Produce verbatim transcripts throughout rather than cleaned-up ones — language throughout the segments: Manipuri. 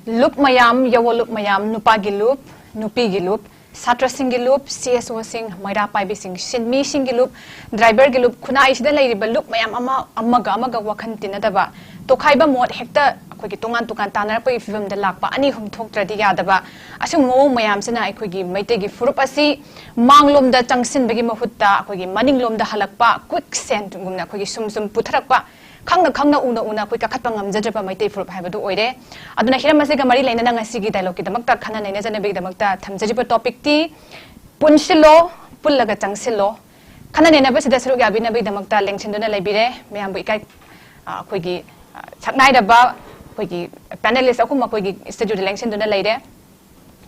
ꯂꯨꯞ ꯃꯌꯥꯝ, ꯌꯥꯋꯣ ꯂꯨꯞ ꯃꯌꯥꯝ, ꯅꯨꯄꯥꯒꯤ ꯂꯨꯞ, ꯅꯨꯄꯤꯒꯤ ꯂꯨꯞ, ꯁꯥꯇ꯭ꯔꯁꯤꯡꯒꯤ ꯂꯨꯞ, ꯁꯤ ꯑꯦꯁ ꯑꯣꯁꯤꯡ, ꯃꯩꯔꯥ ꯄꯥꯏꯕꯤꯁꯤꯡ, ꯁꯤꯟꯃꯤꯁꯤꯡꯒꯤ ꯂꯨꯞ, ꯗ꯭ꯔꯥꯏꯚꯔꯒꯤ ꯂꯨꯞ, ꯈꯨꯟꯅꯥꯏꯁꯤꯗ ꯂꯩꯔꯤꯕ ꯂꯨꯞ ꯃꯌꯥꯝ ꯑꯃ ꯑꯃꯒ ꯑꯃꯒ ꯋꯥꯈꯜ ꯇꯤꯟꯅꯗꯕ, ꯇꯣꯈꯥꯏꯕ ꯃꯣꯠ ꯍꯦꯛꯇ ꯑꯩꯈꯣꯏꯒꯤ ꯇꯣꯉꯥꯟ ꯇꯣꯉꯥꯟ ꯇꯥꯟꯅꯔꯛꯄꯒꯤ ꯐꯤꯕꯝꯗ ꯂꯥꯛꯄ, ꯑꯅꯤ ꯑꯍꯨꯝ ꯊꯣꯛꯇ꯭ꯔꯗꯤ ꯌꯥꯗꯕ, ꯑꯁꯤꯒꯨꯝꯕ ꯃꯑꯣꯡ ꯃꯌꯥꯝꯁꯤꯅ ꯑꯩꯈꯣꯏꯒꯤ ꯃꯩꯇꯩꯒꯤ ꯐꯨꯔꯨꯞ ꯑꯁꯤ ꯃꯥꯡꯂꯣꯝꯗ ꯆꯪꯁꯤꯟꯕꯒꯤ ꯃꯍꯨꯠꯇ ꯑꯩꯈꯣꯏꯒꯤ ꯃꯅꯤꯡꯂꯣꯝꯗ ꯍꯜꯂꯛꯄ, ꯀ꯭ꯋꯤꯛ ꯁꯦꯟꯒꯨꯝꯅ ꯑꯩꯈꯣꯏꯒꯤ ꯁꯨꯝ ꯁꯨꯝ ꯄꯨꯊꯔꯛꯄ, ꯈꯪꯅ ꯈꯪꯅ ꯎꯅ ꯎꯅ ꯑꯩꯈꯣꯏ ꯀꯥꯈꯠꯄ ꯉꯝꯖꯗ꯭ꯔꯕ ꯃꯩꯇꯩ ꯐꯨꯔꯨꯞ ꯍꯥꯏꯕꯗꯨ ꯑꯣꯏꯔꯦ꯫ ꯑꯗꯨꯅ ꯍꯤꯔꯝ ꯑꯁꯤꯒ ꯃꯔꯤ ꯂꯩꯅꯅ ꯉꯁꯤꯒꯤ ꯗꯥꯏꯂꯣꯒꯀꯤꯗꯃꯛꯇ, ꯈꯟꯅ ꯅꯩꯅꯖꯅꯕꯒꯤꯗꯃꯛꯇ ꯊꯝꯖꯔꯤꯕ ꯇꯣꯄꯤꯛꯇꯤ ꯄꯨꯟꯁꯤꯜꯂꯣ, ꯄꯨꯜꯂꯒ ꯆꯪꯁꯤꯜꯂꯣ꯫ ꯈꯟꯅ ꯅꯩꯅꯕꯁꯤꯗ ꯁꯔꯨꯛ ꯌꯥꯕꯤꯅꯕꯒꯤꯗꯃꯛꯇ ꯂꯦꯡꯁꯤꯟꯗꯨꯅ ꯂꯩꯕꯤꯔꯦ꯫ ꯃꯌꯥꯝꯕꯨ ꯏꯀꯥꯏ, ꯑ, ꯑꯩꯈꯣꯏꯒꯤ, ꯑ, ꯁꯛꯅꯥꯏꯔꯕ ꯑꯩꯈꯣꯏꯒꯤ ꯄꯦꯅꯦꯂꯤꯁ ꯑꯍꯨꯝ ꯑꯩꯈꯣꯏꯒꯤ ꯁ꯭ꯇꯨꯗꯤꯑꯣꯗ ꯂꯦꯡꯁꯤꯟꯗꯨꯅ ꯂꯩꯔꯦ꯫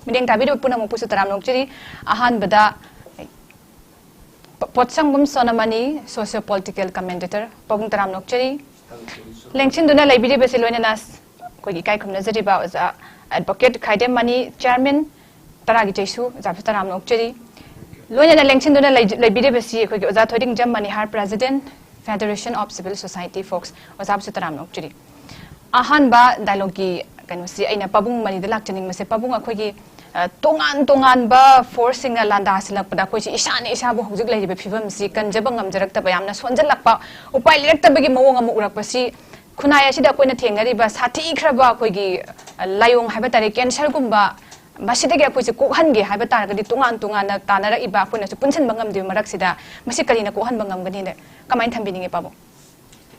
ꯃꯤꯠꯌꯦꯡ ꯇꯥꯕꯤꯔꯤꯕ ꯄꯨꯝꯅꯃꯛꯄꯨꯁꯨ ꯇꯔꯥꯝꯅ ꯑꯣꯛꯆꯔꯤ꯫ ꯑꯍꯥꯟꯕꯗ ꯄ-, ꯄꯣꯠꯁꯪꯕꯝ ꯁꯣꯅꯥꯃꯅꯤ, ꯁꯣꯁꯤꯌꯣ ꯄꯣꯂꯤꯇꯤꯀꯦꯜ ꯀꯃꯦꯟꯇꯦꯇꯔ, ꯄꯥꯕꯨꯡ ꯇꯔꯥꯝꯅ ꯑꯣꯛꯆꯔꯤ꯫ ꯂꯦꯡꯁꯤꯟꯗꯨꯅ ꯂꯩꯕꯤꯔꯤꯕꯁꯤ ꯂꯣꯏꯅꯅ ꯑꯩꯈꯣꯏꯒꯤ ꯏꯀꯥꯏ ꯈꯨꯝꯅꯖꯔꯤꯕ ꯑꯣꯖꯥ ꯑꯦꯗꯚꯣꯀꯦꯠ ꯈꯥꯏꯗꯦꯝ ꯃꯅꯤ, ꯆꯤꯌꯔꯃꯦꯟ, ꯇꯔꯥꯒꯤ ꯆꯩꯁꯨ, ꯑꯣꯖꯥꯕꯨꯁꯨ ꯇꯔꯥꯝꯅ ꯑꯣꯛꯆꯔꯤ꯫ ꯂꯣꯏꯅꯅ ꯂꯦꯡꯁꯤꯟꯗꯨꯅ ꯂꯩ-, ꯂꯩꯕꯤꯔꯤꯕꯁꯤ ꯑꯩꯈꯣꯏꯒꯤ ꯑꯣꯖꯥ Thoidingjam Manihar, president, federation of civil society FOCS, ꯑꯣꯖꯥꯕꯨꯁꯨ ꯇꯔꯥꯝꯅ ꯑꯣꯛꯆꯔꯤ꯫ ꯑꯍꯥꯟꯕ ꯗꯥꯏꯂꯣꯒꯀꯤ ꯀꯩꯅꯣꯁꯤ ꯑꯩꯅ ꯄꯥꯕꯨꯡ ꯃꯅꯤꯗ ꯂꯥꯛꯆꯅꯤꯡꯕꯁꯦ, ꯄꯥꯕꯨꯡ, ꯑꯩꯈꯣꯏꯒꯤ, ꯑ, ꯇꯣꯉꯥꯟ ꯇꯣꯉꯥꯟꯕ ꯐꯣꯔꯁꯁꯤꯡꯅ ꯂꯥꯟꯗꯥꯁꯤꯜꯂꯛꯄꯗ ꯑꯩꯈꯣꯏꯁꯤ ꯏꯁꯥꯅ ꯏꯁꯥꯕꯨ ꯍꯧꯖꯤꯛ ꯂꯩꯔꯤꯕ ꯐꯤꯕꯝꯁꯤ ꯀꯟꯖꯕ ꯉꯝꯖꯔꯛꯇꯕ, ꯌꯥꯝꯅ ꯁꯣꯟꯖꯜꯂꯛꯄ, ꯎꯄꯥꯏ ꯂꯩꯔꯛꯇꯕꯒꯤ ꯃꯑꯣꯡ ꯑꯃ ꯎꯔꯛꯄꯁꯤ ꯈꯨꯟꯅꯥꯏ ꯑꯁꯤꯗ ꯑꯩꯈꯣꯏꯅ ꯊꯦꯡꯅꯔꯤꯕ ꯁꯥꯊꯤꯈ꯭ꯔꯕ ꯑꯩꯈꯣꯏꯒꯤ, ꯑ, ꯂꯥꯏꯑꯣꯡ ꯍꯥꯏꯕ ꯇꯥꯔꯦ, ꯀꯦꯟꯁꯔꯒꯨꯝꯕ, ꯃꯁꯤꯗꯒꯤ ꯑꯩꯈꯣꯏꯁꯦ ꯀꯣꯛꯍꯟꯒꯦ ꯍꯥꯏꯕ ꯇꯥꯔꯒꯗꯤ, ꯇꯣꯉꯥꯟ ꯇꯣꯉꯥꯟꯅ ꯇꯥꯟꯅꯔꯛꯏꯕ ꯑꯩꯈꯣꯏꯅꯁꯨ ꯄꯨꯟꯁꯤꯟꯕ ꯉꯝꯗ꯭ꯔꯤꯕ ꯃꯔꯛꯁꯤꯗ ꯃꯁꯤ ꯀꯔꯤꯅ ꯀꯣꯛꯍꯟꯕ ꯉꯝꯒꯅꯤꯅ ꯀꯃꯥꯏꯅ ꯊꯝꯕꯤꯅꯤꯡꯉꯤ, ꯄꯥꯕꯨꯡ?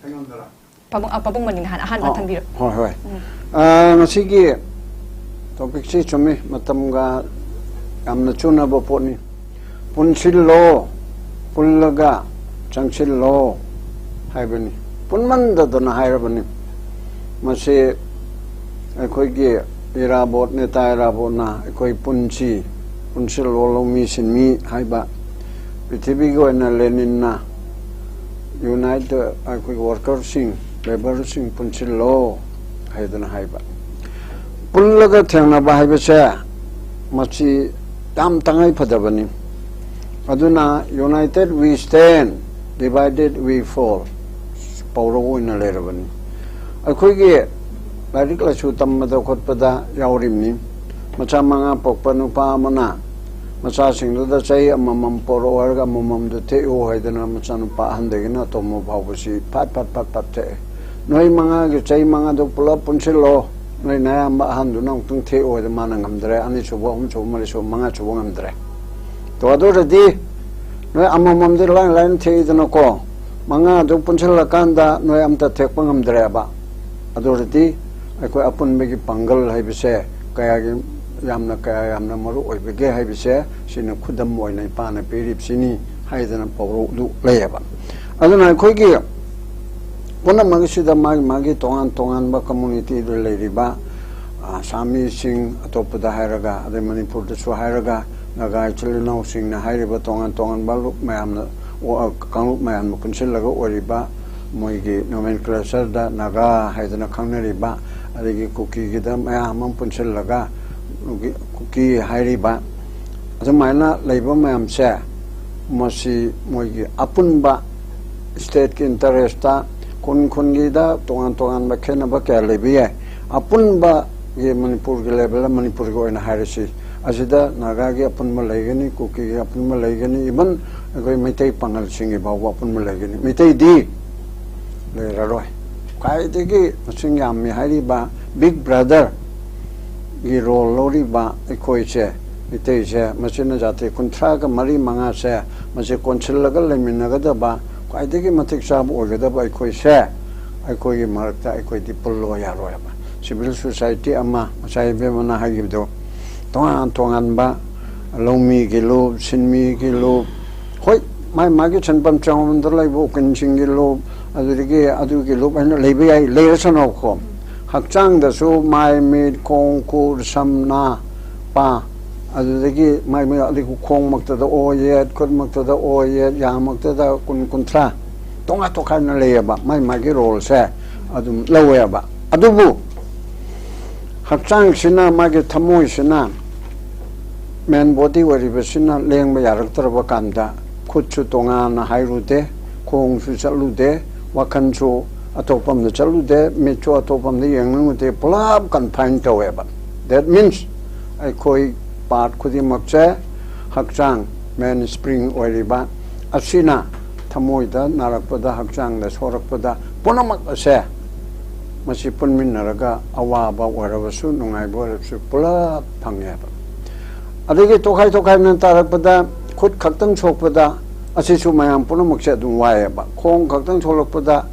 ꯑꯩꯉꯣꯟꯗꯔ? ꯄꯥꯕꯨꯡ, ꯑ, ꯄꯥꯕꯨꯡ ꯃꯅꯤꯅ ꯍꯥꯟꯅ ꯑꯍꯥꯟꯕ ꯑꯣ, ꯊꯝꯕꯤꯔꯣ꯫ ꯍꯣꯏ, ꯍꯣꯏ꯫ ꯎꯝ꯫ ꯑ, ꯉꯁꯤꯒꯤ ꯇꯣꯄꯤꯛꯁꯤ ꯆꯨꯝꯃꯤ, ꯃꯇꯝꯒ ꯌꯥꯝꯅ ꯆꯨꯅꯕ ꯄꯣꯠꯅꯤ꯫ ꯄꯨꯟꯁꯤꯜꯂꯣ, ꯄꯨꯜꯂꯒ ꯆꯪꯁꯤꯜꯂꯣ ꯍꯥꯏꯕꯅꯤ꯫ ꯄꯨꯟꯃꯟꯗꯗꯅ ꯍꯥꯏꯔꯕꯅꯤ꯫ ꯃꯁꯤ ꯑꯩꯈꯣꯏꯒꯤ ꯏꯔꯥꯕꯣꯠ, ꯅꯦꯇꯥ ꯏꯔꯥꯕꯣꯠꯅ ꯑꯩꯈꯣꯏ ꯄꯨꯟꯁꯤ, ꯄꯨꯟꯁꯤꯜꯂꯣ ꯂꯧꯃꯤ ꯁꯤꯟꯃꯤ ꯍꯥꯏꯕ, ꯄ꯭ꯔꯤꯊꯤꯕꯤꯒꯤ ꯑꯣꯏꯅ ꯂꯦꯅꯤꯟꯅ ꯌꯨꯅꯥꯏꯠ ꯑꯩꯈꯣꯏꯒꯤ ꯋꯥꯔꯀꯔꯁꯤꯡ, ꯂꯦꯕꯔꯁꯤꯡ ꯄꯨꯟꯁꯤꯜꯂꯣ ꯍꯥꯏꯗꯅ ꯍꯥꯏꯕ꯫ ꯄꯨꯜꯂꯒ ꯊꯦꯡꯅꯕ ꯍꯥꯏꯕꯁꯦ ꯃꯁꯤ ꯌꯥꯝ ꯇꯉꯥꯏ ꯐꯗꯕꯅꯤ꯫ ꯑꯗꯨꯅ United we stand, divided we fall ꯄꯧꯔꯧ ꯑꯣꯏꯅ ꯂꯩꯔꯕꯅꯤ꯫ ꯑꯩꯈꯣꯏꯒꯤ ꯂꯥꯏꯔꯤꯛ ꯂꯥꯏꯁꯨ ꯇꯝꯕꯗ ꯈꯣꯠꯄꯗ ꯌꯥꯎꯔꯤꯕꯅꯤ꯫ ꯃꯆꯥ ꯃꯉꯥ ꯄꯣꯛꯄ ꯅꯨꯄꯥ ꯑꯃꯅ ꯃꯆꯥꯁꯤꯡꯗꯨꯗ ꯆꯍꯤ ꯑꯃꯃꯝ ꯄꯣꯔꯛꯑꯣ ꯍꯥꯏꯔꯒ ꯑꯃꯃꯝꯗꯨ ꯊꯦꯛꯎ ꯍꯥꯏꯗꯅ ꯃꯆꯥꯅꯨꯄꯥ ꯑꯍꯟꯗꯒꯤꯅ ꯑꯇꯣꯝꯕ ꯐꯥꯎꯕꯁꯤ ꯐꯠ ꯐꯠ ꯐꯠ ꯐꯠ ꯊꯦꯛꯑꯦ꯫ ꯅꯣꯏ ꯃꯉꯥꯒꯤ ꯆꯍꯤ ꯃꯉꯥꯗꯨ ꯄꯨꯂꯞ ꯄꯨꯟꯁꯤꯜꯂꯣ, ꯅꯣꯏ ꯅꯌꯥꯝꯕ ꯑꯍꯟꯗꯨꯅ ꯑꯃꯨꯛꯇꯪ ꯊꯦꯛꯎ ꯍꯥꯏꯗꯅ ꯃꯥꯅ ꯉꯝꯗ꯭ꯔꯦ꯫ ꯑꯅꯤꯁꯨꯕ, ꯑꯍꯨꯝꯁꯨꯕ, ꯃꯔꯤꯁꯨꯕ, ꯃꯉꯥꯁꯨꯕ ꯉꯝꯗ꯭ꯔꯦ꯫ ꯇꯣ ꯑꯗꯨ ꯑꯣꯏꯔꯗꯤ ꯅꯣꯏ ꯑꯃꯃꯝꯗꯤ ꯂꯥꯏꯟ ꯂꯥꯏꯟ ꯊꯦꯛꯏꯗꯅꯀꯣ, ꯃꯉꯥꯗꯨ ꯄꯨꯟꯁꯤꯜꯂꯀꯥꯟꯗ ꯅꯣꯏ ꯑꯝꯇ ꯊꯦꯛꯄ ꯉꯝꯗ꯭ꯔꯦꯕ꯫ ꯑꯗꯨ ꯑꯣꯏꯔꯗꯤ ꯑꯩꯈꯣꯏ ꯑꯄꯨꯟꯕꯒꯤ ꯄꯥꯡꯒꯜ ꯍꯥꯏꯕꯁꯦ ꯀꯌꯥꯒꯤ ꯌꯥꯝꯅ, ꯀꯌꯥ ꯌꯥꯝꯅ ꯃꯔꯨ ꯑꯣꯏꯕꯒꯦ ꯍꯥꯏꯕꯁꯦ ꯁꯤꯅ ꯈꯨꯗꯝ ꯑꯣꯏꯅ ꯏꯄꯥꯅ ꯄꯤꯔꯤꯕꯁꯤꯅꯤ ꯍꯥꯏꯗꯅ ꯄꯥꯎꯔꯧꯗꯨ ꯂꯩꯌꯦꯕ꯫ ꯑꯗꯨꯅ ꯑꯩꯈꯣꯏꯒꯤ ꯄꯨꯝꯅꯃꯛꯁꯤꯗ ꯃꯥꯒꯤ ꯃꯥꯒꯤ ꯇꯣꯉꯥꯟ ꯇꯣꯉꯥꯟꯕ ꯀꯝꯃꯨꯅꯤꯇꯤꯗ ꯂꯩꯔꯤꯕ, ꯑ, ꯑꯁꯥꯃꯤꯁꯤꯡ, ꯑꯇꯣꯞꯄꯗ ꯍꯥꯏꯔꯒ, ꯑꯗꯩ ꯃꯅꯤꯄꯨꯔꯗꯁꯨ ꯍꯥꯏꯔꯒ, ꯅꯥꯒꯥ ꯏꯆꯤꯜ ꯏꯅꯥꯎꯁꯤꯡꯅ ꯍꯥꯏꯔꯤꯕ ꯇꯣꯉꯥꯟ ꯇꯣꯉꯥꯟꯕ ꯂꯨꯞ ꯃꯌꯥꯝꯅ, ꯋꯥ-, ꯀꯥꯡꯂꯨꯞ ꯃꯌꯥꯝꯅ ꯄꯨꯟꯁꯤꯜꯂꯒ ꯑꯣꯏꯔꯤꯕ ꯃꯣꯏꯒꯤ ꯅꯣꯃꯦꯟꯀ꯭ꯂꯦꯆꯔꯗ ꯅꯥꯒꯥ ꯍꯥꯏꯗꯅ ꯈꯪꯅꯔꯤꯕ, ꯑꯗꯒꯤ ꯀꯨꯀꯤꯒꯤꯗ ꯃꯌꯥꯝ ꯑꯃ ꯄꯨꯟꯁꯤꯜꯂꯒ ꯀꯨꯀꯤ ꯍꯥꯏꯔꯤꯕ, ꯑꯗꯨꯃꯥꯏꯅ ꯂꯩꯕ ꯃꯌꯥꯝꯁꯦ, ꯃꯁꯤ ꯃꯣꯏꯒꯤ ꯑꯄꯨꯟꯕ ꯁ꯭ꯇꯦꯠꯀꯤ ꯏꯟꯇꯔꯦꯁꯇ, ꯈꯨꯟ ꯈꯨꯟꯒꯤꯗ ꯇꯣꯉꯥꯟ ꯇꯣꯉꯥꯟꯕ ꯈꯦꯠꯅꯕ ꯀꯌꯥ ꯂꯩꯕ ꯌꯥꯏ꯫ ꯑꯄꯨꯟꯕꯒꯤ ꯃꯅꯤꯄꯨꯔꯒꯤ ꯂꯦꯕꯦꯜꯗ ꯃꯅꯤꯄꯨꯔꯒꯤ ꯑꯣꯏꯅ ꯍꯥꯏꯔꯁꯤ, ꯑꯁꯤꯗ ꯅꯥꯒꯥꯒꯤ ꯑꯄꯨꯟꯕ ꯂꯩꯒꯅꯤ, ꯀꯨꯀꯤꯒꯤ ꯑꯄꯨꯟꯕ ꯂꯩꯒꯅꯤ, ꯏꯚꯟ ꯑꯩꯈꯣꯏ ꯃꯩꯇꯩ ꯄꯥꯉꯜꯁꯤꯡꯒꯤ ꯐꯥꯎꯕ ꯑꯄꯨꯟꯕ ꯂꯩꯒꯅꯤ꯫ ꯃꯩꯇꯩꯗꯤ ꯂꯩꯔꯔꯣꯏ꯫ ꯈ꯭ꯋꯥꯏꯗꯒꯤ ꯃꯁꯤꯡ ꯌꯥꯝꯃꯤ ꯍꯥꯏꯔꯤꯕ ꯕꯤꯛ ꯕ꯭ꯔꯗꯔꯒꯤ ꯔꯣꯜ ꯂꯧꯔꯤꯕ ꯑꯩꯈꯣꯏꯁꯦ, ꯃꯩꯇꯩꯁꯦ, ꯃꯁꯤꯅ ꯖꯥꯇꯤ ꯀꯨꯟꯊ꯭ꯔꯥꯒ ꯃꯔꯤ ꯃꯉꯥꯁꯦ ꯃꯁꯤ ꯀꯣꯟꯁꯤꯜꯂꯒ ꯂꯩꯃꯤꯟꯅꯒꯗꯕ, ꯈ꯭ꯋꯥꯏꯗꯒꯤ ꯃꯇꯤꯛ ꯆꯥꯕ ꯑꯣꯏꯒꯗꯕ ꯑꯩꯈꯣꯏꯁꯦ, ꯑꯩꯈꯣꯏꯒꯤ ꯃꯔꯛꯇ ꯑꯩꯈꯣꯏꯗꯤ ꯄꯨꯜꯂꯣ ꯌꯥꯔꯣꯏꯕ꯫ ꯁꯤꯚꯤꯜ ꯁꯣꯁꯥꯏꯇꯤ ꯑꯃ, ꯉꯁꯥꯏ ꯏꯕꯦꯝꯃꯅ ꯍꯥꯏꯈꯤꯕꯗꯣ, ꯇꯣꯉꯥꯟ ꯇꯣꯉꯥꯟꯕ ꯂꯧꯃꯤꯒꯤ ꯂꯨꯞ, ꯁꯤꯟꯃꯤꯒꯤ ꯂꯨꯞ, ꯍꯣꯏ, ꯃꯥꯏ ꯃꯥꯒꯤ ꯁꯤꯟꯐꯝ ꯆꯥꯎꯃꯟꯗ ꯂꯩꯕ ꯎꯀꯤꯜꯁꯤꯡꯒꯤ ꯂꯨꯞ, ꯑꯗꯨꯗꯒꯤ ꯑꯗꯨꯒꯤ ꯂꯨꯞ ꯍꯥꯏꯅ ꯂꯩꯕ ꯌꯥꯏ, ꯂꯩꯔꯁꯅꯨꯀꯣ꯫ ꯍꯛꯆꯥꯡꯗꯁꯨ ꯃꯥꯏ, ꯃꯤꯠ, ꯈꯣꯡ, ꯈꯨꯠ, ꯁꯝ, ꯅꯥ, ꯄꯥ, ꯑꯗꯨꯗꯒꯤ ꯃꯥꯏ ꯃꯥꯏ ꯑꯗꯒꯤ ꯈꯣꯡꯃꯛꯇꯗ ꯑꯣ ꯌꯦꯠ, ꯈꯨꯠꯃꯛꯇꯗ ꯑꯣ ꯌꯦꯠ, ꯌꯥꯃꯛꯇꯗ ꯀꯨꯟ, ꯀꯨꯟꯊ꯭ꯔꯥ ꯇꯣꯉꯥꯟ ꯇꯣꯈꯥꯏꯅ ꯂꯩꯌꯦꯕ꯫ ꯃꯥꯏ ꯃꯥꯒꯤ ꯔꯣꯜꯁꯦ ꯑꯗꯨꯝ ꯂꯧꯋꯦꯕ꯫ ꯑꯗꯨꯕꯨ ꯍꯛꯆꯥꯡꯁꯤꯅ, ꯃꯥꯒꯤ ꯊꯃꯣꯏꯁꯤꯅ, ꯃꯦꯟ ꯕꯣꯗꯤ ꯑꯣꯏꯔꯤꯕꯁꯤꯅ ꯂꯦꯡꯕ ꯌꯥꯔꯛꯇ꯭ꯔꯕ ꯀꯥꯟꯗ, ꯈꯨꯠꯁꯨ ꯇꯣꯉꯥꯟꯅ ꯍꯥꯏꯔꯨꯗꯦ, ꯈꯣꯡꯁꯨ ꯆꯠꯂꯨꯗꯦ, ꯋꯥꯈꯜꯁꯨ ꯑꯇꯣꯞꯄ ꯑꯃꯗ ꯆꯠꯂꯨꯗꯦ, ꯃꯤꯠꯁꯨ ꯑꯇꯣꯞꯄ ꯑꯃꯗ ꯌꯦꯡꯅꯤꯡꯉꯨꯗꯦ, ꯄꯨꯂꯞ ꯀꯟꯐꯥꯏꯟ ꯇꯧꯋꯦꯕ꯫ That means ꯑꯩꯈꯣꯏ ꯄꯥꯔꯠ ꯈꯨꯗꯤꯡꯃꯛꯁꯦ, ꯍꯛꯆꯥꯡ, ꯃꯦꯟ ꯁ꯭ꯄ꯭ꯔꯤꯡ ꯑꯣꯏꯔꯤꯕ ꯑꯁꯤꯅ ꯊꯃꯣꯏꯗ ꯅꯥꯔꯛꯄꯗ, ꯍꯛꯆꯥꯡꯗ ꯁꯣꯛꯂꯛꯄꯗ, ꯄꯨꯝꯅꯃꯛ ꯑꯁꯦ ꯃꯁꯤ ꯄꯨꯟꯃꯤꯟꯅꯔꯒ ꯑꯋꯥꯕ ꯑꯣꯏꯔꯕꯁꯨ, ꯅꯨꯡꯉꯥꯏꯕ ꯑꯣꯏꯔꯕꯁꯨ ꯄꯨꯂꯞ ꯐꯪꯉꯦꯕ꯫ ꯑꯗꯒꯤ ꯇꯣꯈꯥꯏ ꯇꯣꯈꯥꯏꯅ ꯇꯥꯔꯛꯄꯗ, ꯈꯨꯠ ꯈꯛꯇꯪ ꯁꯣꯛꯄꯗ, ꯑꯁꯤꯁꯨ ꯃꯌꯥꯝ ꯄꯨꯝꯅꯃꯛꯁꯦ ꯑꯗꯨꯝ ꯋꯥꯏꯑꯦꯕ꯫ ꯈꯣꯡ ꯈꯛꯇꯪ ꯁꯣꯛꯂꯛꯄꯗ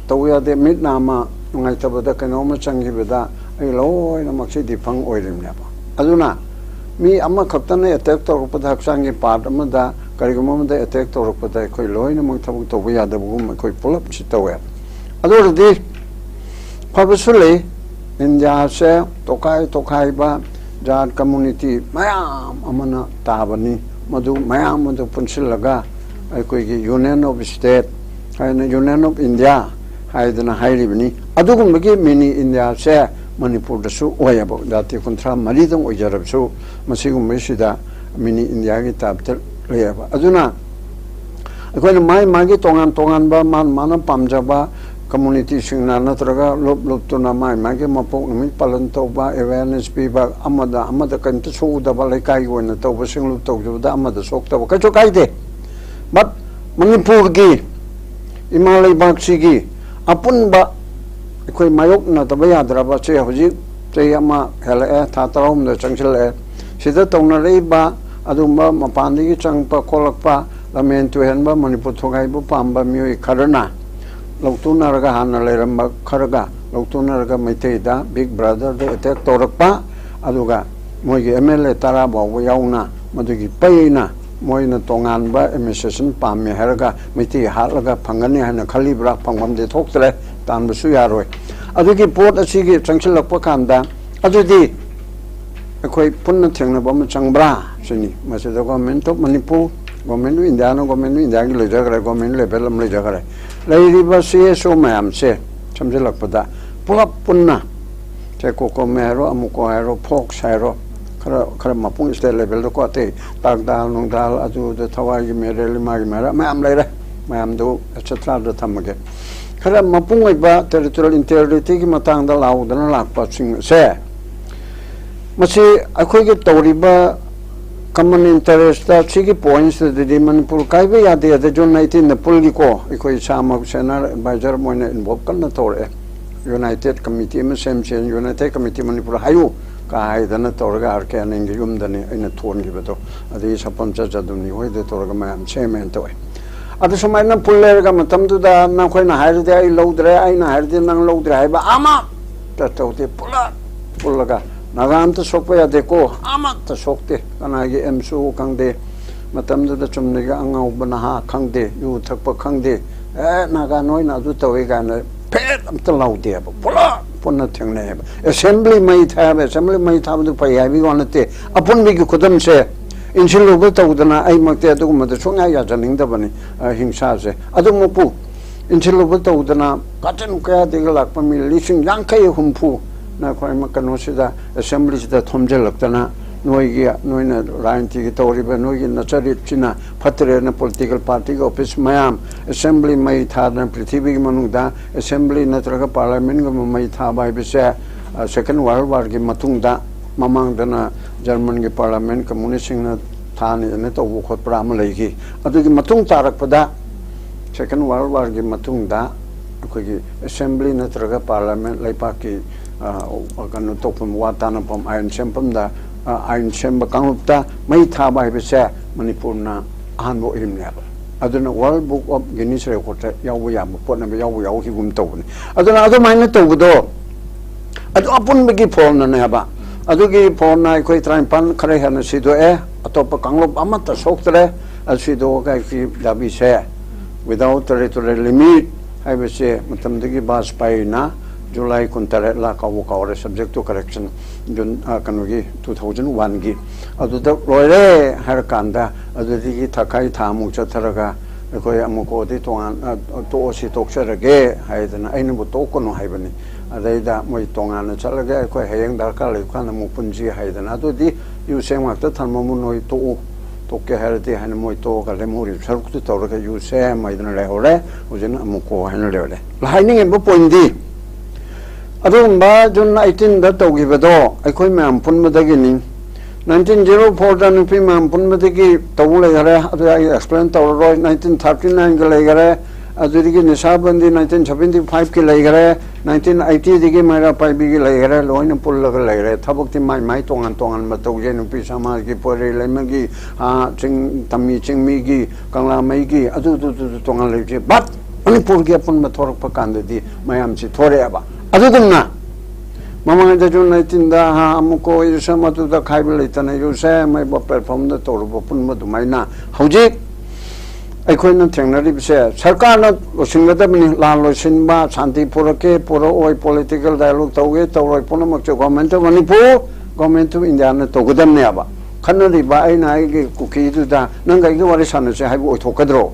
ꯇꯧ ꯌꯥꯗꯦ, ꯃꯤꯠ ꯅꯥꯝꯃ ꯅꯨꯡꯉꯥꯏꯇꯕꯗ, ꯀꯩꯅꯣꯝꯃ ꯆꯪꯈꯤꯕꯗ, ꯑꯩ ꯂꯣꯏꯅꯃꯛꯁꯦ ꯗꯤꯐꯪ ꯑꯣꯏꯔꯤꯕꯅꯦꯕ꯫ ꯑꯗꯨꯅ ꯃꯤ ꯑꯃꯈꯛꯇꯅ ꯑꯦꯇꯦꯛ ꯇꯧꯔꯛꯄꯗ, ꯍꯛꯆꯥꯡꯒꯤ ꯄꯥꯔꯠ ꯑꯃꯗ, ꯀꯔꯤꯒꯨꯝꯕ ꯑꯃꯗ ꯑꯦꯇꯦꯛ ꯇꯧꯔꯛꯄꯗ, ꯑꯩꯈꯣꯏ ꯂꯣꯏꯅꯃꯛ ꯊꯕꯛ ꯇꯧꯕ ꯌꯥꯗꯕꯒꯨꯝ ꯑꯩꯈꯣꯏ ꯄꯨꯂꯞꯁꯤ ꯇꯧꯋꯦ꯫ ꯑꯗꯨ ꯑꯣꯏꯔꯗꯤ ꯐꯕꯁꯨ ꯂꯩ꯫ ꯏꯟꯗꯤꯌꯥꯁꯦ ꯇꯣꯈꯥꯏ ꯇꯣꯈꯥꯏꯕ ꯖꯥꯠ, ꯀꯝꯃꯨꯅꯤꯇꯤ ꯃꯌꯥꯝ ꯑꯃꯅ ꯇꯥꯕꯅꯤ꯫ ꯃꯗꯨ ꯃꯌꯥꯝ ꯑꯗꯨ ꯄꯨꯟꯁꯤꯜꯂꯒ ꯑꯩꯈꯣꯏꯒꯤ Union of State ꯍꯥꯏꯅ, Union of India ꯍꯥꯏꯗꯅ ꯍꯥꯏꯔꯤꯕꯅꯤ꯫ ꯑꯗꯨꯒꯨꯝꯕꯒꯤ ꯃꯤꯅꯤ ꯏꯟꯗꯤꯌꯥꯁꯦ ꯃꯅꯤꯄꯨꯔꯗꯁꯨ ꯑꯣꯏꯌꯦꯕ꯫ ꯖꯥꯇꯤ ꯀꯨꯟꯊ꯭ꯔꯥ ꯃꯔꯤꯗꯪ ꯑꯣꯏꯖꯔꯕꯁꯨ, ꯃꯁꯤꯒꯨꯝꯕꯁꯤꯗ ꯃꯤꯅꯤ ꯏꯟꯗꯤꯌꯥꯒꯤ ꯇꯥꯏꯞꯇ ꯂꯩꯌꯦꯕ꯫ ꯑꯗꯨꯅ ꯑꯩꯈꯣꯏꯅ ꯃꯥꯒꯤ ꯃꯥꯒꯤ ꯇꯣꯉꯥꯟ ꯇꯣꯉꯥꯟꯕ, ꯃꯥꯅ ꯃꯥꯅ ꯄꯥꯝꯖꯕ ꯀꯝꯃꯨꯅꯤꯇꯤꯁꯤꯡꯅ ꯅꯠꯇ꯭ꯔꯒ ꯂꯨꯞ ꯂꯨꯞꯇꯨꯅ ꯃꯥꯒꯤ ꯃꯥꯒꯤ ꯃꯄꯣꯛ ꯅꯨꯃꯤꯠ ꯄꯥꯂꯟ ꯇꯧꯕ, ꯑꯦꯋꯦꯔꯅꯦꯁ ꯄꯤꯕ, ꯑꯃꯗ ꯑꯃꯗ ꯀꯔꯤꯝꯇ ꯁꯣꯛꯎꯗꯕ, ꯂꯩꯀꯥꯏꯒꯤ ꯑꯣꯏꯅ ꯇꯧꯕ, ꯁꯤꯡꯂꯨꯞ ꯇꯧꯖꯕꯗ ꯑꯃꯗ ꯁꯣꯛꯇꯕ, ꯀꯩꯁꯨ ꯀꯥꯏꯗꯦ꯫ But ꯃꯅꯤꯄꯨꯔꯒꯤ ꯏꯃꯥ ꯂꯩꯕꯥꯛꯁꯤꯒꯤ ꯑꯄꯨꯟꯕ ꯑꯩꯈꯣꯏ ꯃꯥꯌꯣꯛꯅꯗꯕ ꯌꯥꯗ꯭ꯔꯕ, ꯁꯦ ꯍꯧꯖꯤꯛ ꯆꯍꯤ ꯑꯃ ꯍꯦꯜꯂꯛꯑꯦ, ꯊꯥ ꯇꯔꯥꯍꯨꯝꯗꯣꯏ ꯆꯪꯁꯤꯜꯂꯛꯑꯦ, ꯁꯤꯗ ꯇꯧꯅꯔꯛꯏꯕ ꯑꯗꯨꯒꯨꯝꯕ ꯃꯄꯥꯟꯗꯒꯤ ꯆꯪꯉꯛꯄ ꯈꯣꯠꯂꯛꯄ, ꯂꯝꯍꯦꯟ ꯇꯨꯍꯦꯟꯕ, ꯃꯅꯤꯄꯨꯔ ꯊꯨꯒꯥꯏꯕ ꯄꯥꯝꯕ ꯃꯤꯑꯣꯏ ꯈꯔꯅ ꯂꯧꯊꯣꯛꯅꯔꯒ, ꯍꯥꯟꯅ ꯂꯩꯔꯝꯕ ꯈꯔꯒ ꯂꯧꯊꯣꯛꯅꯔꯒ ꯃꯩꯇꯩꯗ ꯕꯤꯛ ꯕ꯭ꯔꯗꯔꯗ ꯑꯦꯇꯦꯛ ꯇꯧꯔꯛꯄ, ꯑꯗꯨꯒ ꯃꯣꯏꯒꯤ ꯑꯦꯝ ꯑꯦꯜ ꯑꯦ ꯇꯔꯥ ꯐꯥꯎꯕ ꯌꯥꯎꯅ ꯃꯗꯨꯒꯤ ꯄꯩꯅ ꯃꯣꯏꯅ ꯇꯣꯉꯥꯟꯕ ꯑꯦꯗꯃꯤꯅꯤꯁꯇ꯭ꯔꯦꯁꯟ ꯄꯥꯝꯃꯦ ꯍꯥꯏꯔꯒ ꯃꯩꯇꯩ ꯍꯥꯠꯂꯒ ꯐꯪꯒꯅꯤ ꯍꯥꯏꯅ ꯈꯜꯂꯤꯕ꯭ꯔꯥ? ꯐꯪꯐꯝꯗꯤ ꯊꯣꯛꯇ꯭ꯔꯦ, ꯇꯥꯟꯕꯁꯨ ꯌꯥꯔꯣꯏ꯫ ꯑꯗꯨꯒꯤ ꯄꯣꯠ ꯑꯁꯤꯒꯤ ꯆꯪꯁꯤꯜꯂꯛꯄ ꯀꯥꯟꯗ, ꯑꯗꯨꯗꯤ ꯑꯩꯈꯣꯏ ꯄꯨꯟꯅ ꯊꯦꯡꯅꯕ ꯑꯃ ꯆꯪꯕ꯭ꯔꯥ ꯁꯤꯅꯤ꯫ ꯃꯁꯤꯗ Government of Manipur, Government of Indiaꯅ Government of Indiaꯒꯤ ꯂꯩꯖꯈ꯭ꯔꯦ, government level ꯑꯃ ꯂꯩꯖꯈ꯭ꯔꯦ꯫ ꯂꯩꯔꯤꯕ C S O ꯃꯌꯥꯝꯁꯦ ꯁꯝꯖꯤꯜꯂꯛꯄꯗ ꯄꯨꯂꯞ ꯄꯨꯟꯅ, ꯁꯦ COCOMI ꯍꯥꯏꯔꯣ, AMUCO ꯍꯥꯏꯔꯣ, FOCS ꯍꯥꯏꯔꯣ, ꯈꯔ, ꯈꯔ ꯃꯄꯨꯡ state levelꯗꯀꯣ, ꯑꯇꯩ ꯇꯥꯛꯗꯥꯜ ꯅꯨꯡꯗꯥꯜ ꯑꯗꯨꯗ ꯊꯋꯥꯏꯒꯤ ꯃꯦꯔꯦꯜ ꯃꯥꯒꯤ ꯃꯔꯛ ꯃꯌꯥꯝ ꯂꯩꯔꯦ꯫ ꯃꯌꯥꯝꯗꯨ etceteraꯗ ꯊꯝꯃꯒꯦ꯫ ꯈꯔ ꯃꯄꯨꯡ ꯑꯣꯏꯕ territorial integrityꯒꯤ ꯃꯇꯥꯡꯗ ꯂꯥꯎꯗꯅ ꯂꯥꯛꯄꯁꯤꯡ ꯑꯁꯦ, ꯃꯁꯤ ꯑꯩꯈꯣꯏꯒꯤ ꯇꯧꯔꯤꯕ common interest ꯁꯤꯒꯤ pointsꯇꯗꯤ ꯃꯅꯤꯄꯨꯔ ꯀꯥꯏꯕ ꯌꯥꯗꯦ꯫ ꯑꯗ June nineteenꯗ ꯄꯨꯜꯒꯤꯀꯣ, ꯑꯩꯈꯣꯏ ꯏꯁꯥꯃꯛ senior advisor ꯑꯃ ꯑꯣꯏꯅ involve ꯀꯟꯅ ꯇꯧꯔꯛꯑꯦ꯫ United committee ꯑꯃ ꯁꯦꯝꯁꯦ, United Committee ꯃꯅꯤꯄꯨꯔ ꯍꯥꯏꯌꯨ ꯀꯥ ꯍꯥꯏꯗꯅ ꯇꯧꯔꯒ R K ꯑꯅꯤꯜꯒꯤ ꯌꯨꯝꯗꯅꯤ ꯑꯩꯅ ꯊꯣꯟꯈꯤꯕꯗꯣ꯫ ꯑꯗꯒꯤ ꯁꯄꯝꯆ ꯖꯗꯨꯅꯤ ꯍꯣꯏꯗ ꯇꯧꯔꯒ ꯃꯌꯥꯝ ꯁꯦꯝꯃꯦꯅ ꯇꯧꯋꯦ꯫ ꯑꯗꯨ ꯁꯨꯃꯥꯏꯅ ꯄꯨꯜ ꯂꯩꯔꯒ ꯃꯇꯝꯗꯨꯗ ꯅꯈꯣꯏꯅ ꯍꯥꯏꯔꯗꯤ ꯑꯩ ꯂꯧꯗ꯭ꯔꯦ, ꯑꯩꯅ ꯍꯥꯏꯔꯗꯤ ꯅꯪ ꯂꯧꯗ꯭ꯔꯦ ꯍꯥꯏꯕ ꯑꯃꯠꯇ ꯇꯧꯗꯦ꯫ ꯄꯨꯂꯞ ꯄꯨꯜꯂꯒ ꯅꯥꯒꯥ ꯑꯝꯇ ꯁꯣꯛꯄ ꯌꯥꯗꯦꯀꯣ, ꯑꯃꯠꯇ ꯁꯣꯛꯇꯦ꯫ ꯀꯅꯥꯒꯤ ꯑꯦꯝꯁꯨ ꯈꯪꯗꯦ, ꯃꯇꯝꯗꯨꯗ ꯆꯨꯝꯅꯒꯤ ꯑꯉꯥꯎꯕ ꯅꯍꯥ ꯈꯪꯗꯦ, ꯌꯨ ꯊꯛꯄ ꯈꯪꯗꯦ, ꯑꯦ ꯅꯥꯒꯥ ꯅꯣꯏꯅ ꯑꯗꯨ ꯇꯧꯏ ꯀꯥꯏꯅ ꯐꯦꯠ ꯑꯝꯇ ꯂꯥꯎꯗꯦꯕ꯫ ꯄꯨꯂꯞ ꯄꯨꯟꯅ ꯊꯦꯡꯅꯩꯑꯕ꯫ Assembly ꯃꯩ ꯊꯥꯕ, Assembly ꯃꯩ ꯊꯥꯕꯗꯨ ꯐꯩ ꯍꯥꯏꯕꯒꯤ ꯋꯥ ꯅꯠꯇꯦ꯫ ꯑꯄꯨꯟꯕꯒꯤ ꯈꯨꯗꯝꯁꯦ ꯏꯟꯁꯤꯜꯂꯨꯕ ꯇꯧꯗꯅ ꯑꯩꯃꯛꯇꯤ ꯑꯗꯨꯒꯨꯝꯕꯗ ꯁꯨꯡꯌꯥ ꯌꯥꯖꯅꯤꯡꯗꯕꯅꯤ꯫ ꯑ, ꯍꯤꯡꯁꯥꯁꯦ ꯑꯗꯨꯃꯛꯄꯨ ꯏꯟꯁꯤꯜꯂꯨꯕ ꯇꯧꯗꯅ ꯀꯥꯆꯤꯟ ꯀꯌꯥꯗꯒꯤ ꯂꯥꯛꯄ ꯃꯤ ꯂꯤꯁꯤꯡ ꯌꯥꯡꯈꯩ ꯍꯨꯝꯐꯨꯅ ꯑꯩꯈꯣꯏ ꯀꯩꯅꯣꯁꯤꯗ, Assemblyꯁꯤꯗ ꯊꯣꯝꯖꯤꯜꯂꯛꯇꯅ, ꯅꯣꯏꯒꯤ, ꯅꯣꯏꯅ ꯔꯥꯖꯅꯤꯇꯤꯒꯤ ꯇꯧꯔꯤꯕ ꯅꯣꯏꯒꯤ ꯅꯆꯔꯤꯠꯁꯤꯅ ꯐꯠꯇ꯭ꯔꯦꯅ political partyꯒꯤ office ꯃꯌꯥꯝ, Assembly ꯃꯩ ꯊꯥꯗꯅ ꯄ꯭ꯔꯤꯊꯤꯕꯤꯒꯤ ꯃꯅꯨꯡꯗ Assembly ꯅꯠꯇ꯭ꯔꯒ Parliamentꯒꯨꯝꯕ ꯃꯩ ꯊꯥꯕ ꯍꯥꯏꯕꯁꯦ, ꯑ, Second World Warꯒꯤ ꯃꯇꯨꯡꯗ, ꯃꯃꯥꯡꯗꯅ Germanꯒꯤ Parliament communistꯁꯤꯡꯅ ꯊꯥꯅꯤꯗꯅ ꯇꯧꯕ ꯈꯣꯠꯄ ꯑꯃ ꯂꯩꯈꯤ꯫ ꯑꯗꯨꯒꯤ ꯃꯇꯨꯡ ꯇꯥꯔꯛꯄꯗ, Second World Warꯒꯤ ꯃꯇꯨꯡꯗ ꯑꯩꯈꯣꯏꯒꯤ Assembly ꯅꯠꯇ꯭ꯔꯒ Parliament, ꯂꯩꯄꯥꯛꯀꯤ, ꯑ, ꯀꯩꯅꯣ ꯇꯧꯐꯝ, ꯋꯥ ꯇꯥꯅꯐꯝ, ꯑꯥꯏꯟ ꯁꯦꯝꯐꯝꯗ, ꯑ, ꯑꯥꯏꯟ ꯁꯦꯝꯕ ꯀꯥꯡꯂꯨꯞꯇ ꯃꯩ ꯊꯥꯕ ꯍꯥꯏꯕꯁꯦ ꯃꯅꯤꯄꯨꯔꯅ ꯑꯍꯥꯟꯕ ꯑꯣꯏꯔꯤꯕꯅꯦꯕ꯫ ꯑꯗꯨꯅ World Book of Guinness Recordꯇ ꯌꯥꯎꯕ ꯌꯥꯕ ꯄꯣꯠꯅꯦꯕ, ꯌꯥꯎꯕ ꯌꯥꯎꯈꯤꯒꯨꯝ ꯇꯧꯕꯅꯤ꯫ ꯑꯗꯨꯅ ꯑꯗꯨꯃꯥꯏꯅ ꯇꯧꯕꯗꯣ, ꯑꯗꯨ ꯑꯄꯨꯟꯕꯒꯤ ꯐꯣꯜꯅꯅꯦꯕ꯫ ꯑꯗꯨꯒꯤ ꯐꯣꯜꯅ ꯑꯩꯈꯣꯏ ꯇꯔꯥꯅꯤꯄꯥꯟ ꯈꯔ ꯍꯦꯟꯅ ꯁꯤꯗꯣꯛꯑꯦ, ꯑꯇꯣꯞꯄ ꯀꯥꯡꯂꯨꯞ ꯑꯃꯠꯇ ꯁꯣꯛꯇ꯭ꯔꯦ꯫ ꯑꯗꯨ ꯁꯤꯗꯣꯛꯑꯒ ꯑꯩꯈꯣꯏ ꯗꯥꯕꯤꯁꯦ without territorial limit ꯍꯥꯏꯕꯁꯦ ꯃꯇꯝꯗꯨꯒꯤ ꯕꯥꯖꯄꯥꯏꯅ ꯖꯨꯂꯥꯏ ꯀꯨꯟꯇꯔꯦꯠꯂ, ꯀꯥꯎꯕꯨ ꯀꯥꯎꯔꯦ, subject to correction, ꯖꯨꯟ, ꯑ, ꯀꯩꯅꯣꯒꯤ, two thousand one ꯒꯤ꯫ ꯑꯗꯨꯗ ꯂꯣꯏꯔꯦ ꯍꯥꯏꯔꯀꯥꯟꯗ, ꯑꯗꯨꯗꯒꯤ ꯊꯥꯈꯥꯏ ꯊꯥꯃꯨꯛ ꯆꯠꯊꯔꯒ, ꯑꯩꯈꯣꯏ ꯑꯃꯨꯛꯀꯣꯗꯤ ꯇꯣꯉꯥꯟ, ꯑ, ꯇꯣꯛꯑꯁꯤ, ꯇꯣꯛꯆꯔꯒꯦ ꯍꯥꯏꯗꯅ, ꯑꯩꯅꯕꯨ ꯇꯣꯛꯀꯅꯨ ꯍꯥꯏꯕꯅꯤ꯫ ꯑꯗꯩꯗ ꯃꯣꯏ ꯇꯣꯉꯥꯟꯅ ꯆꯠꯂꯒꯦ, ꯑꯩꯈꯣꯏ ꯍꯌꯦꯡ ꯗꯔꯀꯥꯔ ꯂꯩꯕ ꯀꯥꯟꯗ ꯑꯃꯨꯛ ꯄꯨꯟꯁꯤ ꯍꯥꯏꯗꯅ꯫ ꯑꯗꯨꯗꯤ ꯌꯨ ꯁꯦꯝ ꯉꯥꯛꯇ ꯊꯝꯃꯝꯃꯨ, ꯅꯣꯏ ꯇꯣꯛꯎ, ꯇꯣꯛꯀꯦ ꯍꯥꯏꯔꯗꯤ ꯍꯥꯏꯅ ꯃꯣꯏ ꯇꯣꯛꯑꯒ ꯂꯦꯝꯍꯧꯔꯤꯕ ꯁꯔꯨꯛꯇꯨ ꯇꯧꯔꯒ ꯌꯨ ꯁꯦꯝ ꯍꯥꯏꯗꯅ ꯂꯩꯍꯧꯔꯦ꯫ ꯍꯧꯖꯤꯛꯅ ꯑꯃꯨꯛꯀꯣ ꯍꯥꯏꯅ ꯂꯩꯍꯧꯔꯦ꯫ ꯍꯥꯏꯅꯤꯡꯉꯤꯕ point ꯗꯤ, ꯑꯗꯨꯒꯨꯝꯕ ꯖꯨꯟ eighteenꯗ ꯇꯧꯈꯤꯕꯗꯣ ꯑꯩꯈꯣꯏ ꯃꯌꯥꯝ ꯄꯨꯟꯕꯗꯒꯤꯅꯤ꯫ Nineteen zero fourꯗ ꯅꯨꯄꯤ ꯃꯌꯥꯝ ꯄꯨꯟꯕꯗꯒꯤ ꯇꯧ ꯂꯩꯈꯔꯦ, ꯑꯗꯨ ꯑꯩ explain ꯇꯧꯔꯔꯣꯏ꯫ Nineteen thirty nineꯒꯤ ꯂꯩꯈꯔꯦ, ꯑꯗꯨꯗꯒꯤ ꯅꯤꯁꯥꯕꯟꯗꯤ nineteen seventy fiveꯀꯤ ꯂꯩꯈꯔꯦ, nineteen eightyꯗꯒꯤ ꯃꯩꯔꯥ ꯄꯥꯏꯕꯤꯒꯤ ꯂꯩꯈꯔꯦ, ꯂꯣꯏꯅ ꯄꯨꯜꯂꯒ ꯂꯩꯈꯔꯦ꯫ ꯊꯕꯛꯇꯤ ꯃꯥꯏ ꯃꯥꯏ ꯇꯣꯉꯥꯟ ꯇꯣꯉꯥꯟꯕ ꯇꯧꯖꯩ꯫ ꯅꯨꯄꯤ ꯁꯃꯥꯖꯒꯤ, ꯄꯣꯏꯔꯩ ꯂꯩꯃꯒꯤ, ꯑꯥ, ꯆꯤꯡ, ꯇꯝꯃꯤ ꯆꯤꯡꯃꯤꯒꯤ, ꯀꯪꯂꯥꯃꯩꯒꯤ, ꯑꯗꯨ, ꯑꯗꯨ, ꯑꯗꯨ, ꯑꯗꯨ ꯇꯣꯉꯥꯟ ꯂꯩꯕꯁꯦ꯫ But ꯃꯅꯤꯄꯨꯔꯒꯤ ꯑꯄꯨꯟꯕ ꯊꯣꯔꯛꯄ ꯀꯥꯟꯗꯗꯤ ꯃꯌꯥꯝꯁꯤ ꯊꯣꯔꯛꯑꯦꯕ꯫ ꯑꯗꯨꯒꯨꯝꯅ ꯃꯃꯥꯡꯗ ꯖꯨꯟ eighteenꯗ, ꯍꯥ, ꯑꯃꯨꯛꯀ ꯌꯨꯁꯦꯝ ꯑꯗꯨꯗ ꯈꯥꯏꯕ ꯂꯩꯇꯅ ꯌꯨꯁꯦꯝ ꯍꯥꯏꯕ platformꯗ ꯇꯧꯔꯨꯕ ꯄꯨꯟꯕ ꯑꯗꯨꯃꯥꯏꯅ ꯍꯧꯖꯤꯛ ꯑꯩꯈꯣꯏꯅ ꯊꯦꯡꯅꯔꯤꯕꯁꯦ, ꯁꯔꯀꯥꯔꯅ ꯂꯣꯏꯁꯤꯟꯒꯗꯕꯅꯤ꯫ ꯂꯥꯟ ꯂꯣꯏꯁꯤꯟꯕ, ꯁꯥꯟꯇꯤ ꯄꯨꯔꯛꯀꯦ ꯄꯨꯔꯛꯑꯣꯏ, political dialogue ꯇꯧꯒꯦ ꯇꯧꯔꯣꯏ, ꯄꯨꯝꯅꯃꯛꯁꯦ Government of Manipur, Government of Indiaꯅ ꯇꯧꯒꯗꯕꯅꯦꯕ꯫ ꯈꯟꯅꯔꯤꯕ ꯑꯩꯅ ꯑꯩꯒꯤ ꯀꯨꯀꯤꯗꯨꯗ ꯅꯪꯒ ꯑꯩꯒ ꯋꯥꯔꯤ ꯁꯥꯟꯅꯁꯦ ꯍꯥꯏꯕ ꯑꯣꯏꯊꯣꯛꯀꯗ꯭ꯔꯣ?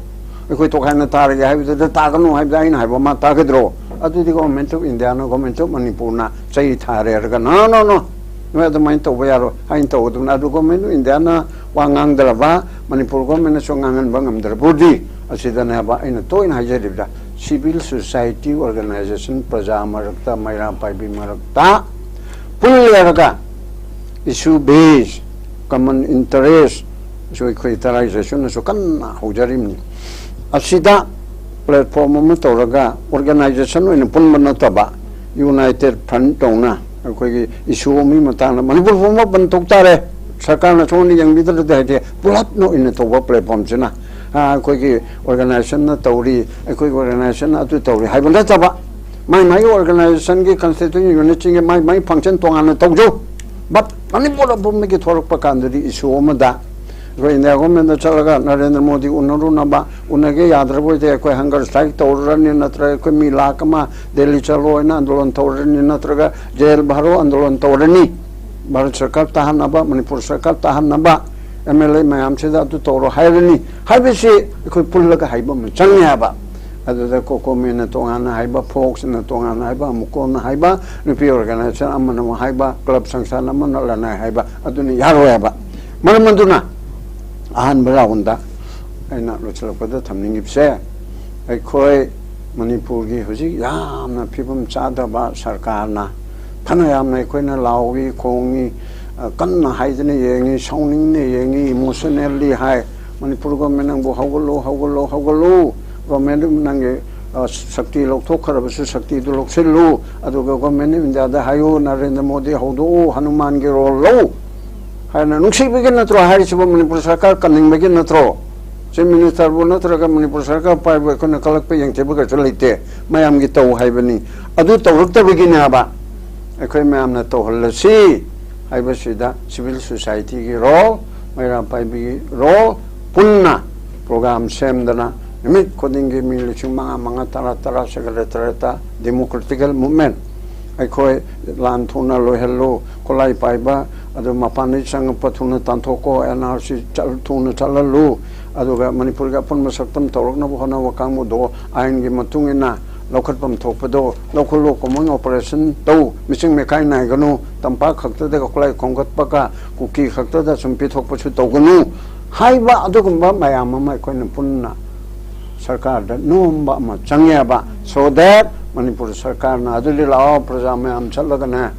ꯑꯩꯈꯣꯏ ꯇꯣꯈꯥꯏꯅ ꯇꯥꯔꯒꯦ ꯍꯥꯏꯕꯗꯨꯗ ꯇꯥꯒꯅꯨ ꯍꯥꯏꯕꯗ ꯑꯩꯅ ꯍꯥꯏꯕ ꯃꯥ ꯇꯥꯒꯗ꯭ꯔꯣ? ꯑꯗꯨꯗꯤ Government of Indiaꯅ, Government of Manipureꯅ ꯆꯩ ꯊꯥꯔꯦꯔꯒ, "No, no, no, ꯅꯣꯏ ꯑꯗꯨꯃꯥꯏꯅ ꯇꯧꯕ ꯌꯥꯔꯣꯏ" ꯍꯥꯏꯅ ꯇꯧꯒꯗꯕꯅꯤ꯫ ꯑꯗꯨ Government of Indiaꯅ ꯋꯥ ꯉꯥꯡꯗ꯭ꯔꯕ, ꯃꯅꯤꯄꯨꯔ Governmentꯅꯁꯨ ꯉꯥꯡꯍꯟꯕ ꯉꯝꯗ꯭ꯔꯕꯨꯗꯤ, ꯑꯁꯤꯗꯅꯦꯕ ꯑꯩꯅ ꯇꯣꯏꯅ ꯍꯥꯏꯖꯔꯤꯕꯗ, civil society organization, ꯄ꯭ꯔꯖꯥ ꯃꯔꯛꯇ, ꯃꯩꯔꯥ ꯄꯥꯏꯕꯤ ꯃꯔꯛꯇ ꯄꯨꯜꯂꯦꯔꯒ, issue base, common interest, ꯁꯨ ꯑꯩꯈꯣꯏ ꯇꯔꯥꯏꯖꯦꯁꯟꯅꯁꯨ ꯀꯟꯅ ꯍꯧꯖꯔꯤꯕꯅꯤ꯫ ꯑꯁꯤꯗ platform ꯑꯃ ꯇꯧꯔꯒ organization ꯑꯣꯏꯅ ꯄꯨꯟꯕ ꯅꯠꯇꯕ, United Front ꯇꯧꯅ ꯑꯩꯈꯣꯏꯒꯤ issue ꯑꯃꯒꯤ ꯃꯇꯥꯡꯗ ꯃꯅꯤꯄꯨꯔ ꯄꯨꯝꯕ ꯄꯟꯊꯣꯛ ꯇꯥꯔꯦ꯫ ꯁꯔꯀꯥꯔꯅ ꯁꯣꯝꯗ ꯌꯦꯡꯕꯤꯗ꯭ꯔꯗꯤ ꯍꯥꯏꯗꯤ ꯄꯨꯂꯞꯅ ꯑꯣꯏꯅ ꯇꯧꯕ platformꯁꯤꯅ, ꯑ, ꯑꯩꯈꯣꯏꯒꯤ organizationꯅ ꯇꯧꯔꯤ, ꯑꯩꯈꯣꯏꯒꯤ organizationꯅ ꯑꯗꯨ ꯇꯧꯔꯤ ꯍꯥꯏꯕ ꯅꯠꯇꯕ, ꯃꯥꯏ ꯃꯥꯏꯒꯤ organizationꯒꯤ constituent unitꯁꯤꯡꯒꯤ ꯃꯥꯏ ꯃꯥꯏ function ꯇꯣꯉꯥꯟꯅ ꯇꯧꯖꯧ꯫ But ꯃꯅꯤꯄꯨꯔ ꯄꯨꯝꯕꯒꯤ ꯊꯣꯔꯛꯄ ꯀꯥꯟꯗꯗꯤ issue ꯑꯃꯗ ꯑꯩꯈꯣꯏ ꯏꯟꯗꯤꯌꯥ ꯒꯣꯔꯃꯦꯟꯗ ꯆꯠꯂꯒ ꯅꯔꯦꯟꯗ꯭ꯔ ꯃꯣꯗꯤ ꯎꯅꯔꯨꯅꯕ, ꯎꯅꯒꯦ ꯌꯥꯗ꯭ꯔꯕ ꯑꯣꯏꯗꯤ ꯑꯩꯈꯣꯏ ꯍꯪꯒꯔ ꯁ꯭ꯇ꯭ꯔꯥꯏꯛ ꯇꯧꯔꯅꯤ, ꯅꯠꯇ꯭ꯔꯒ ꯑꯩꯈꯣꯏ ꯃꯤ ꯂꯥꯈ ꯑꯃ ꯗꯦꯜꯂꯤ ꯆꯠꯂꯣ ꯍꯥꯏꯅ ꯑꯟꯗꯣꯂꯟ ꯇꯧꯔꯅꯤ, ꯅꯠꯇ꯭ꯔꯒ ꯖꯦꯜ ꯚꯔꯣ ꯑꯟꯗꯣꯂꯟ ꯇꯧꯔꯅꯤ꯫ ꯚꯥꯔꯠ ꯁꯔꯀꯥꯔ ꯇꯥꯍꯟꯅꯕ, ꯃꯅꯤꯄꯨꯔ ꯁꯔꯀꯥꯔ ꯇꯥꯍꯟꯅꯕ, ꯑꯦꯝ ꯑꯦꯜ ꯑꯦ ꯃꯌꯥꯝꯁꯤꯗ ꯑꯗꯨ ꯇꯧꯔꯣ ꯍꯥꯏꯔꯅꯤ ꯍꯥꯏꯕꯁꯤ ꯑꯩꯈꯣꯏ ꯄꯨꯜꯂꯒ ꯍꯥꯏꯕ ꯑꯃ ꯆꯪꯉꯦ ꯍꯥꯏꯕ꯫ ꯑꯗꯨꯗ ꯀꯣꯀꯣꯃꯦꯟꯅ ꯇꯣꯉꯥꯟꯅ ꯍꯥꯏꯕ, ꯐꯣꯛꯁꯅ ꯇꯣꯉꯥꯟꯅ ꯍꯥꯏꯕ, ꯑꯃꯨꯛ ꯀꯣꯟꯅ ꯍꯥꯏꯕ, ꯅꯨꯄꯤ ꯑꯣꯔꯒꯅꯥꯏꯖꯦꯁꯟ ꯑꯃꯅ ꯑꯃꯨꯛ ꯍꯥꯏꯕ, ꯀ꯭ꯂꯕ ꯁꯪꯁꯊꯥꯟ ꯑꯃꯅ ꯂꯅꯥꯏ ꯍꯥꯏꯕ, ꯑꯗꯨꯅ ꯌꯥꯔꯣꯏ ꯍꯥꯏꯕ꯫ ꯃꯔꯝ ꯑꯗꯨꯅ ꯑꯍꯥꯟꯕ ꯔꯥꯎꯟꯗ ꯑꯩꯅ ꯂꯣꯏꯁꯤꯜꯂꯛꯄꯗ ꯊꯝꯅꯤꯡꯉꯤꯕꯁꯦ, ꯑꯩꯈꯣꯏ ꯃꯅꯤꯄꯨꯔꯒꯤ ꯍꯧꯖꯤꯛ ꯌꯥꯝꯅ ꯐꯤꯕꯝ ꯆꯥꯗꯕ ꯁꯔꯀꯥꯔꯅ, ꯐꯅ ꯌꯥꯝꯅ ꯑꯩꯈꯣꯏꯅ ꯂꯥꯎꯏ ꯈꯣꯡꯉꯤ, ꯑ, ꯀꯟꯅ ꯍꯥꯏꯗꯅ ꯌꯦꯡꯉꯤ, ꯁꯥꯎꯅꯤꯡꯅ ꯌꯦꯡꯉꯤ, ꯏꯃꯣꯁꯅꯦꯜꯂꯤ ꯍꯥꯏ, "ꯃꯅꯤꯄꯨꯔ ꯒꯣꯔꯃꯦꯟ ꯅꯪꯕꯨ ꯍꯧꯒꯠꯂꯨ, ꯍꯧꯒꯠꯂꯨ, ꯍꯧꯒꯠꯂꯨ, ꯒꯣꯔꯃꯦꯟ ꯅꯪꯒꯤ, ꯑ, ꯁꯛꯇꯤ ꯂꯧꯊꯣꯛꯈ꯭ꯔꯕꯁꯨ ꯁꯛꯇꯤꯗꯨ ꯂꯧꯁꯤꯜꯂꯨ, ꯑꯗꯨꯒ ꯒꯣꯔꯃꯦꯟ ꯑꯣꯐ ꯏꯟꯗꯤꯌꯥꯗ ꯍꯥꯏꯌꯨ, ꯅꯔꯦꯟꯗ꯭ꯔ ꯃꯣꯗꯤ ꯍꯧꯗꯣꯛꯎ, ꯍꯅꯨꯃꯥꯟꯒꯤ ꯔꯣꯜ ꯂꯧ" ꯍꯥꯏꯅ ꯅꯨꯡꯁꯤꯕꯒꯤ ꯅꯠꯇ꯭ꯔꯣ ꯍꯥꯏꯔꯤꯁꯤꯕꯨ? ꯃꯅꯤꯄꯨꯔ ꯁꯔꯀꯥꯔ ꯀꯟꯅꯤꯡꯕꯒꯤ ꯅꯠꯇ꯭ꯔꯣ? ꯆꯤꯐ ꯃꯤꯅꯤꯁꯇꯔꯕꯨ ꯅꯠꯇ꯭ꯔꯒ ꯃꯅꯤꯄꯨꯔ ꯁꯔꯀꯥꯔ ꯄꯥꯏꯕ ꯑꯩꯈꯣꯏꯅ ꯀꯜꯂꯛꯄ ꯌꯦꯡꯊꯤꯕ ꯀꯩꯁꯨ ꯂꯩꯇꯦ꯫ ꯃꯌꯥꯝꯒꯤ ꯇꯧ ꯍꯥꯏꯕꯅꯤ꯫ ꯑꯗꯨ ꯇꯧꯔꯛꯇꯕꯒꯤꯅꯦ ꯍꯥꯏꯕ ꯑꯩꯈꯣꯏ ꯃꯌꯥꯝꯅ ꯇꯧꯍꯜꯂꯁꯤ ꯍꯥꯏꯕꯁꯤꯗ ꯁꯤꯚꯤꯜ ꯁꯣꯁꯥꯏꯇꯤꯒꯤ ꯔꯣꯜ, ꯃꯩꯔꯥ ꯄꯥꯏꯕꯤꯒꯤ ꯔꯣꯜ, ꯄꯨꯟꯅ ꯄ꯭ꯔꯣꯒ꯭ꯔꯥꯝ ꯁꯦꯝꯗꯅ ꯅꯨꯃꯤꯠ ꯈꯨꯗꯤꯡꯒꯤ ꯃꯤ ꯂꯤꯁꯤꯡ ꯃꯉꯥ, ꯃꯉꯥ, ꯇꯔꯥ, ꯇꯔꯥ, ꯁꯦꯀ꯭ꯔꯦꯇꯔꯤꯌꯦꯠꯇ ꯗꯦꯃꯣꯀ꯭ꯔꯦꯇꯤꯀꯦꯜ ꯃꯨꯚꯃꯦꯟ, ꯑꯩꯈꯣꯏ ꯂꯥꯟ ꯊꯨꯅ ꯂꯣꯏꯍꯜꯂꯨ, ꯈꯨꯠꯂꯥꯏ ꯄꯥꯏꯕ ꯑꯗꯨ ꯃꯄꯥꯟꯗꯒꯤ ꯆꯪꯉꯛꯄ ꯊꯨꯅ ꯇꯥꯟꯊꯣꯛꯀꯣ, ꯑꯦꯟ ꯑꯥꯔ ꯁꯤ ꯆꯠ-, ꯊꯨꯅ ꯆꯠꯍꯜꯂꯨ, ꯑꯗꯨꯒ ꯃꯅꯤꯄꯨꯔꯒꯤ ꯑꯄꯨꯟꯕ ꯁꯛꯇꯝ ꯇꯧꯔꯛꯅꯕ ꯍꯣꯠꯅꯕ ꯀꯥꯡꯕꯨꯗꯣ ꯑꯥꯏꯟꯒꯤ ꯃꯇꯨꯡ ꯏꯟꯅ ꯂꯧꯈꯠꯐꯝ ꯊꯣꯛꯄꯗꯣ ꯂꯧꯈꯠꯂꯨ, ꯀꯣꯃꯟ ꯑꯣꯄꯔꯦꯁꯟ ꯇꯧ, ꯃꯤꯆꯪ ꯃꯤꯈꯥꯏ ꯅꯥꯏꯒꯅꯨ, ꯇꯝꯄꯥꯛ ꯈꯛꯇꯗ ꯈꯨꯠꯂꯥꯏ ꯈꯣꯝꯒꯠꯄꯒ ꯀꯨꯀꯤ ꯈꯛꯇꯗ ꯁꯨꯝ ꯄꯤꯊꯣꯛꯄꯁꯨ ꯇꯧꯒꯅꯨ ꯍꯥꯏꯕ ꯑꯗꯨꯒꯨꯝꯕ ꯃꯌꯥꯝ ꯑꯃ ꯑꯩꯈꯣꯏꯅ ꯄꯨꯟꯅ ꯁꯔꯀꯥꯔꯗ ꯅꯣꯝꯕ ꯑꯃ ꯆꯪꯉꯦꯕ꯫ So that ꯃꯅꯤꯄꯨꯔ ꯁꯔꯀꯥꯔꯅ ꯑꯗꯨꯗꯤ ꯂꯥꯛꯑꯣ, ꯄ꯭ꯔꯖꯥ ꯃꯌꯥꯝ ꯆꯠꯂꯒꯅꯦ,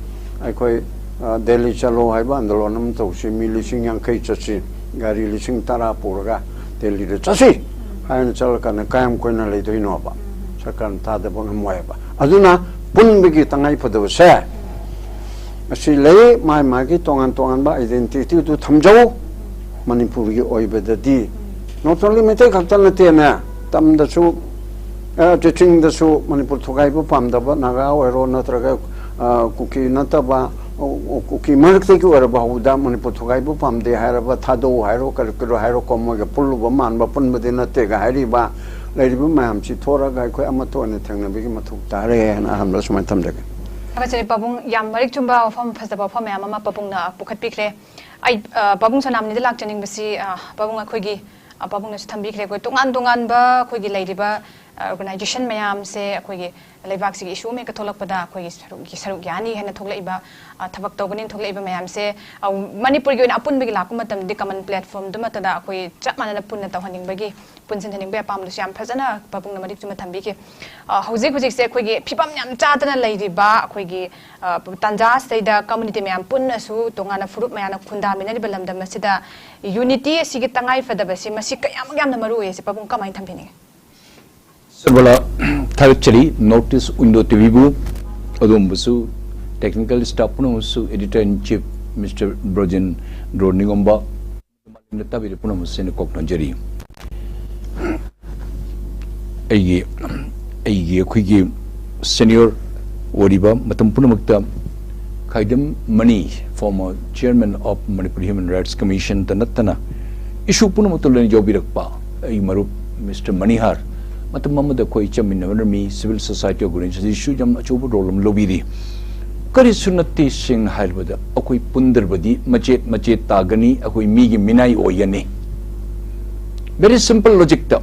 ꯑꯩꯈꯣꯏ, ꯑ, ꯗꯦꯜꯂꯤ ꯆꯠꯂꯣ ꯍꯥꯏꯕ ꯑꯟꯗꯣꯂꯟ ꯑꯃ ꯇꯧꯁꯤ, ꯃꯤ ꯂꯤꯁꯤꯡ ꯌꯥꯡꯈꯩ ꯆꯠꯁꯤ, ꯒꯥꯔꯤ ꯂꯤꯁꯤꯡ ꯇꯔꯥ ꯄꯨꯔꯒ ꯗꯦꯜꯂꯤꯗ ꯆꯠꯁꯤ ꯍꯥꯏꯅ ꯆꯠꯂꯀꯥꯟꯗ ꯀꯌꯥꯝ ꯀꯨꯏꯅ ꯂꯩꯗꯣꯏꯅꯣꯕ? ꯁꯔꯀꯥꯔꯅ ꯊꯥꯗꯕ ꯉꯝꯃꯣꯏꯕ꯫ ꯑꯗꯨꯅ ꯄꯨꯟꯕꯒꯤ ꯇꯉꯥꯏ ꯐꯗꯕꯁꯦ ꯑꯁꯤ ꯂꯩ, ꯃꯥꯏ ꯃꯥꯒꯤ ꯇꯣꯉꯥꯟ ꯇꯣꯉꯥꯟꯕ ꯑꯥꯏꯗꯦꯟꯇꯤꯇꯤꯗꯨ ꯊꯝꯖꯧ꯫ ꯃꯅꯤꯄꯨꯔꯒꯤ ꯑꯣꯏꯕꯗꯗꯤ not only ꯃꯩꯇꯩ ꯈꯛꯇ ꯅꯠꯇꯦꯅꯦ, ꯇꯝꯗꯁꯨ, ꯑ, ꯆꯤꯡꯗꯁꯨ ꯃꯅꯤꯄꯨꯔ ꯊꯨꯒꯥꯏꯕ ꯄꯥꯝꯗꯕ ꯅꯥꯒꯥ ꯑꯣꯏꯔꯣ, ꯅꯠꯇ꯭ꯔꯒ, ꯑ, ꯀꯨꯀꯤ ꯅꯠꯇꯕ, ꯀꯨꯀꯤ ꯃꯔꯛꯇꯒꯤ ꯑꯣꯏꯔꯕ ꯍꯧꯕꯗ ꯃꯅꯤꯄꯨꯔ ꯊꯨꯒꯥꯏꯕ ꯄꯥꯝꯗꯦ ꯍꯥꯏꯔꯕ, ꯊꯥꯗꯧ ꯍꯥꯏꯔꯣ, ꯀꯔꯤ ꯀꯔꯤ ꯍꯥꯏꯔꯣ, ꯀꯣ ꯃꯣꯏꯒ ꯄꯨꯜꯂꯨꯕ ꯃꯥꯟꯕ ꯄꯨꯟꯕꯗꯤ ꯅꯠꯇꯦꯒ ꯍꯥꯏꯔꯤꯕ, ꯂꯩꯔꯤꯕ ꯃꯌꯥꯝꯁꯤ ꯊꯣꯔꯒ ꯑꯩꯈꯣꯏ ꯑꯃꯠꯇ ꯑꯣꯏꯅ ꯊꯦꯡꯅꯕꯒꯤ ꯃꯊꯧ ꯇꯥꯔꯦ ꯍꯥꯏꯅ ꯑꯍꯥꯟꯕꯗ ꯁꯨꯃꯥꯏꯅ ꯊꯝꯖꯒꯦ꯫ ꯊꯥꯒꯠꯆꯔꯤ ꯄꯥꯕꯨꯡ, ꯌꯥꯝ ꯃꯔꯤꯛ ꯆꯨꯝꯕ ꯋꯥꯐꯝ, ꯐꯖꯕ ꯋꯥꯐꯝ ꯃꯌꯥꯝ ꯑꯃ ꯄꯥꯕꯨꯡꯅ ꯄꯨꯈꯠꯄꯤꯈ꯭ꯔꯦ꯫ ꯑꯩ, ꯑ, ꯄꯥꯕꯨꯡ ꯁꯅꯥꯃꯅꯤꯗ ꯂꯥꯛꯆꯅꯤꯡꯕꯁꯤ, ꯑ, ꯄꯥꯕꯨꯡ ꯑꯩꯈꯣꯏꯒꯤ, ꯑ, ꯄꯥꯕꯨꯡꯅꯁꯨ ꯊꯝꯕꯤꯈ꯭ꯔꯦ, ꯑꯩꯈꯣꯏ ꯇꯣꯉꯥꯟ ꯇꯣꯉꯥꯟꯕ ꯑꯩꯈꯣꯏꯒꯤ ꯂꯩꯔꯤꯕ, ꯑ, organization ꯃꯌꯥꯝꯁꯦ ꯑꯩꯈꯣꯏꯒꯤ ꯂꯩꯕꯥꯛꯁꯤꯒꯤ issue ꯑꯃ ꯍꯦꯛꯇ ꯊꯣꯛꯂꯛꯄꯗ ꯑꯩꯈꯣꯏꯒꯤ ꯁꯔꯨꯛ, ꯁꯔꯨꯛ ꯌꯥꯅꯤ ꯍꯥꯏꯅ ꯊꯣꯛꯂꯛꯏꯕ, ꯑ, ꯊꯕꯛ ꯇꯧꯒꯅꯤꯅ ꯊꯣꯛꯂꯛꯏꯕ ꯃꯌꯥꯝꯁꯦ, ꯑ, ꯃꯅꯤꯄꯨꯔꯒꯤ ꯑꯣꯏꯅ ꯑꯄꯨꯟꯕꯒꯤ ꯂꯥꯛꯄ ꯃꯇꯝꯗꯗꯤ common platform ꯗꯨꯃꯠꯇꯗ ꯑꯩꯈꯣꯏ ꯆꯞ ꯃꯥꯟꯅꯅ ꯄꯨꯟꯅ ꯇꯧꯍꯟꯅꯤꯡꯕꯒꯤ, ꯄꯨꯟꯁꯤꯟꯍꯟꯅꯤꯡꯕꯒꯤ ꯑꯄꯥꯝꯕꯗꯨꯁꯨ ꯌꯥꯝ ꯐꯖꯅ ꯄꯥꯕꯨꯡꯅ ꯃꯔꯤꯛ ꯆꯨꯝꯅ ꯊꯝꯕꯤꯈꯤ꯫ ꯑ, ꯍꯧꯖꯤꯛ ꯍꯧꯖꯤꯛꯁꯦ ꯑꯩꯈꯣꯏꯒꯤ ꯐꯤꯕꯝ ꯌꯥꯝ ꯆꯥꯗꯅ ꯂꯩꯔꯤꯕ ꯑꯩꯈꯣꯏꯒꯤ, ꯑ, ꯇꯥꯟꯖꯥꯁꯤꯗꯩꯗ community ꯃꯌꯥꯝ ꯄꯨꯟꯅꯁꯨ ꯇꯣꯉꯥꯟꯅ ꯐꯨꯔꯨꯞ ꯃꯌꯥꯝꯅ ꯈꯨꯟꯗꯥꯃꯤꯟꯅꯔꯤꯕ ꯂꯝꯗꯝ ꯑꯁꯤꯗ unity ꯑꯁꯤꯒꯤ ꯇꯉꯥꯏ ꯐꯗꯕꯁꯤ ꯃꯁꯤ ꯀꯌꯥꯃꯨꯛ ꯌꯥꯝꯅ ꯃꯔꯨ ꯑꯣꯏ ꯁꯤ ꯄꯥꯕꯨꯡ ꯀꯃꯥꯏꯅ ꯊꯝꯕꯤꯅꯤꯡꯉꯤ? ꯁꯔꯕꯂꯥ, ꯊꯥꯒꯠꯆꯔꯤ North East Window ꯇꯤ ꯚꯤꯕꯨ, ꯑꯗꯣꯝꯕꯨꯁꯨ, technical staff ꯄꯨꯝꯅꯃꯛꯁꯨ, editor in chief Mister Brojendro Ningomba, ꯃꯥꯂꯦꯝꯗ ꯇꯥꯕꯤꯔꯤꯕ ꯄꯨꯝꯅꯃꯛꯁꯤꯅ ꯀꯣꯛꯅꯖꯔꯤ꯫ ꯑꯩꯒꯤ, ꯑꯩꯒꯤ, ꯑꯩꯈꯣꯏꯒꯤ senior ꯑꯣꯏꯔꯤꯕ ꯃꯇꯝ ꯄꯨꯝꯅꯃꯛꯇ ꯈꯥꯏꯗꯝ money, former chairman of Manipur Human Rights Commission ꯇ ꯅꯠꯇꯅ issue ꯄꯨꯝꯅꯃꯛꯇ ꯂꯣꯏꯅ ꯌꯥꯎꯕꯤꯔꯛꯄ ꯑꯩ ꯃꯔꯨꯞ Mister ꯃꯅꯤꯍꯥꯔ, ꯃꯇꯝ ꯑꯃꯗ ꯑꯩꯈꯣꯏ ꯆꯠꯃꯤꯟꯅꯔꯝꯃꯤ, civil society organization ꯁꯨ ꯌꯥꯝ ꯑꯆꯧꯕ role ꯑꯃ ꯂꯧꯕꯤꯔꯤ꯫ ꯀꯔꯤꯁꯨ ꯅꯠꯇꯦ, ꯁꯦꯡꯅ ꯍꯥꯏꯔꯕꯗ ꯑꯩꯈꯣꯏ ꯄꯨꯟꯗ꯭ꯔꯕꯗꯤ ꯃꯆꯦꯠ ꯃꯆꯦꯠ ꯇꯥꯒꯅꯤ, ꯑꯩꯈꯣꯏ ꯃꯤꯒꯤ ꯃꯤꯅꯥꯏ ꯑꯣꯏꯒꯅꯤ꯫ Very simple logic ꯇ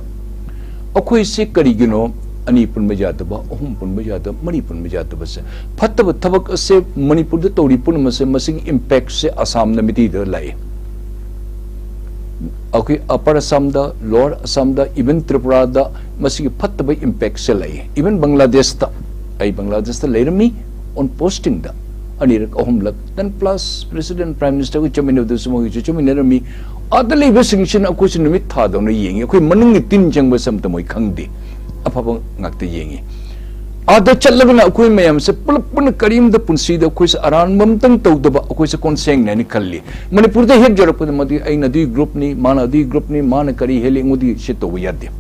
ꯑꯩꯈꯣꯏꯁꯦ ꯀꯔꯤꯒꯤꯅꯣ ꯑꯅꯤ ꯄꯨꯟꯕ ꯌꯥꯗꯕ, ꯑꯍꯨꯝ ꯄꯨꯟꯕ ꯌꯥꯗꯕ, ꯃꯔꯤ ꯄꯨꯟꯕ ꯌꯥꯗꯕꯁꯦ? ꯐꯠꯇꯕ ꯊꯕꯛ ꯑꯁꯦ ꯃꯅꯤꯄꯨꯔꯗ ꯇꯧꯔꯤ ꯄꯨꯝꯅꯃꯛꯁꯦ, ꯃꯁꯤꯒꯤ impact ꯁꯦ ꯑꯁꯥꯝꯗ ꯃꯤꯇꯩꯗ ꯂꯥꯛꯏ꯫ ꯑꯩꯈꯣꯏ Upper Assam ꯗ, Lower Assam ꯗ, even ꯇ꯭ꯔꯤꯄꯨꯔꯥꯗ ꯃꯁꯤꯒꯤ ꯐꯠꯇꯕ impact ꯁꯦ ꯂꯩ꯫ Even ꯕꯪꯒ꯭ꯂꯥꯗꯦꯁꯇ, ꯑꯩ ꯕꯪꯒ꯭ꯂꯥꯗꯦꯁꯇ ꯂꯩꯔꯝꯃꯤ on posting ꯗ, ꯑꯅꯤꯔꯛ ꯑꯍꯨꯝꯂꯛ, then plus President, Prime Minister ꯒ ꯆꯠꯃꯤꯟꯅꯕꯗꯁꯨ ꯃꯣꯏꯒꯤꯁꯨ ꯆꯠꯃꯤꯟꯅꯔꯝꯃꯤ꯫ ꯑꯥꯗ ꯂꯩꯕꯁꯤꯡꯁꯤꯅ ꯑꯩꯈꯣꯏꯁꯨ ꯅꯨꯃꯤꯠ ꯊꯥꯗꯧꯅ ꯌꯦꯡꯉꯤ꯫ ꯑꯩꯈꯣꯏ ꯃꯅꯨꯡꯒꯤ ꯇꯤꯟ ꯆꯪꯕꯁꯦ ꯑꯝꯇ ꯃꯣꯏ ꯈꯪꯗꯦ꯫ ꯑꯐꯕ ꯉꯥꯛꯇ ꯌꯦꯡꯉꯤ꯫ ꯑꯥꯗ ꯆꯠꯂꯒꯅ ꯑꯩꯈꯣꯏ ꯃꯌꯥꯝꯁꯦ ꯄꯨꯂꯞ ꯄꯨꯟꯅ ꯀꯔꯤꯝꯇ ꯄꯨꯟꯁꯤꯗ ꯑꯩꯈꯣꯏꯁꯦ ꯑꯔꯥꯟꯕ ꯑꯝꯇꯪ ꯇꯧꯗꯕ ꯑꯩꯈꯣꯏꯁꯦ ꯀꯣꯟꯁꯦꯡꯅꯦ ꯍꯥꯏꯅ ꯈꯜꯂꯤ꯫ ꯃꯅꯤꯄꯨꯔꯗ ꯍꯦꯛ ꯌꯧꯔꯛꯄꯗ ꯃꯗꯨ ꯑꯩꯅ ꯑꯗꯨꯒꯤ group ꯅꯤ, ꯃꯥꯅ ꯑꯗꯨꯒꯤ group ꯅꯤ, ꯃꯥꯅ ꯀꯔꯤ ꯍꯦꯜꯂꯤ, ꯑꯩꯉꯣꯟꯗꯒꯤ ꯁꯤ ꯇꯧꯕ ꯌꯥꯗꯦ꯫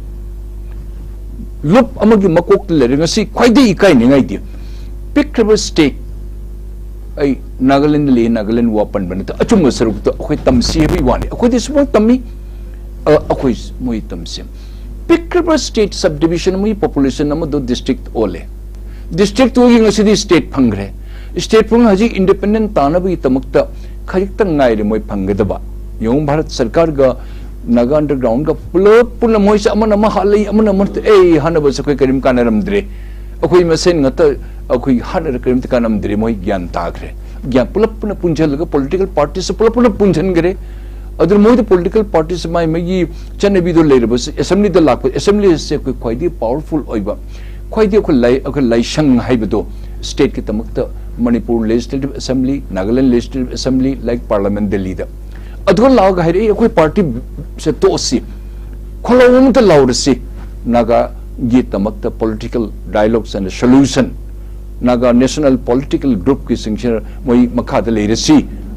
ꯂꯨꯞ ꯑꯃꯒꯤ ꯃꯀꯣꯛꯇ ꯂꯩꯔꯦ꯫ ꯉꯁꯤ ꯈ꯭ꯋꯥꯏꯗꯒꯤ ꯏꯀꯥꯏꯅꯤꯡꯉꯥꯏꯗꯤ ꯄꯤꯛꯈ꯭ꯔꯕ state, ꯑꯩ ꯅꯥꯒꯥꯂꯦꯟꯗ ꯂꯩ, ꯅꯥꯒꯥꯂꯦꯟ ꯋꯥ ꯄꯟꯕ ꯅꯠꯇꯦ, ꯑꯆꯨꯝꯕ ꯁꯔꯨꯛꯇꯣ ꯑꯩꯈꯣꯏ ꯇꯝꯁꯤ ꯍꯥꯏꯕꯒꯤ ꯋꯥꯅꯤ꯫ ꯑꯩꯈꯣꯏꯗꯤ ꯁꯨꯃꯥꯏꯅ ꯇꯝꯃꯤ, ꯑ, ꯑꯩꯈꯣꯏ ꯃꯣꯏ ꯇꯝꯁꯤ꯫ ꯄꯤꯛꯈ꯭ꯔꯕ state subdivision ꯑꯃꯒꯤ population ꯑꯃꯗꯣ district ꯑꯣꯜꯂꯦ꯫ District ꯇꯨꯒꯤ ꯉꯁꯤꯗꯤ state ꯐꯪꯈ꯭ꯔꯦ꯫ State ꯐꯪ ꯍꯧꯖꯤꯛ independent ꯇꯥꯅꯕꯒꯤꯗꯃꯛꯇ ꯈꯖꯤꯛꯇꯪ ꯉꯥꯏꯔꯦ ꯃꯣꯏ ꯐꯪꯒꯗꯕ꯫ ꯌꯦꯡꯉꯨ, ꯚꯥꯔꯠ ꯁꯔꯀꯥꯔꯒ ꯅꯥꯒꯥ underground ꯒ ꯄꯨꯂꯞ ꯄꯨꯟꯅ ꯃꯣꯏꯁꯦ ꯑꯃꯅ ꯑꯃ ꯍꯥꯠꯂꯤ, ꯑꯃꯅ ꯑꯃ, ꯑꯦ, ꯍꯥꯠꯅꯕꯁꯦ ꯑꯩꯈꯣꯏ ꯀꯔꯤꯝ ꯀꯥꯟꯅꯔꯝꯗ꯭ꯔꯦ꯫ ꯑꯩꯈꯣꯏ ꯃꯁꯦꯟ ꯉꯥꯛꯇ ꯑꯩꯈꯣꯏ ꯍꯥꯠꯅꯔ ꯀꯔꯤꯝꯇ ꯀꯥꯟꯅꯔꯝꯗ꯭ꯔꯦ꯫ ꯃꯣꯏ ꯒ꯭ꯌꯥꯟ ꯇꯥꯈ꯭ꯔꯦ꯫ ꯒ꯭ꯌꯥꯟ ꯄꯨꯂꯞ ꯄꯨꯟꯅ ꯄꯨꯟꯁꯤꯜꯂꯒ political parties ꯁꯦ ꯄꯨꯂꯞ ꯄꯨꯟꯅ ꯄꯨꯟꯁꯤꯟꯈ꯭ꯔꯦ꯫ ꯑꯗꯨꯅ ꯃꯣꯏꯗ political parties ꯁꯦ ꯃꯥꯏ ꯃꯥꯒꯤ ꯆꯠꯅꯕꯤꯗꯣ ꯂꯩꯔꯕꯁꯨ assembly ꯗ ꯂꯥꯛꯄ, assembly ꯁꯦ ꯑꯩꯈꯣꯏ ꯈ꯭ꯋꯥꯏꯗꯒꯤ powerful ꯑꯣꯏꯕ, ꯈ꯭ꯋꯥꯏꯗꯒꯤ ꯑꯩꯈꯣꯏ ꯂꯥꯏ-, ꯑꯩꯈꯣꯏ ꯂꯥꯏꯁꯪ ꯍꯥꯏꯕꯗꯣ state ꯀꯤꯗꯃꯛꯇ Manipur Legislative Assembly, Naga Land Legislative Assembly, like Parliament Delhi ꯗ꯫ ꯑꯗꯨꯒ ꯂꯥꯛꯑꯒ ꯍꯥꯏꯔꯛꯏ, "ꯑꯩꯈꯣꯏ party ꯁꯦ ꯇꯣꯛꯑꯁꯤ, ꯈꯣꯜꯂꯥꯎ ꯑꯃꯇ ꯂꯥꯎꯔꯁꯤ, ꯅꯥꯒꯥꯒꯤꯗꯃꯛꯇ political dialogues and solution, Naga national political group ꯀꯤꯁꯤꯡꯁꯤꯅ ꯃꯣꯏ ꯃꯈꯥꯗ ꯂꯩꯔꯁꯤ"꯫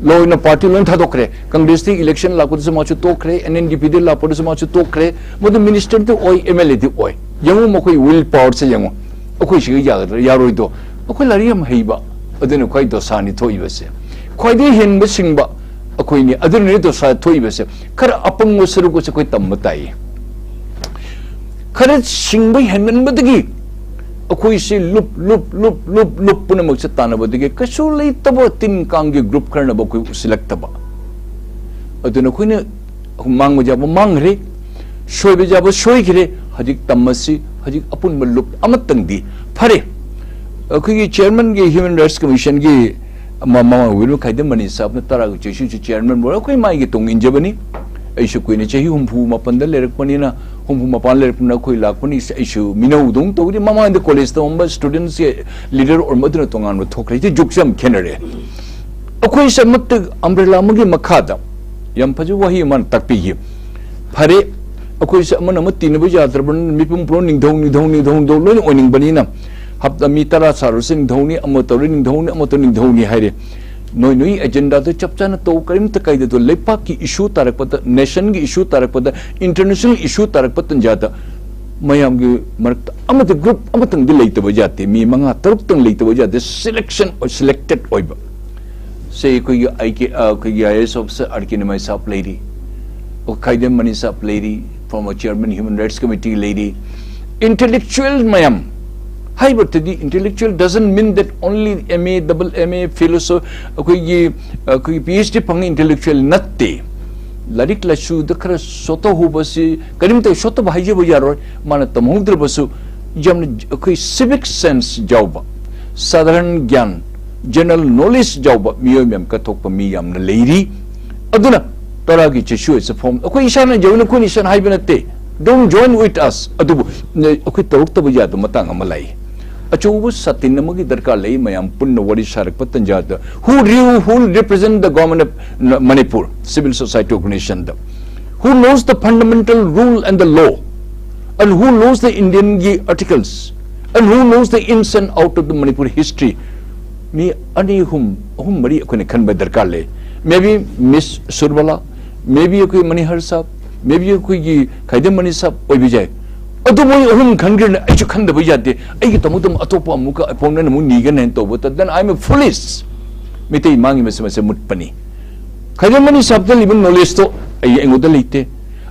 ꯂꯣꯏꯅ party ꯂꯣꯏꯅ ꯊꯥꯗꯣꯛꯈ꯭ꯔꯦ꯫ Congress ꯇꯒꯤ election ꯂꯥꯛꯄꯗꯁꯨ ꯃꯥꯁꯨ ꯇꯣꯛꯈ꯭ꯔꯦ, N N D P ꯗꯒꯤ ꯂꯥꯛꯄꯗꯁꯨ ꯃꯥꯁꯨ ꯇꯣꯛꯈ꯭ꯔꯦ꯫ ꯃꯗꯨ minister ꯗꯤ ꯑꯣꯏ, M L A ꯗꯤ ꯑꯣꯏ꯫ ꯌꯦꯡꯉꯨ, ꯃꯈꯣꯏ will power ꯁꯦ ꯌꯦꯡꯉꯨ꯫ ꯑꯩꯈꯣꯏ ꯁꯤꯒ ꯌꯥꯒꯗ꯭ꯔꯥ, ꯌꯥꯔꯣꯏꯗꯣ? ꯑꯩꯈꯣꯏ ꯂꯥꯏꯔꯤꯛ ꯌꯥꯝ ꯍꯩꯕ, ꯑꯗꯨꯅ ꯈ꯭ꯋꯥꯏ ꯗꯣꯁꯥꯅꯤ ꯊꯣꯛꯏꯕꯁꯦ꯫ ꯈ꯭ꯋꯥꯏꯗꯒꯤ ꯍꯦꯟꯕ ꯁꯤꯡꯕ ꯑꯩꯈꯣꯏꯅꯤ, ꯑꯗꯨꯅꯅꯦ ꯗꯣꯁꯥ ꯊꯣꯛꯏꯕꯁꯦ꯫ ꯈꯔ ꯑꯄꯪꯕ ꯁꯔꯨꯛ ꯑꯁꯦ ꯑꯩꯈꯣꯏ ꯇꯝꯕ ꯇꯥꯏꯌꯦ꯫ ꯈꯔ ꯁꯤꯡꯕ ꯍꯦꯟꯃꯟꯕꯗꯒꯤ ꯑꯩꯈꯣꯏꯁꯤ ꯂꯨꯞ, ꯂꯨꯞ, ꯂꯨꯞ, ꯂꯨꯞ, ꯂꯨꯞ ꯄꯨꯝꯅꯃꯛꯁꯦ ꯇꯥꯟꯅꯕꯗꯒꯤ ꯀꯩꯁꯨ ꯂꯩꯇꯕ ꯇꯤꯟ ꯀꯥꯡꯒꯤ group ꯈꯔꯅꯕ ꯑꯩꯈꯣꯏ ꯎꯁꯤꯜꯂꯛꯇꯕ꯫ ꯑꯗꯨꯅ ꯑꯩꯈꯣꯏꯅ ꯃꯥꯡꯕ ꯌꯥꯕ ꯃꯥꯡꯈ꯭ꯔꯦ, ꯁꯣꯏꯕ ꯌꯥꯕ ꯁꯣꯏꯈ꯭ꯔꯦ꯫ ꯍꯧꯖꯤꯛ ꯇꯝꯃꯁꯤ, ꯍꯧꯖꯤꯛ ꯑꯄꯨꯟꯕ ꯂꯨꯞ ꯑꯃꯇꯪꯗꯤ ꯐꯔꯦ꯫ ꯑꯩꯈꯣꯏꯒꯤ chairman ꯒꯤ Human Rights Commission ꯒꯤ ꯃ-, ꯃꯃꯥꯡ ꯑꯣꯏꯕ ꯈꯥꯏꯗꯝ ꯃꯅꯤ ꯁꯥꯍꯕꯅ ꯇꯔꯥꯒ ꯆꯩꯁꯨꯁꯨ chairman ꯑꯣꯏꯔ ꯑꯩꯈꯣꯏ ꯃꯥꯒꯤ ꯇꯨꯡ ꯏꯟꯖꯕꯅꯤ꯫ ꯑꯩꯁꯨ ꯀꯨꯏꯅ ꯆꯍꯤ ꯍꯨꯝꯐꯨ ꯃꯥꯄꯟꯗ ꯂꯩꯔꯛꯄꯅꯤꯅ, ꯍꯨꯝꯐꯨ ꯃꯄꯥꯟ ꯂꯩꯔꯛꯄꯅ ꯑꯩꯈꯣꯏ ꯂꯥꯛꯄꯅꯤ꯫ ꯑꯩꯁꯨ ꯃꯤꯅꯧꯗꯧꯅ ꯇꯧꯗꯦ꯫ ꯃꯃꯥꯡꯗ college ꯇꯝꯃꯝꯕ students ꯀꯤ leader ꯑꯣꯏꯔꯝꯕ ꯑꯗꯨꯅ ꯇꯣꯉꯥꯟꯕ ꯊꯣꯛꯈ꯭ꯔꯦ꯫ ꯍꯧꯖꯤꯛ ꯖꯨꯒꯁꯦ ꯌꯥꯝ ꯈꯦꯠꯅꯔꯦ꯫ ꯑꯩꯈꯣꯏꯁꯦ ꯑꯃꯠꯇ umbrella ꯑꯃꯒꯤ ꯃꯈꯥꯗ, ꯌꯥꯝ ꯐꯖꯕ ꯋꯥꯍꯩ ꯑꯃ ꯇꯥꯛꯄꯤꯈꯤ꯫ ꯐꯔꯦ, ꯑꯩꯈꯣꯏꯁꯦ ꯑꯃꯅ ꯑꯃ ꯇꯤꯟꯅꯕ ꯌꯥꯗ꯭ꯔꯕꯅꯤꯅ ꯃꯤꯄꯨꯝ ꯄꯨꯝꯅꯃꯛ ꯅꯤꯡꯊꯧ, ꯅꯤꯡꯊꯧ, ꯅꯤꯡꯊꯧ, ꯅꯤꯡꯊꯧ ꯂꯣꯏꯅ ꯑꯣꯏꯅꯤꯡꯕꯅꯤꯅ ꯍꯞꯇꯥ ꯃꯤ ꯇꯔꯥ ꯁꯥꯔꯨꯁꯦ ꯅꯤꯡꯊꯧꯅꯤ, ꯑꯃ ꯇꯧꯔꯦ ꯅꯤꯡꯊꯧꯅꯤ, ꯑꯃ ꯇꯧꯔꯦ ꯅꯤꯡꯊꯧꯅꯤ ꯍꯥꯏꯔꯦ꯫ ꯅꯣꯏ ꯅꯣꯏ agenda ꯗꯣ ꯆꯞ ꯆꯥꯅ ꯇꯧ, ꯀꯔꯤꯝꯇ ꯀꯥꯏꯗꯦ꯫ ꯑꯗꯣ ꯂꯩꯄꯥꯛꯀꯤ issue ꯇꯥꯔꯛꯄꯗ, nation ꯒꯤ issue ꯇꯥꯔꯛꯄꯗ, international issue ꯇꯥꯔꯛꯄ ꯇꯟꯖꯥꯗ ꯃꯌꯥꯝꯒꯤ ꯃꯔꯛꯇ ꯑꯃꯗꯤ group ꯑꯃꯇꯪꯗꯤ ꯂꯩꯇꯕ ꯌꯥꯗꯦ, ꯃꯤ ꯃꯉꯥ ꯇꯔꯨꯛꯇꯪ ꯂꯩꯇꯕ ꯌꯥꯗꯦ, selection, selected ꯑꯣꯏꯕ꯫ ꯁꯦ ꯑꯩꯈꯣꯏꯒꯤ ꯑꯥꯏ ꯀꯦ ꯑꯩꯈꯣꯏꯒꯤ I A S officer R ꯀꯦ ꯅꯤꯃꯥꯏ ꯁꯥꯍꯕ ꯂꯩꯔꯤ, ꯑꯩꯈꯣꯏ ꯈꯥꯏꯗꯦꯝ ꯃꯅꯤ ꯁꯥꯍꯕ ꯂꯩꯔꯤ, former chairman human rights committee ꯂꯩꯔꯤ, intellectual ꯃꯌꯥꯝ꯫ ꯍꯥꯏꯕꯗꯤ intellectual doesn't mean that only M A, double M A, philosophy, ꯑꯩꯈꯣꯏꯒꯤ ꯑꯩꯈꯣꯏꯒꯤ ꯄꯤ ꯑꯩꯆ ꯗꯤ ꯐꯪꯉꯤ intellectual ꯅꯠꯇꯦ꯫ ꯂꯥꯏꯔꯤꯛ ꯂꯥꯏꯁꯨꯗ ꯈꯔ ꯁꯣꯠꯊꯍꯧꯕꯁꯤ, ꯀꯔꯤꯝꯇ ꯁꯣꯠꯊꯕ ꯍꯥꯏꯖꯕ ꯌꯥꯔꯣꯏ, ꯃꯥꯅ ꯇꯝꯍꯧꯗ꯭ꯔꯕꯁꯨ ꯌꯥꯝꯅ ꯑꯩꯈꯣꯏ civic sense ꯌꯥꯎꯕ, ꯁꯥꯙꯥꯔꯟ ꯒ꯭ꯌꯥꯟ, general knowledge ꯌꯥꯎꯕ ꯃꯤꯑꯣꯏ ꯃꯌꯥꯝ ꯀꯠꯊꯣꯛꯄ ꯃꯤ ꯌꯥꯝꯅ ꯂꯩꯔꯤ꯫ ꯑꯗꯨꯅ ꯇꯔꯥꯒꯤ ꯆꯩꯁꯨ ꯑꯣꯏꯁꯦ ꯐꯣꯝ ꯑꯩꯈꯣꯏ ꯏꯁꯥꯅ ꯌꯧꯅ ꯑꯩꯈꯣꯏꯅ ꯏꯁꯥꯅ ꯍꯥꯏꯕ ꯅꯠꯇꯦ, don't join with us, ꯑꯗꯨꯕꯨ ꯑꯩꯈꯣꯏ ꯇꯧꯔꯛꯇꯕ ꯌꯥꯗꯕ ꯃꯇꯥꯡ ꯑꯃ ꯂꯥꯛꯏ꯫ ꯑꯆꯧꯕ ꯁꯥꯇꯤꯟ ꯑꯃꯒꯤ ꯗꯔꯀꯥꯔ ꯂꯩ꯫ ꯃꯌꯥꯝ ꯄꯨꯟꯅ ꯋꯥꯔꯤ ꯁꯥꯔꯛꯄ ꯇꯟꯖꯥꯗ, who re- who represent the government of Manipur, civil society organization the, who knows the fundamental rule and the law, and who knows the Indian ꯒꯤ articles, and who knows the ins and out of the Manipuri history? ꯃꯤ ꯑꯅꯤ ꯑꯍꯨꯝ, ꯑꯍꯨꯝ ꯃꯔꯤ ꯑꯩꯈꯣꯏꯅ ꯈꯟꯕ ꯗꯔꯀꯥꯔ ꯂꯩ꯫ Maybe Miss ꯁꯨꯔꯕꯂꯥ, maybe ꯑꯩꯈꯣꯏ ꯃꯅꯤꯍꯔ ꯁꯥꯍꯕ, maybe ꯑꯩꯈꯣꯏꯒꯤ ꯈꯥꯏꯗꯦꯝ ꯃꯅꯤ ꯁꯥꯍꯕ ꯑꯣꯏꯕ ꯌꯥꯏ꯫ ꯑꯗꯨ ꯃꯣꯏ ꯑꯍꯨꯝ ꯈꯟꯈ꯭ꯔꯦꯅ ꯑꯩꯁꯨ ꯈꯟꯗꯕ ꯌꯥꯗꯦ꯫ ꯑꯩꯒꯤ ꯇꯃꯛꯇ ꯑꯇꯣꯞꯄ ꯑꯃꯨꯛꯀ appointment ꯑꯃꯨꯛ ꯅꯤꯒꯅꯤ ꯍꯥꯏꯅ ꯇꯧꯕ ꯇ-, then I am a foolish꯫ Meitei ꯃꯥꯡꯉꯤ ꯃꯁꯤ, ꯃꯁꯤ ꯃꯨꯠꯄꯅꯤ꯫ ꯈꯥꯏꯗꯦꯝ ꯃꯅꯤ ꯁꯥꯍꯕꯇ ꯂꯩꯕ knowledge ꯇꯣ ꯑꯩ, ꯑꯩꯉꯣꯟꯗ ꯂꯩꯇꯦ꯫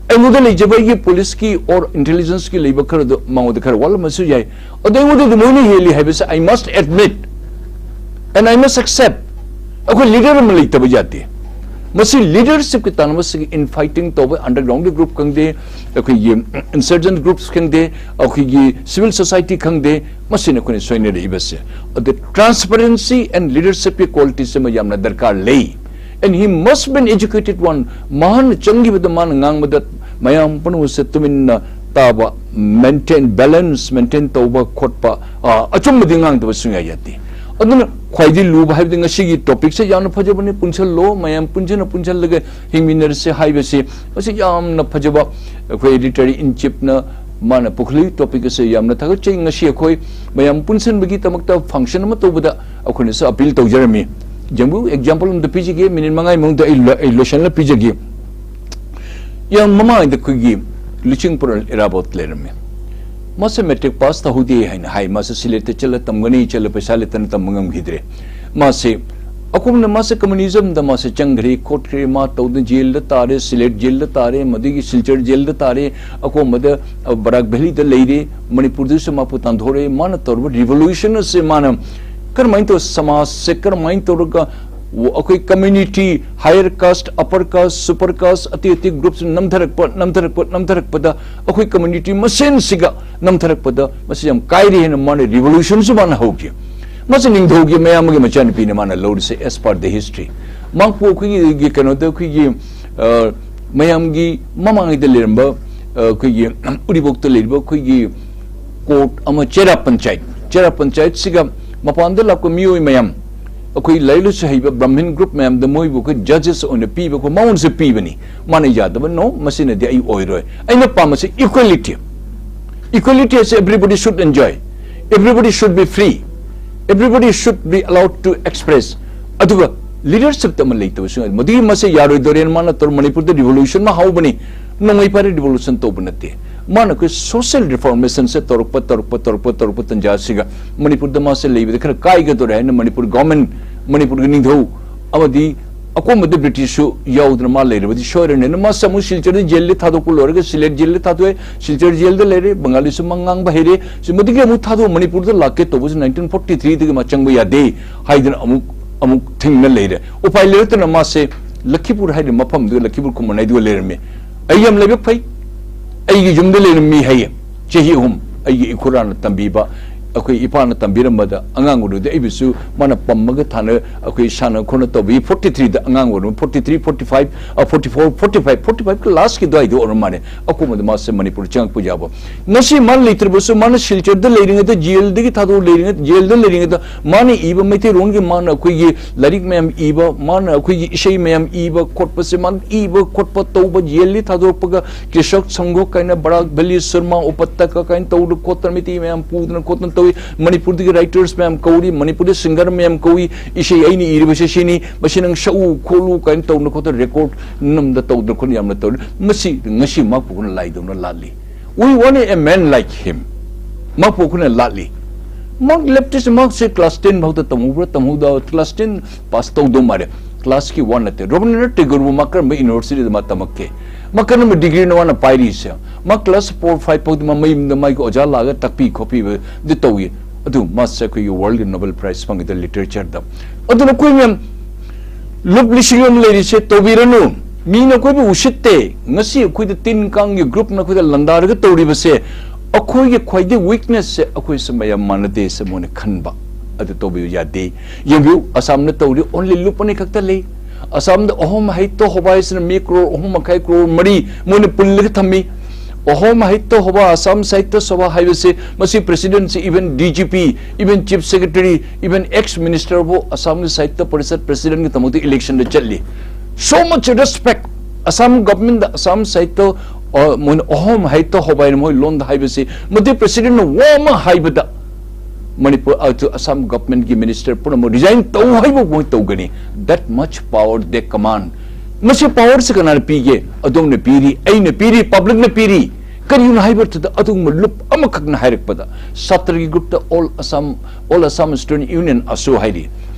ꯑꯩꯉꯣꯟꯗ ꯂꯩꯖꯕ ꯑꯩꯒꯤ police ꯀꯤ or intelligence ꯀꯤ ꯂꯩꯕ ꯈꯔꯗꯣ ꯃꯉꯣꯟꯗ ꯈꯔ ꯋꯥꯠꯂꯝꯕꯁꯨ ꯌꯥꯏ꯫ ꯑꯗꯣ ꯑꯩꯉꯣꯟꯗꯗꯤ ꯃꯣꯏꯅ ꯍꯦꯜꯂꯤ ꯍꯥꯏꯕꯁꯦ I must admit and I must accept꯫ ꯑꯩꯈꯣꯏ leader ꯑꯃ ꯂꯩꯇꯕ ꯌꯥꯗꯦ꯫ ꯃꯁꯤ leadership ꯀꯤ ꯇꯥꯟꯅꯕꯁꯤꯒꯤ infighting ꯇꯧꯕ underground ꯒꯤ group ꯈꯪꯗꯦ, ꯑꯩꯈꯣꯏꯒꯤ insurgent groups ꯈꯪꯗꯦ, ꯑꯩꯈꯣꯏꯒꯤ civil society ꯈꯪꯗꯦ, ꯃꯁꯤꯅ ꯑꯩꯈꯣꯏꯅ ꯁꯣꯏꯅꯔꯛꯏꯕꯁꯦ꯫ ꯑꯗ transparency and leadership ꯀꯤ quality ꯁꯤꯃ ꯌꯥꯝꯅ ꯗꯔꯀꯥꯔ ꯂꯩ꯫ And he must be an educated one꯫ ꯃꯍꯥꯛꯅ ꯆꯪꯈꯤꯕꯗ, ꯃꯥꯅ ꯉꯥꯡꯕꯗ ꯃꯌꯥꯝ ꯄꯨꯝꯅꯃꯛꯁꯦ ꯇꯨꯃꯤꯟꯅ ꯇꯥꯕ, maintain, balance maintain ꯇꯧꯕ ꯈꯣꯠꯄ, ꯑ, ꯑꯆꯨꯝꯕꯗꯤ ꯉꯥꯡꯗꯕ ꯁꯨꯡꯌꯥ ꯌꯥꯗꯦ꯫ ꯑꯗꯨꯅ ꯈ꯭ꯋꯥꯏꯗꯒꯤ ꯂꯨꯕ ꯍꯥꯏꯕꯗꯤ ꯉꯁꯤꯒꯤ topic ꯁꯦ ꯌꯥꯝꯅ ꯐꯖꯕꯅꯤ, ꯄꯨꯟꯁꯤꯜꯂꯣ, ꯃꯌꯥꯝ ꯄꯨꯟꯁꯤꯟꯅ ꯄꯨꯟꯁꯤꯜꯂꯒ ꯍꯤꯡꯃꯤꯟꯅꯔꯁꯦ ꯍꯥꯏꯕꯁꯤ, ꯃꯁꯤ ꯌꯥꯝꯅ ꯐꯖꯕ ꯑꯩꯈꯣꯏ editor in chief ꯅ ꯃꯥꯅ ꯄꯨꯈꯠꯂꯤ topic ꯑꯁꯦ ꯌꯥꯝꯅ ꯊꯥꯒꯠꯆꯩ꯫ ꯉꯁꯤ ꯑꯩꯈꯣꯏ ꯃꯌꯥꯝ ꯄꯨꯟꯁꯤꯟꯕꯒꯤꯗꯃꯛꯇ function ꯑꯃ ꯇꯧꯕꯗ ꯑꯩꯈꯣꯏꯅꯁꯨ appeal ꯇꯧꯖꯔꯝꯃꯤ꯫ ꯖꯝꯕꯨ example ꯑꯃꯗ ꯄꯤꯖꯒꯦ, minute ꯃꯉꯥꯒꯤ ꯃꯅꯨꯡꯗ ꯑꯩ ꯂꯣ-, ꯑꯩ ꯂꯣꯏꯁꯤꯜꯂ ꯄꯤꯖꯒꯦ꯫ ꯌꯥꯝ ꯃꯃꯥꯡꯗ ꯑꯩꯈꯣꯏꯒꯤ ꯂꯨꯆꯤꯡꯄꯨꯔꯦꯜ ꯏꯔꯥꯕꯣꯠ ꯂꯩꯔꯝꯃꯤ꯫ ꯃꯥꯁꯦ matric pass ꯇꯧꯍꯧꯗꯦ ꯍꯥꯏꯅ ꯍꯥꯏ꯫ ꯃꯥꯁꯦ ꯁꯤꯂꯦꯠꯇ ꯆꯠꯂ ꯇꯝꯒꯅꯤ, ꯆꯠꯂ ꯄꯩꯁꯥ ꯂꯩꯇꯅ ꯇꯝꯕ ꯉꯝꯈꯤꯗ꯭ꯔꯦ꯫ ꯃꯥꯁꯦ, ꯑꯀꯣꯝꯅ ꯃꯥꯁꯦ ꯀꯝꯃꯨꯅꯤꯖꯝꯗ ꯃꯥꯁꯦ ꯆꯪꯈ꯭ꯔꯦ, ꯈꯣꯠꯈ꯭ꯔꯦ, ꯃꯥ ꯇꯧꯗꯅ ꯖꯦꯜꯗ ꯇꯥꯔꯦ, ꯁꯤꯂꯦꯠ ꯖꯦꯜꯗ ꯇꯥꯔꯦ, ꯃꯗꯨꯒꯤ ꯁꯤꯜꯆꯔ ꯖꯦꯜꯗ ꯇꯥꯔꯦ, ꯑꯀꯣꯝꯕꯗ, ꯑ, ꯕꯔꯥꯛ ꯚꯦꯂꯤꯗ ꯂꯩꯔꯦ, ꯃꯅꯤꯄꯨꯔꯗꯁꯨ ꯃꯥꯄꯨ ꯇꯥꯟꯊꯣꯔꯛꯑꯦ꯫ ꯃꯥꯅ ꯇꯧꯔꯤꯕ ꯔꯤꯚꯣꯂꯨꯁꯟ ꯑꯁꯦ ꯃꯥꯅ ꯀꯔꯝꯍꯥꯏꯅ ꯇꯧꯔ ꯁꯃꯥꯖꯁꯦ ꯀꯔꯝꯍꯥꯏꯅ ꯇꯧꯔꯒ ꯑꯩꯈꯣꯏ ꯀꯝꯃ꯭ꯌꯨꯅꯤꯇꯤ, ꯍꯥꯌꯔ ꯀꯥꯁ, ꯑꯄꯔ ꯀꯥꯁ, ꯁꯨꯄꯔ ꯀꯥꯁ, ꯑꯇꯩ ꯑꯇꯩ ꯒ꯭ꯔꯨꯞꯁꯤꯡ ꯅꯝꯊꯔꯛꯄ, ꯅꯝꯊꯔꯛꯄ, ꯅꯝꯊꯔꯛꯄꯗ ꯑꯩꯈꯣꯏ ꯀꯝꯃ꯭ꯌꯨꯅꯤꯇꯤ ꯃꯁꯦꯟꯁꯤꯒ ꯅꯝꯊꯔꯛꯄꯗ ꯃꯁꯤ ꯌꯥꯝ ꯀꯥꯏꯔꯦ ꯍꯥꯏꯅ ꯃꯥꯅ ꯔꯤꯚꯣꯂꯨꯁꯟꯁꯨ ꯃꯥꯅ ꯍꯧꯈꯤ꯫ ꯃꯁꯤ ꯅꯤꯡꯊꯧꯒꯤ ꯃꯌꯥꯝꯕꯒꯤ ꯃꯆꯥꯅꯨꯄꯤꯅ ꯃꯥꯅ ꯂꯧꯔꯤꯁꯦ, as per the history꯫ ꯃꯍꯥꯛꯄꯨ ꯑꯩꯈꯣꯏꯒꯤ ꯀꯩꯅꯣꯗ ꯑꯩꯈꯣꯏꯒꯤ, ꯑ, ꯃꯌꯥꯝꯒꯤ ꯃꯃꯥꯡꯉꯩꯗ ꯂꯩꯔꯝꯕ, ꯑ, ꯑꯩꯈꯣꯏꯒꯤ ꯎꯔꯤꯄꯣꯛꯇ ꯂꯩꯔꯤꯕ ꯑꯩꯈꯣꯏꯒꯤ ꯀꯣꯔꯠ ꯑꯃ, ꯆꯦꯔꯥ ꯄꯟꯆꯥꯌꯠ, ꯆꯦꯔꯥ ꯄꯟꯆꯥꯌꯠꯁꯤꯒ ꯃꯄꯥꯟꯗ ꯂꯥꯛꯄ ꯃꯤꯑꯣꯏ ꯃꯌꯥꯝ, ꯑꯩꯈꯣꯏ ꯂꯥꯏꯔꯤꯛ ꯂꯥꯏꯁꯨ ꯍꯩꯕ ꯕ꯭ꯔꯥꯍꯃꯤꯟ ꯒ꯭ꯔꯨꯞ ꯃꯌꯥꯝꯗ ꯃꯣꯏꯕꯨ ꯑꯩꯈꯣꯏ ꯖꯖꯦꯁ ꯑꯣꯏꯅ ꯄꯤꯕ, ꯑꯩꯈꯣꯏ ꯃꯉꯣꯟꯗꯁꯨ ꯄꯤꯕꯅꯤ꯫ ꯃꯥꯅ ꯌꯥꯗꯕ, "No, ꯃꯁꯤꯅꯗꯤ ꯑꯩ ꯑꯣꯏꯔꯣꯏ꯫ ꯑꯩꯅ ꯄꯥꯝꯕꯁꯤ equality꯫ Equality ꯑꯁꯤ everybody should enjoy, everybody should be free, everybody should be allowed to express"꯫ ꯑꯗꯨꯒ ꯂꯤꯗꯔꯁꯤꯞꯇ ꯑꯃ ꯂꯩꯇꯕꯁꯨ ꯌꯥꯏ꯫ ꯃꯗꯨꯒꯤ ꯃꯁꯦ ꯌꯥꯔꯣꯏꯗꯣꯔꯦꯅ ꯃꯥꯅ ꯇꯧꯔ ꯃꯅꯤꯄꯨꯔꯗ ꯔꯤꯚꯣꯂꯨꯁꯟ ꯑꯃ ꯍꯧꯕꯅꯤ꯫ ꯅꯣꯡꯃꯩ ꯄꯥꯏꯔ ꯔꯤꯚꯣꯂꯨꯁꯟ ꯇꯧꯕ ꯅꯠꯇꯦ꯫ ꯃꯥꯅ ꯑꯩꯈꯣꯏ ꯁꯣꯁꯤꯌꯦꯜ ꯔꯤꯐꯣꯔꯃꯦꯁꯟꯁꯦ ꯇꯧꯔꯛꯄ, ꯇꯧꯔꯛꯄ, ꯇꯧꯔꯛꯄ, ꯇꯧꯔꯛꯄ ꯇꯟꯖꯥꯁꯤꯒ ꯃꯅꯤꯄꯨꯔꯗ ꯃꯥꯁꯦ ꯂꯩꯕꯗ ꯈꯔ ꯀꯥꯏꯒꯗꯧꯔꯦ ꯍꯥꯏꯅ ꯃꯅꯤꯄꯨꯔ ꯒꯚꯔꯟꯃꯦꯟꯠ, ꯃꯅꯤꯄꯨꯔꯒꯤ ꯅꯤꯡꯊꯧ ꯑꯃꯗꯤ ꯑꯀꯣꯝꯕꯗ ꯕ꯭ꯔꯤꯇꯤꯁꯁꯨ ꯌꯥꯎꯗꯅ ꯃꯥ ꯂꯩꯔꯕꯗꯤ ꯁꯣꯏꯔꯅꯤ꯫ ꯑꯗꯨꯅ ꯃꯥꯁꯦ ꯑꯃꯨꯛ ꯁꯤꯜꯆꯔꯗ ꯖꯦꯜꯗ ꯊꯥꯗꯣꯛꯄ ꯂꯣꯏꯔꯒ ꯁꯤꯂꯦꯠ ꯖꯦꯜꯗ ꯊꯥꯗꯣꯛꯑꯦ꯫ ꯁꯤꯜꯆꯔ ꯖꯦꯜꯗ ꯂꯩꯔꯦ꯫ ꯕꯪꯒꯥꯂꯤꯁꯨ ꯃꯥ ꯉꯥꯡꯕ ꯍꯩꯔꯦ꯫ ꯁꯤꯃꯗꯒꯤ ꯑꯃꯨꯛ ꯊꯥꯗꯣꯛꯑ ꯃꯅꯤꯄꯨꯔꯗ ꯂꯥꯛꯀꯦ ꯇꯧꯕꯁꯤ ꯅꯥꯏꯟꯇꯤꯟ ꯐꯣꯔꯇꯤ ꯊ꯭ꯔꯤꯗꯒꯤ ꯃꯥ ꯆꯪꯕ ꯌꯥꯗꯦ ꯍꯥꯏꯗꯅ ꯑꯃꯨꯛ, ꯑꯃꯨꯛ ꯊꯤꯡꯅ ꯂꯩꯔꯦ꯫ ꯎꯄꯥꯏ ꯂꯩꯔꯛꯇꯅ ꯃꯥꯁꯦ ꯂꯈꯤꯄꯨꯔ ꯍꯥꯏꯔꯤꯕ ꯃꯐꯝꯗꯨꯗ, ꯂꯈꯤꯄꯨꯔ ꯈꯨꯃꯟ ꯍꯥꯏꯗꯨꯒ ꯂꯩꯔꯝꯃꯤ꯫ ꯑꯩ ꯌꯥꯝ ꯂꯥꯏꯕꯛ ꯐꯩ꯫ ꯑꯩꯒꯤ ꯌꯨꯝꯗ ꯂꯩꯔꯝꯃꯤ ꯍꯥꯏꯌꯦ꯫ ꯆꯍꯤ ꯑꯍꯨꯝ ꯑꯩꯒꯤ ꯏꯈꯨꯔꯥꯅ ꯇꯝꯕꯤꯕ, ꯑꯩꯈꯣꯏ ꯏꯄꯥꯅ ꯇꯝꯕꯤꯔꯝꯕꯗ ꯑꯉꯥꯡ ꯑꯣꯏꯔꯤꯉꯩꯗ ꯑꯩꯕꯨꯁꯨ ꯃꯥꯅ ꯄꯝꯃꯒ ꯊꯥꯅ ꯑꯩꯈꯣꯏ ꯁꯥꯟꯅ ꯈꯣꯠꯅ ꯇꯧꯕꯤ꯫ ꯐꯣꯔꯇꯤ ꯊ꯭ꯔꯤꯗ ꯑꯉꯥꯡ ꯑꯣꯏꯔꯤꯉꯩ, ꯐꯣꯔꯇꯤ ꯊ꯭ꯔꯤ, ꯐꯣꯔꯇꯤ ꯐꯥꯏꯚ, ꯑ, forty four, forty five, forty ꯐꯥꯏꯚꯀꯤ ꯂꯥꯁꯀꯤ ꯑꯗꯨꯋꯥꯏꯗ ꯑꯣꯏꯔ ꯃꯥꯜꯂꯦ꯫ ꯑꯀꯣꯝꯕꯗ ꯃꯥꯁꯦ ꯃꯅꯤꯄꯨꯔ ꯆꯪꯉꯛꯄ ꯌꯥꯕ꯫ ꯉꯁꯤ ꯃꯥꯅ ꯂꯩꯇ꯭ꯔꯕꯁꯨ, ꯃꯥꯅ ꯁꯤꯜꯆꯔꯗ ꯂꯩꯔꯤꯉꯩꯗ, ꯖꯦꯜꯗꯒꯤ ꯊꯥꯗꯣꯛ ꯂꯩꯔꯤꯉꯩꯗ, ꯖꯦꯜꯗ ꯂꯩꯔꯤꯉꯩꯗ ꯃꯥꯅ ꯏꯕ ꯃꯩꯇꯩꯂꯣꯟꯒꯤ ꯃꯥꯅ ꯑꯩꯈꯣꯏꯒꯤ ꯂꯥꯏꯔꯤꯛ ꯃꯌꯥꯝ ꯏꯕ, ꯃꯥꯅ ꯑꯩꯈꯣꯏꯒꯤ ꯏꯁꯩ ꯃꯌꯥꯝ ꯏꯕ ꯈꯣꯠꯄꯁꯦ, ꯃꯥꯅ ꯏꯕ ꯈꯣꯠꯄ ꯇꯧꯕ, ꯖꯦꯜꯗꯤ ꯊꯥꯗꯣꯔꯛꯄꯒ ꯀ꯭ꯔꯤꯁꯛ ꯁꯪꯘ ꯀꯥꯏꯅ, ꯕꯔꯥꯛ ꯚꯦꯂꯤ, ꯁꯨꯔꯃꯥ ꯎꯄꯇꯀ ꯀꯥꯏꯅ ꯇꯧꯗꯅ ꯈꯣꯠꯇꯅ, ꯃꯩꯇꯩ ꯃꯌꯥꯝ ꯄꯨꯗꯅ ꯈꯣꯠꯇꯅ ꯇꯧꯏ꯫ ꯃꯅꯤꯄꯨꯔꯗꯒꯤ ꯔꯥꯏꯇꯔꯁ ꯃꯌꯥꯝ ꯀꯧꯔꯤ, ꯃꯅꯤꯄꯨꯔꯗ ꯁꯤꯡꯒꯔ ꯃꯌꯥꯝ ꯀꯧꯏ, ꯏꯁꯩ ꯑꯩꯅ ꯏꯔꯤꯕꯁꯦ ꯁꯤꯅꯤ, ꯃꯁꯤ ꯅꯪ ꯁꯛꯎ ꯈꯣꯠꯂꯨ ꯀꯥꯏꯅ ꯇꯧꯗꯅ ꯈꯣꯠꯇꯅ ꯔꯦꯀꯣꯔꯠ ꯅꯝꯗ ꯇꯧꯗꯅ ꯈꯣꯠꯇꯅ ꯌꯥꯝꯅ ꯇꯧꯔꯤ꯫ ꯃꯁꯤ ꯉꯁꯤ ꯃꯍꯥꯛꯄꯨ ꯑꯩꯈꯣꯏꯅ ꯂꯥꯏꯗꯧꯅ ꯂꯥꯠꯂꯤ꯫ We want a man like him꯫ ꯃꯍꯥꯛꯄꯨ ꯑꯩꯈꯣꯏꯅ ꯂꯥꯠꯂꯤ꯫ ꯃꯍꯥꯛ ꯂꯦꯞꯇꯤꯁ, ꯃꯍꯥꯛꯁꯦ ꯀ꯭ꯂꯥꯁ ꯇꯦꯟ ꯐꯥꯎꯗ ꯇꯝꯍꯧꯕ꯭ꯔꯥ, ꯇꯝꯍꯧꯗ, ꯀ꯭ꯂꯥꯁ ꯇꯦꯟ ꯄꯥꯁ ꯇꯧꯗꯧ ꯃꯥꯜꯂꯦ꯫ ꯀ꯭ꯂꯥꯁꯀꯤ ꯋꯥ ꯅꯠꯇꯦ꯫ ꯔꯕꯤꯟꯗ꯭ꯔꯅꯥꯊ ꯇꯦꯒꯣꯔꯕꯨ ꯃꯥ ꯀꯔꯝꯕ ꯌꯨꯅꯤꯚꯔꯁꯤꯇꯤꯗ ꯃꯥ ꯇꯝꯃꯛꯀꯦ? ꯃꯥ ꯀꯔꯝꯕ ꯗꯤꯒ꯭ꯔꯤꯅꯣ ꯃꯥꯅ ꯄꯥꯏꯔꯤꯁꯦ? ꯃꯥ ꯀ꯭ꯂꯥꯁ ꯐꯣꯔ ꯐꯥꯏꯚ ꯐꯥꯎꯗꯤ ꯃꯥ ꯃꯌꯨꯝꯗ ꯃꯥꯒꯤ ꯑꯣꯖꯥ ꯂꯥꯛꯑꯒ ꯇꯥꯛꯄꯤ ꯈꯣꯠꯄꯤꯕꯗꯤ ꯇꯧꯏ꯫ ꯑꯗꯨ ꯃꯥꯁꯦ ꯑꯩꯈꯣꯏꯒꯤ ꯋꯥꯔꯜꯒꯤ ꯅꯣꯕꯦꯜ ꯄ꯭ꯔꯥꯏꯖ ꯐꯪꯉꯤꯗ ꯂꯤꯇꯔꯦꯆꯔꯗ꯫ ꯑꯗꯨꯅ ꯑꯩꯈꯣꯏ ꯃꯌꯥꯝ ꯂꯨꯞ ꯂꯤꯁꯤꯡ ꯑꯃ ꯂꯩꯔꯤꯁꯦ ꯇꯧꯕꯤꯔꯅꯨ꯫ ꯃꯤꯅ ꯑꯩꯈꯣꯏꯕꯨ ꯎꯁꯤꯠꯇꯦ꯫ ꯉꯁꯤ ꯑꯩꯈꯣꯏꯗ ꯇꯤꯟ ꯀꯥꯡꯒꯤ ꯒ꯭ꯔꯨꯞꯅ ꯑꯩꯈꯣꯏꯗ ꯂꯥꯟꯗꯥꯔꯒ ꯇꯧꯔꯤꯕꯁꯦ, ꯑꯩꯈꯣꯏꯒꯤ ꯈ꯭ꯋꯥꯏꯗꯒꯤ ꯋꯤꯛꯅꯦꯁꯁꯦ ꯑꯩꯈꯣꯏꯁꯦ ꯃꯌꯥꯝ ꯃꯥꯟꯅꯗꯦ ꯁꯦ ꯃꯣꯏꯅ ꯈꯟꯕ꯫ ꯑꯗꯨ ꯇꯧꯕꯤꯌꯨ ꯌꯥꯗꯦ꯫ ꯌꯦꯡꯕꯤꯌꯨ, ꯑꯁꯥꯝꯅ ꯇꯧꯔꯤ, ꯑꯣꯟꯂꯤ ꯂꯨꯞ ꯑꯅꯤ ꯈꯛꯇ ꯂꯩ꯫ ꯑꯁꯥꯝꯗ ꯑꯍꯣꯝ ꯍꯩꯇꯣ ꯍꯣꯕꯥꯏꯁꯤꯅ ꯃꯤ ꯀ꯭ꯔꯣꯔ ꯑꯍꯨꯝ ꯃꯈꯥꯏ, ꯀ꯭ꯔꯣꯔ ꯃꯔꯤ ꯃꯣꯏꯅ ꯄꯨꯜꯂꯒ ꯊꯝꯃꯤ꯫ ꯑꯍꯣꯝ ꯍꯩꯇꯣ ꯍꯣꯕꯥ, ꯑꯁꯥꯝ ꯁꯥꯍꯤꯇ꯭ꯌ ꯁꯚꯥ ꯍꯥꯏꯕꯁꯤ, ꯃꯁꯤ ꯄ꯭ꯔꯦꯁꯤꯗꯦꯟꯁꯤ, even D G P, even chief secretary, even ex ꯃꯤꯅꯤꯁꯇꯔꯕꯨ ꯑꯁꯥꯝꯒꯤ ꯁꯥꯍꯤꯇ꯭ꯌ ꯄꯔꯤꯁꯠ ꯄ꯭ꯔꯦꯁꯤꯗꯦꯟꯒꯤꯗꯃꯛꯇ ꯏꯂꯦꯛꯁꯟꯗ ꯆꯠꯂꯤ꯫ So much respect꯫ Assam ꯒꯚꯔꯟꯃꯦꯟꯗ Assam ꯁꯥꯍꯤꯇ꯭ꯌ, ꯑ, ꯃꯣꯏꯅ ꯑꯍꯣꯝ ꯍꯩꯇꯣ ꯍꯣꯕꯥꯏꯅ ꯃꯣꯏ ꯂꯣꯟꯗ ꯍꯥꯏꯕꯁꯤ, ꯃꯗꯨ ꯄ꯭ꯔꯦꯁꯤꯗꯦꯟꯅ ꯋꯥ ꯑꯃ ꯍꯥꯏꯕꯗ, ꯃꯅꯤꯄꯨꯔ, ꯑ, ꯑꯁꯥꯝ ꯒꯚꯔꯟꯃꯦꯟꯠꯀꯤ ꯃꯤꯅꯤꯁꯇꯔ ꯄꯨꯝꯅꯃꯛ ꯔꯤꯖꯥꯏꯟ ꯇꯧ ꯍꯥꯏꯕ ꯃꯣꯏ ꯇꯧꯒꯅꯤ꯫ That much power they command꯫ ꯃꯁꯤ ꯄꯥꯋꯔꯁꯤ ꯀꯅꯥꯅ ꯄꯤꯒꯦ? ꯑꯗꯣꯝꯅ ꯄꯤꯔꯤ, ꯑꯩꯅ ꯄꯤꯔꯤ, ꯄꯕ꯭ꯂꯤꯛꯅ ꯄꯤꯔꯤ꯫ ꯀꯔꯤꯒꯤꯅꯣ ꯍꯥꯏꯕ ꯃꯇꯝꯗ ꯑꯗꯨꯒꯨꯝꯕ ꯂꯨꯞ ꯑꯃꯈꯛꯅ ꯍꯥꯏꯔꯛꯄꯗ, ꯁꯥꯇ꯭ꯔꯒꯤ ꯒ꯭ꯔꯨꯞꯇ All Assam, All Assam Student Union, ꯑꯁꯨ ꯍꯥꯏꯔꯤ꯫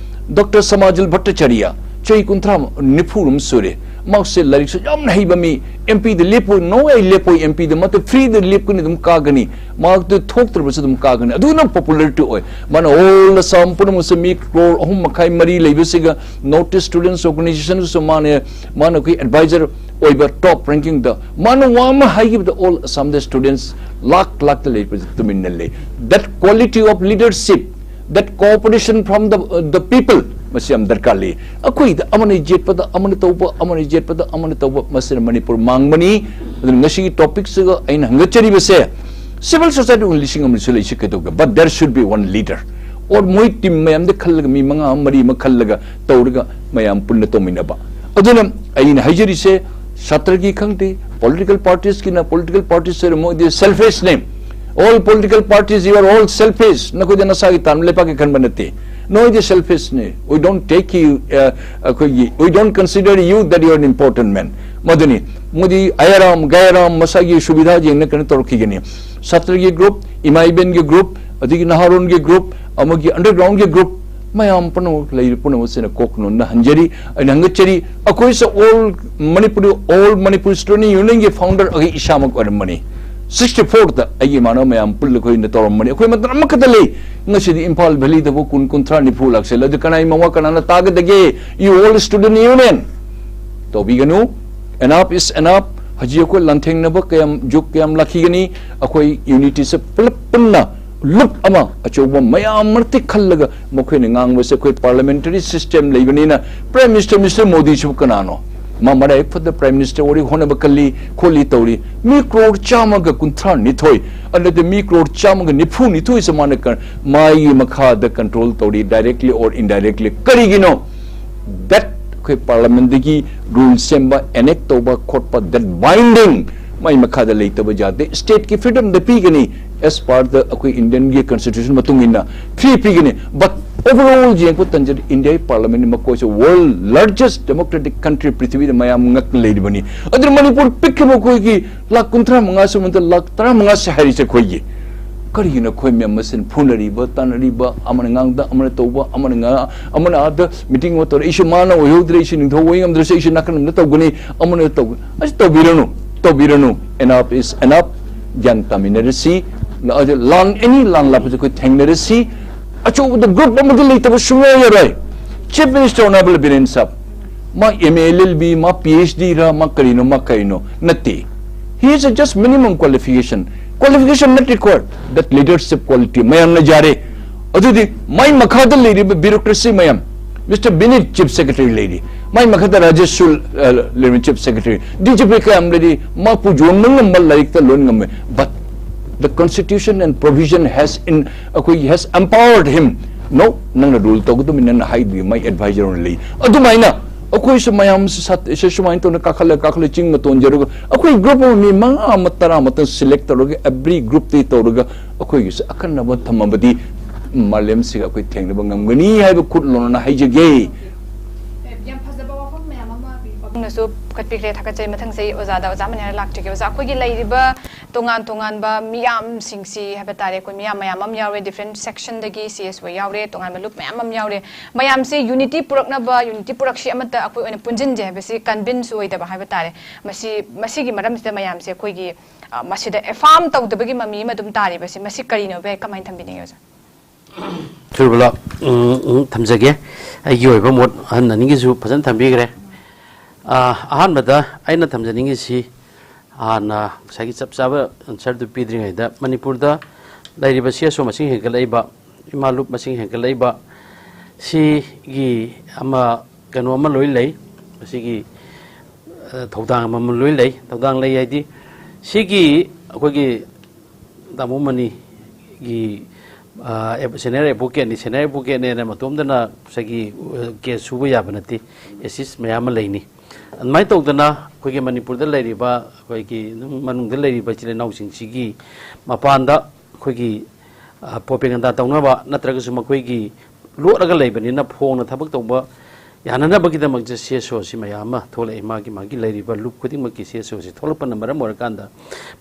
ꯗꯣꯛꯇꯔ ꯁꯃꯥꯖꯜ ꯚꯠꯇꯆꯥꯔꯤꯌꯥ, ꯆꯍꯤ ꯀꯨꯟꯊ꯭ꯔꯥ, ꯅꯤꯐꯨ ꯑꯃ ꯁꯨꯔꯦ꯫ ꯃꯍꯥꯛꯁꯦ ꯂꯥꯏꯔꯤꯛꯁꯨ ꯌꯥꯝꯅ ꯍꯩꯕ ꯃꯤ, ꯑꯦꯝ ꯄꯤꯗ ꯂꯦꯞꯄꯣꯏ, ꯅꯣ ꯑꯩ ꯂꯦꯞꯄꯣꯏ ꯑꯦꯝ ꯄꯤꯗ, ꯃꯥꯗꯤ ꯐ꯭ꯔꯤꯗ ꯂꯦꯞꯀꯅꯤ, ꯑꯗꯨꯝ ꯀꯥꯒꯅꯤ꯫ ꯃꯍꯥꯛꯇꯨ ꯊꯣꯛꯇ꯭ꯔꯕꯁꯨ ꯑꯗꯨꯝ ꯀꯥꯒꯅꯤ꯫ ꯑꯗꯨꯅ ꯄꯣꯄꯨꯂꯔꯤꯇꯤ ꯑꯣꯏ꯫ ꯃꯥꯅ ꯑꯣꯜ ꯑꯁꯥꯝ ꯄꯨꯝꯅꯃꯛꯁꯦ ꯃꯤ ꯀ꯭ꯔꯣꯔ ꯑꯍꯨꯝ ꯃꯈꯥꯏ ꯃꯔꯤ ꯂꯩꯕꯁꯤꯒ, ꯅꯣꯔꯠ ꯏꯁ ꯁ꯭ꯇꯨꯗꯦꯟꯠꯁ ꯑꯣꯔꯒꯅꯥꯏꯖꯦꯁꯟꯁꯨ ꯃꯥꯅ, ꯃꯥꯅ ꯑꯩꯈꯣꯏ ꯑꯦꯗꯚꯥꯏꯖꯔ ꯑꯣꯏꯕ ꯇꯣꯞ ꯔꯦꯡꯀꯤꯡꯗ꯫ ꯃꯥꯅ ꯋꯥ ꯑꯃ ꯍꯥꯏꯈꯤꯕꯗ ꯑꯣꯜ ꯑꯁꯥꯝꯗ ꯁ꯭ꯇꯨꯗꯦꯟꯠꯁ ꯂꯥꯛ ꯂꯥꯛꯇ ꯂꯩꯕꯁꯦ ꯇꯨꯃꯤꯟꯅ ꯂꯩ꯫ That quality of leadership, that cooperation from the, uh, the people, ꯃꯁꯤ ꯌꯥꯝ ꯗꯔꯀꯥꯔ ꯂꯩ꯫ ꯑꯩꯈꯣꯏꯗ ꯑꯃꯅ ꯌꯦꯠꯄꯗ ꯑꯃꯅ ꯇꯧꯕ, ꯑꯃꯅ ꯌꯦꯠꯄꯗ ꯑꯃꯅ ꯇꯧꯕ, ꯃꯁꯤꯅ ꯃꯅꯤꯄꯨꯔ ꯃꯥꯡꯕꯅꯤ꯫ ꯑꯗꯨꯅ ꯉꯁꯤꯒꯤ ꯇꯣꯄꯤꯛꯁꯤꯒ ꯑꯩꯅ ꯍꯪꯒꯠꯆꯔꯤꯕꯁꯦ, ꯁꯤꯚꯤꯜ ꯁꯣꯁꯥꯏꯇꯤ ꯂꯤꯁꯤꯡ ꯑꯃꯁꯨ ꯂꯩꯁꯤ ꯀꯩꯗꯧꯒꯦ? But there should be one leader꯫ Or ꯃꯣꯏ ꯇꯤꯝ ꯃꯌꯥꯝꯗ ꯈꯜꯂꯒ, ꯃꯤ ꯃꯉꯥ ꯑꯃ, ꯃꯔꯤ ꯑꯃ ꯈꯜꯂꯒ ꯇꯧꯔꯒ ꯃꯌꯥꯝ ꯄꯨꯟꯅ ꯇꯧꯃꯤꯟꯅꯕ꯫ ꯑꯗꯨꯅ ꯑꯩꯅ ꯍꯥꯏꯖꯔꯤꯁꯦ, ꯁꯥꯇ꯭ꯔꯒꯤ ꯈꯪꯗꯦ, ꯄꯣꯂꯤꯇꯤꯀꯦꯜ ꯄꯥꯔꯇꯤꯁꯀꯤꯅ, ꯄꯣꯂꯤꯇꯤꯀꯦꯜ ꯄꯥꯔꯇꯤꯁ ꯍꯥꯏꯔ ꯃꯣꯏꯗꯤ ꯁꯦꯜꯐꯤꯁꯅꯦ꯫ All political parties, you are all selfish꯫ ꯅꯈꯣꯏꯗꯤ ꯅꯁꯥꯒꯤ ꯇꯥꯟꯕ ꯂꯩꯄꯥꯛꯀꯤ ꯈꯟꯕ ꯅꯠꯇꯦ꯫ ꯅꯣꯏꯗꯤ ꯁꯦꯜꯐꯤꯁꯅꯦ꯫ We don't take you, uh, ꯑꯩꯈꯣꯏꯒꯤ, we don't consider you that you are an important man꯫ ꯃꯗꯨꯅꯤ꯫ ꯃꯣꯏꯗꯤ ꯑꯌꯥꯔꯥꯝ ꯒꯌꯥꯔꯥꯝ ꯃꯁꯥꯒꯤ ꯁꯨꯕꯤꯙꯥ ꯌꯦꯡꯅ ꯀꯩꯅꯣ ꯇꯧꯔꯛꯈꯤꯒꯅꯤ꯫ ꯁꯥꯇ꯭ꯔꯒꯤ ꯒ꯭ꯔꯨꯞ, ꯏꯃꯥ ꯏꯕꯦꯟꯒꯤ ꯒ꯭ꯔꯨꯞ, ꯑꯗꯒꯤ ꯅꯍꯥꯔꯣꯜꯒꯤ group ꯑꯃꯒꯤ undergroundꯒꯤ group ꯃꯌꯥꯝ ꯄꯨꯝꯅꯃꯛ ꯂꯩꯔꯤꯕ ꯄꯨꯝꯅꯃꯛꯁꯤꯅ ꯀꯣꯛ ꯅꯣꯟꯅ ꯍꯟꯖꯔꯤ꯫ ꯑꯩꯅ ꯍꯪꯒꯠꯆꯔꯤ, ꯑꯩꯈꯣꯏꯁꯨ all Manipuri, all Manipuri Student Unionꯒꯤ founder ꯑꯩ ꯏꯁꯥꯃꯛ ꯑꯣꯏꯔꯝꯕꯅꯤ꯫ Sixty fourꯗ ꯑꯩꯒꯤ ꯏꯃꯥꯟꯅꯕ ꯃꯌꯥꯝ ꯄꯨꯜꯂꯒ ꯑꯩꯈꯣꯏꯅ ꯇꯧꯔꯝꯕꯅꯤ꯫ ꯑꯩꯈꯣꯏ ꯃꯇꯝ ꯑꯃꯈꯛꯇ ꯂꯩ꯫ ꯉꯁꯤꯗꯤ ꯏꯝꯐꯥꯜ valleyꯗꯕꯨ ꯀꯨꯟ, ꯀꯨꯟꯊ꯭ꯔꯥ, ꯅꯤꯐꯨ ꯂꯥꯛꯁꯜꯂꯦ꯫ ꯑꯗꯨ ꯀꯅꯥꯒꯤ ꯃꯋꯥ ꯀꯅꯥꯅ ꯇꯥꯒꯗꯒꯦ? You all Student Union꯫ ꯇꯧꯕꯤꯒꯅꯨ꯫ Enough is enough꯫ ꯍꯧꯖꯤꯛ ꯑꯩꯈꯣꯏ ꯂꯥꯟꯊꯦꯡꯅꯕ ꯀꯌꯥꯝ, ꯖꯨꯛ ꯀꯌꯥꯝ ꯂꯥꯛꯈꯤꯒꯅꯤ? ꯑꯩꯈꯣꯏ unityꯁꯦ ꯄꯨꯂꯞ ꯄꯨꯟꯅ ꯂꯨꯞ ꯑꯃ ꯑꯆꯧꯕ ꯃꯌꯥꯝ ꯃꯔꯛꯇ ꯈꯜꯂꯒ ꯃꯈꯣꯏꯅ ꯉꯥꯡꯕꯁꯦ ꯑꯩꯈꯣꯏ parliamentary system ꯂꯩꯕꯅꯤꯅ Prime Minister Mister ꯃꯣꯗꯤꯁꯤꯕꯨ ꯀꯅꯥꯅꯣ? ꯃꯥ ꯃꯔꯥꯏꯕꯛ ꯐꯗ Prime Minister ꯑꯣꯏꯔꯤ, ꯍꯣꯠꯅꯕ ꯀꯜꯂꯤ ꯈꯣꯠꯂꯤ ꯇꯧꯔꯤ꯫ ꯃꯤ ꯀ꯭ꯔꯣꯔ ꯆꯥꯝꯃꯒ ꯀꯨꯟꯊ꯭ꯔꯥ ꯅꯤꯊꯣꯏ, ꯑꯗꯨꯗꯤ ꯃꯤ ꯀ꯭ꯔꯣꯔ ꯆꯥꯝꯃꯒ ꯅꯤꯐꯨ ꯅꯤꯊꯣꯏꯁꯦ ꯃꯥꯅ ꯀ-, ꯃꯥꯒꯤ ꯃꯈꯥꯗ control ꯇꯧꯔꯤ, directly or indirectly꯫ ꯀꯔꯤꯒꯤꯅꯣ? That ꯑꯩꯈꯣꯏ parliamentꯗꯒꯤ rule ꯁꯦꯝꯕ, enact ꯇꯧꯕ ꯈꯣꯠꯄ, that binding ꯃꯥꯏ ꯃꯈꯥꯗ ꯂꯩꯇꯕ ꯌꯥꯗꯦ꯫ Stateꯀꯤ freedomꯗ ꯄꯤꯒꯅꯤ, as per the ꯑꯩꯈꯣꯏ Indianꯒꯤ constitution ꯃꯇꯨꯡ ꯏꯟꯅ free ꯄꯤꯒꯅꯤ꯫ But overall ꯌꯦꯡꯉꯛꯄ ꯃꯇꯝꯗ India parliament ꯃꯈꯣꯏꯁꯦ world largest democratic country, ꯄ꯭ꯔꯤꯊꯤꯕꯤꯗ ꯃꯌꯥꯝ ꯉꯛꯅ ꯂꯩꯔꯤꯕꯅꯤ꯫ ꯑꯗꯨꯅ ꯃꯅꯤꯄꯨꯔ ꯄꯤꯛꯈꯤꯕ ꯑꯩꯈꯣꯏꯒꯤ ꯂꯥꯈ ꯀꯨꯟꯊ꯭ꯔꯥ ꯃꯉꯥ ꯁꯨꯕꯗ ꯂꯥꯈ ꯇꯔꯥ ꯃꯉꯥꯁꯦ ꯍꯥꯏꯔꯤꯁꯦ ꯑꯩꯈꯣꯏꯒꯤ꯫ ꯀꯔꯤꯒꯤꯅꯣ ꯑꯩꯈꯣꯏ ꯃꯌꯥꯝ ꯃꯁꯦꯟ ꯐꯨꯅꯔꯤꯕ, ꯇꯥꯟꯅꯔꯤꯕ, ꯑꯃꯅ ꯉꯥꯡꯗ, ꯑꯃꯅ ꯇꯧꯕ, ꯑꯃꯅ ꯉꯥ-, ꯑꯃꯅ ꯑꯥꯗ meeting ꯑꯃ ꯇꯧꯔꯦ, ꯑꯩꯁꯨ ꯃꯥꯅ ꯑꯣꯏꯍꯧꯗ꯭ꯔꯦ, ꯑꯩꯁꯨ ꯅꯤꯡꯊꯧ ꯑꯣꯏ ꯉꯝꯗ꯭ꯔꯁꯨ ꯑꯩꯁꯨ ꯅꯥꯀꯟ ꯑꯃꯗ ꯇꯧꯒꯅꯤ, ꯑꯃꯅ ꯇꯧꯒꯅꯤ꯫ ꯑꯁꯤ ꯇꯧꯕꯤꯔꯅꯨ, ꯇꯧꯕꯤꯔꯅꯨ, ꯇꯧꯕꯤꯔꯅꯨ꯫ Enough is enough꯫ ꯒ꯭ꯌꯥꯟ ꯇꯥꯃꯤꯟꯅꯔꯁꯤ꯫ ꯂꯥꯟ, any ꯂꯥꯟ ꯂꯥꯛꯄꯁꯦ ꯑꯩꯈꯣꯏ ꯊꯦꯡꯅꯔꯁꯤ꯫ ꯑꯆꯧꯕꯗ group ꯑꯃꯗ ꯂꯩꯇꯕ ꯁꯨꯡꯌꯥ ꯌꯥꯔꯣꯏ꯫ Chief Minister Honorable ꯕꯤꯔꯦꯟ ꯁꯥꯍꯕ, ꯃꯥ M A, L L B, ꯃꯥ P H D ꯔ, ꯃꯥ ꯀꯔꯤꯅꯣ, ꯃꯥ ꯀꯔꯤꯅꯣ? ꯅꯠꯇꯦ꯫ He is a just minimum qualification. Qualification not required. That leadership quality ꯃꯌꯥꯝꯅ ꯌꯥꯔꯦ꯫ ꯑꯗꯨꯗꯤ ꯃꯥꯏ ꯃꯈꯥꯗ ꯂꯩꯔꯤꯕ bureaucracy ꯃꯌꯥꯝ, Mister ꯕꯤꯅꯤꯠ Chief Secretary ꯂꯩꯔꯤ, ꯃꯥꯏ ꯃꯈꯥꯗ ꯔꯥꯖꯦꯁ ꯁꯨꯜ, ꯑ, ꯂꯩꯔꯤ Chief Secretary, D G P ꯀꯌꯥꯝ ꯂꯩꯔꯤ, ꯃꯥꯄꯨ ꯌꯣꯟꯕ ꯉꯝꯕ ꯂꯥꯏꯔꯤꯛꯇ ꯂꯣꯏ ꯉꯝꯃꯦ꯫ But the constitution and provision has in, ꯑꯩꯈꯣꯏꯒꯤ has empowered him꯫ No, ꯅꯪꯅ rule ꯇꯧꯒꯗꯕꯅꯤ, ꯅꯪꯅ ꯍꯥꯏꯗ꯭ꯔꯤ, ꯃꯥꯏ advisor ꯑꯣꯏꯅ ꯂꯩ꯫ ꯑꯗꯨꯃꯥꯏꯅ ꯑꯩꯈꯣꯏꯁꯨ ꯃꯌꯥꯝꯁꯤ ꯁꯥꯠ-, ꯁꯤ ꯁꯨꯃꯥꯏꯅ ꯇꯧꯅ ꯀꯥꯈꯠꯂ ꯀꯥꯈꯠꯂ ꯆꯤꯡ ꯃꯇꯣꯟ ꯌꯧꯔꯒ ꯑꯩꯈꯣꯏ group ꯑꯃ ꯃꯤ ꯃꯉꯥ ꯑꯃ ꯇꯔꯥ ꯑꯃꯇꯪ select ꯇꯧꯔꯒ every groupꯇꯒꯤ ꯇꯧꯔꯒ ꯑꯩꯈꯣꯏꯒꯤꯁꯨ ꯑꯈꯟꯅꯕ ꯊꯝꯃꯕꯗꯤ ꯃꯥꯂꯦꯝꯁꯤꯒ ꯑꯩꯈꯣꯏ ꯊꯦꯡꯅꯕ ꯉꯝꯒꯅꯤ ꯍꯥꯏꯕ ꯈꯨꯠ ꯂꯣꯟꯅꯅ ꯍꯥꯏꯖꯒꯦ꯫ ꯌꯥꯝ ꯐꯖꯕ ꯋꯥꯐꯝ ꯃꯌꯥꯝ ꯑꯃ ꯄꯥꯕꯨꯡꯅ ꯁꯨ ꯄꯨꯈꯠꯄꯤꯈ꯭ꯔꯦ, ꯊꯥꯒꯠꯆꯔꯤ꯫ ꯃꯊꯪꯁꯦ ꯑꯩ ꯑꯣꯖꯥꯗ, ꯑꯣꯖꯥ ꯃꯅꯤꯍꯥꯔ ꯂꯥꯛꯆꯒꯦ꯫ ꯑꯣꯖꯥ, ꯑꯩꯈꯣꯏꯒꯤ ꯂꯩꯔꯤꯕ ꯇꯣꯉꯥꯟ ꯇꯣꯉꯥꯟꯕ ꯃꯤꯌꯥꯝꯁꯤꯡꯁꯤ ꯍꯥꯏꯕ ꯇꯥꯔꯦ, ꯑꯩꯈꯣꯏ ꯃꯤꯌꯥꯝ ꯃꯌꯥꯝ ꯑꯃ ꯌꯥꯎꯔꯦ, ꯗꯤꯐ꯭ꯔꯦꯟ ꯁꯦꯛꯁꯟꯗꯒꯤ ꯁꯤ ꯑꯦꯁ ꯑꯣ ꯌꯥꯎꯔꯦ, ꯇꯣꯉꯥꯟꯕ ꯂꯨꯞ ꯃꯌꯥꯝ ꯑꯃ ꯌꯥꯎꯔꯦ꯫ ꯃꯌꯥꯝꯁꯤ ꯌꯨꯅꯤꯇꯤ ꯄꯨꯔꯛꯅꯕ, ꯌꯨꯅꯤꯇꯤ ꯄꯨꯔꯛꯁꯤ, ꯑꯃꯠꯇ ꯑꯩꯈꯣꯏ ꯑꯣꯏꯅ ꯄꯨꯟꯁꯤꯟꯁꯦ ꯍꯥꯏꯕꯁꯤ ꯀꯟꯚꯤꯟꯁ ꯑꯣꯏꯗꯕ ꯍꯥꯏꯕ ꯇꯥꯔꯦ꯫ ꯃꯁꯤ, ꯃꯁꯤꯒꯤ ꯃꯔꯝꯁꯤꯗ ꯃꯌꯥꯝꯁꯦ ꯑꯩꯈꯣꯏꯒꯤ, ꯑ, ꯃꯁꯤꯗ ꯑꯦꯐꯥꯝ ꯇꯧꯗꯕꯒꯤ ꯃꯃꯤ ꯑꯃ ꯑꯗꯨꯝ ꯇꯥꯔꯤꯕꯁꯤ, ꯃꯁꯤ ꯀꯔꯤꯅꯣ ꯍꯥꯏꯕ ꯀꯃꯥꯏꯅ ꯊꯝꯕꯤꯅꯤꯡꯉꯤ ꯑꯣꯖꯥ? ꯊꯣꯏꯕꯂꯥ, ꯎꯝ, ꯎꯝ, ꯊꯝꯖꯒꯦ꯫ ꯑꯩꯒꯤ ꯑꯣꯏꯕ ꯃꯣꯠ ꯑꯍꯟ ꯑꯅꯤꯒꯤꯁꯨ ꯐꯖꯅ ꯊꯝꯕꯤꯈ꯭ꯔꯦ꯫ ꯑ, ꯑꯍꯥꯟꯕꯗ ꯑꯩꯅ ꯊꯝꯖꯅꯤꯡꯉꯤꯁꯤ, ꯍꯥꯟꯅ ꯉꯁꯥꯏꯒꯤ ꯆꯞ ꯆꯥꯕ ꯑꯟꯁꯔꯗꯨ ꯄꯤꯗ꯭ꯔꯤꯉꯩꯗ, ꯃꯅꯤꯄꯨꯔꯗ ꯂꯩꯔꯤꯕ ꯁꯤ ꯑꯦꯁ ꯑꯣ ꯃꯁꯤꯡ ꯍꯦꯟꯒꯠꯂꯛꯏꯕ, ꯏꯃꯥ ꯂꯨꯞ ꯃꯁꯤꯡ ꯍꯦꯟꯒꯠꯂꯛꯏꯕ, ꯁꯤꯒꯤ ꯑꯃ, ꯀꯩꯅꯣ ꯑꯃ ꯂꯣꯏ ꯂꯩ꯫ ꯃꯁꯤꯒꯤ, ꯑ, ꯊꯧꯗꯥꯡ ꯑꯃꯃꯝ ꯂꯣꯏ ꯂꯩ꯫ ꯊꯧꯗꯥꯡ ꯂꯩ ꯍꯥꯏꯗꯤ, ꯁꯤꯒꯤ ꯑꯩꯈꯣꯏꯒꯤ ꯇꯥꯃꯣ ꯃꯅꯤꯒꯤ, ꯑ, ꯑꯦ-, ꯁꯦꯅꯤꯌꯔ ꯑꯦꯗꯚꯣꯀꯦꯠꯅꯤ꯫ ꯁꯦꯅꯤꯌꯔ ꯑꯦꯗꯚꯣꯀꯦꯠꯅꯦꯅ ꯃꯇꯣꯝꯗꯅ ꯉꯁꯥꯏꯒꯤ, ꯑ, ꯀꯦꯁ ꯁꯨꯕ ꯌꯥꯕ ꯅꯠꯇꯦ꯫ ꯑꯦꯁꯤꯁ ꯃꯌꯥꯝ ꯑꯃ ꯂꯩꯅꯤ꯫ ꯑꯗꯨꯃꯥꯏꯅ ꯇꯧꯗꯅ ꯑꯩꯈꯣꯏꯒꯤ ꯃꯅꯤꯄꯨꯔꯗ ꯂꯩꯔꯤꯕ, ꯑꯩꯈꯣꯏꯒꯤ ꯑꯗꯨꯝ ꯃꯅꯨꯡꯗ ꯂꯩꯔꯤꯕ ꯏꯆꯤꯜ ꯏꯅꯥꯎꯁꯤꯡꯁꯤꯒꯤ ꯃꯄꯥꯟꯗ ꯑꯩꯈꯣꯏꯒꯤ, ꯑ, ꯄ꯭ꯔꯣꯄꯦꯒꯟꯗꯥ ꯇꯧꯅꯕ, ꯅꯠꯇ꯭ꯔꯒꯁꯨ ꯃꯈꯣꯏꯒꯤ ꯂꯣꯠꯂꯒ ꯂꯩꯕꯅꯤꯅ ꯐꯣꯡꯅ ꯊꯕꯛ ꯇꯧꯕ ꯌꯥꯅꯅꯕꯒꯤꯗꯃꯛꯇ ꯁꯤ ꯑꯦꯁ ꯑꯣ ꯁꯤ ꯃꯌꯥꯝ ꯑꯃ ꯊꯣꯛꯂꯛꯏ꯫ ꯃꯥꯒꯤ, ꯃꯥꯒꯤ ꯂꯩꯔꯤꯕ ꯂꯨꯞ ꯈꯨꯗꯤꯡꯃꯛꯀꯤ ꯁꯤ ꯑꯦꯁ ꯑꯣ ꯁꯤ ꯊꯣꯛꯂꯛꯄꯅ ꯃꯔꯝ ꯑꯣꯏꯔꯀꯥꯟꯗ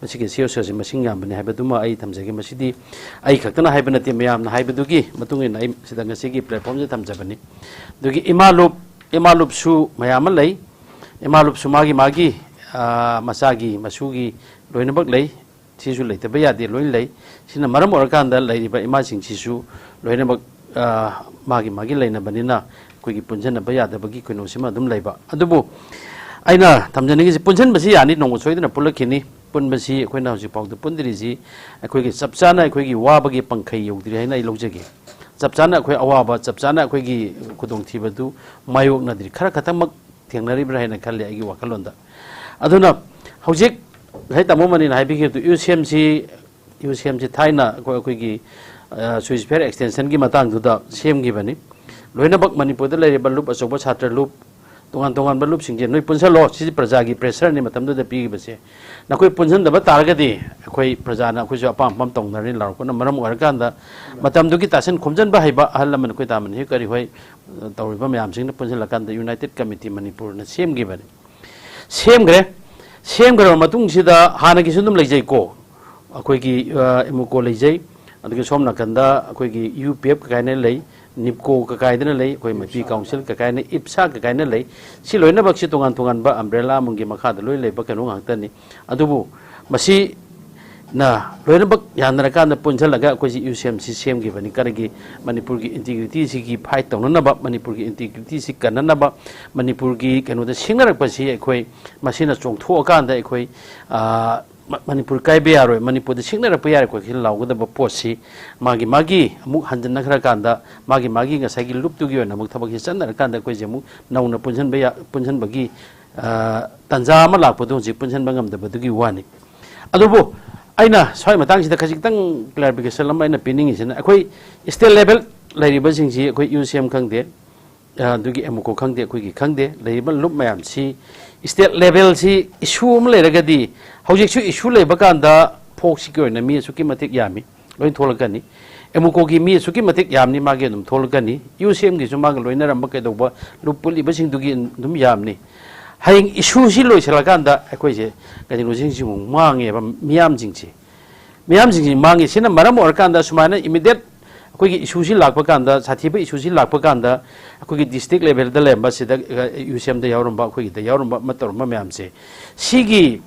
ꯃꯁꯤꯒꯤ ꯁꯤ ꯑꯦꯁ ꯑꯣ ꯁꯤ ꯃꯁꯤꯡ ꯌꯥꯝꯕꯅꯤ ꯍꯥꯏꯕꯗꯨꯃ ꯑꯩ ꯊꯝꯖꯒꯦ꯫ ꯃꯁꯤꯗꯤ ꯑꯩ ꯈꯛꯇꯅ ꯍꯥꯏꯕ ꯅꯠꯇꯦ, ꯃꯌꯥꯝꯅ ꯍꯥꯏꯕꯗꯨꯒꯤ ꯃꯇꯨꯡ ꯏꯟꯅ ꯑꯩ ꯁꯤꯗ ꯉꯁꯤꯒꯤ ꯄ꯭ꯂꯦꯠꯐꯣꯝꯁꯤꯗ ꯊꯝꯖꯕꯅꯤ꯫ ꯑꯗꯨꯒꯤ ꯏꯃꯥ ꯂꯨꯞ, ꯏꯃꯥ ꯂꯨꯞꯁꯨ ꯃꯌꯥꯝ ꯑꯃ ꯂꯩ꯫ ꯏꯃꯥ ꯂꯨꯞꯁꯨ ꯃꯥꯒꯤ, ꯃꯥꯒꯤ, ꯑ, ꯃꯆꯥꯒꯤ, ꯃꯁꯨꯒꯤ ꯂꯣꯏꯅꯃꯛ ꯂꯩ꯫ ꯁꯤꯁꯨ ꯂꯩꯇꯕ ꯌꯥꯗꯦ, ꯂꯣꯏꯅ ꯂꯩ꯫ ꯁꯤꯅ ꯃꯔꯝ ꯑꯣꯏꯔꯀꯥꯟꯗ ꯂꯩꯔꯤꯕ ꯏꯃꯥꯁꯤꯡꯁꯤꯁꯨ ꯂꯣꯏꯅꯃꯛ, ꯑ, ꯃꯥꯒꯤ ꯃꯥꯒꯤ ꯂꯩꯅꯕꯅꯤꯅ ꯑꯩꯈꯣꯏꯒꯤ ꯄꯨꯟꯁꯤꯟꯅꯕ ꯌꯥꯗꯕꯒꯤ ꯀꯩꯅꯣꯁꯤꯃ ꯑꯗꯨꯝ ꯂꯩꯕ꯫ ꯑꯗꯨꯕꯨ ꯑꯩꯅ ꯊꯝꯖꯅꯤꯡꯉꯤꯁꯤ, ꯄꯨꯟꯁꯤꯟꯕꯁꯤ ꯌꯥꯅꯤ, ꯅꯣꯡꯃ ꯁꯣꯏꯗꯅ ꯄꯨꯜꯂꯛꯈꯤꯅꯤ꯫ ꯄꯨꯟꯕꯁꯤ ꯑꯩꯈꯣꯏꯅ ꯍꯧꯖꯤꯛ ꯐꯥꯎꯗ ꯄꯨꯟꯗ꯭ꯔꯤꯁꯤ ꯑꯩꯈꯣꯏꯒꯤ ꯆꯞ ꯆꯥꯅ ꯑꯩꯈꯣꯏꯒꯤ ꯋꯥꯕꯒꯤ ꯄꯪꯈꯩ ꯌꯧꯗ꯭ꯔꯤ ꯍꯥꯏꯅ ꯑꯩ ꯂꯧꯖꯒꯦ꯫ ꯆꯞ ꯆꯥꯅ ꯑꯩꯈꯣꯏ ꯑꯋꯥꯕ, ꯆꯞ ꯆꯥꯅ ꯑꯩꯈꯣꯏꯒꯤ ꯈꯨꯗꯣꯡꯊꯤꯕꯗꯨ ꯃꯥꯌꯣꯛꯅꯗ꯭ꯔꯤ꯫ ꯈꯔ ꯈꯛꯇꯃꯛ ꯊꯦꯡꯅꯔꯤꯕ꯭ꯔꯥ ꯍꯥꯏꯅ ꯈꯜꯂꯤ ꯑꯩꯒꯤ ꯋꯥꯈꯜꯂꯣꯟꯗ꯫ ꯑꯗꯨꯅ ꯍꯧꯖꯤꯛ ꯉꯁꯥꯏ ꯇꯥꯃꯣ ꯃꯅꯤꯅ ꯍꯥꯏꯕꯤꯈꯤꯕꯗꯨ, ꯌꯨ ꯁꯤ ꯑꯦꯝꯁꯤ, ꯌꯨ ꯁꯤ ꯑꯦꯝꯁꯤ ꯊꯥꯏꯅ ꯑꯩꯈꯣꯏ, ꯑꯩꯈꯣꯏꯒꯤ, ꯑ, ꯁ꯭ꯋꯤꯆ ꯐꯤꯌꯔ ꯑꯦꯛꯁꯇꯦꯟꯁꯟꯒꯤ ꯃꯇꯥꯡꯗꯨꯗ ꯁꯦꯝꯈꯤꯕꯅꯤ꯫ ꯂꯣꯏꯅꯃꯛ ꯃꯅꯤꯄꯨꯔꯗ ꯂꯩꯔꯤꯕ ꯂꯨꯞ, ꯑꯆꯧꯕ ꯁꯥꯇ꯭ꯔ ꯂꯨꯞ, ꯇꯣꯉꯥꯟ ꯇꯣꯉꯥꯟꯕ ꯂꯨꯞꯁꯤꯡꯁꯦ ꯅꯣꯏ ꯄꯨꯟꯁꯤꯜꯂꯣ, ꯁꯤꯁꯤ ꯄ꯭ꯔꯖꯥꯒꯤ ꯄ꯭ꯔꯦꯁꯔꯅꯤ ꯃꯇꯝꯗꯨꯗ ꯄꯤꯈꯤꯕꯁꯦ꯫ ꯅꯈꯣꯏ ꯄꯨꯟꯁꯤꯟꯗꯕ ꯇꯥꯔꯒꯗꯤ ꯑꯩꯈꯣꯏ ꯄ꯭ꯔꯖꯥꯅ ꯑꯩꯈꯣꯏꯁꯨ ꯑꯄꯥꯝ ꯑꯄꯥꯝ ꯇꯧꯅꯔꯅꯤ ꯂꯥꯎꯔꯛꯄꯅ ꯃꯔꯝ ꯑꯣꯏꯔꯀꯥꯟꯗ, ꯃꯇꯝꯗꯨꯒꯤ ꯇꯥꯁꯤꯟ ꯈꯣꯝꯖꯤꯟꯕ ꯍꯩꯕ ꯑꯍꯜ ꯂꯃꯟ ꯑꯩꯈꯣꯏ ꯇꯥꯃꯟ ꯍꯦꯛ ꯀꯔꯤ ꯍꯣꯏ, ꯑ, ꯇꯧꯔꯤꯕ ꯃꯌꯥꯝꯁꯤꯡꯅ ꯄꯨꯟꯁꯤꯜꯂꯀꯥꯟꯗ ꯌꯨꯅꯥꯏꯇꯦꯠ ꯀꯃꯤꯇꯤ ꯃꯅꯤꯄꯨꯔꯅ ꯁꯦꯝꯈꯤꯕꯅꯤ꯫ ꯁꯦꯝꯈ꯭ꯔꯦ꯫ ꯁꯦꯝꯈ꯭ꯔꯕ ꯃꯇꯨꯡꯁꯤꯗ ꯍꯥꯟꯅꯒꯤꯁꯨ ꯑꯗꯨꯝ ꯂꯩꯖꯩꯀꯣ, ꯑꯩꯈꯣꯏꯒꯤ ꯑꯦꯃꯨꯀꯣ ꯂꯩꯖꯩ, ꯑꯗꯒꯤ ꯁꯣꯝ ꯅꯥꯀꯟꯗ ꯑꯩꯈꯣꯏꯒꯤ ꯌꯨ ꯄꯤ ꯑꯦꯐ ꯀꯀꯥꯏꯅ ꯂꯩ, ꯅꯤꯞꯀꯣ ꯀꯀꯥꯏꯗꯅ ꯂꯩ, ꯑꯩꯈꯣꯏ ꯃꯩꯇꯩ ꯀꯥꯎꯟꯁꯤꯜ ꯀꯀꯥꯏꯅ, ꯏꯞꯁꯥ ꯀꯀꯥꯏꯅ ꯂꯩ꯫ ꯁꯤ ꯂꯣꯏꯅꯃꯛꯁꯤ ꯇꯣꯉꯥꯟ ꯇꯣꯉꯥꯟꯕ ꯑꯝꯕ꯭ꯔꯦꯂꯥ ꯑꯃꯒꯤ ꯃꯈꯥꯗ ꯂꯣꯏ ꯂꯩꯕ ꯀꯩꯅꯣ ꯉꯥꯛꯇꯅꯤ꯫ ꯑꯗꯨꯕꯨ ꯃꯁꯤꯅ ꯂꯣꯏꯅꯃꯛ ꯌꯥꯅꯔꯀꯥꯟꯗ ꯄꯨꯟꯁꯤꯜꯂꯒ ꯑꯩꯈꯣꯏꯁꯤ ꯌꯨ ꯁꯤ ꯑꯦꯝꯁꯤ ꯁꯦꯝꯈꯤꯕꯅꯤ꯫ ꯀꯔꯤꯒꯤ? ꯃꯅꯤꯄꯨꯔꯒꯤ ꯏꯟꯇꯤꯒ꯭ꯔꯤꯇꯤꯁꯤꯒꯤ ꯐꯥꯏꯠ ꯇꯧꯅꯅꯕ, ꯃꯅꯤꯄꯨꯔꯒꯤ ꯏꯟꯇꯤꯒ꯭ꯔꯤꯇꯤꯁꯤ ꯀꯟꯅꯅꯕ, ꯃꯅꯤꯄꯨꯔꯒꯤ ꯀꯩꯅꯣꯗ ꯁꯤꯡꯅꯔꯛꯄꯁꯤ ꯑꯩꯈꯣꯏ ꯃꯁꯤꯅ ꯆꯣꯡꯊꯣꯛꯑꯀꯥꯟꯗ ꯑꯩꯈꯣꯏ, ꯑ, ꯃ-, ꯃꯅꯤꯄꯨꯔ ꯀꯥꯏꯕ ꯌꯥꯔꯣꯏ, ꯃꯅꯤꯄꯨꯔꯗ ꯁꯤꯡꯅꯔꯛꯄ ꯌꯥꯔꯣꯏ, ꯑꯩꯈꯣꯏ ꯂꯥꯎꯒꯗꯕ ꯄꯣꯠꯁꯤ ꯃꯥꯒꯤ ꯃꯥꯒꯤ ꯑꯃꯨꯛ ꯍꯟꯖꯤꯟꯅꯈ꯭ꯔꯀꯥꯟꯗ ꯃꯥꯒꯤ ꯃꯥꯒꯤ ꯉꯁꯥꯏꯒꯤ ꯂꯨꯞꯇꯨꯒꯤ ꯑꯣꯏꯅ ꯑꯃꯨꯛ ꯊꯕꯛꯁꯤ ꯆꯠꯅꯔꯀꯥꯟꯗ ꯑꯩꯈꯣꯏꯁꯦ ꯑꯃꯨꯛ ꯅꯧꯅ ꯄꯨꯟꯁꯤꯟꯕ ꯌꯥ-, ꯄꯨꯟꯁꯤꯟꯕꯒꯤ, ꯑ, ꯇꯥꯟꯖꯥ ꯑꯃ ꯂꯥꯛꯄꯗꯣ ꯍꯧꯖꯤꯛ ꯄꯨꯟꯁꯤꯟꯕ ꯉꯝꯗꯕꯗꯨꯒꯤ ꯋꯥꯅꯤ꯫ ꯑꯗꯨꯕꯨ ꯑꯩꯅ ꯁ꯭ꯋꯥꯏ ꯃꯇꯥꯡꯁꯤꯗ ꯈꯖꯤꯛꯇꯪ ꯀ꯭ꯂꯦꯔꯤꯐꯤꯀꯦꯁꯟ ꯑꯃ ꯑꯩꯅ ꯄꯤꯅꯤꯡꯉꯤꯁꯤꯅ, ꯑꯩꯈꯣꯏ ꯁ꯭ꯇꯦꯠ ꯂꯦꯚꯦꯜ ꯂꯩꯔꯤꯕꯁꯤꯡꯁꯤ ꯑꯩꯈꯣꯏ ꯌꯨ ꯁꯤ ꯑꯦꯝ ꯈꯪꯗꯦ, ꯑ, ꯑꯗꯨꯒꯤ ꯑꯦꯃꯨꯀꯣ ꯈꯪꯗꯦ, ꯑꯩꯈꯣꯏꯒꯤ ꯈꯪꯗꯦ, ꯂꯩꯔꯤꯕ ꯂꯨꯞ ꯃꯌꯥꯝꯁꯤ ꯁ꯭ꯇꯦꯠ ꯂꯦꯚꯦꯜꯁꯤ ꯏꯁꯨ ꯑꯃ ꯂꯩꯔꯒꯗꯤ, ꯍꯧꯖꯤꯛꯁꯨ ꯏꯁꯨ ꯂꯩꯕ ꯀꯥꯟꯗ ꯐꯣꯛꯁꯤꯒꯤ ꯑꯣꯏꯅ ꯃꯤ ꯑꯁꯨꯛꯀꯤ ꯃꯇꯤꯛ ꯌꯥꯝꯃꯤ, ꯂꯣꯏ ꯊꯣꯛꯂꯛꯀꯅꯤ꯫ ꯑꯦꯃꯨꯀꯣꯒꯤ ꯃꯤ ꯑꯁꯨꯛꯀꯤ ꯃꯇꯤꯛ ꯌꯥꯝꯅꯤ, ꯃꯥꯒꯤ ꯑꯗꯨꯝ ꯊꯣꯛꯂꯛꯀꯅꯤ꯫ ꯌꯨ ꯁꯤ ꯑꯦꯝꯒꯤꯁꯨ ꯃꯥꯒ ꯂꯣꯏꯅꯔꯝꯕ ꯀꯩꯗꯧꯕ ꯂꯨꯞ ꯄꯨꯜꯂꯤꯕꯁꯤꯡꯗꯨꯒꯤ ꯑꯗꯨꯝ ꯌꯥꯝꯅꯤ꯫ ꯍꯌꯦꯡ ꯏꯁꯨꯁꯤ ꯂꯣꯏꯁꯤꯜꯂꯀꯥꯟꯗ ꯑꯩꯈꯣꯏꯁꯦ ꯀꯩꯅꯣꯁꯤꯡꯁꯤ ꯑꯃꯨꯛ ꯃꯥꯡꯉꯦꯕ, ꯃꯤꯌꯥꯝꯁꯤꯡꯁꯦ꯫ ꯃꯤꯌꯥꯝꯁꯤꯡꯁꯤ ꯃꯥꯡꯉꯤ꯫ ꯁꯤꯅ ꯃꯔꯝ ꯑꯣꯏꯔꯀꯥꯟꯗ ꯁꯨꯃꯥꯏꯅ ꯏꯃꯤꯗꯦꯠ ꯑꯩꯈꯣꯏꯒꯤ ꯏꯁꯨꯁꯤ ꯂꯥꯛꯄ ꯀꯥꯟꯗ, ꯁꯥꯊꯤꯕ ꯏꯁꯨꯁꯤ ꯂꯥꯛꯄ ꯀꯥꯟꯗ, ꯑꯩꯈꯣꯏꯒꯤ ꯗꯤꯁꯇ꯭ꯔꯤꯛ ꯂꯦꯚꯦꯜꯗ ꯂꯩꯔꯝꯕ ꯁꯤꯗ, ꯑ, ꯌꯨ ꯁꯤ ꯑꯦꯝꯗ ꯌꯥꯎꯔꯝꯕ, ꯑꯩꯈꯣꯏꯒꯤꯗ ꯌꯥꯎꯔꯝꯕ, ꯑꯃ ꯇꯧꯔꯝꯕ ꯃꯌꯥꯝꯁꯦ, ꯁꯤꯒꯤ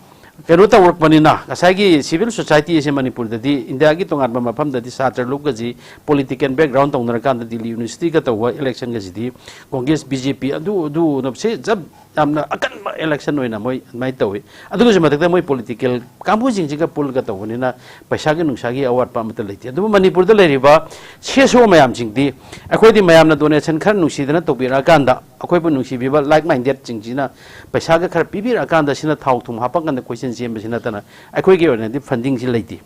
ꯀꯩꯅꯣ ꯇꯧꯔꯛꯄꯅꯤꯅ, ꯉꯁꯥꯏꯒꯤ ꯁꯤꯚꯤꯜ ꯁꯣꯁꯥꯏꯇꯤ ꯑꯁꯦ ꯃꯅꯤꯄꯨꯔꯗꯗꯤ, ꯏꯟꯗꯤꯌꯥꯒꯤ ꯇꯣꯉꯥꯟꯕ ꯃꯐꯝꯗꯗꯤ ꯁꯥꯇ꯭ꯔ ꯂꯨꯞꯀꯁꯤ ꯄꯣꯂꯤꯇꯤꯀꯦꯜ ꯕꯦꯛꯒ꯭ꯔꯥꯎꯟ ꯇꯧꯅꯔꯀꯥꯟꯗ ꯗꯤꯜꯂꯤ ꯌꯨꯅꯤꯚꯔꯁꯤꯇꯤꯒ ꯇꯧꯕ ꯏꯂꯦꯛꯁꯟꯒꯁꯤꯗꯤ ꯀꯣꯡꯒ꯭ꯔꯦꯁ, ꯕꯤ ꯖꯦ ꯄꯤ, ꯑꯗꯨ, ꯑꯗꯨ, ꯁꯤ ꯆꯞ ꯌꯥꯝꯅ ꯑꯀꯟꯕ ꯏꯂꯦꯛꯁꯟ ꯑꯣꯏꯅ ꯃꯣꯏ ꯑꯗꯨꯃꯥꯏꯅ ꯇꯧꯏ꯫ ꯑꯗꯨꯒꯤꯁꯨ ꯃꯊꯛꯇ ꯃꯣꯏ ꯄꯣꯂꯤꯇꯤꯀꯦꯜ ꯀꯥꯡꯕꯨꯁꯤꯡꯁꯤꯒ ꯄꯨꯜꯂꯒ ꯇꯧꯕꯅꯤꯅ ꯄꯩꯁꯥꯒꯤ ꯅꯨꯡꯁꯥꯒꯤ ꯑꯋꯥꯠꯄ ꯑꯃꯠꯇ ꯂꯩꯇꯦ꯫ ꯑꯗꯨꯕꯨ ꯃꯅꯤꯄꯨꯔꯗ ꯂꯩꯔꯤꯕ ꯁꯤ ꯑꯦꯁ ꯑꯣ ꯃꯌꯥꯝꯁꯤꯡꯗꯤ ꯑꯩꯈꯣꯏꯗꯤ ꯃꯌꯥꯝꯅ ꯗꯣꯅꯦꯁꯟ ꯈꯔ ꯅꯨꯡꯁꯤꯗꯅ ꯇꯧꯕꯤꯔꯛꯑꯀꯥꯟꯗ, ꯑꯩꯈꯣꯏꯕꯨ ꯅꯨꯡꯁꯤꯕꯤꯕ ꯂꯥꯏꯛ ꯃꯥꯏꯟꯗꯦꯠꯁꯤꯡꯁꯤꯅ ꯄꯩꯁꯥꯒ ꯈꯔ ꯄꯤꯕꯤꯔꯛꯑꯀꯥꯟꯗ ꯁꯤꯅ ꯊꯥꯎ ꯊꯨꯝ ꯍꯥꯞꯄꯀꯥꯟꯗ ꯀꯣꯏꯆꯦꯟ ꯆꯦꯟꯕꯁꯤ ꯅꯠꯇꯅ ꯑꯩꯈꯣꯏꯒꯤ ꯑꯣꯏꯅꯗꯤ ꯐꯟꯗꯤꯡꯁꯤ ꯂꯩꯇꯦ꯫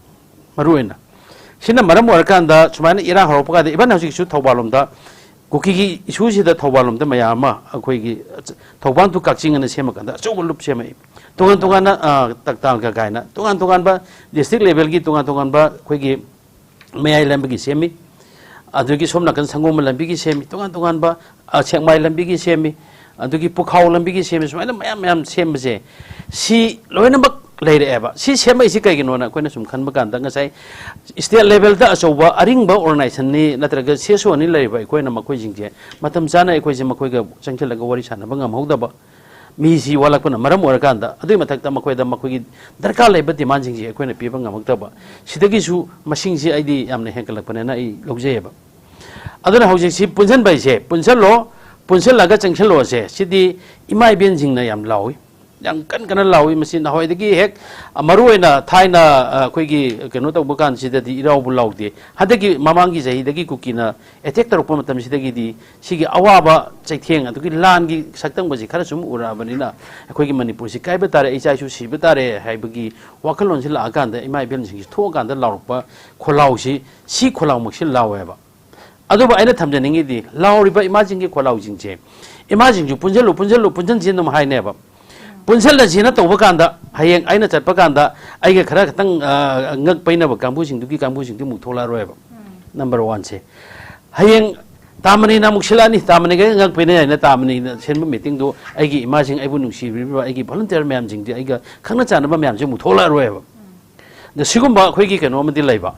ꯃꯔꯨꯑꯣꯏꯅ ꯁꯤꯅ ꯃꯔꯝ ꯑꯣꯏꯔꯀꯥꯟꯗ ꯁꯨꯃꯥꯏꯅ ꯏꯔꯥꯡ ꯍꯧꯔꯛꯄ ꯀꯥꯟꯗ, ꯏꯚꯟ ꯍꯧꯖꯤꯛꯁꯨ ꯊꯧꯕꯥꯜ ꯂꯣꯝꯗ ꯀꯨꯀꯤꯒꯤ ꯏꯁꯨꯁꯤꯗ ꯊꯧꯕꯥꯜ ꯂꯣꯝꯗ ꯃꯌꯥꯝ ꯑꯃ ꯑꯩꯈꯣꯏꯒꯤ ꯊꯧꯕꯥꯜ ꯇꯨ ꯀꯛꯆꯤꯡ ꯑꯅ ꯁꯦꯝꯃꯀꯥꯟꯗ ꯑꯆꯧꯕ ꯂꯨꯞ ꯁꯦꯝꯃꯛꯏ꯫ ꯇꯣꯉꯥꯟ ꯇꯣꯉꯥꯟꯅ, ꯑ, ꯇꯛꯇꯥꯜꯒ ꯀꯥꯏꯅ ꯇꯣꯉꯥꯟ ꯇꯣꯉꯥꯟꯕ ꯗꯤꯁꯇ꯭ꯔꯤꯛ ꯂꯦꯚꯦꯜꯒꯤ ꯇꯣꯉꯥꯟ ꯇꯣꯉꯥꯟꯕ ꯑꯩꯈꯣꯏꯒꯤ ꯃꯌꯥꯏ ꯂꯝꯕꯤꯒꯤ ꯁꯦꯝꯃꯤ, ꯑꯗꯨꯗꯒꯤ ꯁꯣꯝ ꯅꯥꯀꯟ ꯁꯪꯒꯣꯝ ꯂꯝꯕꯤꯒꯤ ꯁꯦꯝꯃꯤ, ꯇꯣꯉꯥꯟ ꯇꯣꯉꯥꯟꯕ, ꯑ, ꯁꯦꯛꯃꯥꯏ ꯂꯝꯕꯤꯒꯤ ꯁꯦꯝꯃꯤ, ꯑꯗꯨꯒꯤ ꯄꯨꯈꯥꯎ ꯂꯝꯕꯤꯒꯤ ꯁꯦꯝꯕ, ꯁꯨꯃꯥꯏꯅ ꯃꯌꯥꯝ ꯃꯌꯥꯝ ꯁꯦꯝꯕꯁꯦ, ꯁꯤ ꯂꯣꯏꯅꯃꯛ ꯂꯩꯔꯛꯑꯦꯕ꯫ ꯁꯤ ꯁꯦꯝꯃꯛꯏꯁꯤ ꯀꯩꯒꯤꯅꯣꯅ ꯑꯩꯈꯣꯏꯅ ꯁꯨꯝ ꯈꯟꯕ ꯀꯥꯟꯗ, ꯉꯁꯥꯏ state levelꯗ ꯑꯆꯧꯕ ꯑꯔꯤꯡꯕ organizationꯅꯤ ꯅꯠꯇ꯭ꯔꯒ CSOꯅꯤ ꯂꯩꯔꯤꯕ ꯑꯩꯈꯣꯏꯅ ꯃꯈꯣꯏꯁꯤꯡꯁꯦ ꯃꯇꯝ ꯆꯥꯅ ꯑꯩꯈꯣꯏꯁꯦ ꯃꯈꯣꯏꯒ ꯆꯪꯁꯤꯜꯂꯒ ꯋꯥꯔꯤ ꯁꯥꯟꯅꯕ ꯉꯝꯍꯧꯗꯕ, ꯃꯤꯁꯤ ꯋꯥꯠꯂꯛꯄꯅ ꯃꯔꯝ ꯑꯣꯏꯔꯀꯥꯟꯗ, ꯑꯗꯨꯒꯤ ꯃꯊꯛꯇ ꯃꯈꯣꯏꯗ ꯃꯈꯣꯏꯒꯤ ꯗꯔꯀꯥꯔ ꯂꯩꯕ demandꯁꯤꯡꯁꯤ ꯑꯩꯈꯣꯏꯅ ꯄꯤꯕ ꯉꯝꯃꯛꯇꯕ, ꯁꯤꯗꯒꯤꯁꯨ ꯃꯁꯤꯡꯁꯤ ꯑꯩꯗꯤ ꯌꯥꯝꯅ ꯍꯦꯟꯒꯠꯂꯛꯄꯅꯦꯅ ꯑꯩ ꯂꯧꯖꯩꯑꯕ꯫ ꯑꯗꯨꯅ ꯍꯧꯖꯤꯛꯁꯤ ꯄꯨꯟꯁꯤꯟꯕ ꯍꯥꯏꯁꯦ, ꯄꯨꯟꯁꯤꯜꯂꯣ, ꯄꯨꯟꯁꯤꯜꯂꯒ ꯆꯪꯁꯤꯜꯂꯣꯁꯦ, ꯁꯤꯗꯤ ꯏꯃꯥ ꯏꯕꯦꯟꯁꯤꯡꯅ ꯌꯥꯝ ꯂꯥꯎꯏ, ꯌꯥꯝ ꯀꯟ ꯀꯟꯅ ꯂꯥꯎꯏ꯫ ꯃꯁꯤ ꯅꯍꯥꯟꯋꯥꯏꯗꯒꯤ ꯍꯦꯛ, ꯃꯔꯨ ꯑꯣꯏꯅ ꯊꯥꯏꯅ, ꯑ, ꯑꯩꯈꯣꯏꯒꯤ ꯀꯩꯅꯣ ꯇꯧꯕ ꯀꯥꯟꯁꯤꯗꯗꯤ ꯏꯔꯥꯎꯕꯨ ꯂꯥꯎꯗꯦ꯫ ꯍꯟꯗꯛꯀꯤ ꯃꯃꯥꯡꯒꯤ ꯆꯍꯤꯗꯒꯤ ꯀꯨꯀꯤꯅ attack ꯇꯧꯔꯛꯄ ꯃꯇꯝꯁꯤꯗꯒꯤꯗꯤ ꯁꯤꯒꯤ ꯑꯋꯥꯕ ꯆꯩꯊꯦꯡ, ꯑꯗꯨꯒꯤ ꯂꯥꯟꯒꯤ ꯁꯛꯇꯝꯕꯁꯤ ꯈꯔ ꯁꯨꯝ ꯎꯔꯛꯑꯕꯅꯤꯅ, ꯑꯩꯈꯣꯏꯒꯤ ꯃꯅꯤꯄꯨꯔꯁꯤ ꯀꯥꯏꯕ ꯇꯥꯔꯦ, ꯏꯆꯥ ꯏꯁꯨ ꯁꯤꯕ ꯇꯥꯔꯦ ꯍꯥꯏꯕꯒꯤ ꯋꯥꯈꯜꯂꯣꯟꯁꯤ ꯂꯥꯛꯑꯀꯥꯟꯗ, ꯏꯃꯥ ꯏꯕꯦꯟꯁꯤꯡꯁꯤ ꯊꯣꯛꯑꯀꯥꯟꯗ ꯂꯥꯎꯔꯛꯄ ꯈꯣꯜꯂꯥꯎꯁꯤ, ꯁꯤ ꯈꯣꯜꯂꯥꯎꯃꯛꯁꯤ ꯂꯥꯎꯋꯦꯕ꯫ ꯑꯗꯨꯕꯨ ꯑꯩꯅ ꯊꯝꯖꯅꯤꯡꯉꯤꯗꯤ, ꯂꯥꯎꯔꯤꯕ ꯏꯃꯥꯁꯤꯡꯒꯤ ꯈꯣꯜꯂꯥꯎꯁꯤꯡꯁꯦ, ꯏꯃꯥꯁꯤꯡꯁꯨ "ꯄꯨꯟꯁꯤꯜꯂꯨ, ꯄꯨꯟꯁꯤꯜꯂꯨ, ꯄꯨꯟꯁꯤꯟꯁꯤ" ꯑꯗꯨꯝ ꯍꯥꯏꯅꯦꯕ꯫ ꯄꯨꯟꯁꯤꯜꯂꯁꯤꯅ ꯇꯧꯕ ꯀꯥꯟꯗ, ꯍꯌꯦꯡ ꯑꯩꯅ ꯆꯠꯄ ꯀꯥꯟꯗ ꯑꯩꯒ ꯈꯔ ꯈꯛꯇꯪ, ꯑ, ꯉꯛ ꯄꯩꯅꯕ ꯀꯥꯡꯕꯨꯁꯤꯡꯗꯨꯒꯤ ꯀꯥꯡꯕꯨꯁꯤꯡꯗꯨ ꯑꯃꯨꯛ ꯊꯣꯛꯂꯛꯑꯔꯣꯏꯕ꯫ Number oneꯁꯦ, ꯍꯌꯦꯡ ꯇꯥꯃꯅꯤꯅ ꯑꯃꯨꯛ ꯁꯤꯜꯂꯛꯑꯅꯤ, ꯇꯥꯃꯅꯤꯒ ꯉꯛ ꯄꯩꯅꯩ ꯍꯥꯏꯅ ꯇꯥꯃꯅꯤꯅ ꯁꯤꯟꯕ meetingꯗꯨ, ꯑꯩꯒꯤ ꯏꯃꯥꯁꯤꯡ, ꯑꯩꯕꯨ ꯅꯨꯡꯁꯤꯕꯤꯔꯤꯕ ꯑꯩꯒꯤ volunteer ꯃꯌꯥꯝꯁꯤꯡꯁꯦ, ꯑꯩꯒ ꯈꯪꯅ ꯆꯥꯟꯅꯕ ꯃꯌꯥꯝꯁꯦ ꯑꯃꯨꯛ ꯊꯣꯛꯂꯛꯑꯔꯣꯏꯕ꯫ ꯑꯗ ꯁꯤꯒꯨꯝꯕ ꯑꯩꯈꯣꯏꯒꯤ ꯀꯩꯅꯣ ꯑꯃꯗꯤ ꯂꯩꯕ꯫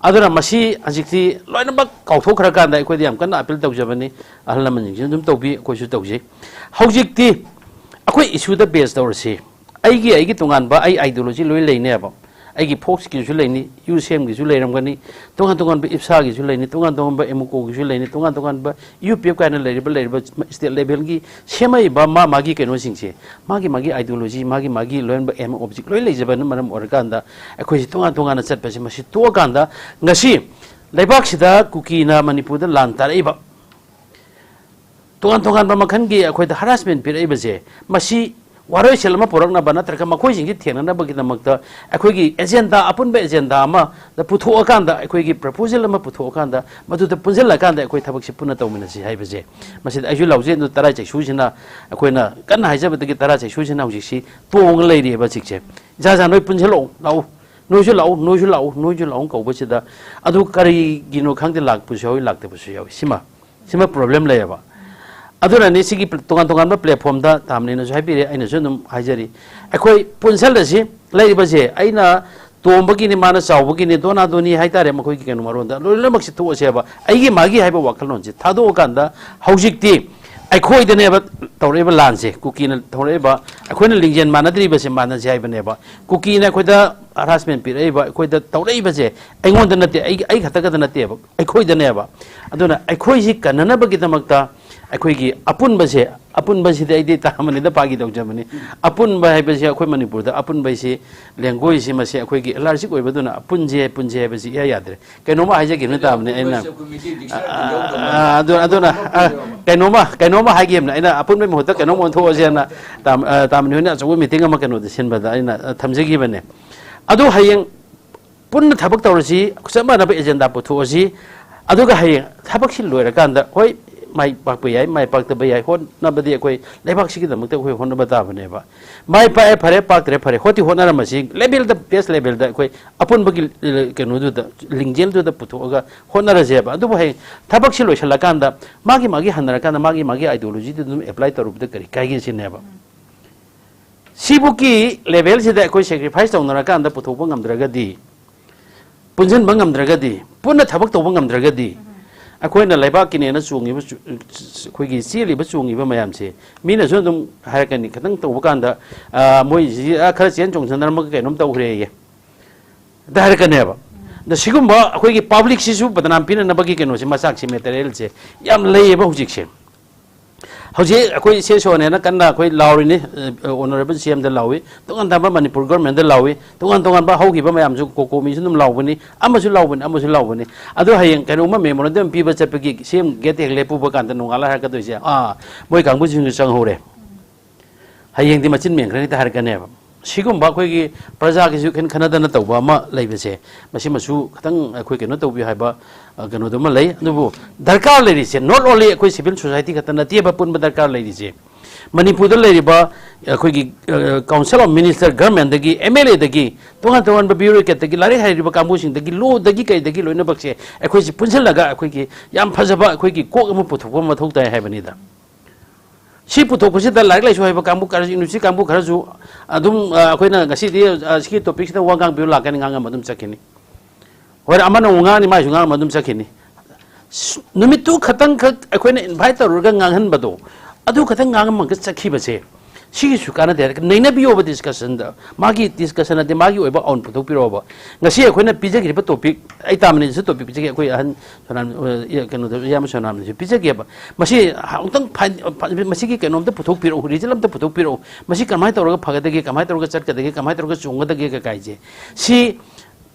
ꯑꯗꯨꯅ ꯃꯁꯤ ꯍꯧꯖꯤꯛꯇꯤ ꯂꯣꯏꯅꯃꯛ ꯀꯥꯎꯊꯣꯛꯈ꯭ꯔꯀꯥꯟꯗ, ꯑꯩꯈꯣꯏꯗꯤ ꯌꯥꯝ ꯀꯟꯅ appeal ꯇꯧꯖꯕꯅꯤ, ꯑꯍꯜ ꯂꯃꯟꯁꯤꯡꯁꯤꯅ ꯑꯗꯨꯝ ꯇꯧꯕꯤ, ꯑꯩꯈꯣꯏꯁꯨ ꯇꯧꯖꯩ꯫ ꯍꯧꯖꯤꯛꯇꯤ ꯑꯩꯈꯣꯏ issueꯗ base ꯇꯧꯔꯁꯤ꯫ ꯑꯩꯒꯤ, ꯑꯩꯒꯤ ꯇꯣꯉꯥꯟꯕ ꯑꯩ ideology ꯂꯣꯏ ꯂꯩꯅꯦꯕ꯫ ꯑꯩꯒꯤ folkꯁꯀꯤꯁꯨ ꯂꯩꯅꯤ, UCMꯒꯤꯁꯨ ꯂꯩꯔꯝꯒꯅꯤ, ꯇꯣꯉꯥꯟ ꯇꯣꯉꯥꯟꯕ IPSAꯒꯤꯁꯨ ꯂꯩꯅꯤ, ꯇꯣꯉꯥꯟ ꯇꯣꯉꯥꯟꯕ MUCOꯒꯤꯁꯨ ꯂꯩꯅꯤ, ꯇꯣꯉꯥꯟ ꯇꯣꯉꯥꯟꯕ UPF ꯀꯥꯏꯅ ꯂꯩꯔꯤꯕ, ꯂꯩꯔꯤꯕ state levelꯒꯤ ꯁꯦꯝꯃꯛꯏꯕ ꯃꯥ ꯃꯥꯒꯤ ꯀꯩꯅꯣꯁꯤꯡꯁꯦ, ꯃꯥꯒꯤ ꯃꯥꯒꯤ ideology, ꯃꯥꯒꯤ ꯃꯥꯒꯤ ꯂꯣꯏꯅꯕ aim, object ꯂꯣꯏ ꯂꯩꯖꯕꯅ ꯃꯔꯝ ꯑꯣꯏꯔꯀꯥꯟꯗ, ꯑꯩꯈꯣꯏꯁꯤ ꯇꯣꯉꯥꯟ ꯇꯣꯉꯥꯟꯅ ꯆꯠꯄꯁꯦ, ꯃꯁꯤ ꯇꯣꯛꯑꯀꯥꯟꯗ, ꯉꯁꯤ ꯂꯩꯕꯥꯛꯁꯤꯗ ꯀꯨꯀꯤꯅ ꯃꯅꯤꯄꯨꯔꯗ ꯂꯥꯟ ꯇꯥꯔꯛꯏꯕ, ꯇꯣꯉꯥꯟ ꯇꯣꯉꯥꯟꯕ ꯃꯈꯜꯒꯤ ꯑꯩꯈꯣꯏꯗ harassment ꯄꯤꯔꯛꯏꯕꯁꯦ, ꯃꯁꯤ ꯋꯥꯔꯣꯏꯁꯤꯟ ꯑꯃ ꯄꯨꯔꯛꯅꯕ ꯅꯠꯇ꯭ꯔꯒ ꯃꯈꯣꯏꯁꯤꯡꯁꯤ ꯊꯦꯡꯅꯅꯕꯒꯤꯗꯃꯛꯇ ꯑꯩꯈꯣꯏꯒꯤ agenda, ꯑꯄꯨꯟꯕ agenda ꯑꯃꯗ ꯄꯨꯊꯣꯛꯑꯀꯥꯟꯗ, ꯑꯩꯈꯣꯏꯒꯤ proposal ꯑꯃ ꯄꯨꯊꯣꯛꯑꯀꯥꯟꯗ, ꯃꯗꯨꯗ ꯄꯨꯟꯁꯤꯜꯂꯀꯥꯟꯗ ꯑꯩꯈꯣꯏ ꯊꯕꯛꯁꯤ ꯄꯨꯟꯅ ꯇꯧꯃꯤꯟꯅꯁꯤ ꯍꯥꯏꯕꯁꯦ, ꯃꯁꯤꯗ ꯑꯩꯁꯨ ꯂꯥꯎꯖꯩ꯫ ꯑꯗꯨ ꯇꯔꯥꯏ ꯆꯩꯁꯨꯁꯤꯅ, ꯑꯩꯈꯣꯏꯅ ꯀꯟꯅ ꯍꯥꯏꯖꯕꯗꯒꯤ ꯇꯔꯥꯏ ꯆꯩꯁꯨꯁꯤꯅ ꯍꯧꯖꯤꯛꯁꯤ ꯇꯣꯡꯉ ꯂꯩꯔꯤꯑꯕ ꯍꯧꯖꯤꯛꯁꯦ꯫ "ꯏꯁꯥ ꯏꯁꯥ ꯅꯣꯏ ꯄꯨꯟꯁꯤꯜꯂꯛꯎ, ꯂꯥꯛꯎ, ꯅꯣꯏꯁꯨ ꯂꯥꯛꯎ, ꯅꯣꯏꯁꯨ ꯂꯥꯛꯎ, ꯅꯣꯏꯁꯨ ꯂꯥꯛꯎ" ꯀꯧꯕꯁꯤꯗ, ꯑꯗꯨ ꯀꯔꯤꯒꯤꯅꯣ ꯈꯪꯗꯦ, ꯂꯥꯛꯄꯁꯨ ꯌꯥꯎꯏ, ꯂꯥꯛꯇꯕꯁꯨ ꯌꯥꯎꯏ꯫ ꯁꯤꯃ, ꯁꯤꯃ problem ꯂꯩꯌꯦꯕ꯫ ꯑꯗꯨꯅꯅꯤ ꯁꯤꯒꯤ ꯄ꯭ꯂ-, ꯇꯣꯉꯥꯟ ꯇꯣꯉꯥꯟꯕ platformꯗ ꯇꯥꯝꯅꯤꯅꯁꯨ ꯍꯥꯏꯕꯤꯔꯦ, ꯑꯩꯅꯁꯨ ꯑꯗꯨꯝ ꯍꯥꯏꯖꯔꯤ꯫ ꯑꯩꯈꯣꯏ ꯄꯨꯟꯁꯤꯜꯂꯁꯤ, ꯂꯩꯔꯤꯕꯁꯦ ꯑꯩꯅ ꯇꯣꯝꯕꯒꯤꯅꯤ, ꯃꯥꯅ ꯆꯥꯎꯕꯒꯤꯅꯤ, ꯗꯣꯅꯥ ꯗꯣꯅꯤ ꯍꯥꯏꯇꯥꯔꯦ, ꯃꯈꯣꯏꯒꯤ ꯀꯩꯅꯣ ꯃꯔꯣꯟꯗ ꯂꯣꯏꯅꯃꯛꯁꯤ ꯊꯣꯛꯑꯁꯦꯕ꯫ ꯑꯩꯒꯤ ꯃꯥꯒꯤ ꯍꯥꯏꯕ ꯋꯥꯈꯜꯂꯣꯟꯁꯦ ꯊꯥꯗꯣꯛꯑꯀꯥꯟꯗ ꯍꯧꯖꯤꯛꯇꯤ ꯑꯩꯈꯣꯏꯗꯅꯦꯕ ꯇꯧꯔꯛꯏꯕ ꯂꯥꯟꯁꯦ, ꯀꯨꯀꯤꯅ ꯊꯧꯔꯛꯏꯕ, ꯑꯩꯈꯣꯏꯅ ꯂꯤꯡꯖꯦꯜ ꯃꯥꯟꯅꯗ꯭ꯔꯤꯕꯁꯦ ꯃꯥꯟꯅꯁꯦ ꯍꯥꯏꯕꯅꯦꯕ꯫ ꯀꯨꯀꯤꯅ ꯑꯩꯈꯣꯏꯗ harassment ꯄꯤꯔꯛꯏꯕ, ꯑꯩꯈꯣꯏꯗ ꯇꯧꯔꯛꯏꯕꯁꯦ ꯑꯩꯉꯣꯟꯗ ꯅꯠꯇꯦ, ꯑꯩ, ꯑꯩ ꯈꯛꯇꯒꯗ ꯅꯠꯇꯦꯕ, ꯑꯩꯈꯣꯏꯗꯅꯦꯕ꯫ ꯑꯗꯨꯅ ꯑꯩꯈꯣꯏꯁꯤ ꯀꯟꯅꯅꯕꯒꯤꯗꯃꯛꯇ ꯑꯩꯈꯣꯏꯒꯤ ꯑꯄꯨꯟꯕꯁꯦ, ꯑꯄꯨꯟꯕꯁꯤꯗꯤ ꯑꯩꯗꯤ ꯇꯥꯃꯅꯤꯗ ꯐꯥꯒꯤ ꯇꯧꯖꯕꯅꯤ꯫ ꯑꯄꯨꯟꯕ ꯍꯥꯏꯕꯁꯤ ꯑꯩꯈꯣꯏ ꯃꯅꯤꯄꯨꯔꯗ ꯑꯄꯨꯟꯕ ꯍꯥꯏꯁꯤ ꯂꯦꯡꯒꯣꯏꯁꯤ ꯃꯁꯤ ꯑꯩꯈꯣꯏꯒꯤ allergic ꯑꯣꯏꯕꯗꯨꯅ ꯑꯄꯨꯟꯁꯦ, ꯄꯨꯟꯁꯦ ꯍꯥꯏꯕꯁꯤ ꯏꯌꯥ ꯌꯥꯗ꯭ꯔꯦ꯫ ꯀꯩꯅꯣꯝꯃ ꯍꯥꯏꯖꯒꯦꯅ ꯇꯥꯕꯅꯦ ꯑꯩꯅ꯫ ꯑꯩꯈꯣꯏ ꯃꯤꯇꯩ dictionary ꯑ, ꯌꯥꯎꯗꯕ ꯑ, ꯑꯗꯨ-, ꯑꯗꯨꯅ, ꯑ, ꯀꯩꯅꯣꯝꯃ, ꯀꯩꯅꯣꯝꯃ ꯍꯥꯏꯒꯦꯕꯅ ꯑꯩꯅ ꯑꯄꯨꯟꯕꯒꯤ ꯃꯍꯨꯠꯇ ꯀꯩꯅꯣꯝ ꯑꯣꯟꯊꯣꯛꯑꯁꯦꯅ ꯇꯥꯝ-, ꯑ, ꯇꯥꯃꯅꯤ ꯍꯣꯏꯅ ꯑꯆꯧꯕ meeting ꯑꯃ ꯀꯩꯅꯣꯗ ꯁꯤꯟꯕꯗ ꯑꯩꯅ, ꯑ, ꯊꯝꯖꯈꯤꯕꯅꯦ꯫ ꯑꯗꯨ ꯍꯌꯦꯡ ꯄꯨꯟꯅ ꯊꯕꯛ ꯇꯧꯔꯁꯤ, ꯆꯞ ꯃꯥꯟꯅꯕ agenda ꯄꯨꯊꯣꯛꯑꯁꯤ꯫ ꯑꯗꯨꯒ ꯍꯌꯦꯡ ꯊꯕꯛꯁꯤ ꯂꯣꯏꯔꯀꯥꯟꯗ, ꯍꯣꯏ, ꯃꯥꯏ ꯄꯥꯛꯄ ꯌꯥꯏ, ꯃꯥꯏ ꯄꯥꯛꯇꯕ ꯌꯥꯏ, ꯍꯣꯠꯅꯕꯗꯤ ꯑꯩꯈꯣꯏ ꯂꯩꯕꯥꯛꯁꯤꯒꯤꯗꯃꯛꯇ ꯑꯩꯈꯣꯏ ꯍꯣꯠꯅꯕ ꯇꯥꯕꯅꯦꯕ꯫ ꯃꯥꯏ ꯄꯥꯛꯑꯦ ꯐꯔꯦ, ꯄꯥꯛꯇ꯭ꯔꯦ ꯐꯔꯦ, ꯍꯣꯠꯇꯤ ꯍꯣꯠꯅꯔꯝꯃꯁꯤ, levelꯗ, base levelꯗ ꯑꯩꯈꯣꯏ ꯑꯄꯨꯟꯕꯒꯤ, ꯑ, ꯀꯩꯅꯣꯗꯨꯗ, ꯂꯤꯡꯖꯦꯜꯗꯨꯗ ꯄꯨꯊꯣꯛꯑꯒ ꯍꯣꯠꯅꯔꯁꯦꯕ꯫ ꯑꯗꯨꯕꯨ ꯍꯌꯦꯡ ꯊꯕꯛꯁꯤ ꯂꯣꯏꯁꯤꯜꯂꯀꯥꯟꯗ ꯃꯥꯒꯤ ꯃꯥꯒꯤ ꯍꯟꯅꯔꯀꯥꯟꯗ ꯃꯥꯒꯤ ꯃꯥꯒꯤ ideologyꯗꯨ ꯑꯗꯨꯝ apply ꯇꯧꯔꯨꯕꯗ ꯀꯔꯤ ꯀꯥꯏꯒꯦ ꯁꯤꯅꯦꯕ꯫ ꯁꯤꯕꯨꯛꯀꯤ levelꯁꯤꯗ ꯑꯩꯈꯣꯏ sacrifice ꯇꯧꯅꯔꯀꯥꯟꯗ ꯄꯨꯊꯣꯛꯄ ꯉꯝꯗ꯭ꯔꯒꯗꯤ, ꯄꯨꯟꯁꯤꯟꯕ ꯉꯝꯗ꯭ꯔꯒꯗꯤ, ꯄꯨꯟꯅ ꯊꯕꯛ ꯇꯧꯕ ꯉꯝꯗ꯭ꯔꯒꯗꯤ, ꯑꯩꯈꯣꯏꯅ ꯂꯩꯕꯥꯛꯀꯤꯅꯦꯅ ꯆꯣꯡꯉꯤꯕ ꯆꯨ-, ꯑꯩꯈꯣꯏꯒꯤ ꯆꯦꯜꯂꯤꯕ ꯆꯣꯡꯉꯤꯕ ꯃꯌꯥꯝꯁꯦ ꯃꯤꯅꯁꯨ ꯑꯗꯨꯝ ꯍꯥꯏꯔꯛꯀꯅꯤ, ꯈꯤꯇꯪ ꯇꯧꯕ ꯀꯥꯟꯗ, "ꯑ, ꯃꯣꯏꯁꯤ, ꯑ, ꯈꯔ ꯆꯦꯟ ꯆꯣꯡꯁꯟꯅꯔꯝꯃꯒ ꯀꯩꯅꯣꯝ ꯇꯧꯈ꯭ꯔꯦꯌꯦ", ꯑꯗ ꯍꯥꯏꯔꯛꯀꯅꯦꯕ꯫ ꯑꯗ ꯁꯤꯒꯨꯝꯕ ꯑꯩꯈꯣꯏꯒꯤ publicꯁꯤꯁꯨ ꯕꯗꯅꯥꯝ ꯄꯤꯅꯅꯕꯒꯤ ꯀꯩꯅꯣꯁꯦ, ꯃꯆꯥꯛꯁꯦ, materialꯁꯦ ꯌꯥꯝ ꯂꯩꯌꯦꯕ ꯍꯧꯖꯤꯛꯁꯦ꯫ ꯍꯧꯖꯤꯛ ꯑꯩꯈꯣꯏ ꯏꯆꯦ ꯁꯣꯅꯤꯌꯥꯅ ꯀꯟꯅ ꯑꯩꯈꯣꯏ ꯂꯥꯎꯔꯤꯅꯤ, ꯑ, honourable CMꯗ ꯂꯥꯎꯏ, ꯇꯣꯉꯥꯟ ꯇꯣꯉꯥꯟꯕ ꯃꯅꯤꯄꯨꯔ governmentꯗ ꯂꯥꯎꯏ, ꯇꯣꯉꯥꯟ ꯇꯣꯉꯥꯟꯕ ꯍꯧꯈꯤꯕ ꯃꯌꯥꯝꯁꯨ, ꯀꯣꯀꯣꯃꯤꯁꯨ ꯑꯗꯨꯝ ꯂꯥꯎꯕꯅꯤ, ꯑꯃꯁꯨ ꯂꯥꯎꯕꯅꯤ, ꯑꯃꯁꯨ ꯂꯥꯎꯕꯅꯤ꯫ ꯑꯗꯣ ꯍꯌꯦꯡ ꯀꯩꯅꯣꯝꯃ memorandum ꯄꯤꯕ ꯆꯠꯄꯒꯤ CM gate ꯍꯦꯛ ꯂꯦꯞꯄꯨꯕ ꯀꯥꯟꯗ ꯅꯣꯡꯉꯥꯜꯂ ꯍꯥꯏꯔꯛꯀꯗꯣꯏꯁꯦ, "ꯑꯥ, ꯃꯣꯏ ꯀꯥꯡꯕꯨꯁꯤꯡꯁꯨ ꯆꯪꯍꯧꯔꯦ, ꯍꯌꯦꯡꯗꯤ ꯃꯆꯤꯟ ꯃꯦꯟꯈ꯭ꯔꯅꯤ" ꯍꯦꯛꯇ ꯍꯥꯏꯔꯛꯀꯅꯦꯕ꯫ ꯁꯤꯒꯨꯝꯕ ꯑꯩꯈꯣꯏꯒꯤ ꯄ꯭ꯔꯖꯥꯒꯤꯁꯨ ꯏꯈꯟ ꯈꯟꯅꯗꯅ ꯇꯧꯕ ꯑꯃ ꯂꯩꯕꯁꯦ, ꯃꯁꯤꯃꯁꯨ ꯈꯤꯇꯪ ꯑꯩꯈꯣꯏ ꯀꯩꯅꯣ ꯇꯧꯕꯤꯌꯨ ꯍꯥꯏꯕ, ꯑ, ꯀꯩꯅꯣꯗꯨꯃ ꯂꯩ꯫ ꯑꯗꯨꯕꯨ ꯗꯔꯀꯥꯔ ꯂꯩꯔꯤꯁꯦ, not only ꯑꯩꯈꯣꯏ civil society ꯈꯛꯇ ꯅꯠꯇꯦꯕ, ꯄꯨꯟꯕ ꯗꯔꯀꯥꯔ ꯂꯩꯔꯤꯁꯦ꯫ ꯃꯅꯤꯄꯨꯔꯗ ꯂꯩꯔꯤꯕ ꯑꯩꯈꯣꯏꯒꯤ, ꯑ, Council of Minister governmentꯗꯒꯤ, MLAꯗꯒꯤ, ꯇꯣꯉꯥꯟ ꯇꯣꯉꯥꯟꯕ bureaucratꯗꯒꯤ, ꯂꯥꯏꯔꯤꯛ ꯍꯩꯔꯤꯕ ꯀꯥꯡꯕꯨꯁꯤꯡꯗꯒꯤ, lawꯗꯒꯤ ꯀꯩꯗꯒꯤ ꯂꯣꯏꯅꯃꯛꯁꯦ ꯑꯩꯈꯣꯏꯁꯤ ꯄꯨꯟꯁꯤꯜꯂꯒ ꯑꯩꯈꯣꯏꯒꯤ ꯌꯥꯝ ꯐꯖꯕ ꯑꯩꯈꯣꯏꯒꯤ ꯀꯣꯛ ꯑꯃ ꯄꯨꯊꯣꯛꯄ ꯃꯊꯧ ꯇꯥꯏ ꯍꯥꯏꯕꯅꯤꯗ꯫ ꯁꯤ ꯄꯨꯊꯣꯛꯄꯁꯤꯗ ꯂꯥꯏꯔꯤꯛ ꯂꯥꯏꯁꯨ ꯍꯩꯕ ꯀꯥꯡꯕꯨ ꯈꯔꯁꯨ, ꯌꯨꯅꯤꯚꯔꯁꯤꯇꯤ ꯀꯥꯡꯕꯨ ꯈꯔꯁꯨ ꯑꯗꯨꯝ, ꯑ, ꯑꯩꯈꯣꯏꯅ ꯉꯁꯤꯗꯤ, ꯑ, ꯁꯤꯒꯤ ꯇꯣꯄꯤꯛꯁꯤꯗ ꯋꯥ ꯉꯥꯡꯕꯤꯌꯨ ꯂꯥꯛꯀꯅꯤ, ꯉꯥꯡꯉꯝꯃ ꯑꯗꯨꯝ ꯆꯠꯈꯤꯅꯤ꯫ ꯍꯣꯏ, ꯑꯃꯅ ꯑꯃꯨꯛ ꯉꯥꯡꯉꯅꯤ, ꯃꯥꯏꯁꯨ ꯉꯥꯡꯉꯝꯃ ꯑꯗꯨꯝ ꯆꯠꯈꯤꯅꯤ꯫ ꯁ-, ꯅꯨꯃꯤꯠꯇꯨ ꯈꯛꯇꯪꯈꯛ ꯑꯩꯈꯣꯏꯅ ꯏꯟꯚꯥꯏꯠ ꯇꯧꯔꯒ ꯉꯥꯡꯍꯟꯕꯗꯣ, ꯑꯗꯨ ꯈꯛꯇꯪ ꯉꯥꯡꯉꯝꯃꯒ ꯆꯠꯈꯤꯕꯁꯦ, ꯁꯤꯒꯤꯁꯨ ꯀꯥꯟꯅꯗꯦ꯫ ꯅꯩꯅꯕꯤꯌꯣꯕ ꯗꯤꯁꯀꯁꯟꯗ꯫ ꯃꯥꯒꯤ ꯗꯤꯁꯀꯁꯟ ꯅꯠꯇꯦ, ꯃꯥꯒꯤ ꯑꯣꯏꯕ ꯑꯥꯎꯟ ꯄꯨꯊꯣꯛꯄꯤꯔꯛꯑꯣꯕ꯫ ꯉꯁꯤ ꯑꯩꯈꯣꯏꯅ ꯄꯤꯖꯈꯤꯕ ꯇꯣꯄꯤꯛ, ꯑꯩ ꯇꯥꯃꯅꯤꯁꯨ ꯇꯣꯄꯤꯛ ꯄꯤꯖꯒꯦ, ꯑꯩꯈꯣꯏ ꯑꯍꯟ ꯁꯣꯅꯥꯝ-, ꯑ, ꯀꯩꯅꯣꯗ, ꯏꯌꯥꯝꯕ ꯁꯣꯅꯥꯝꯅꯁꯨ ꯄꯤꯖꯒꯦꯕ꯫ ꯃꯁꯤ ꯑꯃꯨꯛꯇꯪ ꯐꯥꯏꯟ-, ꯐꯥꯏꯟ-, ꯃꯁꯤꯒꯤ ꯀꯩꯅꯣꯝꯇ ꯄꯨꯊꯣꯛꯄꯤꯔꯛꯎ, ꯔꯤꯖꯜ ꯑꯝꯇ ꯄꯨꯊꯣꯛꯄꯤꯔꯛꯎ꯫ ꯃꯁꯤ ꯀꯃꯥꯏꯅ ꯇꯧꯔꯒ ꯐꯒꯗꯒꯦ, ꯀꯃꯥꯏꯅ ꯇꯧꯔꯒ ꯆꯠꯀꯗꯒꯦ, ꯀꯃꯥꯏꯅ ꯇꯧꯔꯒ ꯆꯣꯡꯒꯗꯒꯦ ꯀꯀꯥꯏꯁꯦ꯫ ꯁꯤ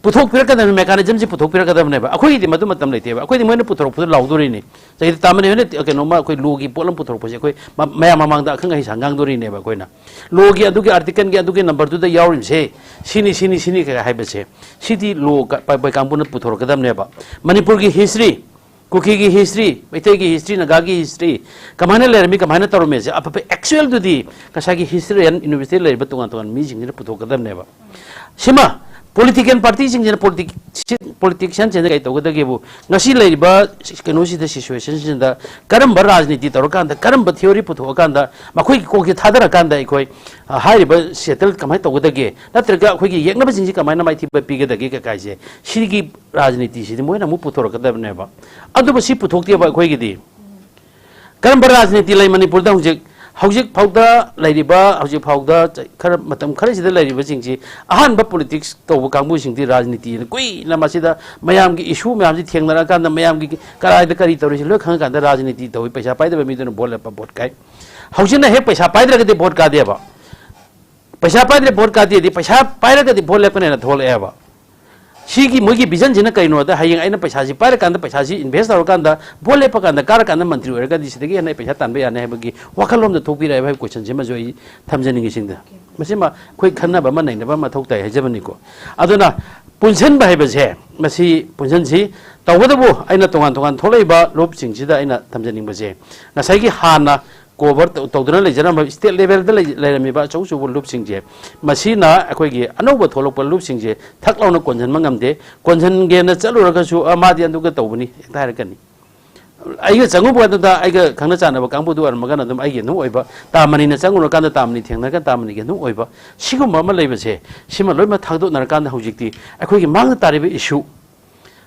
ꯄꯨꯊꯣꯛꯄꯤꯔꯛꯀꯗꯕꯅꯤ, ꯃꯦꯀꯥꯅꯤꯖꯝꯁꯤ ꯄꯨꯊꯣꯛꯄꯤꯔꯛꯀꯗꯕꯅꯦꯕ꯫ ꯑꯩꯈꯣꯏꯒꯤꯗꯤ ꯃꯗꯨ ꯃꯇꯝ ꯂꯩꯇꯦꯕ꯫ ꯑꯩꯈꯣꯏꯗꯤ ꯃꯣꯏꯅ ꯄꯨꯊꯣꯔꯛꯄꯗ ꯂꯥꯎꯗꯣꯔꯤꯅꯤ꯫ ꯆꯍꯤꯗ ꯇꯥꯃꯅꯤ ꯍꯣꯏꯅ ꯀꯩꯅꯣꯝꯃ ꯑꯩꯈꯣꯏ ꯂꯣꯒꯤ ꯄꯣꯠ ꯑꯃ ꯄꯨꯊꯣꯔꯛꯄꯁꯦ ꯑꯩꯈꯣꯏ ꯃ-, ꯃꯌꯥꯝ ꯃꯃꯥꯡꯗ ꯑꯈꯪ ꯑꯍꯩ ꯁꯥ ꯉꯥꯡꯗꯣꯔꯤꯅꯦꯕ ꯑꯩꯈꯣꯏꯅ꯫ ꯂꯣꯒꯤ ꯑꯗꯨꯒꯤ ꯑꯥꯔꯇꯤꯀꯜꯒꯤ ꯑꯗꯨꯒꯤ ꯅꯝꯕꯔꯗꯨꯗ ꯌꯥꯎꯔꯤꯕꯁꯦ ꯁꯤꯅꯤ, ꯁꯤꯅꯤ, ꯁꯤꯅꯤ ꯀꯩ ꯍꯥꯏꯕꯁꯦ, ꯁꯤꯗꯤ ꯂꯣ ꯀ-, ꯄ-, ꯄꯩꯀꯥꯡꯕꯨꯅ ꯄꯨꯊꯣꯔꯛꯀꯗꯕꯅꯦꯕ꯫ ꯃꯅꯤꯄꯨꯔꯒꯤ ꯍꯤꯁꯇ꯭ꯔꯤ, ꯀꯨꯀꯤꯒꯤ ꯍꯤꯁꯇ꯭ꯔꯤ, ꯃꯩꯇꯩꯒꯤ ꯍꯤꯁꯇ꯭ꯔꯤ, ꯅꯥꯒꯥꯒꯤ ꯍꯤꯁꯇ꯭ꯔꯤ, ꯀꯃꯥꯏꯅ ꯂꯩꯔꯝꯃꯤ, ꯀꯃꯥꯏꯅ ꯇꯧꯔꯝꯃꯤꯁꯦ ꯑꯐꯕ ꯑꯦꯛꯆꯨꯋꯦꯜꯗꯨꯗꯤ ꯉꯁꯥꯏꯒꯤ ꯍꯤꯁꯇ꯭ꯔꯤꯌꯟ ꯌꯨꯅꯤꯚꯔꯁꯤꯇꯤꯗ ꯂꯩꯔꯤꯕ ꯇꯣꯉꯥꯟ ꯇꯣꯉꯥꯟꯕ ꯃꯤꯁꯤꯡꯁꯤꯅ ꯄꯨꯊꯣꯛꯀꯗꯕꯅꯦꯕ꯫ ꯁꯤꯃ ꯄꯣꯂꯤꯇꯤꯀꯦꯜ ꯄꯥꯔꯇꯤꯁꯤꯡꯁꯤꯅ, ꯄꯣꯂꯤꯇꯤꯛꯁꯤꯌꯟꯁꯤꯡꯁꯤꯅ ꯀꯩ ꯇꯧꯒꯗꯒꯦꯕꯨ, ꯉꯁꯤ ꯂꯩꯔꯤꯕ ꯀꯩꯅꯣꯁꯤꯗ, ꯁꯤꯆꯨꯋꯦꯁꯟꯁꯤꯗ ꯀꯔꯝꯕ ꯔꯥꯖꯅꯤꯇꯤ ꯇꯧꯔꯀꯥꯟꯗ, ꯀꯔꯝꯕ ꯊꯤꯑꯣꯔꯤ ꯄꯨꯊꯣꯛꯑꯀꯥꯟꯗ, ꯃꯈꯣꯏꯒꯤ ꯀꯣꯛꯁꯦ ꯊꯥꯗꯔꯀꯥꯟꯗ ꯑꯩꯈꯣꯏ, ꯑ, ꯍꯥꯏꯔꯤꯕ ꯁꯦꯇꯜ ꯀꯃꯥꯏꯅ ꯇꯧꯒꯗꯒꯦ, ꯅꯠꯇ꯭ꯔꯒ ꯑꯩꯈꯣꯏꯒꯤ ꯌꯦꯛꯅꯕꯁꯤꯡꯁꯤ ꯀꯃꯥꯏꯅ ꯃꯥꯏꯊꯤꯕ ꯄꯤꯒꯗꯒꯦ ꯀꯀꯥꯏꯁꯦ, ꯁꯤꯒꯤ ꯔꯥꯖꯅꯤꯇꯤꯁꯤꯗꯤ ꯃꯣꯏꯅ ꯑꯃꯨꯛ ꯄꯨꯊꯣꯔꯛꯀꯗꯕꯅꯦꯕ꯫ ꯑꯗꯨꯕꯨ ꯁꯤ ꯄꯨꯊꯣꯛꯇꯦꯕ ꯑꯩꯈꯣꯏꯒꯤꯗꯤ꯫ ꯀꯔꯝꯕ ꯔꯥꯖꯅꯤꯇꯤ ꯂꯩ ꯃꯅꯤꯄꯨꯔꯗ ꯍꯧꯖꯤꯛ? ꯍꯧꯖꯤꯛ ꯐꯥꯎꯗ ꯂꯩꯔꯤꯕ, ꯍꯧꯖꯤꯛ ꯐꯥꯎꯗ ꯆ-, ꯈꯔ ꯃꯇꯝ ꯈꯔꯁꯤꯗ ꯂꯩꯔꯤꯕꯁꯤꯡꯁꯤ, ꯑꯍꯥꯟꯕ ꯄꯣꯂꯤꯇꯤꯛꯁ ꯇꯧꯕ ꯀꯥꯡꯕꯨꯁꯤꯡꯗꯤ ꯔꯥꯖꯅꯤꯇꯤꯅ ꯀꯨꯏꯅ ꯃꯁꯤꯗ ꯃꯌꯥꯝꯒꯤ ꯏꯁꯨ ꯃꯌꯥꯝꯁꯤ ꯊꯦꯡꯅꯔꯀꯥꯟꯗ, ꯃꯌꯥꯝꯒꯤ ꯀꯗꯥꯏꯗ ꯀꯔꯤ ꯇꯧꯔꯤꯁꯤ ꯂꯣꯏ ꯈꯪꯉꯀꯥꯟꯗ ꯔꯥꯖꯅꯤꯇꯤ ꯇꯧꯏ꯫ ꯄꯩꯁꯥ ꯄꯥꯏꯗꯕ ꯃꯤꯗꯨꯅ ꯚꯣꯠ ꯂꯦꯞꯄ, ꯚꯣꯠ ꯀꯥꯏ꯫ ꯍꯧꯖꯤꯛꯅ ꯍꯦꯛ ꯄꯩꯁꯥ ꯄꯥꯏꯗ꯭ꯔꯒꯗꯤ ꯚꯣꯠ ꯀꯥꯗꯦꯕ꯫ ꯄꯩꯁꯥ ꯄꯥꯏꯗ꯭ꯔꯦ ꯚꯣꯠ ꯀꯥꯗꯦꯗꯤ, ꯄꯩꯁꯥ ꯄꯥꯏꯔꯒꯗꯤ ꯚꯣꯠ ꯂꯦꯞꯀꯅꯦꯅ ꯊꯣꯛꯂꯛꯑꯦꯕ꯫ ꯁꯤꯒꯤ ꯃꯣꯏꯒꯤ ꯚꯤꯖꯟꯁꯤꯅ ꯀꯩꯅꯣꯗ, ꯍꯌꯦꯡ ꯑꯩꯅ ꯄꯩꯁꯥꯁꯤ ꯄꯥꯏꯔꯀꯥꯟꯗ, ꯄꯩꯁꯥꯁꯤ ꯏꯟꯚꯦꯁ ꯇꯧꯔꯀꯥꯟꯗ, ꯚꯣꯠ ꯂꯦꯞꯄ ꯀꯥꯟꯗ, ꯀꯥꯔꯀꯥꯟꯗ ꯃꯟꯇ꯭ꯔꯤ ꯑꯣꯏꯔꯒꯗꯤ ꯁꯤꯗꯒꯤ ꯍꯦꯟꯅ ꯑꯩ ꯄꯩꯁꯥ ꯇꯥꯟꯕ ꯌꯥꯅꯤ ꯍꯥꯏꯕꯒꯤ ꯋꯥꯈꯜꯂꯣꯟꯗ ꯊꯣꯛꯄꯤꯔꯛꯑꯦꯕ ꯍꯥꯏꯕ ꯀꯣꯏꯁꯟꯁꯤꯃꯁꯨ ꯑꯩ ꯊꯝꯖꯅꯤꯡꯉꯤ꯫ ꯁꯤꯡꯗ ꯃꯁꯤꯃ ꯑꯩꯈꯣꯏ ꯈꯟꯅꯕ ꯑꯃ ꯅꯩꯅꯕ ꯑꯃ ꯃꯊꯧ ꯇꯥꯏ ꯍꯥꯏꯖꯕꯅꯤꯀꯣ꯫ ꯑꯗꯨꯅ ꯄꯨꯟꯁꯤꯟꯕ ꯍꯥꯏꯕꯁꯦ, ꯃꯁꯤ ꯄꯨꯟꯁꯤꯟꯁꯤ꯫ ꯇꯧꯕꯇꯕꯨ ꯑꯩꯅ ꯇꯣꯉꯥꯟ ꯇꯣꯉꯥꯟ ꯊꯣꯛꯂꯛꯏꯕ ꯂꯨꯞꯁꯤꯡꯁꯤꯗ ꯑꯩꯅ ꯊꯝꯖꯅꯤꯡꯕꯁꯦ, ꯉꯁꯥꯏꯒꯤ ꯍꯥꯟꯅ ꯀꯣꯚꯔ ꯇꯧ-, ꯇꯧꯗꯨꯅ ꯂꯩꯖꯔꯝꯕ ꯏꯁꯇꯦꯠ ꯂꯦꯚꯦꯜꯗ ꯂꯩ-, ꯂꯩꯔꯝꯃꯤꯕ ꯑꯆꯧ ꯑꯆꯧꯕ ꯂꯨꯞꯁꯤꯡꯁꯦ, ꯃꯁꯤꯅ ꯑꯩꯈꯣꯏꯒꯤ ꯑꯅꯧꯕ ꯊꯣꯛꯂꯛꯄ ꯂꯨꯞꯁꯤꯡꯁꯦ ꯊꯛ ꯂꯥꯎꯅ ꯀꯣꯟꯁꯤꯟꯕ ꯉꯝꯗꯦ꯫ ꯀꯣꯟꯁꯤꯟꯒꯦꯅ ꯆꯠꯂꯨꯔꯒꯁꯨ, "ꯑ, ꯃꯥꯗꯤ ꯑꯗꯨꯒ ꯇꯧꯕꯅꯤ" ꯍꯦꯛꯇ ꯍꯥꯏꯔꯛꯀꯅꯤ꯫ ꯑꯩꯒ ꯆꯪꯉꯨꯕ ꯑꯗꯨꯗ ꯑꯩꯒ ꯈꯪꯅ ꯆꯥꯟꯅꯕ ꯀꯥꯡꯕꯨꯗꯨ ꯑꯣꯏꯔꯝꯃꯒꯅ ꯑꯗꯨꯝ ꯑꯩꯒꯤ ꯑꯗꯨꯝ ꯑꯣꯏꯕ, ꯇꯥ ꯃꯅꯤꯅ ꯆꯪꯉꯨꯔꯀꯥꯟꯗ ꯇꯥ ꯃꯅꯤ ꯊꯦꯡꯅꯔꯒ ꯇꯥ ꯃꯅꯤꯒꯤ ꯑꯗꯨꯝ ꯑꯣꯏꯕ, ꯁꯤꯒꯨꯝꯕ ꯑꯃ ꯂꯩꯕꯁꯦ, ꯁꯤꯃ ꯂꯣꯏꯅꯃꯛ ꯊꯥꯗꯣꯛꯅꯔꯀꯥꯟꯗ ꯍꯧꯖꯤꯛꯇꯤ ꯑꯩꯈꯣꯏꯒꯤ ꯃꯥꯡꯗ ꯇꯥꯔꯤꯕ ꯏꯁꯨ,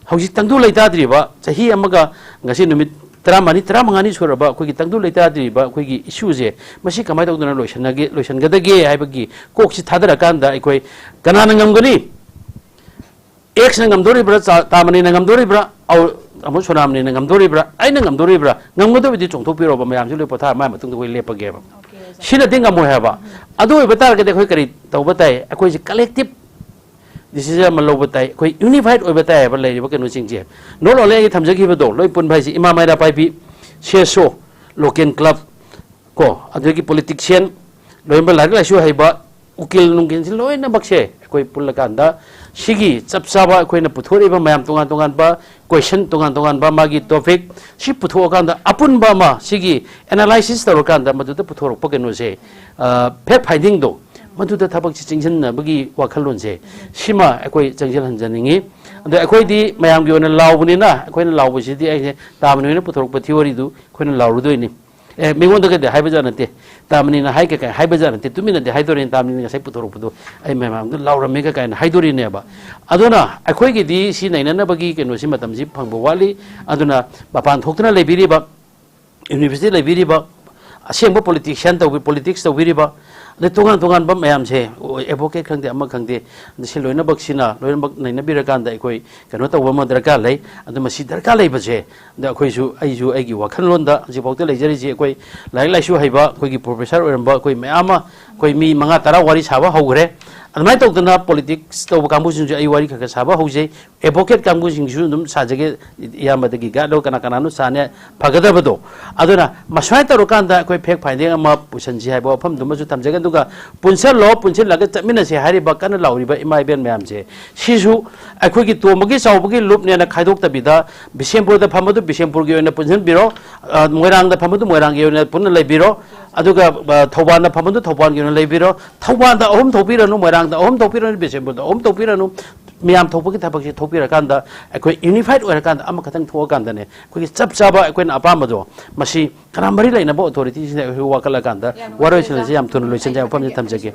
ꯍꯧꯖꯤꯛ ꯇꯪꯗꯨ ꯂꯩꯇꯥꯗ꯭ꯔꯤꯕ ꯆꯍꯤ ꯑꯃꯒ ꯉꯁꯤ ꯅꯨꯃꯤꯠ ꯇꯔꯥꯃꯔꯤ, ꯇꯔꯥꯃꯉꯥꯅꯤ ꯁꯨꯔꯕ ꯑꯩꯈꯣꯏꯒꯤ ꯇꯪꯗꯨ ꯂꯩꯇꯥꯗ꯭ꯔꯤꯕ ꯑꯩꯈꯣꯏꯒꯤ ꯏꯁꯨꯁꯦ, ꯃꯁꯤ ꯀꯃꯥꯏꯅ ꯇꯧꯗꯅ ꯂꯣꯏꯁꯤꯟꯅꯒꯦ, ꯂꯣꯏꯁꯤꯟꯒꯗꯒꯦ ꯍꯥꯏꯕꯒꯤ ꯀꯣꯛꯁꯤ ꯊꯥꯗꯔꯀꯥꯟꯗ ꯑꯩꯈꯣꯏ ꯀꯅꯥꯅ ꯉꯝꯒꯅꯤ? ꯑꯦꯛꯁꯅ ꯉꯝꯗꯣꯔꯤꯕ꯭ꯔꯥ, ꯆꯥ-, ꯇꯥꯃꯅꯤꯅ ꯉꯝꯗꯣꯔꯤꯕ꯭ꯔꯥ, ꯑꯧ, ꯑꯃꯨꯛ ꯁꯣꯅꯥꯃꯅꯤꯅ ꯉꯝꯗꯣꯔꯤꯕ꯭ꯔꯥ, ꯑꯩꯅ ꯉꯝꯗꯣꯔꯤꯕ꯭ꯔꯥ? ꯉꯝꯒꯗꯕꯗꯤ ꯆꯣꯡꯊꯣꯛꯄꯤꯔꯣꯕ, ꯃꯌꯥꯝꯁꯤ ꯂꯣꯏ ꯄꯣꯊꯥꯔ ꯃꯥꯏ ꯃꯇꯨꯡꯗ ꯑꯩꯈꯣꯏ ꯂꯦꯞꯄꯒꯦꯕ꯫ ꯁꯤꯅꯗꯤ ꯉꯝꯃꯣꯏ ꯍꯥꯏꯕ꯫ ꯑꯗꯨ ꯑꯣꯏꯕ ꯇꯥꯔꯒꯗꯤ ꯑꯩꯈꯣꯏ ꯀꯔꯤ ꯇꯧꯕ ꯇꯥꯏ? ꯑꯩꯈꯣꯏꯁꯦ ꯀꯂꯦꯛꯇꯤꯞ ꯗꯤꯁꯤꯖꯟ ꯑꯃ ꯂꯧꯕ ꯇꯥꯏ, ꯑꯩꯈꯣꯏ ꯌꯨꯅꯤꯐꯥꯏꯠ ꯑꯣꯏꯕ ꯇꯥꯏ ꯍꯥꯏꯕ ꯂꯩꯔꯤꯕ ꯀꯩꯅꯣꯁꯤꯡꯁꯦ꯫ ꯅꯣꯠ ꯑꯣꯟꯂꯤ ꯑꯩꯒꯤ ꯊꯝꯖꯈꯤꯕꯗꯣ ꯂꯣꯏ ꯄꯨꯟꯕ ꯍꯥꯏꯁꯦ, ꯏꯃꯥ ꯃꯩꯔꯥ ꯄꯥꯏꯕꯤ, ꯁꯤ ꯑꯦꯁ ꯑꯣ, ꯂꯣꯀꯦꯜ ꯀ꯭ꯂꯕ, ꯀꯣ, ꯑꯗꯨꯗꯒꯤ ꯄꯣꯂꯤꯇꯤꯛꯁꯤꯌꯟ, ꯂꯣꯏꯅꯃꯛ ꯂꯥꯏꯔꯤꯛ ꯂꯥꯏꯁꯨ ꯍꯩꯕ, ꯎꯀꯤꯜ ꯅꯨꯡꯀꯤꯜꯁꯤ ꯂꯣꯏꯅꯃꯛꯁꯦ ꯑꯩꯈꯣꯏ ꯄꯨꯜꯂꯀꯥꯟꯗ ꯁꯤꯒꯤ ꯆꯞ ꯆꯥꯕ ꯑꯩꯈꯣꯏꯅ ꯄꯨꯊꯣꯔꯛꯏꯕ ꯃꯌꯥꯝ ꯇꯣꯉꯥꯟ ꯇꯣꯉꯥꯟꯕ ꯀꯣꯏꯁꯟ, ꯇꯣꯉꯥꯟ ꯇꯣꯉꯥꯟꯕ ꯃꯥꯒꯤ ꯇꯣꯄꯤꯛ, ꯁꯤ ꯄꯨꯊꯣꯛꯑꯀꯥꯟꯗ ꯑꯄꯨꯟꯕ ꯑꯃ ꯁꯤꯒꯤ ꯑꯦꯅꯥꯂꯥꯏꯁꯤꯁ ꯇꯧꯔꯀꯥꯟꯗ ꯃꯗꯨꯗ ꯄꯨꯊꯣꯔꯛꯄ ꯀꯩꯅꯣꯁꯦ, ꯐꯦꯛ ꯐꯥꯏꯟꯗꯤꯡꯗꯣ, ꯃꯗꯨꯗ ꯊꯕꯛꯁꯤ ꯆꯪꯁꯤꯟꯅꯕꯒꯤ ꯋꯥꯈꯜꯂꯣꯟꯁꯦ, ꯁꯤꯃ ꯑꯩꯈꯣꯏ ꯆꯪꯁꯤꯜꯍꯟꯖꯅꯤꯡꯉꯤ꯫ ꯑꯗꯣ ꯑꯩꯈꯣꯏꯗꯤ ꯃꯌꯥꯝꯒꯤ ꯑꯣꯏꯅ ꯂꯥꯎꯕꯅꯤꯅ, ꯑꯩꯈꯣꯏꯅ ꯂꯥꯎꯕꯁꯤꯗꯤ ꯑꯩꯁꯦ ꯇꯥꯃꯅꯤ ꯍꯣꯏꯅ ꯄꯨꯊꯣꯔꯛꯄ ꯊꯤꯑꯣꯔꯤꯗꯨ ꯑꯩꯈꯣꯏꯅ ꯂꯥꯎꯔꯨꯗꯣꯏꯅꯤ꯫ ꯑꯦ, ꯃꯤꯉꯣꯟꯗꯒꯗꯤ ꯍꯥꯏꯕꯖꯥꯠ ꯅꯠꯇꯦ, ꯇꯥꯃꯅꯤꯅ ꯍꯥꯏ ꯀꯩ ꯀꯩ ꯍꯥꯏꯕꯖꯥꯠ ꯅꯠꯇꯦ, ꯇꯨꯃꯤꯟꯅꯗꯤ ꯍꯥꯏꯗꯣꯔꯤꯅꯤ, ꯇꯥꯃꯅꯤꯅ ꯉꯁꯥꯏ ꯄꯨꯊꯣꯔꯛꯄꯗꯣ ꯑꯩ ꯃꯌꯥꯝꯗ ꯂꯥꯎꯔꯝꯃꯦꯒ ꯀꯥꯏꯅ ꯍꯥꯏꯗꯣꯔꯤꯅꯦꯕ꯫ ꯑꯗꯨꯅ ꯑꯩꯈꯣꯏꯒꯤꯗꯤ ꯁꯤ ꯅꯩꯅꯅꯕꯒꯤ ꯀꯩꯅꯣꯁꯤ ꯃꯇꯝꯁꯤ ꯐꯪꯕ ꯋꯥꯠꯂꯤ꯫ ꯑꯗꯨꯅ ꯃꯄꯥꯟ ꯊꯣꯛꯇꯨꯅ ꯂꯩꯕꯤꯔꯤꯕ, ꯌꯨꯅꯤꯚꯔꯁꯤꯇꯤ ꯂꯩꯕꯤꯔꯤꯕ, ꯑꯁꯦꯡꯕ ꯄꯣꯂꯤꯇꯤꯛꯁꯤꯌꯥꯟ ꯇꯧꯕꯤ, ꯄꯣꯂꯤꯇꯤꯛꯁ ꯇꯧꯕꯤꯔꯤꯕ, ꯑꯗꯩ ꯇꯣꯉꯥꯟ ꯇꯣꯉꯥꯟꯕ ꯃꯌꯥꯝꯁꯦ, ꯑꯦꯗꯚꯣꯀꯦꯠ ꯈꯪꯗꯦ, ꯑꯃ ꯈꯪꯗꯦ, ꯑꯗ ꯁꯤ ꯂꯣꯏꯅꯃꯛꯁꯤꯅ ꯂꯣꯏꯅꯃꯛ ꯅꯩꯅꯕꯤꯔꯀꯥꯟꯗ ꯑꯩꯈꯣꯏ ꯀꯩꯅꯣ ꯇꯧꯕ ꯑꯃ ꯗꯔꯀꯥꯔ ꯂꯩ꯫ ꯑꯗꯨ ꯃꯁꯤ ꯗꯔꯀꯥꯔ ꯂꯩꯕꯁꯦ, ꯑꯗ ꯑꯩꯈꯣꯏꯁꯨ, ꯑꯩꯁꯨ ꯑꯩꯒꯤ ꯋꯥꯈꯜꯂꯣꯟꯗ ꯍꯧꯖꯤꯛꯐꯥꯎꯗ ꯂꯩꯖꯔꯤꯁꯤ, ꯑꯩꯈꯣꯏ ꯂꯥꯏꯔꯤꯛ ꯂꯥꯏꯁꯨ ꯍꯩꯕ, ꯑꯩꯈꯣꯏꯒꯤ ꯄ꯭ꯔꯣꯐꯦꯁꯔ ꯑꯣꯏꯔꯝꯕ ꯑꯩꯈꯣꯏ ꯃꯌꯥꯝ ꯑꯃ, ꯑꯩꯈꯣꯏ ꯃꯤ ꯃꯉꯥ ꯇꯔꯥ ꯋꯥꯔꯤ ꯁꯥꯕ ꯍꯧꯈ꯭ꯔꯦ꯫ ꯑꯗꯨꯃꯥꯏꯅ ꯇꯧꯗꯅ ꯄꯣꯂꯤꯇꯤꯛꯁ ꯇꯧꯕ ꯀꯥꯡꯕꯨꯁꯤꯡꯁꯨ ꯑꯩ ꯋꯥꯔꯤ ꯈꯔ ꯈꯔ ꯁꯥꯕ ꯍꯧꯖꯩ꯫ ꯑꯦꯗꯚꯣꯀꯦꯠ ꯀꯥꯡꯕꯨꯁꯤꯡꯁꯨ ꯑꯗꯨꯝ ꯁꯥꯖꯒꯦ, ꯏꯌꯥꯝꯕꯗꯒꯤ ꯒꯥꯏꯗ ꯂꯧꯔ ꯀꯅꯥ ꯀꯅꯥꯅꯣ ꯁꯥꯅꯤ ꯐꯒꯗꯕꯗꯣ꯫ ꯑꯗꯨꯅ ꯃꯁꯨꯃꯥꯏꯅ ꯇꯧꯔꯀꯥꯟꯗ ꯑꯩꯈꯣꯏ ꯐꯦꯛ ꯐꯥꯏꯟꯗꯤꯡ ꯑꯃ ꯄꯨꯁꯟꯁꯤ ꯍꯥꯏꯕ ꯋꯥꯐꯝꯗꯨꯃꯁꯨ ꯊꯝꯖꯒꯦ꯫ ꯑꯗꯨꯒ ꯄꯨꯟꯁꯜꯂꯣ, ꯄꯨꯟꯁꯤꯜꯂꯒ ꯆꯠꯃꯤꯟꯅꯁꯤ ꯍꯥꯏꯔꯤꯕ ꯀꯟꯅ ꯂꯥꯎꯔꯤꯕ ꯏꯃꯥ ꯏꯕꯦꯟ ꯃꯌꯥꯝꯁꯦ, ꯁꯤꯁꯨ ꯑꯩꯈꯣꯏꯒꯤ ꯇꯣꯝꯕꯒꯤ ꯆꯥꯎꯕꯒꯤ ꯂꯨꯞꯅꯦꯅ ꯈꯥꯏꯗꯣꯛꯇꯕꯤꯗ, ꯕꯤꯁꯦꯝꯄꯨꯔꯗ ꯐꯝꯕꯗꯨ ꯕꯤꯁꯦꯝꯄꯨꯔꯒꯤ ꯑꯣꯏꯅ ꯄꯨꯟꯁꯤꯟꯕꯤꯔꯣ, ꯑ, ꯃꯣꯏꯔꯥꯡꯗ ꯐꯝꯕꯗꯨ ꯃꯣꯏꯔꯥꯡꯒꯤ ꯑꯣꯏꯅ ꯄꯨꯟꯅ ꯂꯩꯕꯤꯔꯣ, ꯑꯗꯨꯒ, ꯑ, ꯊꯧꯕꯥꯜꯗ ꯐꯝꯕꯗꯨ ꯊꯧꯕꯥꯜꯒꯤ ꯑꯣꯏꯅ ꯂꯩꯕꯤꯔꯣ꯫ ꯊꯧꯕꯥꯜꯗ ꯑꯍꯨꯝ ꯊꯣꯛꯄꯤꯔꯅꯨ, ꯃꯣꯏꯔꯥꯡꯗ ꯑꯍꯨꯝ ꯊꯣꯛꯄꯤꯔꯅꯨ, ꯕꯤꯁꯦꯝꯄꯨꯔꯗ ꯑꯍꯨꯝ ꯊꯣꯛꯄꯤꯔꯅꯨ, ꯃꯌꯥꯝ ꯊꯣꯛꯄꯒꯤ ꯊꯕꯛꯁꯤ ꯊꯣꯛꯄꯤꯔꯀꯥꯟꯗ, ꯑꯩꯈꯣꯏ ꯌꯨꯅꯤꯐꯥꯏꯠ ꯑꯣꯏꯔꯀꯥꯟꯗ, ꯑꯃꯈꯛꯇꯪ ꯊꯣꯛꯑꯀꯥꯟꯗꯅꯦ, ꯑꯩꯈꯣꯏꯒꯤ ꯆꯞ ꯆꯥꯕ ꯑꯩꯈꯣꯏꯅ ꯑꯄꯥꯝꯕꯗꯣ, ꯃꯁꯤ ꯀꯅꯥ ꯃꯔꯤ ꯂꯩꯅꯕ ꯑꯣꯊꯣꯔꯤꯇꯤꯁꯤꯡꯗ ꯑꯩꯈꯣꯏ ꯋꯥꯀꯠꯂꯀꯥꯟꯗ, ꯌꯥꯝ ꯋꯥꯔꯣꯏꯁꯤꯟ ꯑꯁꯤ ꯌꯥꯝ ꯊꯨꯅ ꯂꯣꯏꯁꯤꯟꯖꯩ, ꯋꯥꯐꯝꯁꯤ ꯊꯝꯖꯒꯦ꯫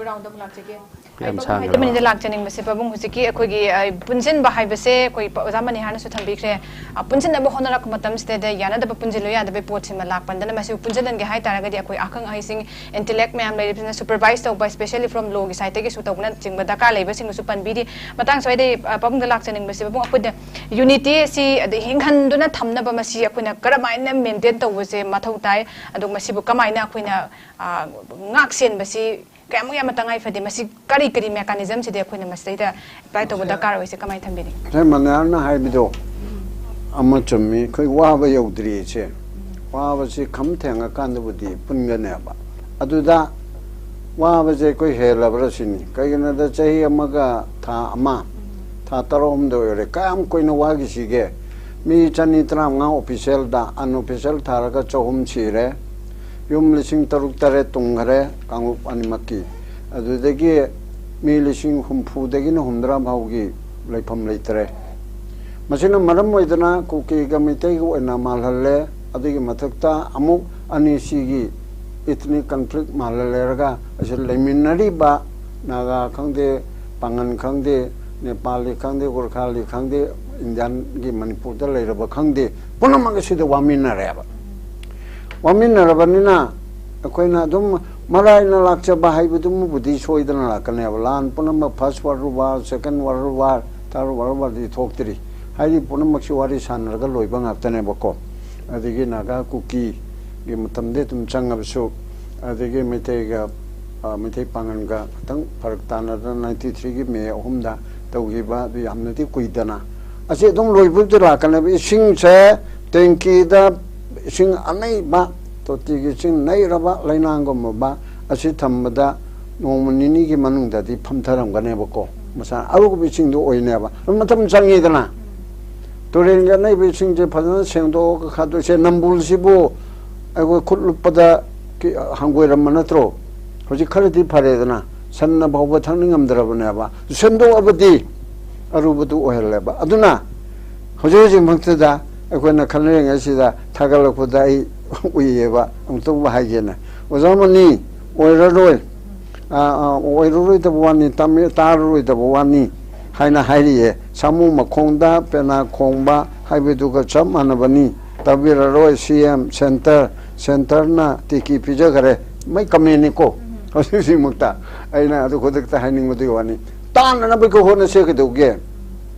ꯌꯥꯝ ꯁꯥꯡꯉꯦ꯫ ꯃꯅꯤꯗ ꯂꯥꯛꯆꯅꯤꯡꯕꯁꯦ, ꯄꯥꯕꯨꯡ, ꯍꯧꯖꯤꯛꯀꯤ ꯑꯩꯈꯣꯏꯒꯤ, ꯑ, ꯄꯨꯟꯁꯤꯟꯕ ꯍꯥꯏꯕꯁꯦ ꯑꯩꯈꯣꯏ ꯄ-, ꯑꯣꯖꯥ ꯃꯅꯤꯍꯥꯔꯅꯁꯨ ꯊꯝꯕꯤꯈ꯭ꯔꯦ꯫ ꯑ, ꯄꯨꯟꯁꯤꯟꯅꯕ ꯍꯣꯠꯅꯔꯛꯄ ꯃꯇꯝꯁꯤꯗ ꯌꯥꯅꯗꯕ, ꯄꯨꯟꯁꯤꯜꯂꯨ ꯌꯥꯗꯕꯩ ꯄꯣꯠꯁꯤꯃ ꯂꯥꯛꯄꯅꯤꯅ, ꯃꯁꯤꯕꯨ ꯄꯨꯟꯁꯤꯟꯍꯟꯒꯦ ꯍꯥꯏ ꯇꯥꯔꯒꯗꯤ ꯑꯩꯈꯣꯏ ꯑꯈꯪ ꯑꯍꯩꯁꯤꯡ, ꯏꯟꯇꯦꯂꯦꯛ ꯃꯌꯥꯝ ꯂꯩꯔꯤꯕꯁꯤꯅ ꯁꯨꯄꯔꯚꯥꯏꯁ ꯇꯧꯕ, ꯁ꯭ꯄꯦꯁꯦꯜꯂꯤ ꯐ꯭ꯔꯣꯝ ꯂꯣꯒꯤ ꯁꯥꯏꯠꯇꯒꯤꯁꯨ ꯇꯧꯕꯅꯆꯤꯡꯕ ꯗꯔꯀꯥꯔ ꯂꯩꯕꯁꯤꯡꯗꯨꯁꯨ ꯄꯟꯕꯤꯔꯤ꯫ ꯃꯇꯥꯡ ꯁ꯭ꯋꯥꯏꯗꯩ, ꯑ, ꯄꯥꯕꯨꯡꯗ ꯂꯥꯛꯆꯅꯤꯡꯕꯁꯦ, ꯄꯥꯕꯨꯡ, ꯑꯩꯈꯣꯏꯗ ꯌꯨꯅꯤꯇꯤ ꯑꯁꯤ ꯑꯗꯩ ꯍꯤꯡꯍꯟꯗꯨꯅ ꯊꯝꯅꯕ ꯃꯁꯤ ꯑꯩꯈꯣꯏꯅ ꯀꯔꯝꯍꯥꯏꯅ ꯃꯦꯟꯇꯦꯟ ꯇꯧꯕꯁꯦ ꯃꯊꯧ ꯇꯥꯏ? ꯑꯗꯨꯒ ꯃꯁꯤꯕꯨ ꯀꯃꯥꯏꯅ ꯑꯩꯈꯣꯏꯅ, ꯑ, ꯉꯥꯛ ꯁꯦꯟꯕꯁꯤ ꯀꯌꯥꯃꯨꯛ ꯌꯥꯝꯅ ꯇꯉꯥꯏ ꯐꯗꯦ? ꯃꯁꯤ ꯀꯔꯤ ꯀꯔꯤ ꯃꯦꯀꯥꯅꯤꯖꯝꯁꯤꯗꯤ ꯑꯩꯈꯣꯏꯅ ꯃꯁꯤꯗꯩꯗ ꯑꯦꯄ꯭ꯂꯥꯏ ꯇꯧꯕ ꯗꯔꯀꯥꯔ ꯑꯣꯏꯁꯦ? ꯀꯃꯥꯏꯅ ꯊꯝꯕꯤꯅꯤ? ꯉꯁꯥꯏ ꯃꯅꯤꯍꯥꯔꯅ ꯍꯥꯏꯕꯗꯣ ꯑꯃ ꯆꯨꯝꯃꯤ꯫ ꯑꯩꯈꯣꯏ ꯋꯥꯕ ꯌꯧꯗ꯭ꯔꯤꯁꯦ, ꯋꯥꯕꯁꯤ ꯈꯝ ꯊꯦꯡꯉꯀꯥꯟꯗꯕꯨꯗꯤ ꯄꯨꯟꯒꯅꯦꯕ꯫ ꯑꯗꯨꯗ ꯋꯥꯕꯁꯦ ꯑꯩꯈꯣꯏ ꯍꯦꯜꯂꯕ꯭ꯔꯥ ꯁꯤꯅꯤ꯫ ꯀꯩꯒꯤꯅꯣꯗ ꯆꯍꯤ ꯑꯃꯒ ꯊꯥ ꯑꯃ, ꯊꯥ ꯇꯔꯥꯍꯨꯝꯗꯣꯏ ꯑꯣꯏꯔꯦ꯫ ꯀꯌꯥꯝ ꯀꯨꯏꯅ ꯋꯥꯈꯤꯁꯤꯒꯦ? ꯃꯤ ꯆꯅꯤ ꯇꯔꯥꯃꯉꯥ ꯑꯣꯐꯤꯁꯦꯜꯗ, ꯑꯟꯑꯣꯐꯤꯁꯦꯜ ꯊꯥꯔꯒ ꯆꯍꯨꯝ ꯁꯤꯔꯦ꯫ ꯌꯨꯝ ꯂꯤꯁꯤꯡ ꯇꯔꯨꯛ ꯇꯔꯦꯠ ꯇꯨꯝꯈꯔꯦ ꯀꯥꯡꯂꯨꯞ ꯑꯅꯤꯃꯛꯀꯤ꯫ ꯑꯗꯨꯗꯒꯤ ꯃꯤ ꯂꯤꯁꯤꯡ ꯍꯨꯝꯐꯨꯗꯒꯤꯅ ꯍꯨꯝꯗ꯭ꯔꯥ ꯐꯥꯎꯒꯤ ꯂꯩꯐꯝ ꯂꯩꯇ꯭ꯔꯦ꯫ ꯃꯁꯤꯅ ꯃꯔꯝ ꯑꯣꯏꯗꯅ ꯀꯨꯀꯤꯒ ꯃꯩꯇꯩꯒ ꯑꯣꯏꯅ ꯃꯥꯜꯍꯜꯂꯦ꯫ ꯑꯗꯨꯒꯤ ꯃꯊꯛꯇ ꯑꯃꯨꯛ ꯑꯅꯤꯁꯤꯒꯤ ꯏꯊꯅꯤꯛ ꯀꯟꯐ꯭ꯂꯤꯛ ꯃꯥꯜꯍꯜꯂꯦꯔꯒ ꯑꯁꯤ ꯂꯩꯃꯤꯟꯅꯔꯤꯕ ꯅꯥꯒꯥ ꯈꯪꯗꯦ, ꯄꯥꯉꯟ ꯈꯪꯗꯦ, ꯅꯦꯄꯥꯂꯤ ꯈꯪꯗꯦ, ꯒꯣꯔꯈꯥꯂꯤ ꯈꯪꯗꯦ, ꯏꯟꯗꯤꯌꯥꯟꯒꯤ ꯃꯅꯤꯄꯨꯔꯗ ꯂꯩꯔꯕ ꯈꯪꯗꯦ, ꯄꯨꯝꯅꯃꯛ ꯑꯁꯤꯗ ꯋꯥꯃꯤꯟꯅꯔꯦꯕ꯫ ꯋꯥꯃꯤꯟꯅꯔꯕꯅꯤꯅ ꯑꯩꯈꯣꯏꯅ ꯑꯗꯨꯝ ꯃꯔꯥꯏꯅ ꯂꯥꯛꯆꯕ ꯍꯥꯏꯕꯗꯨꯃꯕꯨꯗꯤ ꯁꯣꯏꯗꯅ ꯂꯥꯛꯀꯅꯦꯕ꯫ ꯂꯥꯟ ꯄꯨꯝꯅꯃꯛ, ꯐꯥꯔꯁ ꯋꯥꯔꯜ ꯋꯥꯔ, ꯁꯦꯀꯦꯟ ꯋꯥꯔꯜ ꯋꯥꯔ, ꯊꯥꯔꯗ ꯋꯥꯔꯜ ꯋꯥꯔꯗꯤ ꯊꯣꯛꯇ꯭ꯔꯤ꯫ ꯍꯥꯏꯗꯤ ꯄꯨꯝꯅꯃꯛꯁꯤ ꯋꯥꯔꯤ ꯁꯥꯟꯅꯔꯒ ꯂꯣꯏꯕ ꯉꯥꯛꯇꯅꯦꯕꯀꯣ꯫ ꯑꯗꯒꯤ ꯅꯥꯒꯥ ꯀꯨꯀꯤꯒꯤ ꯃꯇꯝꯗꯤ ꯑꯗꯨꯝ ꯆꯪꯉꯕꯁꯨ, ꯑꯗꯒꯤ ꯃꯩꯇꯩꯒ, ꯑ, ꯃꯩꯇꯩ ꯄꯥꯉꯟꯒ ꯈꯤꯇꯪ ꯐꯔꯛ ꯇꯥꯅꯗꯅ ꯅꯥꯏꯟꯇꯤ ꯊ꯭ꯔꯤꯒꯤ ꯃꯦ ꯑꯍꯨꯝꯗ ꯇꯧꯈꯤꯕ ꯑꯗꯨ ꯌꯥꯝꯅꯗꯤ ꯀꯨꯏꯗꯅ꯫ ꯑꯁꯤ ꯑꯗꯨꯝ ꯂꯣꯏꯕꯗꯤ ꯂꯥꯛꯀꯅꯦꯕ꯫ ꯏꯁꯤꯡꯁꯦ ꯇꯦꯡꯀꯤꯗ ꯏꯁꯤꯡ ꯑꯅꯩꯕ, ꯇꯣꯇꯤꯒꯤ ꯏꯁꯤꯡ ꯅꯩꯔꯕ ꯂꯩꯅꯥꯡꯒꯨꯝꯂꯕ ꯑꯁꯤ ꯊꯝꯕꯗ ꯅꯣꯡꯃ ꯅꯤꯅꯤꯒꯤ ꯃꯅꯨꯡꯗꯗꯤ ꯐꯝꯊꯔꯝꯒꯅꯦꯕꯀꯣ꯫ ꯃꯁꯥ ꯑꯔꯨꯕ ꯏꯁꯤꯡꯗꯣ ꯑꯣꯏꯅꯦꯕ꯫ ꯑꯗꯨ ꯃꯇꯝ ꯆꯪꯉꯤꯗꯅ꯫ ꯇꯨꯔꯦꯜꯒꯤ ꯑꯅꯩꯕ ꯏꯁꯤꯡꯁꯦ ꯐꯖꯅ ꯁꯦꯡꯗꯣꯛꯑꯒ ꯈꯥꯗꯣꯛꯁꯦ꯫ ꯅꯝꯕꯨꯜꯁꯤꯕꯨ ꯑꯩꯈꯣꯏ ꯈꯨꯠ ꯂꯨꯞꯄꯗ ꯀꯤ-, ꯍꯪꯒꯣꯏꯔꯝꯕ ꯅꯠꯇ꯭ꯔꯣ? ꯍꯧꯖꯤꯛ ꯈꯔꯗꯤ ꯐꯔꯦꯗꯅ, ꯁꯟꯅ ꯐꯥꯎꯕ ꯊꯛꯅꯤꯡꯉꯝꯗ꯭ꯔꯕꯅꯦꯕ꯫ ꯁꯦꯝꯗꯣꯛꯑꯕꯗꯤ ꯑꯔꯨꯕꯗꯨ ꯑꯣꯏꯍꯜꯂꯦꯕ꯫ ꯑꯗꯨꯅ ꯍꯧꯖꯤꯛ ꯍꯧꯖꯤꯛꯃꯛꯇꯗ ꯑꯩꯈꯣꯏꯅ ꯈꯟꯅꯔꯤꯉꯩꯁꯤꯗ ꯊꯥꯒꯠꯂꯛꯄꯗ ꯑꯩ ꯎꯏꯌꯦꯕ, ꯑꯃꯨꯛꯇꯕꯨ ꯍꯥꯏꯒꯦꯅ꯫ ꯑꯣꯖꯥ ꯃꯅꯤ ꯑꯣꯏꯔꯔꯣꯏ, ꯑ, ꯑ, ꯑꯣꯏꯔꯔꯣꯏꯗꯕ ꯋꯥꯅꯤ, ꯇꯥꯔꯔꯣꯏꯗꯕ ꯋꯥꯅꯤ ꯍꯥꯏꯅ ꯍꯥꯏꯔꯤꯌꯦ꯫ ꯁꯥꯃꯨ ꯃꯈꯣꯡꯗ ꯄꯦꯅꯥ ꯈꯣꯡꯕ ꯍꯥꯏꯕꯗꯨꯒ ꯆꯞ ꯃꯥꯟꯅꯕꯅꯤ꯫ ꯇꯥꯕꯤꯔꯔꯣꯏ꯫ ꯁꯤ ꯑꯦꯝ, ꯁꯦꯟꯇꯔ, ꯁꯦꯟꯇꯔꯅ ꯇꯤꯀꯤ ꯄꯤꯖꯈꯔꯦ꯫ ꯃꯩ ꯀꯃꯦꯟꯅꯤꯀꯣ꯫ ꯍꯧꯖꯤꯛ ꯍꯧꯖꯤꯛꯃꯛꯇ ꯑꯩꯅ ꯑꯗꯨ ꯈꯨꯗꯛꯇ ꯍꯥꯏꯅꯤꯡꯕꯗꯨꯒꯤ ꯋꯥꯅꯤ꯫ ꯇꯥꯅꯅꯕꯒꯤ ꯍꯣꯠꯅꯁꯦ ꯀꯩꯗꯧꯒꯦ?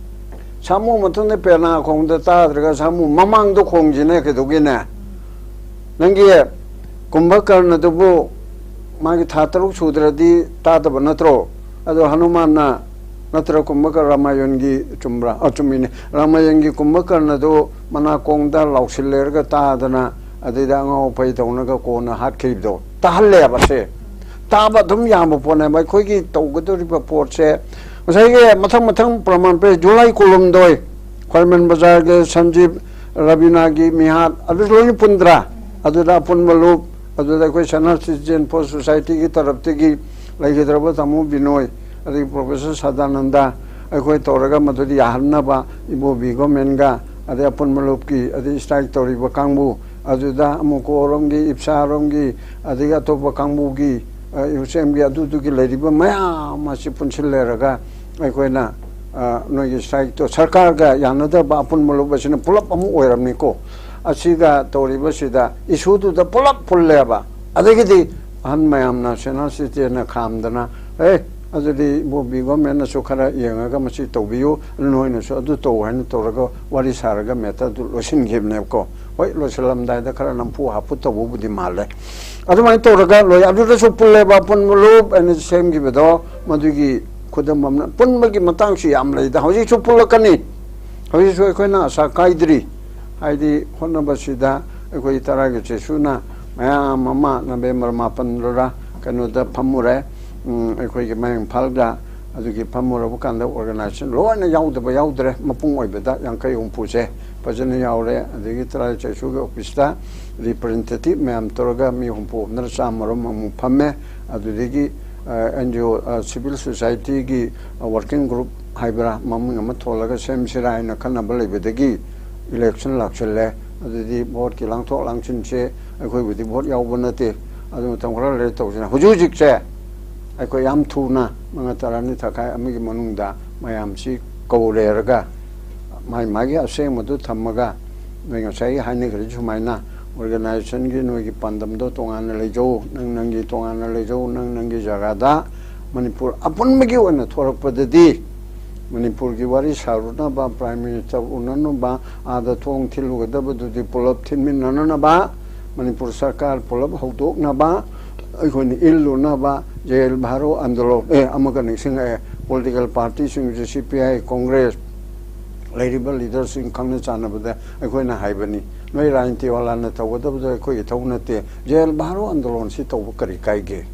ꯁꯥꯃꯨ ꯃꯇꯨꯡꯗ ꯄꯦꯅꯥ ꯈꯣꯡꯗ ꯇꯥꯗ꯭ꯔꯒ ꯁꯥꯃꯨ ꯃꯃꯥꯡꯗ ꯈꯣꯡꯁꯤꯅ ꯀꯩꯗꯧꯒꯦꯅꯦ? ꯅꯪꯒꯤ ꯀꯨꯝꯚꯀꯔꯅꯗꯨꯕꯨ ꯃꯥꯒꯤ ꯊꯥ ꯇꯔꯨꯛ ꯁꯨꯗ꯭ꯔꯗꯤ ꯇꯥꯗꯕ ꯅꯠꯇ꯭ꯔꯣ? ꯑꯗꯣ ꯍꯅꯨꯃꯥꯟꯅ ꯅꯠꯇ꯭ꯔ ꯀꯨꯝꯚꯀꯔ ꯔꯥꯃꯥꯌꯟꯒꯤ ꯆꯨꯝꯕ꯭ꯔꯥ? ꯑ, ꯆꯨꯝꯃꯤꯅꯦ꯫ ꯔꯥꯃꯥꯌꯟꯒꯤ ꯀꯨꯝꯚꯀꯔꯅꯗꯨ ꯃꯅꯥꯀꯣꯡꯗ ꯂꯥꯎꯁꯤꯜꯂꯦꯔꯒ ꯇꯥꯗꯅ ꯑꯗꯩꯗ ꯑꯉꯥꯎ ꯑꯐꯩ ꯇꯧꯅꯒ ꯀꯣꯟꯅ ꯍꯥꯠꯈꯤꯕꯗꯣ ꯇꯥꯍꯜꯂꯦꯕ꯫ ꯁꯦ ꯇꯥꯕ ꯑꯗꯨꯝ ꯌꯥꯕ ꯄꯣꯠꯅꯦꯕ꯫ ꯑꯩꯈꯣꯏꯒꯤ ꯇꯧꯒꯗꯧꯔꯤꯕ ꯄꯣꯠꯁꯦ ꯉꯁꯥꯏꯒꯤ ꯃꯊꯪ ꯃꯊꯪ ꯄ꯭ꯔꯃꯥꯟ ꯄꯤꯔꯦ꯫ ꯖꯨꯂꯥꯏ ꯀꯨꯟꯍꯨꯝꯗꯣꯏ ꯈ꯭ꯋꯥꯏꯔꯝꯕꯟ ꯕꯖꯥꯔꯒꯤ ꯁꯟꯖꯤꯞ ꯔꯕꯤꯅꯥꯒꯤ ꯃꯤꯍꯥꯠ ꯑꯗꯨ ꯂꯣꯏꯅ ꯄꯨꯟꯗ꯭ꯔꯥ? ꯑꯗꯨꯗ ꯑꯄꯨꯟꯕ ꯂꯨꯞ, ꯑꯗꯨꯗ ꯑꯩꯈꯣꯏ ꯁꯅꯥ ꯁꯤꯇꯤꯖꯦꯟ ꯐꯣꯔ ꯁꯣꯁꯥꯏꯇꯤꯒꯤ ꯇꯔꯞꯇꯒꯤ ꯂꯩꯈꯤꯗ꯭ꯔꯕ ꯇꯥꯃꯣ ꯕꯤꯅꯣꯏ, ꯑꯗꯒꯤ ꯄ꯭ꯔꯣꯐꯦꯁꯔ ꯁꯗꯥꯅꯟꯗ, ꯑꯩꯈꯣꯏ ꯇꯧꯔꯒ ꯃꯗꯨꯗꯤ ꯌꯥꯍꯟꯅꯕ ꯏꯕꯣꯕꯤ ꯒꯣꯔꯃꯦꯟꯒ, ꯑꯗꯩ ꯑꯄꯨꯟꯕ ꯂꯨꯞꯀꯤ, ꯑꯗꯩ ꯁ꯭ꯇ꯭ꯔꯥꯏꯛ ꯇꯧꯔꯤꯕ ꯀꯥꯡꯕꯨ, ꯑꯗꯨꯗ ꯑꯃꯨꯛ ꯀꯣꯔꯣꯝꯒꯤ, ꯏꯞꯁꯥꯔꯣꯝꯒꯤ, ꯑꯗꯒꯤ ꯑꯇꯣꯞꯄ ꯀꯥꯡꯕꯨꯒꯤ, ꯑ, ꯌꯨꯁꯦꯝꯒꯤ, ꯑꯗꯨꯗꯨꯒꯤ ꯂꯩꯔꯤꯕ ꯃꯌꯥꯝ ꯑꯁꯤ ꯄꯨꯟꯁꯤꯜꯂꯦꯔꯒ ꯑꯩꯈꯣꯏꯅ, ꯑ, ꯅꯣꯏꯒꯤ ꯁ꯭ꯇ꯭ꯔꯥꯏꯛꯇꯣ ꯁꯔꯀꯥꯔꯒ ꯌꯥꯅꯗꯕ ꯑꯄꯨꯟꯕ ꯂꯨꯞ ꯑꯁꯤꯅ ꯄꯨꯂꯞ ꯑꯃꯨꯛ ꯑꯣꯏꯔꯝꯅꯤꯀꯣ꯫ ꯑꯁꯤꯒ ꯇꯧꯔꯤꯕꯁꯤꯗ ꯏꯁꯨꯗꯨꯗ ꯄꯨꯂꯞ ꯄꯨꯜꯂꯦꯕ꯫ ꯑꯗꯒꯤꯗꯤ ꯑꯍꯟ ꯃꯌꯥꯝꯅ ꯁꯦꯅꯥ ꯁꯤꯇꯦꯅ ꯈꯥꯝꯗꯅ, "ꯑꯦ, ꯑꯗꯨꯗꯤ ꯏꯕꯣꯕꯤ ꯒꯣꯔꯃꯦꯟꯅꯁꯨ ꯈꯔ ꯌꯦꯡꯉꯒ ꯃꯁꯤ ꯇꯧꯕꯤꯌꯨ, ꯅꯣꯏꯅꯁꯨ ꯑꯗꯨ ꯇꯧ" ꯍꯥꯏꯅ ꯇꯧꯔꯒ ꯋꯥꯔꯤ ꯁꯥꯔꯒ ꯃꯦꯇꯔꯗꯨ ꯂꯣꯏꯁꯤꯟꯈꯤꯕꯅꯦꯕꯀꯣ꯫ ꯍꯣꯏ, ꯂꯣꯏꯁꯤꯜꯂꯝꯗꯥꯏꯗ ꯈꯔ ꯅꯝꯐꯨ ꯍꯥꯐꯨ ꯇꯧꯕꯕꯨꯗꯤ ꯃꯥꯜꯂꯦ꯫ ꯑꯗꯨꯃꯥꯏꯅ ꯇꯧꯔꯒ ꯂꯣꯏ꯫ ꯑꯗꯨꯗꯁꯨ ꯄꯨꯜꯂꯦꯕ, ꯑꯄꯨꯟꯕ ꯂꯨꯞ ꯍꯥꯏꯅ ꯁꯦꯝꯈꯤꯕꯗꯣ, ꯃꯗꯨꯒꯤ ꯈꯨꯗꯝ ꯑꯃꯅ꯫ ꯄꯨꯟꯕꯒꯤ ꯃꯇꯥꯡꯁꯤ ꯌꯥꯝ ꯂꯩꯗ꯫ ꯍꯧꯖꯤꯛꯁꯨ ꯄꯨꯜꯂꯛꯀꯅꯤ꯫ ꯍꯧꯖꯤꯛꯁꯨ ꯑꯩꯈꯣꯏꯅ ꯑꯁꯥ ꯀꯥꯏꯗ꯭ꯔꯤ꯫ ꯍꯥꯏꯗꯤ ꯍꯣꯠꯅꯕꯁꯤꯗ ꯑꯩꯈꯣꯏ ꯇꯔꯥꯒꯤ ꯆꯩꯁꯨꯅ ꯃꯌꯥꯝ ꯑꯃ ꯅꯕꯦꯝꯕꯔ ꯃꯥꯄꯟꯗꯔ ꯀꯩꯅꯣꯗ ꯐꯝꯃꯨꯔꯦ꯫ ꯎꯝ, ꯑꯩꯈꯣꯏꯒꯤ ꯃꯌꯥꯡ ꯏꯝꯐꯥꯜꯗ꯫ ꯑꯗꯨꯒꯤ ꯐꯝꯃꯨꯔꯕ ꯀꯥꯟꯗ ꯑꯣꯔꯒꯅꯥꯏꯖꯦꯁꯟ ꯂꯣꯏꯅ ꯌꯥꯎꯗꯕ ꯌꯥꯎꯗ꯭ꯔꯦ, ꯃꯄꯨꯡ ꯑꯣꯏꯕꯗ ꯌꯥꯡꯈꯩ ꯍꯨꯝꯐꯨꯁꯦ ꯐꯖꯅ ꯌꯥꯎꯔꯦ꯫ ꯑꯗꯒꯤ ꯇꯔꯥꯒꯤ ꯆꯩꯁꯨꯒꯤ ꯑꯣꯐꯤꯁꯇ ꯔꯤꯄ꯭ꯔꯖꯦꯟꯇꯦꯇꯤꯚ ꯃꯌꯥꯝ ꯇꯧꯔꯒ ꯃꯤ ꯍꯨꯝꯐꯨ ꯍꯨꯝꯗꯅ ꯆꯥꯝꯃꯔꯣꯝ ꯑꯃꯨꯛ ꯐꯝꯃꯦ꯫ ꯑꯗꯨꯗꯒꯤ and G O, civil ꯁꯣꯁꯥꯏꯇꯤꯒꯤ working group ꯍꯥꯏꯕ꯭ꯔꯥ, ꯃꯃꯤꯡ ꯑꯃ ꯊꯣꯜꯂꯒ ꯁꯦꯝꯁꯤꯔꯥ ꯍꯥꯏꯅ ꯈꯟꯅꯕ ꯂꯩꯕꯗꯒꯤ ꯏꯂꯦꯛꯁꯟ ꯂꯥꯛꯁꯤꯜꯂꯦ꯫ ꯑꯗꯨꯗꯤ ꯚꯣꯠꯀꯤ ꯂꯥꯡꯊꯣꯛ ꯂꯥꯡꯁꯤꯟꯁꯦ ꯑꯩꯈꯣꯏꯕꯨꯗꯤ ꯚꯣꯠ ꯌꯥꯎꯕ ꯅꯠꯇꯦ꯫ ꯑꯗꯨ ꯃꯇꯝ ꯈꯔ ꯂꯩꯔ ꯇꯧꯁꯤꯅ꯫ ꯍꯧꯖꯤꯛ ꯍꯧꯖꯤꯛꯁꯦ ꯑꯩꯈꯣꯏ ꯌꯥꯝ ꯊꯨꯅ ꯃꯉꯥ ꯇꯔꯥꯅꯤ ꯊꯛꯈꯥꯏ ꯑꯃꯒꯤ ꯃꯅꯨꯡꯗ ꯃꯌꯥꯝꯁꯤ ꯀꯧꯔꯦꯔꯒ ꯃꯥꯏ ꯃꯥꯒꯤ ꯑꯁꯦꯡꯕꯗꯨ ꯊꯝꯃꯒ, ꯅꯣꯏ ꯉꯁꯥꯏ ꯍꯥꯏꯅꯈ꯭ꯔꯤ ꯁꯨꯃꯥꯏꯅ, ꯑꯣꯔꯒꯅꯥꯏꯖꯦꯁꯟꯒꯤ ꯅꯣꯏꯒꯤ ꯄꯥꯟꯗꯝꯗꯣ ꯇꯣꯉꯥꯟꯅ ꯂꯩꯖꯧ, ꯅꯪ ꯅꯪꯒꯤ ꯇꯣꯉꯥꯟꯅ ꯂꯩꯖꯧ, ꯅꯪ ꯅꯪꯒꯤ ꯖꯒꯥꯗ꯫ ꯃꯅꯤꯄꯨꯔ ꯑꯄꯨꯟꯕꯒꯤ ꯑꯣꯏꯅ ꯊꯣꯔꯛꯄꯗꯗꯤ ꯃꯅꯤꯄꯨꯔꯒꯤ ꯋꯥꯔꯤ ꯁꯥꯔꯨꯅꯕ, ꯄ꯭ꯔꯥꯏꯝ ꯃꯤꯅꯤꯁꯇꯔ ꯎꯅꯅꯕ, ꯑꯥꯗ ꯊꯣꯡ ꯊꯤꯜꯂꯨꯒꯗꯕꯗꯨꯗꯤ ꯄꯨꯂꯞ ꯊꯤꯟꯃꯤꯟꯅꯅꯕ, ꯃꯅꯤꯄꯨꯔ ꯁꯔꯀꯥꯔ ꯄꯨꯂꯞ ꯍꯧꯗꯣꯛꯅꯕ, ꯑꯩꯈꯣꯏꯅ ꯏꯜꯂꯨꯅꯕ, ꯖꯦ ꯑꯦꯜ ꯚꯥꯔꯣ ꯑꯟꯗꯣꯂꯣꯟ, ꯑꯦ, ꯑꯃꯒ ꯅꯤꯡꯁꯤꯡꯉꯛꯑꯦ, ꯄꯣꯂꯤꯇꯤꯀꯦꯜ ꯄꯥꯔꯇꯤꯁꯤꯡꯁꯦ, ꯁꯤ ꯄꯤ ꯑꯥꯏ, ꯀꯣꯡꯒ꯭ꯔꯦꯁ, ꯂꯩꯔꯤꯕ ꯂꯤꯗꯔꯁꯤꯡ ꯈꯪꯅ ꯆꯥꯟꯅꯕꯗ ꯑꯩꯈꯣꯏꯅ ꯍꯥꯏꯕꯅꯤ, ꯅꯣꯏ ꯔꯥꯖꯅꯤꯇꯤ ꯋꯥꯂꯥꯅ ꯇꯧꯒꯗꯕꯗꯣ ꯑꯩꯈꯣꯏꯒꯤ ꯊꯧ ꯅꯠꯇꯦ꯫ ꯖꯦ ꯑꯦꯜ ꯚꯥꯔꯣ ꯑꯟꯗꯣꯂꯣꯟꯁꯤ ꯇꯧꯕ ꯀꯔꯤ ꯀꯥꯏꯒꯦ?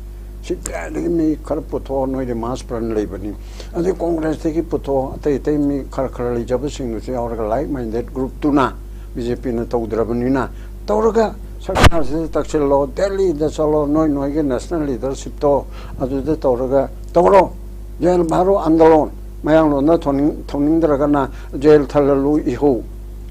ꯁꯤ ꯄꯤ ꯑꯥꯏꯗꯒꯤ ꯃꯤ ꯈꯔ ꯄꯨꯊꯣꯛꯑꯣ, ꯅꯣꯏꯗꯤ ꯃꯥꯁ ꯐ꯭ꯔꯟ ꯂꯩꯕꯅꯤ꯫ ꯑꯗꯩ ꯀꯣꯡꯒ꯭ꯔꯦꯁꯇꯒꯤ ꯄꯨꯊꯣꯛꯑꯣ, ꯑꯇꯩ ꯑꯇꯩ ꯃꯤ ꯈꯔ ꯈꯔ ꯂꯩꯖꯕꯁꯤꯡꯗꯨꯁꯨ ꯌꯥꯎꯔꯒ, ꯂꯥꯏꯛ ꯃꯥꯏꯟꯗꯦꯠ ꯒ꯭ꯔꯨꯞꯇꯨꯅ, ꯕꯤ ꯖꯦ ꯄꯤꯅ ꯇꯧꯗ꯭ꯔꯕꯅꯤꯅ, ꯇꯧꯔꯒ ꯁꯔꯀꯥꯔꯁꯤꯗ ꯇꯛꯁꯤꯜꯂꯣ, ꯗꯦꯜꯂꯤꯗ ꯆꯠꯂꯣ, ꯅꯣꯏ ꯅꯣꯏꯒꯤ ꯅꯦꯁꯅꯦꯜ ꯂꯤꯗꯔꯁꯤꯞꯇꯣ ꯑꯗꯨꯗ ꯇꯧꯔꯒ ꯇꯧꯔꯣ꯫ ꯖꯦ ꯑꯦꯜ ꯚꯥꯔꯣ ꯑꯟꯗꯣꯂꯣꯟ, ꯃꯌꯥꯡꯂꯣꯟꯗ ꯊꯣꯟꯅꯤꯡ-, ꯊꯣꯟꯅꯤꯡꯗ꯭ꯔꯒꯅ ꯖꯦꯜ ꯊꯜꯂꯜꯂꯨ ꯏꯍꯧ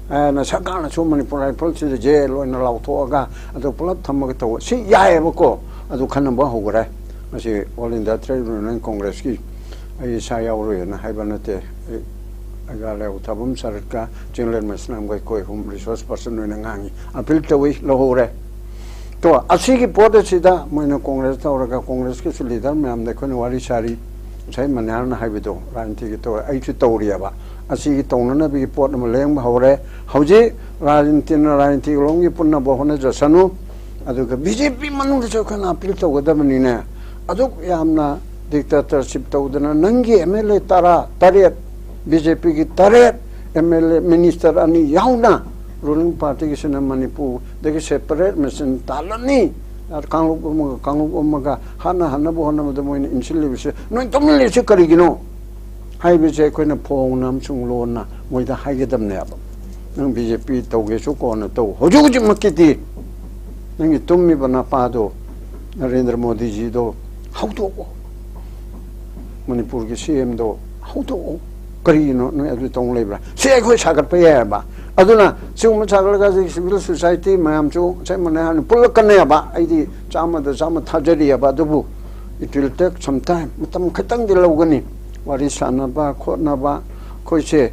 ꯍꯥꯏꯅ ꯁꯔꯀꯥꯔꯅꯁꯨ ꯃꯅꯤꯄꯨꯔ ꯔꯥꯏꯐꯜꯁꯤꯗ ꯖꯦꯜ ꯑꯣꯏꯅ ꯂꯥꯎꯊꯣꯛꯑꯒ ꯑꯗꯨ ꯄꯨꯂꯞ ꯊꯝꯃꯒ ꯇꯧꯕ ꯁꯤ ꯌꯥꯏꯑꯕꯀꯣ꯫ ꯑꯗꯨ ꯈꯟꯅꯕ ꯍꯧꯈ꯭ꯔꯦ꯫ ꯃꯁꯤ ꯑꯣꯜ ꯏꯟꯗꯤꯌꯥ ꯇ꯭ꯔꯦꯠ ꯌꯨꯅꯤꯌꯟ ꯀꯣꯡꯒ꯭ꯔꯦꯁꯀꯤ ꯑꯩ ꯏꯁꯥ ꯌꯥꯎꯔꯣꯏꯅ ꯍꯥꯏꯕ ꯅꯠꯇꯦ꯫ ꯑꯩ ꯑꯩꯒ ꯂꯩꯍꯧ ꯊꯥꯕꯝ ꯁꯔꯠꯀ ꯆꯤꯡꯂꯦꯟ ꯃꯁꯅꯥꯝꯒ ꯑꯩꯈꯣꯏ ꯑꯍꯨꯝ ꯔꯤꯁꯣꯔꯁ ꯄꯥꯔꯁꯟ ꯑꯣꯏꯅ ꯉꯥꯡꯉꯤ, ꯑꯄꯤꯜ ꯇꯧꯏ, ꯂꯧꯍꯧꯔꯦ꯫ ꯇꯣ, ꯑꯁꯤꯒꯤ ꯄꯣꯠ ꯑꯁꯤꯗ ꯃꯣꯏꯅ ꯀꯣꯡꯒ꯭ꯔꯦꯁ ꯇꯧꯔꯒ ꯀꯣꯡꯒ꯭ꯔꯦꯁꯀꯤꯁꯨ ꯂꯤꯗꯔ ꯃꯌꯥꯝꯗ ꯑꯩꯈꯣꯏꯅ ꯋꯥꯔꯤ ꯁꯥꯔꯤ꯫ ꯉꯁꯥꯏ ꯃꯅꯤꯍꯥꯔꯅ ꯍꯥꯏꯕꯗꯣ ꯔꯥꯖꯅꯤꯇꯤꯒꯤ ꯇꯧꯔ ꯑꯩꯁꯨ ꯇꯧꯔꯤꯑꯕ꯫ ꯑꯁꯤꯒꯤ ꯇꯧꯅꯅꯕꯒꯤ ꯄꯣꯠ ꯑꯃ ꯂꯦꯡꯕ ꯍꯧꯔꯦ꯫ ꯍꯧꯖꯤꯛ ꯔꯥꯖꯅꯤꯇꯤꯅ ꯔꯥꯖꯅꯤꯇꯤꯒꯤ ꯂꯣꯝꯒꯤ ꯄꯨꯟꯅꯕ ꯍꯣꯠꯅꯖꯁꯅꯨ꯫ ꯑꯗꯨꯒ ꯕꯤ ꯖꯦ ꯄꯤ ꯃꯅꯨꯡꯗꯁꯨ ꯑꯩꯈꯣꯏꯅ ꯑꯄꯤꯜ ꯇꯧꯒꯗꯕꯅꯤꯅꯦ꯫ ꯑꯗꯨꯛ ꯌꯥꯝꯅ ꯗꯤꯛꯇꯦꯇꯔꯁꯤꯞ ꯇꯧꯗꯅ ꯅꯪꯒꯤ ꯑꯦꯝ ꯑꯦꯜ ꯑꯦ ꯇꯔꯥ ꯇꯔꯦꯠ, ꯕꯤ ꯖꯦ ꯄꯤꯒꯤ ꯇꯔꯦꯠ ꯑꯦꯝ ꯑꯦꯜ ꯑꯦ ꯃꯤꯅꯤꯁꯇꯔ ꯑꯅꯤ ꯌꯥꯎꯅ ꯔꯨꯂꯤꯡ ꯄꯥꯔꯇꯤꯒꯤꯁꯤꯅ ꯃꯅꯤꯄꯨꯔꯗꯒꯤ ꯁꯦꯄꯔꯦꯠ ꯃꯦꯁꯤꯟ ꯇꯥꯜꯂꯅꯤ꯫ ꯀꯥꯡꯂꯨꯞ ꯑꯃꯒ ꯀꯥꯡꯂꯨꯞ ꯑꯃꯒ ꯍꯥꯠꯅ ꯍꯥꯠꯅꯕ ꯍꯣꯠꯅꯕꯗ ꯃꯣꯏꯅ ꯏꯟꯁꯤꯜꯂꯤꯕꯁꯦ ꯅꯣꯏ ꯇꯨꯃꯤꯜꯂꯤꯁꯦ ꯀꯔꯤꯒꯤꯅꯣ ꯍꯥꯏꯕꯁꯦ ꯑꯩꯈꯣꯏꯅ ꯐꯣꯡꯅ ꯑꯃꯁꯨꯡ ꯂꯣꯟꯅ ꯃꯣꯏꯗ ꯍꯥꯏꯒꯗꯕꯅꯦꯕ꯫ ꯅꯪ ꯕꯤ ꯖꯦ ꯄꯤ ꯇꯧꯒꯦꯁꯨ ꯀꯣꯟꯅ ꯇꯧ, ꯍꯧꯖꯤꯛ ꯍꯧꯖꯤꯛꯃꯛꯀꯤꯗꯤ ꯅꯪꯒꯤ ꯇꯨꯝꯃꯤꯕ ꯅꯄꯥꯗꯣ, ꯅꯔꯦꯟꯗ꯭ꯔ ꯃꯣꯗꯤꯖꯤꯗꯣ, ꯍꯧꯗꯣꯛꯑꯣ꯫ ꯃꯅꯤꯄꯨꯔꯒꯤ ꯁꯤ ꯑꯦꯝꯗꯣ ꯍꯧꯗꯣꯛꯑꯣ꯫ ꯀꯔꯤꯒꯤꯅꯣ ꯅꯣꯏ ꯑꯗꯨ ꯇꯧ ꯂꯩꯕ꯭ꯔꯥ? ꯁꯤ ꯑꯩꯈꯣꯏ ꯁꯥꯒꯠꯄ ꯌꯥꯏꯑꯕ꯫ ꯑꯗꯨꯅ ꯁꯤꯒꯨꯝꯕ ꯁꯥꯒꯠꯂꯒ ꯍꯧꯖꯤꯛ ꯁꯤꯚꯤꯜ ꯁꯣꯁꯥꯏꯇꯤ ꯃꯌꯥꯝꯁꯨ ꯉꯁꯥꯏ ꯃꯅꯥ ꯍꯥꯏꯅ ꯄꯨꯜꯂꯛꯀꯅꯦꯕ꯫ ꯑꯩꯗꯤ ꯆꯥꯝꯃꯗ ꯆꯥꯝꯃ ꯊꯥꯖꯔꯤꯑꯕ꯫ ꯑꯗꯨꯕꯨ it will take some time, ꯃꯇꯝ ꯈꯤꯇꯪꯗꯤ ꯂꯧꯒꯅꯤ꯫ ꯋꯥꯔꯤ ꯁꯥꯟꯅꯕ ꯈꯣꯠꯅꯕ ꯑꯩꯈꯣꯏꯁꯦ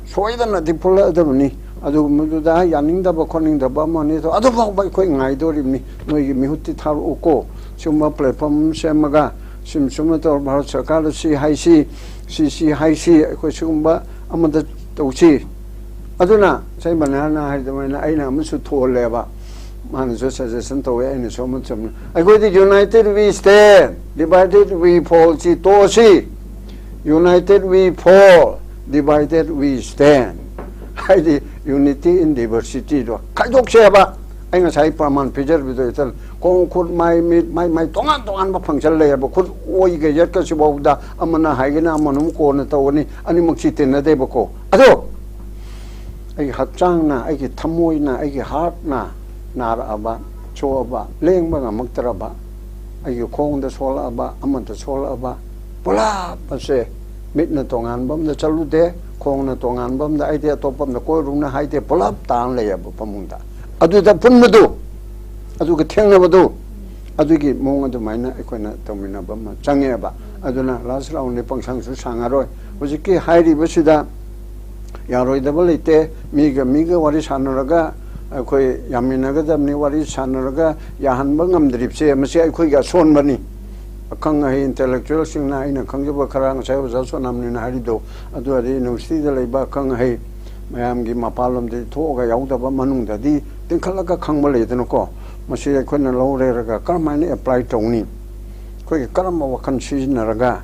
ꯁꯣꯏꯗꯅꯗꯤ ꯄꯨꯜꯂꯛꯑꯗꯕꯅꯤ꯫ ꯑꯗꯨꯒꯨꯝꯕꯗꯨꯗ ꯌꯥꯅꯤꯡꯗꯕ ꯈꯣꯠꯅꯤꯡꯗꯕ ꯑꯃ ꯑꯅꯤ ꯊꯣꯛ-, ꯑꯗꯨꯐꯥꯎꯕ ꯑꯩꯈꯣꯏ ꯉꯥꯏꯗꯣꯔꯤꯕꯅꯤ꯫ ꯅꯣꯏꯒꯤ ꯃꯤꯍꯨꯠꯇꯤ ꯊꯥꯔꯛꯎꯀꯣ꯫ ꯁꯤꯒꯨꯝꯕ ꯄ꯭ꯂꯦꯠꯐꯣꯝ ꯁꯦꯝꯃꯒ ꯁꯤꯝ ꯁꯨꯝꯅ ꯇꯧꯔ ꯚꯥꯔꯠ ꯁꯔꯀꯥꯔꯗ ꯁꯤ ꯍꯥꯏꯁꯤ, ꯁꯤ ꯁꯤ ꯍꯥꯏꯁꯤ, ꯑꯩꯈꯣꯏ ꯁꯤꯒꯨꯝꯕ ꯑꯃꯗ ꯇꯧꯁꯤ꯫ ꯑꯗꯨꯅ ꯉꯁꯥꯏ ꯃꯅꯤꯍꯥꯔꯅ ꯍꯥꯏꯗꯨꯃꯥꯏꯅ ꯑꯩꯅ ꯑꯃꯁꯨ ꯊꯣꯜꯂꯦꯕ꯫ ꯃꯥꯅꯁꯨ ꯁꯖꯦꯁꯟ ꯇꯧꯋꯦ, ꯑꯩꯅꯁꯨ ꯑꯃ ꯆꯨꯝꯅ꯫ ꯑꯩꯈꯣꯏꯗꯤ united we stand, divided we fall ꯁꯤ ꯇꯣꯛꯑꯁꯤ꯫ United we fall, divided we stand. ꯍꯥꯏꯗꯤ unity in diversityꯗꯣ ꯈꯥꯏꯗꯣꯛꯁꯦꯕ꯫ ꯑꯩ ꯉꯁꯥꯏ ꯄ꯭ꯔꯃꯥꯟ ꯄꯤꯖꯔꯕꯗꯣ ꯏꯆꯜ, ꯈꯣꯡ ꯈꯨꯠ ꯃꯥꯏ ꯃꯤꯠ ꯃꯥꯏ ꯃꯥꯏ ꯇꯣꯉꯥꯟ ꯇꯣꯉꯥꯟꯕ ꯐꯪꯁꯟ ꯂꯩꯌꯦꯕ꯫ ꯈꯨꯠ ꯑꯣꯏꯒ ꯌꯦꯠꯀꯁꯤꯐꯥꯎꯗ ꯑꯃꯅ ꯍꯥꯏꯒꯅꯤ, ꯑꯃꯅ ꯑꯃꯨꯛ ꯀꯣꯟꯅ ꯇꯧꯒꯅꯤ, ꯑꯅꯤꯃꯛꯁꯤ ꯇꯤꯟꯅꯗꯦꯕꯀꯣ꯫ ꯑꯗꯣ ꯑꯩꯒꯤ ꯍꯛꯆꯥꯡꯅ, ꯑꯩꯒꯤ ꯊꯃꯣꯏꯅ, ꯑꯩꯒꯤ ꯍꯥꯔꯠꯅ ꯅꯥꯔꯛꯑꯕ, ꯁꯣꯛꯑꯕ, ꯂꯦꯡꯕ ꯉꯝꯃꯛꯇ꯭ꯔꯕ, ꯑꯩꯒꯤ ꯈꯣꯡꯗ ꯁꯣꯛꯂꯛꯑꯕ, ꯑꯃꯗ ꯁꯣꯛꯂꯛꯑꯕ, ꯄꯨꯂꯞ ꯑꯁꯦ ꯃꯤꯠꯅ ꯇꯣꯉꯥꯟꯕ ꯑꯃꯗ ꯆꯠꯂꯨꯗꯦ, ꯈꯣꯡꯅ ꯇꯣꯉꯥꯟꯕ ꯑꯃꯗ, ꯑꯩꯗꯤ ꯑꯇꯣꯞꯄ ꯑꯃꯗ ꯀꯣꯏꯔꯨꯅ ꯍꯥꯏꯗꯦ, ꯄꯨꯂꯞ ꯇꯥꯅ ꯂꯩꯌꯦꯕ ꯐꯃꯨꯡꯗ꯫ ꯑꯗꯨꯗ ꯄꯨꯟꯕꯗꯨ, ꯑꯗꯨꯒ ꯊꯦꯡꯅꯕꯗꯨ, ꯑꯗꯨꯒꯤ ꯃꯑꯣꯡ ꯑꯗꯨꯃꯥꯏꯅ ꯑꯩꯈꯣꯏꯅ ꯇꯧꯃꯤꯟꯅꯕ ꯑꯃ ꯆꯪꯉꯦꯕ꯫ ꯑꯗꯨꯅ ꯂꯥꯁ ꯔꯥꯎꯟꯗꯤ ꯄꯪꯁꯥꯡꯁꯨ ꯁꯥꯡꯉꯔꯣꯏ꯫ ꯍꯧꯖꯤꯛꯀꯤ ꯍꯥꯏꯔꯤꯕꯁꯤꯗ ꯌꯥꯔꯣꯏꯗꯕ ꯂꯩꯇꯦ꯫ ꯃꯤꯒ ꯃꯤꯒ ꯋꯥꯔꯤ ꯁꯥꯟꯅꯔꯒ, ꯑꯩꯈꯣꯏ ꯌꯥꯃꯤꯟꯅꯒꯗꯕꯅꯤ꯫ ꯋꯥꯔꯤ ꯁꯥꯟꯅꯔꯒ ꯌꯥꯍꯟꯕ ꯉꯝꯗ꯭ꯔꯤꯕꯁꯦ ꯃꯁꯤ ꯑꯩꯈꯣꯏꯒꯤ ꯑꯁꯣꯟꯕꯅꯤ꯫ ꯑꯈꯪ ꯑꯍꯩ ꯏꯟꯇꯦꯂꯦꯛꯆꯨꯋꯦꯜꯁꯤꯡꯅ, ꯑꯩꯅ ꯈꯪꯖꯕ ꯈꯔ, ꯉꯁꯥꯏ ꯑꯣꯖꯥ ꯁꯣꯅꯥꯝꯅꯤꯅ ꯍꯥꯏꯔꯤꯗꯣ, ꯑꯗꯨ ꯑꯗꯩ ꯌꯨꯅꯤꯚꯔꯁꯤꯇꯤꯗ ꯂꯩꯕ ꯑꯈꯪ ꯑꯍꯩ ꯃꯌꯥꯝꯒꯤ ꯃꯄꯥꯟꯂꯣꯝꯗꯗꯤ ꯊꯣꯛꯑꯒ ꯌꯥꯎꯗꯕ, ꯃꯅꯨꯡꯗꯗꯤ ꯇꯤꯡꯈꯠꯂꯒ ꯈꯪꯕ ꯂꯩꯗꯅꯀꯣ꯫ ꯃꯁꯤ ꯑꯩꯈꯣꯏꯅ ꯂꯧꯔꯦꯔꯒ ꯀꯔꯝꯍꯥꯏꯅ ꯑꯦꯄ꯭ꯂꯥꯏ ꯇꯧꯅꯤ? ꯑꯩꯈꯣꯏꯒꯤ ꯀꯔꯝꯕ ꯋꯥꯈꯜ ꯁꯤꯖꯤꯟꯅꯔꯒ,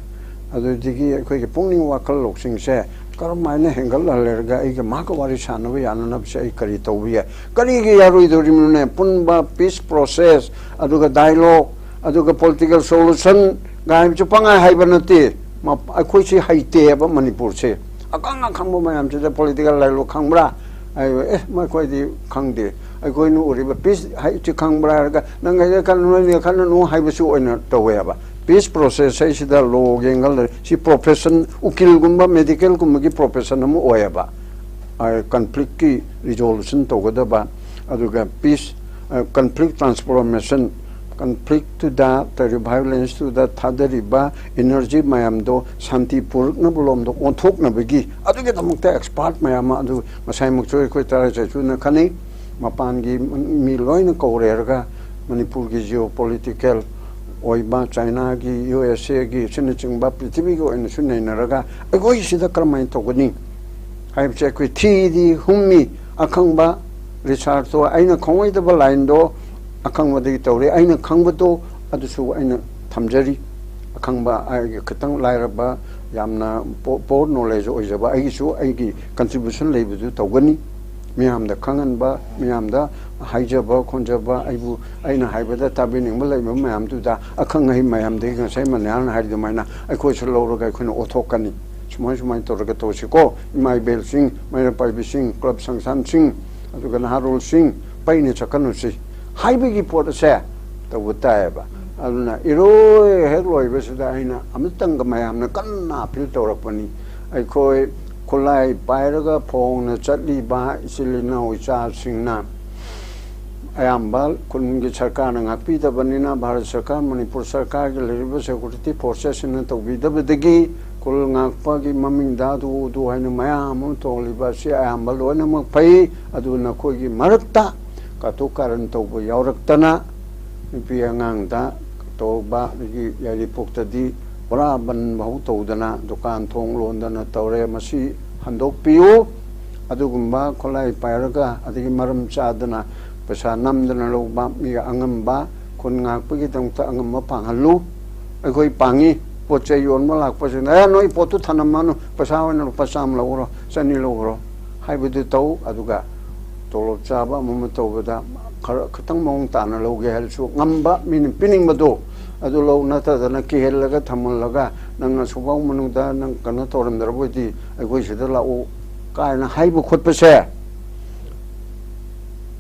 ꯑꯗꯨꯗꯒꯤ ꯑꯩꯈꯣꯏꯒꯤ ꯄꯨꯛꯅꯤꯡ ꯋꯥꯈꯜ ꯂꯧꯁꯤꯡꯁꯦ ꯀꯔꯝꯍꯥꯏꯅ ꯍꯦꯟꯒꯠꯍꯜꯂꯦꯔꯒ ꯑꯩꯒ ꯃꯥꯒ ꯋꯥꯔꯤ ꯁꯥꯟꯅꯕ ꯌꯥꯅꯅꯕꯁꯦ ꯑꯩ ꯀꯔꯤ ꯇꯧꯕ ꯌꯥꯏ? ꯀꯔꯤꯒꯤ ꯌꯥꯔꯣꯏꯗꯧꯔꯤꯕꯅꯣꯅꯦ? ꯄꯨꯟꯕ, ꯄꯤꯁ ꯄ꯭ꯔꯣꯁꯦꯁ, ꯑꯗꯨꯒ ꯗꯥꯏꯂꯣꯒ, ꯑꯗꯨꯒ ꯄꯣꯂꯤꯇꯤꯀꯦꯜ ꯁꯣꯂꯨꯁꯟ ꯀꯥꯏꯕꯁꯨ ꯄꯪꯍꯥꯏ ꯍꯥꯏꯕ ꯅꯠꯇꯦ꯫ ꯃ-, ꯑꯩꯈꯣꯏꯁꯤ ꯍꯩꯇꯦꯕ ꯃꯅꯤꯄꯨꯔꯁꯦ꯫ ꯑꯈꯪ ꯑꯈꯪꯕ ꯃꯌꯥꯝꯁꯤꯗ ꯄꯣꯂꯤꯇꯤꯀꯦꯜ ꯗꯥꯏꯂꯣꯒ ꯈꯪꯕ꯭ꯔꯥ? ꯍꯥꯏ, ꯑꯦ, ꯃꯈꯣꯏꯗꯤ ꯈꯪꯗꯦ꯫ ꯑꯩꯈꯣꯏꯅ ꯎꯔꯤꯕ ꯄꯤꯁ ꯍꯥꯏꯁꯤ ꯈꯪꯕ꯭ꯔꯥ ꯍꯥꯏꯔꯒ, "ꯅꯪ ꯍꯥꯏꯗꯤ ꯈꯟꯅꯨ, ꯅꯣꯏꯅ ꯈꯟꯅꯅꯨ" ꯍꯥꯏꯕꯁꯨ ꯑꯣꯏꯅ ꯇꯧꯋꯦꯕ꯫ ꯄꯤꯁ ꯄ꯭ꯔꯣꯁꯦꯁ ꯍꯥꯏꯁꯤꯗ ꯂꯣꯒꯤ ꯑꯦꯡꯒꯜꯗ ꯁꯤ ꯄ꯭ꯔꯣꯐꯦꯁꯟ, ꯎꯀꯤꯜꯒꯨꯝꯕ, ꯃꯦꯗꯤꯀꯦꯜꯒꯨꯝꯕꯒꯤ ꯄ꯭ꯔꯣꯐꯦꯁꯟ ꯑꯃ ꯑꯣꯏꯌꯦꯕ꯫ ꯀꯟꯐ꯭ꯂꯤꯛꯀꯤ ꯔꯤꯖꯣꯂꯨꯁꯟ ꯇꯧꯒꯗꯕ, ꯑꯗꯨꯒ ꯄꯤꯁ, ꯀꯟꯐ꯭ꯂꯤꯛ ꯇ꯭ꯔꯥꯟꯁꯐꯣꯔꯃꯦꯁꯟ, ꯀꯟꯐ꯭ꯂꯤꯛꯇꯨꯗ ꯇꯧꯔꯤꯕ, ꯚꯥꯏꯑꯣꯂꯦꯟꯁꯇꯨꯗ ꯊꯥꯗꯔꯤꯕ ꯏꯅꯔꯖꯤ ꯃꯌꯥꯝꯗꯣ ꯁꯥꯟꯇꯤ ꯄꯨꯔꯛꯅꯕ ꯂꯣꯝꯗ ꯑꯣꯟꯊꯣꯛꯅꯕꯒꯤ, ꯑꯗꯨꯒꯤꯗꯃꯛꯇ ꯑꯦꯛꯁꯄꯥꯔꯠ ꯃꯌꯥꯝ ꯑꯃ, ꯑꯗꯨ ꯉꯁꯥꯏꯃꯛꯁꯨ ꯑꯩꯈꯣꯏ ꯇꯔꯥꯏ ꯆꯥꯏꯁꯨꯅ ꯈꯟꯅꯩ, ꯃꯄꯥꯟꯒꯤ ꯃꯤ ꯂꯣꯏꯅ ꯀꯧꯔꯦꯔꯒ ꯃꯅꯤꯄꯨꯔꯒꯤ ꯖꯤꯑꯣ ꯄꯣꯂꯤꯇꯤꯀꯦꯜ ꯑꯣꯏꯕ, ꯆꯥꯏꯅꯥꯒꯤ, ꯌꯨ ꯑꯦꯁ ꯑꯦꯒꯤ ꯑꯁꯤꯅꯆꯤꯡꯕ ꯄ꯭ꯔꯤꯊꯤꯕꯤꯒꯤ ꯑꯣꯏꯅꯁꯨ ꯅꯩꯅꯔꯒ ꯑꯩꯈꯣꯏꯁꯤꯗ ꯀꯔꯝꯍꯥꯏꯅ ꯇꯧꯒꯅꯤ ꯍꯥꯏꯕꯁꯦ ꯑꯩꯈꯣꯏ ꯊꯤꯗꯤ ꯍꯨꯝꯃꯤ꯫ ꯑꯈꯪꯕ ꯔꯤꯁꯥꯔꯁꯇꯣ ꯑꯩꯅ ꯈꯪꯉꯣꯏꯗꯕ ꯂꯥꯏꯟꯗꯣ ꯑꯈꯪꯕꯗꯒꯤ ꯇꯧꯔꯦ, ꯑꯩꯅ ꯈꯪꯕꯗꯣ ꯑꯗꯨꯁꯨ ꯑꯩꯅ ꯊꯝꯖꯔꯤ꯫ ꯑꯈꯪꯕ ꯑꯩꯒꯤ ꯈꯤꯇꯪ ꯂꯥꯏꯔꯕ, ꯌꯥꯝꯅ ꯄꯣ-, ꯄꯣꯔ ꯅꯣꯂꯦꯖ ꯑꯣꯏꯖꯕ ꯑꯩꯒꯤꯁꯨ ꯑꯩꯒꯤ ꯀꯟꯇ꯭ꯔꯤꯕ꯭ꯌꯨꯁꯟ ꯂꯩꯕꯗꯨ ꯇꯧꯒꯅꯤ꯫ ꯃꯤꯌꯥꯝꯗ ꯈꯪꯍꯟꯕ, ꯃꯤꯌꯥꯝꯗ ꯍꯥꯏꯖꯕ ꯈꯣꯟꯖꯕ, ꯑꯩꯕꯨ, ꯑꯩꯅ ꯍꯥꯏꯕꯗ ꯇꯥꯕꯤꯅꯤꯡꯕ ꯂꯩꯕ ꯃꯌꯥꯝꯗꯨꯗ ꯑꯈꯪ ꯑꯍꯩ ꯃꯌꯥꯝꯗꯒꯤ ꯉꯁꯥꯏ ꯃꯅꯤꯍꯥꯔꯅ ꯍꯥꯏꯔꯤ ꯑꯗꯨꯃꯥꯏꯅ ꯑꯩꯈꯣꯏꯁꯨ ꯂꯧꯔꯒ ꯑꯩꯈꯣꯏꯅ ꯑꯣꯠꯊꯣꯛꯀꯅꯤ꯫ ꯁꯨꯃꯥꯏ ꯁꯨꯃꯥꯏꯅ ꯇꯧꯔꯒ ꯇꯧꯁꯤꯀꯣ, ꯏꯃꯥ ꯏꯕꯦꯜꯁꯤꯡ, ꯃꯩꯔꯥ ꯄꯥꯏꯕꯤꯁꯤꯡ, ꯀ꯭ꯂꯕ ꯁꯪꯁꯊꯥꯟꯁꯤꯡ, ꯑꯗꯨꯒ ꯅꯍꯥꯔꯣꯜꯁꯤꯡ, ꯄꯩꯅ ꯆꯠꯀꯅꯨꯁꯤ ꯍꯥꯏꯕꯒꯤ ꯄꯣꯠ ꯑꯁꯦ ꯇꯧꯕ ꯇꯥꯏꯌꯦꯕ꯫ ꯑꯗꯨꯅ ꯏꯔꯣꯏ ꯍꯦꯛ ꯂꯣꯏꯕꯁꯤꯗ ꯑꯩꯅ ꯑꯃꯇꯪꯒ ꯃꯌꯥꯝꯅ ꯀꯟꯅ ꯑꯄꯤꯜ ꯇꯧꯔꯛꯄꯅꯤ꯫ ꯑꯩꯈꯣꯏ ꯈꯨꯠꯂꯥꯏ ꯄꯥꯏꯔꯒ ꯐꯣꯡꯅ ꯆꯠꯂꯤꯕ ꯏꯆꯤꯜ ꯏꯅꯥꯎ ꯏꯆꯥꯁꯤꯡꯅ ꯑꯌꯥꯝꯕ ꯈꯨꯟꯒꯤ ꯁꯔꯀꯥꯔꯅ ꯉꯥꯛꯄꯤꯗꯕꯅꯤꯅ, ꯚꯥꯔꯠ ꯁꯔꯀꯥꯔ, ꯃꯅꯤꯄꯨꯔ ꯁꯔꯀꯥꯔꯒꯤ ꯂꯩꯔꯤꯕ ꯁꯦꯀꯨꯔꯤꯇꯤ ꯐꯣꯔꯁꯦꯁꯁꯤꯡꯅ ꯇꯧꯕꯤꯗꯕꯗꯒꯤ ꯈꯨꯜ ꯉꯥꯛꯄꯒꯤ ꯃꯃꯤꯡꯗ ꯑꯗꯨ ꯑꯗꯨ ꯍꯥꯏꯅ ꯃꯌꯥꯝ ꯑꯃ ꯇꯧꯍꯜꯂꯤꯕ ꯑꯁꯤ ꯑꯌꯥꯝꯕ ꯂꯣꯏꯅꯃꯛ ꯐꯩ꯫ ꯑꯗꯨ ꯅꯈꯣꯏꯒꯤ ꯃꯔꯛꯇ ꯀꯥꯇꯨ ꯀꯥꯔꯟ ꯇꯧꯕ ꯌꯥꯎꯔꯛꯇꯅ ꯅꯨꯄꯤ ꯑꯉꯥꯡꯗ ꯇꯧꯕ, ꯑꯗꯒꯤ ꯌꯥꯏꯔꯤꯄꯣꯛꯇꯗꯤ ꯄꯨꯔꯥ ꯕꯟ ꯐꯥꯎ ꯇꯧꯗꯅ ꯗꯨꯀꯥꯟ ꯊꯣꯡ ꯂꯣꯟꯗꯅ ꯇꯧꯔꯦ꯫ ꯃꯁꯤ ꯍꯟꯗꯣꯛꯄꯤꯌꯨ꯫ ꯑꯗꯨꯒꯨꯝꯕ ꯈꯨꯠꯂꯥꯏ ꯄꯥꯏꯔꯒ ꯑꯗꯒꯤ ꯃꯔꯝ ꯆꯥꯗꯅ ꯄꯩꯁꯥ ꯅꯝꯗꯅ ꯂꯧꯕ ꯃꯤ ꯑꯉꯝꯕ ꯈꯨꯟ ꯉꯥꯛꯄꯒꯤꯗꯃꯛꯇ ꯑꯉꯝꯕ ꯄꯥꯡꯍꯜꯂꯨ꯫ ꯑꯩꯈꯣꯏ ꯄꯥꯡꯉꯤ꯫ ꯄꯣꯠ ꯆꯩ ꯌꯣꯟꯕ ꯂꯥꯛꯄꯁꯤꯡꯗ, "ꯑꯦ, ꯅꯣꯏ ꯄꯣꯠꯇꯨ ꯊꯅꯝꯃꯅꯨ, ꯄꯩꯁꯥ ꯑꯣꯏꯅ ꯂꯨꯄꯥ ꯆꯥꯝꯃ ꯂꯧꯈ꯭ꯔꯣ, ꯆꯅꯤ ꯂꯧꯈ꯭ꯔꯣ" ꯍꯥꯏꯕꯗꯨ ꯇꯧ꯫ ꯑꯗꯨꯒ ꯇꯣꯂꯣꯞ ꯆꯥꯕ ꯑꯃ ꯑꯃ ꯇꯧꯕꯗ ꯈꯔ ꯈꯤꯇꯪ ꯃꯑꯣꯡ ꯇꯥꯅ ꯂꯧꯒꯦ ꯍꯥꯏꯔꯁꯨ ꯉꯝꯕ ꯃꯤꯅ ꯄꯤꯅꯤꯡꯕꯗꯣ ꯑꯗꯨ ꯂꯧ, ꯅꯠꯇꯗꯅ ꯀꯤꯍꯜꯂꯒ ꯊꯝꯍꯜꯂꯒ ꯅꯪꯅ ꯑꯁꯨꯛꯐꯥꯎ ꯃꯅꯨꯡꯗ ꯅꯪ ꯀꯩꯅꯣ ꯇꯧꯔꯝꯗ꯭ꯔꯕꯣꯏꯗꯤ ꯑꯩꯈꯣꯏ ꯁꯤꯗ ꯂꯥꯛꯎ ꯀꯥꯏꯅ ꯍꯥꯏꯕ ꯈꯣꯠꯄꯁꯦ,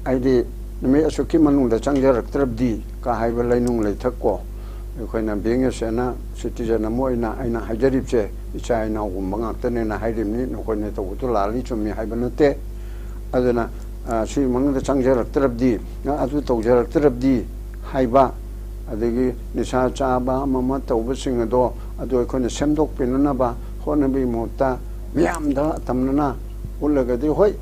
ꯍꯥꯏꯗꯤ ꯅꯨꯃꯤꯠ ꯑꯁꯨꯛꯀꯤ ꯃꯅꯨꯡꯗ ꯆꯪꯖꯔꯛꯇ꯭ꯔꯕꯗꯤ ꯀ ꯍꯥꯏꯕ ꯂꯩꯅꯨꯡ ꯂꯩꯊꯛ ꯀꯣ, ꯑꯩꯈꯣꯏꯅ ꯕꯤꯡ ꯑꯦꯁ ꯑꯦꯅ ꯁꯤꯇꯤꯖꯟ ꯑꯃ ꯑꯣꯏꯅ ꯑꯩꯅ ꯍꯥꯏꯖꯔꯤꯕꯁꯦ, ꯏꯆꯥ ꯏꯅꯥꯎꯒꯨꯝꯕ ꯉꯥꯛꯇꯅꯦꯅ ꯍꯥꯏꯔꯤꯕꯅꯤ꯫ ꯅꯈꯣꯏꯅ ꯇꯧꯕꯗꯨ ꯂꯥꯜꯂꯤ ꯆꯨꯝꯃꯤ ꯍꯥꯏꯕ ꯅꯠꯇꯦ꯫ ꯑꯗꯨꯅ, ꯑ, ꯁꯤ ꯃꯅꯨꯡꯗ ꯆꯪꯖꯔꯛꯇ꯭ꯔꯕꯗꯤ, ꯑ, ꯑꯗꯨ ꯇꯧꯖꯔꯛꯇ꯭ꯔꯕꯗꯤ ꯍꯥꯏꯕ, ꯑꯗꯒꯤ ꯅꯤꯁꯥ ꯆꯥꯕ ꯑꯃ ꯑꯃ ꯇꯧꯕꯁꯤꯡ ꯑꯗꯣ, ꯑꯗꯨ ꯑꯩꯈꯣꯏꯅ ꯁꯦꯝꯗꯣꯛꯄꯤꯅꯅꯕ ꯍꯣꯠꯅꯕꯒꯤ ꯃꯍꯨꯠꯇ ꯃꯤꯌꯥꯝꯗ ꯇꯝꯅꯅ ꯎꯠꯂꯒꯗꯤ, ꯍꯣꯏ,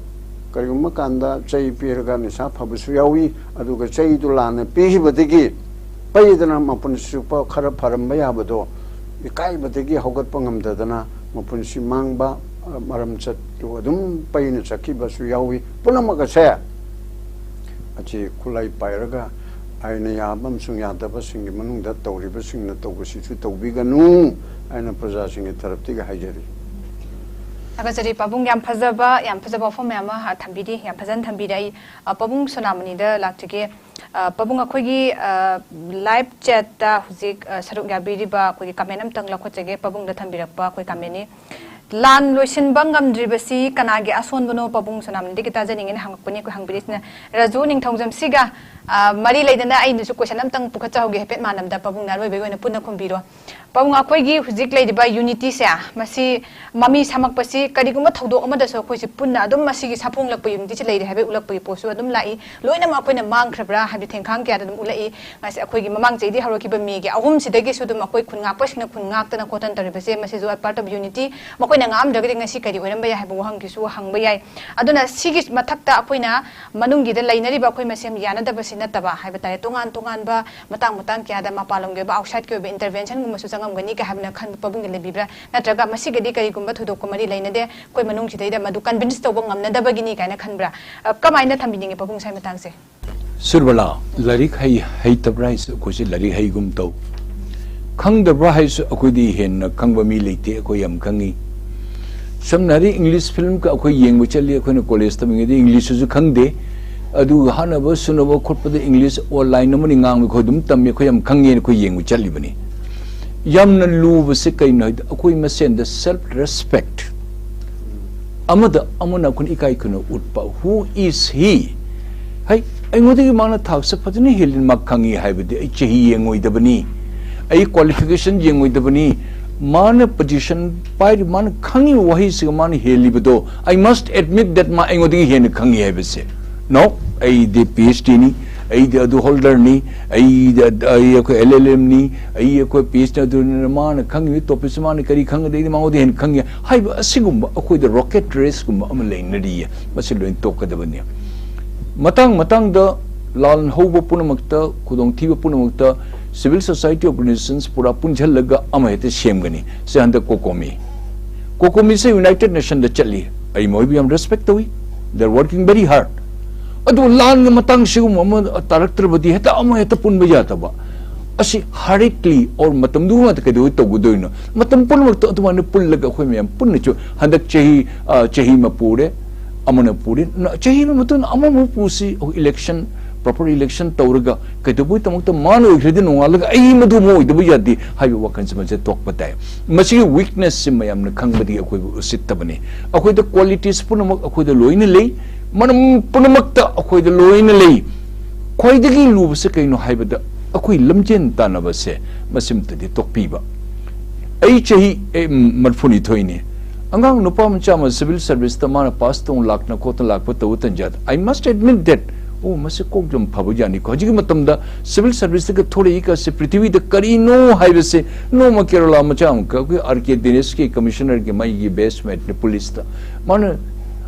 ꯀꯔꯤꯒꯨꯝꯕ ꯀꯥꯟꯗ ꯆꯩ ꯄꯤꯔꯒ ꯅꯤꯁꯥ ꯐꯕꯁꯨ ꯌꯥꯎꯏ, ꯑꯗꯨꯒ ꯆꯩꯗꯨ ꯂꯥꯟꯅ ꯄꯤꯈꯤꯕꯗꯒꯤ ꯄꯩꯗꯅ ꯃꯄꯨꯟꯁꯤ ꯆꯨꯞꯄ ꯈꯔ ꯐꯔꯝꯕ ꯌꯥꯕꯗꯣ ꯏꯀꯥꯏꯕꯗꯒꯤ ꯍꯧꯒꯠꯄ ꯉꯝꯗꯗꯅ ꯃꯄꯨꯟꯁꯤ ꯃꯥꯡꯕ, ꯑ, ꯃꯔꯝ ꯆꯠꯇꯨ ꯑꯗꯨꯝ ꯄꯩꯅ ꯆꯠꯈꯤꯕꯁꯨ ꯌꯥꯎꯏ꯫ ꯄꯨꯝꯅꯃꯛ ꯑꯁꯦ ꯑꯁꯤ ꯈꯨꯠꯂꯥꯏ ꯄꯥꯏꯔꯒ ꯑꯩꯅ ꯌꯥꯕ ꯑꯃꯁꯨꯡ ꯌꯥꯗꯕꯁꯤꯡꯒꯤ ꯃꯅꯨꯡꯗ ꯇꯧꯔꯤꯕꯁꯤꯡꯅ ꯇꯧꯕꯁꯤꯁꯨ ꯇꯧꯕꯤꯒꯅꯨ ꯍꯥꯏꯅ ꯄ꯭ꯔꯖꯥꯁꯤꯡꯒꯤ ꯇꯔꯞꯇꯒꯤ ꯍꯥꯏꯖꯔꯤ꯫ ꯊꯥꯒꯠꯆꯔꯤ ꯄꯥꯕꯨꯡ, ꯌꯥꯝ ꯐꯖꯕ, ꯌꯥꯝ ꯐꯖꯕ ꯋꯥꯐꯝ ꯃꯌꯥꯝ ꯑꯃ, ꯑ, ꯊꯝꯕꯤꯔꯤ꯫ ꯌꯥꯝ ꯐꯖꯅ ꯊꯝꯕꯤꯔꯦ꯫ ꯑꯩ, ꯑ, ꯄꯥꯕꯨꯡ ꯁꯣꯅꯥꯃꯅꯤꯗ ꯂꯥꯛꯆꯒꯦ꯫ ꯑ, ꯄꯥꯕꯨꯡ, ꯑꯩꯈꯣꯏꯒꯤ, ꯑ, ꯂꯥꯏꯚ ꯆꯦꯠꯇ ꯍꯧꯖꯤꯛ, ꯑ, ꯁꯔꯨꯛ ꯌꯥꯕꯤꯔꯤꯕ ꯑꯩꯈꯣꯏꯒꯤ ꯀꯃꯦꯟ ꯑꯝꯇꯪ ꯂꯧꯈꯠꯆꯒꯦ꯫ ꯄꯥꯕꯨꯡꯗ ꯊꯝꯕꯤꯔꯛꯄ ꯑꯩꯈꯣꯏ ꯀꯃꯦꯟꯅꯤ꯫ "ꯂꯥꯟ ꯂꯣꯏꯁꯤꯟꯕ ꯉꯝꯗ꯭ꯔꯤꯕꯁꯤ ꯀꯅꯥꯒꯤ ꯑꯁꯣꯟꯕꯅꯣ?" ꯄꯥꯕꯨꯡ ꯁꯣꯅꯥꯃꯅꯤꯗꯒꯤ ꯇꯥꯖꯅꯤꯡꯉꯦꯅ ꯍꯪꯉꯛꯄꯅꯤ꯫ ꯑꯩꯈꯣꯏ ꯍꯪꯕꯤꯔꯤꯁꯤꯅ ꯔꯥꯖꯨ ꯅꯤꯡꯊꯧꯖꯝ꯫ ꯁꯤꯒ, ꯑ, ꯃꯔꯤ ꯂꯩꯅꯅ ꯑꯩꯅꯁꯨ ꯀꯣꯏꯁꯟ ꯑꯝꯇꯪ ꯄꯨꯈꯠꯆꯍꯧꯒꯦ, ꯍꯥꯏꯐꯦꯠ ꯃꯥꯟꯅꯕꯗ꯫ ꯄꯥꯕꯨꯡꯅ ꯑꯔꯣꯏꯕꯒꯤ ꯑꯣꯏꯅ ꯄꯨꯟꯅ ꯈꯨꯝꯕꯤꯔꯣ꯫ ꯄꯥꯕꯨꯡ, ꯑꯩꯈꯣꯏꯒꯤ ꯍꯧꯖꯤꯛ ꯂꯩꯔꯤꯕ ꯌꯨꯅꯤꯇꯤꯁꯦ, ꯃꯁꯤ ꯃꯃꯤ ꯁꯥꯃꯛꯄꯁꯤ ꯀꯔꯤꯒꯨꯝꯕ ꯊꯧꯗꯣꯛ ꯑꯃꯗꯁꯨ ꯑꯩꯈꯣꯏꯁꯤ ꯄꯨꯟꯅ ꯑꯗꯨꯝ ꯃꯁꯤꯒꯤ ꯁꯥꯐꯣꯡꯂꯛꯄ ꯌꯨꯅꯤꯇꯤꯁꯤ ꯂꯩꯔꯤ ꯍꯥꯏꯕꯒꯤ ꯎꯠꯂꯛꯄꯒꯤ ꯄꯣꯠꯁꯨ ꯑꯗꯨꯝ ꯂꯥꯛꯏ꯫ ꯂꯣꯏꯅꯃꯛ ꯑꯩꯈꯣꯏꯅ ꯃꯥꯡꯈ꯭ꯔꯕ꯭ꯔꯥ ꯍꯥꯏꯕꯗꯤ ꯊꯦꯡꯈꯥꯡ ꯀꯌꯥꯗ ꯑꯗꯨꯝ ꯎꯠꯂꯛꯏ꯫ ꯉꯁꯤ ꯑꯩꯈꯣꯏꯒꯤ ꯃꯃꯥꯡ ꯆꯍꯤꯗꯤ ꯍꯧꯔꯛꯈꯤꯕ ꯃꯦꯒꯤ ꯑꯍꯨꯝꯁꯤꯗꯒꯤꯁꯨ ꯑꯗꯨꯝ ꯑꯩꯈꯣꯏ ꯈꯨꯟ ꯉꯥꯛꯄꯁꯤꯡꯅ ꯈꯨꯟ ꯉꯥꯛꯇꯅ ꯈꯣꯠꯇꯅ ꯇꯧꯔꯤꯕꯁꯦ, ꯃꯁꯤꯁꯨ a part of unity, ꯃꯈꯣꯏꯅ ꯉꯥꯛꯑꯝꯗ꯭ꯔꯒꯗꯤ ꯉꯁꯤ ꯀꯔꯤ ꯑꯣꯏꯔꯝꯕ ꯌꯥꯏ ꯍꯥꯏꯕ ꯋꯥꯍꯪꯒꯤꯁꯨ ꯍꯪꯕ ꯌꯥꯏ꯫ ꯑꯗꯨꯅ ꯁꯤꯒꯤ ꯃꯊꯛꯇ ꯑꯩꯈꯣꯏꯅ ꯃꯅꯨꯡꯒꯤꯗ ꯂꯩꯅꯔꯤꯕ ꯑꯩꯈꯣꯏ ꯃꯁꯦꯟ ꯌꯥꯅꯗꯕꯁꯤ ꯅꯠꯇꯕ ꯍꯥꯏꯕ ꯇꯥꯔꯦ, ꯇꯣꯉꯥꯟ ꯇꯣꯉꯥꯟꯕ ꯃꯇꯥꯡ ꯃꯇꯥꯡ ꯀꯌꯥꯗ ꯃꯄꯥꯟꯂꯣꯝꯒꯤ ꯑꯣꯏꯕ, ꯑꯥꯎꯠꯁꯥꯏꯠꯀꯤ ꯑꯣꯏꯕ ꯏꯟꯇꯔꯚꯦꯟꯁꯟꯒꯨꯝꯕꯁꯨ ꯆꯪꯉꯝꯒꯅꯤ ꯀꯥꯏ ꯍꯥꯏꯕꯅ ꯈꯟꯕ ꯄꯥꯕꯨꯡꯒꯤ ꯂꯩꯕꯤꯕ꯭ꯔꯥ? ꯅꯠꯇ꯭ꯔꯒ ꯃꯁꯤꯒꯗꯤ ꯀꯔꯤꯒꯨꯝꯕ ꯊꯣꯏꯗꯣꯛꯄ ꯃꯔꯤ ꯂꯩꯅꯗꯦ, ꯑꯩꯈꯣꯏ ꯃꯅꯨꯡꯁꯤꯗꯩꯗ ꯃꯗꯨ ꯀꯟꯚꯤꯟꯁ ꯇꯧꯕ ꯉꯝꯅꯗꯕꯒꯤꯅꯤ ꯀꯥꯏꯅ ꯈꯟꯕ꯭ꯔꯥ? ꯑ, ꯀꯃꯥꯏꯅ ꯊꯝꯕꯤꯅꯤꯡꯉꯤ ꯄꯥꯕꯨꯡ ꯁ꯭ꯋꯥꯏ ꯃꯇꯥꯡꯁꯦ? ꯁꯨꯔꯕꯂꯥ, ꯂꯥꯏꯔꯤꯛ ꯍꯩ ꯍꯩꯇꯕ꯭ꯔꯥ ꯍꯥꯏꯁꯦ ꯑꯩꯈꯣꯏꯁꯦ ꯂꯥꯏꯔꯤꯛ ꯍꯩꯒꯨꯝ ꯇꯧ꯫ ꯈꯪꯗꯕ꯭ꯔꯥ ꯍꯥꯏꯁꯨ ꯑꯩꯈꯣꯏꯗꯤ ꯍꯦꯟꯅ ꯈꯪꯕ ꯃꯤ ꯂꯩꯇꯦ, ꯑꯩꯈꯣꯏ ꯌꯥꯝ ꯈꯪꯉꯤ꯫ ꯁꯝꯅ ꯍꯥꯏꯔꯗꯤ ꯏꯪꯂꯤꯁ ꯐꯤꯂꯝꯒ ꯑꯩꯈꯣꯏ ꯌꯦꯡꯕ ꯆꯠꯂꯤ, ꯑꯩꯈꯣꯏꯅ ꯀꯣꯂꯦꯖ ꯇꯝꯃꯤꯉꯩꯗ ꯏꯪꯂꯤꯁꯁꯤꯁꯨ ꯈꯪꯗꯦ꯫ ꯑꯗꯨꯒ ꯍꯥꯠꯅꯕ ꯁꯨꯅꯕ ꯈꯣꯠꯄꯗ ꯏꯪꯂꯤꯁ ꯑꯣꯟꯂꯥꯏꯟ ꯑꯃꯅꯤ ꯉꯥꯡꯕ ꯑꯩꯈꯣꯏ ꯑꯗꯨꯝ ꯇꯝꯃꯤ, ꯑꯩꯈꯣꯏ ꯌꯥꯝ ꯈꯪꯉꯦꯅ ꯑꯩꯈꯣꯏ ꯌꯦꯡꯕ ꯆꯠꯂꯤꯕꯅꯤ꯫ ꯌꯥꯝꯅ ꯂꯨꯕꯁꯦ ꯀꯩꯅꯣ ꯍꯥꯏꯗꯤ ꯑꯩꯈꯣꯏ ꯃꯁꯦꯟꯗ ꯁꯦꯜꯐ ꯔꯦꯁꯄꯦꯛ ꯑꯃꯗ ꯑꯃꯅ ꯑꯩꯈꯣꯏꯅ ꯏꯀꯥꯏ ꯈꯨꯝꯅ ꯎꯠꯄ꯫ Who is he? ꯍꯩ, ꯑꯩꯉꯣꯟꯗꯒꯤ ꯃꯥꯅ ꯊꯥꯛꯁꯦ ꯐꯖꯅ ꯍꯦꯜꯂꯤ, ꯃꯥ ꯈꯪꯉꯤ ꯍꯥꯏꯕꯗꯤ ꯑꯩ ꯆꯍꯤ ꯌꯦꯡꯉꯣꯏꯗꯕꯅꯤ꯫ ꯑꯩ ꯀ꯭ꯋꯥꯂꯤꯐꯤꯀꯦꯁꯟ ꯌꯦꯡꯉꯣꯏꯗꯕꯅꯤ, ꯃꯥꯅ ꯄꯣꯖꯤꯁꯟ ꯄꯥꯏꯔꯤ, ꯃꯥꯅ ꯈꯪꯉꯤꯕ ꯋꯥꯍꯩꯁꯤꯒ ꯃꯥꯅ ꯍꯦꯜꯂꯤꯕꯗꯣ, I must admit that ꯃꯥ ꯑꯩꯉꯣꯟꯗꯒꯤ ꯍꯦꯟꯅ ꯈꯪꯉꯤ ꯍꯥꯏꯕꯁꯦ꯫ No, ꯑꯩꯗꯤ ꯄꯤ ꯑꯩꯆ ꯗꯤꯅꯤ, ꯑꯩꯗꯤ ꯑꯗꯨ ꯍꯣꯜꯗꯔꯅꯤ, ꯑꯩꯗꯤ ꯑꯗ-, ꯑꯩ ꯑꯩꯈꯣꯏ ꯑꯦꯜ ꯑꯦꯜ ꯑꯦꯝꯅꯤ, ꯑꯩ ꯑꯩꯈꯣꯏ ꯄꯤ ꯑꯩꯆ ꯗꯤ ꯑꯗꯨꯅ ꯃꯥꯅ ꯈꯪꯉꯤꯕ ꯇꯣꯄꯤꯛꯁꯦ ꯃꯥꯅ ꯀꯔꯤ ꯈꯪꯒꯗꯦ, ꯑꯩꯗꯤ ꯃꯉꯣꯟꯗ ꯍꯦꯟꯅ ꯈꯪꯉꯤ ꯍꯥꯏꯕ ꯑꯁꯤꯒꯨꯝꯕ ꯑꯩꯈꯣꯏꯗ ꯔꯣꯀꯦꯠ ꯔꯦꯁꯀꯨꯝꯕ ꯑꯃ ꯂꯩꯅꯔꯤꯌꯦ꯫ ꯃꯁꯤ ꯂꯣꯏꯅ ꯇꯣꯛꯀꯗꯕꯅꯤ꯫ ꯃꯇꯥꯡ ꯃꯇꯥꯡꯗ ꯂꯥꯜ ꯍꯧꯕ ꯄꯨꯝꯅꯃꯛꯇ, ꯈꯨꯗꯣꯡꯊꯤꯕ ꯄꯨꯝꯅꯃꯛꯇ civil society organizations ꯄꯨꯔꯥ ꯄꯨꯟꯁꯤꯜꯂꯒ ꯑꯃ ꯍꯦꯛꯇ ꯁꯦꯝꯒꯅꯤ꯫ ꯁꯤ ꯍꯟꯗꯛ ꯀꯣꯀꯣꯃꯤ, ꯀꯣꯀꯣꯃꯤꯁꯦ ꯌꯨꯅꯥꯏꯇꯦꯗ ꯅꯦꯁꯟꯗ ꯆꯠꯂꯤ꯫ ꯑꯩ ꯃꯣꯏꯕꯨ ꯌꯥꯝ ꯔꯦꯁꯄꯦꯛ ꯇꯧꯏ꯫ They are working very hard. ꯑꯗꯨ ꯂꯥꯟꯒꯤ ꯃꯇꯥꯡ ꯁꯤꯒꯨꯝꯕ ꯑꯃ ꯇꯥꯔꯛꯇ꯭ꯔꯕꯗꯤ ꯍꯦꯛꯇ ꯑꯃ ꯍꯦꯛꯇ ꯄꯨꯟꯕ ꯌꯥꯗꯕ꯫ ꯑꯁꯤ hurriedly or ꯃꯇꯝꯗꯨ ꯉꯥꯛꯇ ꯀꯩꯗꯧꯕꯩ ꯇꯧꯒꯗꯣꯏꯅꯣ? ꯃꯇꯝ ꯄꯨꯝꯅꯃꯛꯇ ꯑꯗꯨꯃꯥꯏꯅ ꯄꯨꯜꯂꯒ ꯑꯩꯈꯣꯏ ꯃꯌꯥꯝ ꯄꯨꯟꯅꯁꯨ ꯍꯟꯗꯛ ꯆꯍꯤ, ꯑ, ꯆꯍꯤ ꯑꯃ ꯄꯨꯔꯦ, ꯑꯃꯅ ꯄꯨꯔꯦ, ꯅ-, ꯆꯍꯤ ꯑꯃ ꯃꯇꯨꯡꯗ ꯑꯃꯃꯨꯛ ꯄꯨꯁꯤ, election, proper election ꯇꯧꯔꯒ ꯀꯩꯗꯧꯕꯒꯤꯗꯃꯛꯇ ꯃꯥꯅ ꯑꯣꯏꯈ꯭ꯔꯗꯤ ꯅꯣꯡꯉꯥꯜꯂꯒ ꯑꯩ ꯃꯗꯨ ꯑꯃ ꯑꯣꯏꯗꯕ ꯌꯥꯗꯦ ꯍꯥꯏꯕ ꯋꯥꯈꯜꯁꯤ ꯃꯁꯦ ꯊꯣꯛꯄ ꯇꯥꯏ꯫ ꯃꯁꯤꯒꯤ weakness ꯁꯤ ꯃꯌꯥꯝꯅ ꯈꯪꯕꯗꯒꯤ ꯑꯩꯈꯣꯏꯕꯨ ꯎꯁꯤꯠꯇꯕꯅꯤ꯫ ꯑꯩꯈꯣꯏꯗ qualities ꯄꯨꯝꯅꯃꯛ ꯑꯩꯈꯣꯏꯗ ꯂꯣꯏꯅ ꯂꯩ, ꯃꯔꯝ ꯄꯨꯝꯅꯃꯛꯇ ꯑꯩꯈꯣꯏꯗ ꯂꯣꯏꯅ ꯂꯩ꯫ ꯈ꯭ꯋꯥꯏꯗꯒꯤ ꯂꯨꯕꯁꯦ ꯀꯩꯅꯣ ꯍꯥꯏꯕꯗ ꯑꯩꯈꯣꯏ ꯂꯝꯖꯦꯟ ꯇꯥꯟꯅꯕꯁꯦ ꯃꯁꯤꯃꯇꯗꯤ ꯇꯣꯛꯄꯤꯕ꯫ ꯑꯩ ꯆꯍꯤ, ꯑꯦ, ꯃꯔꯤꯐꯨꯅꯤꯊꯣꯏꯅꯤ꯫ ꯑꯉꯥꯡ ꯅꯨꯄꯥ ꯃꯆꯥ ꯑꯃ civil service ꯇ ꯃꯥꯅ ꯄꯥꯁ ꯇꯧ ꯂꯥꯛꯇꯅ ꯈꯣꯠꯇꯅ ꯂꯥꯛꯄ ꯇꯧꯕ ꯇꯟꯖꯥꯗ, I must admit that, ꯑꯣ, ꯃꯁꯤ ꯀꯣꯛ ꯌꯥꯝ ꯐꯕ ꯖꯥꯠꯅꯤꯀꯣ꯫ ꯍꯧꯖꯤꯛꯀꯤ ꯃꯇꯝꯗ civil service ꯇꯒ ꯊꯣꯛꯂꯛꯏ ꯀꯥꯁꯦ ꯄ꯭ꯔꯤꯊꯤꯕꯤꯗ ꯀꯔꯤꯅꯣ ꯍꯥꯏꯕꯁꯦ, ꯅꯣꯡꯃ ꯀꯦꯔꯂꯥ ꯃꯆꯥ ꯑꯃꯈꯛ ꯑꯩꯈꯣꯏ ꯑꯥꯔ ꯀꯦ ꯗꯤꯅꯦꯁꯀꯤ commissioner ꯒꯤ ꯃꯩꯒꯤ batchmate ꯅꯤ police ꯇ꯫ ꯃꯥꯅ,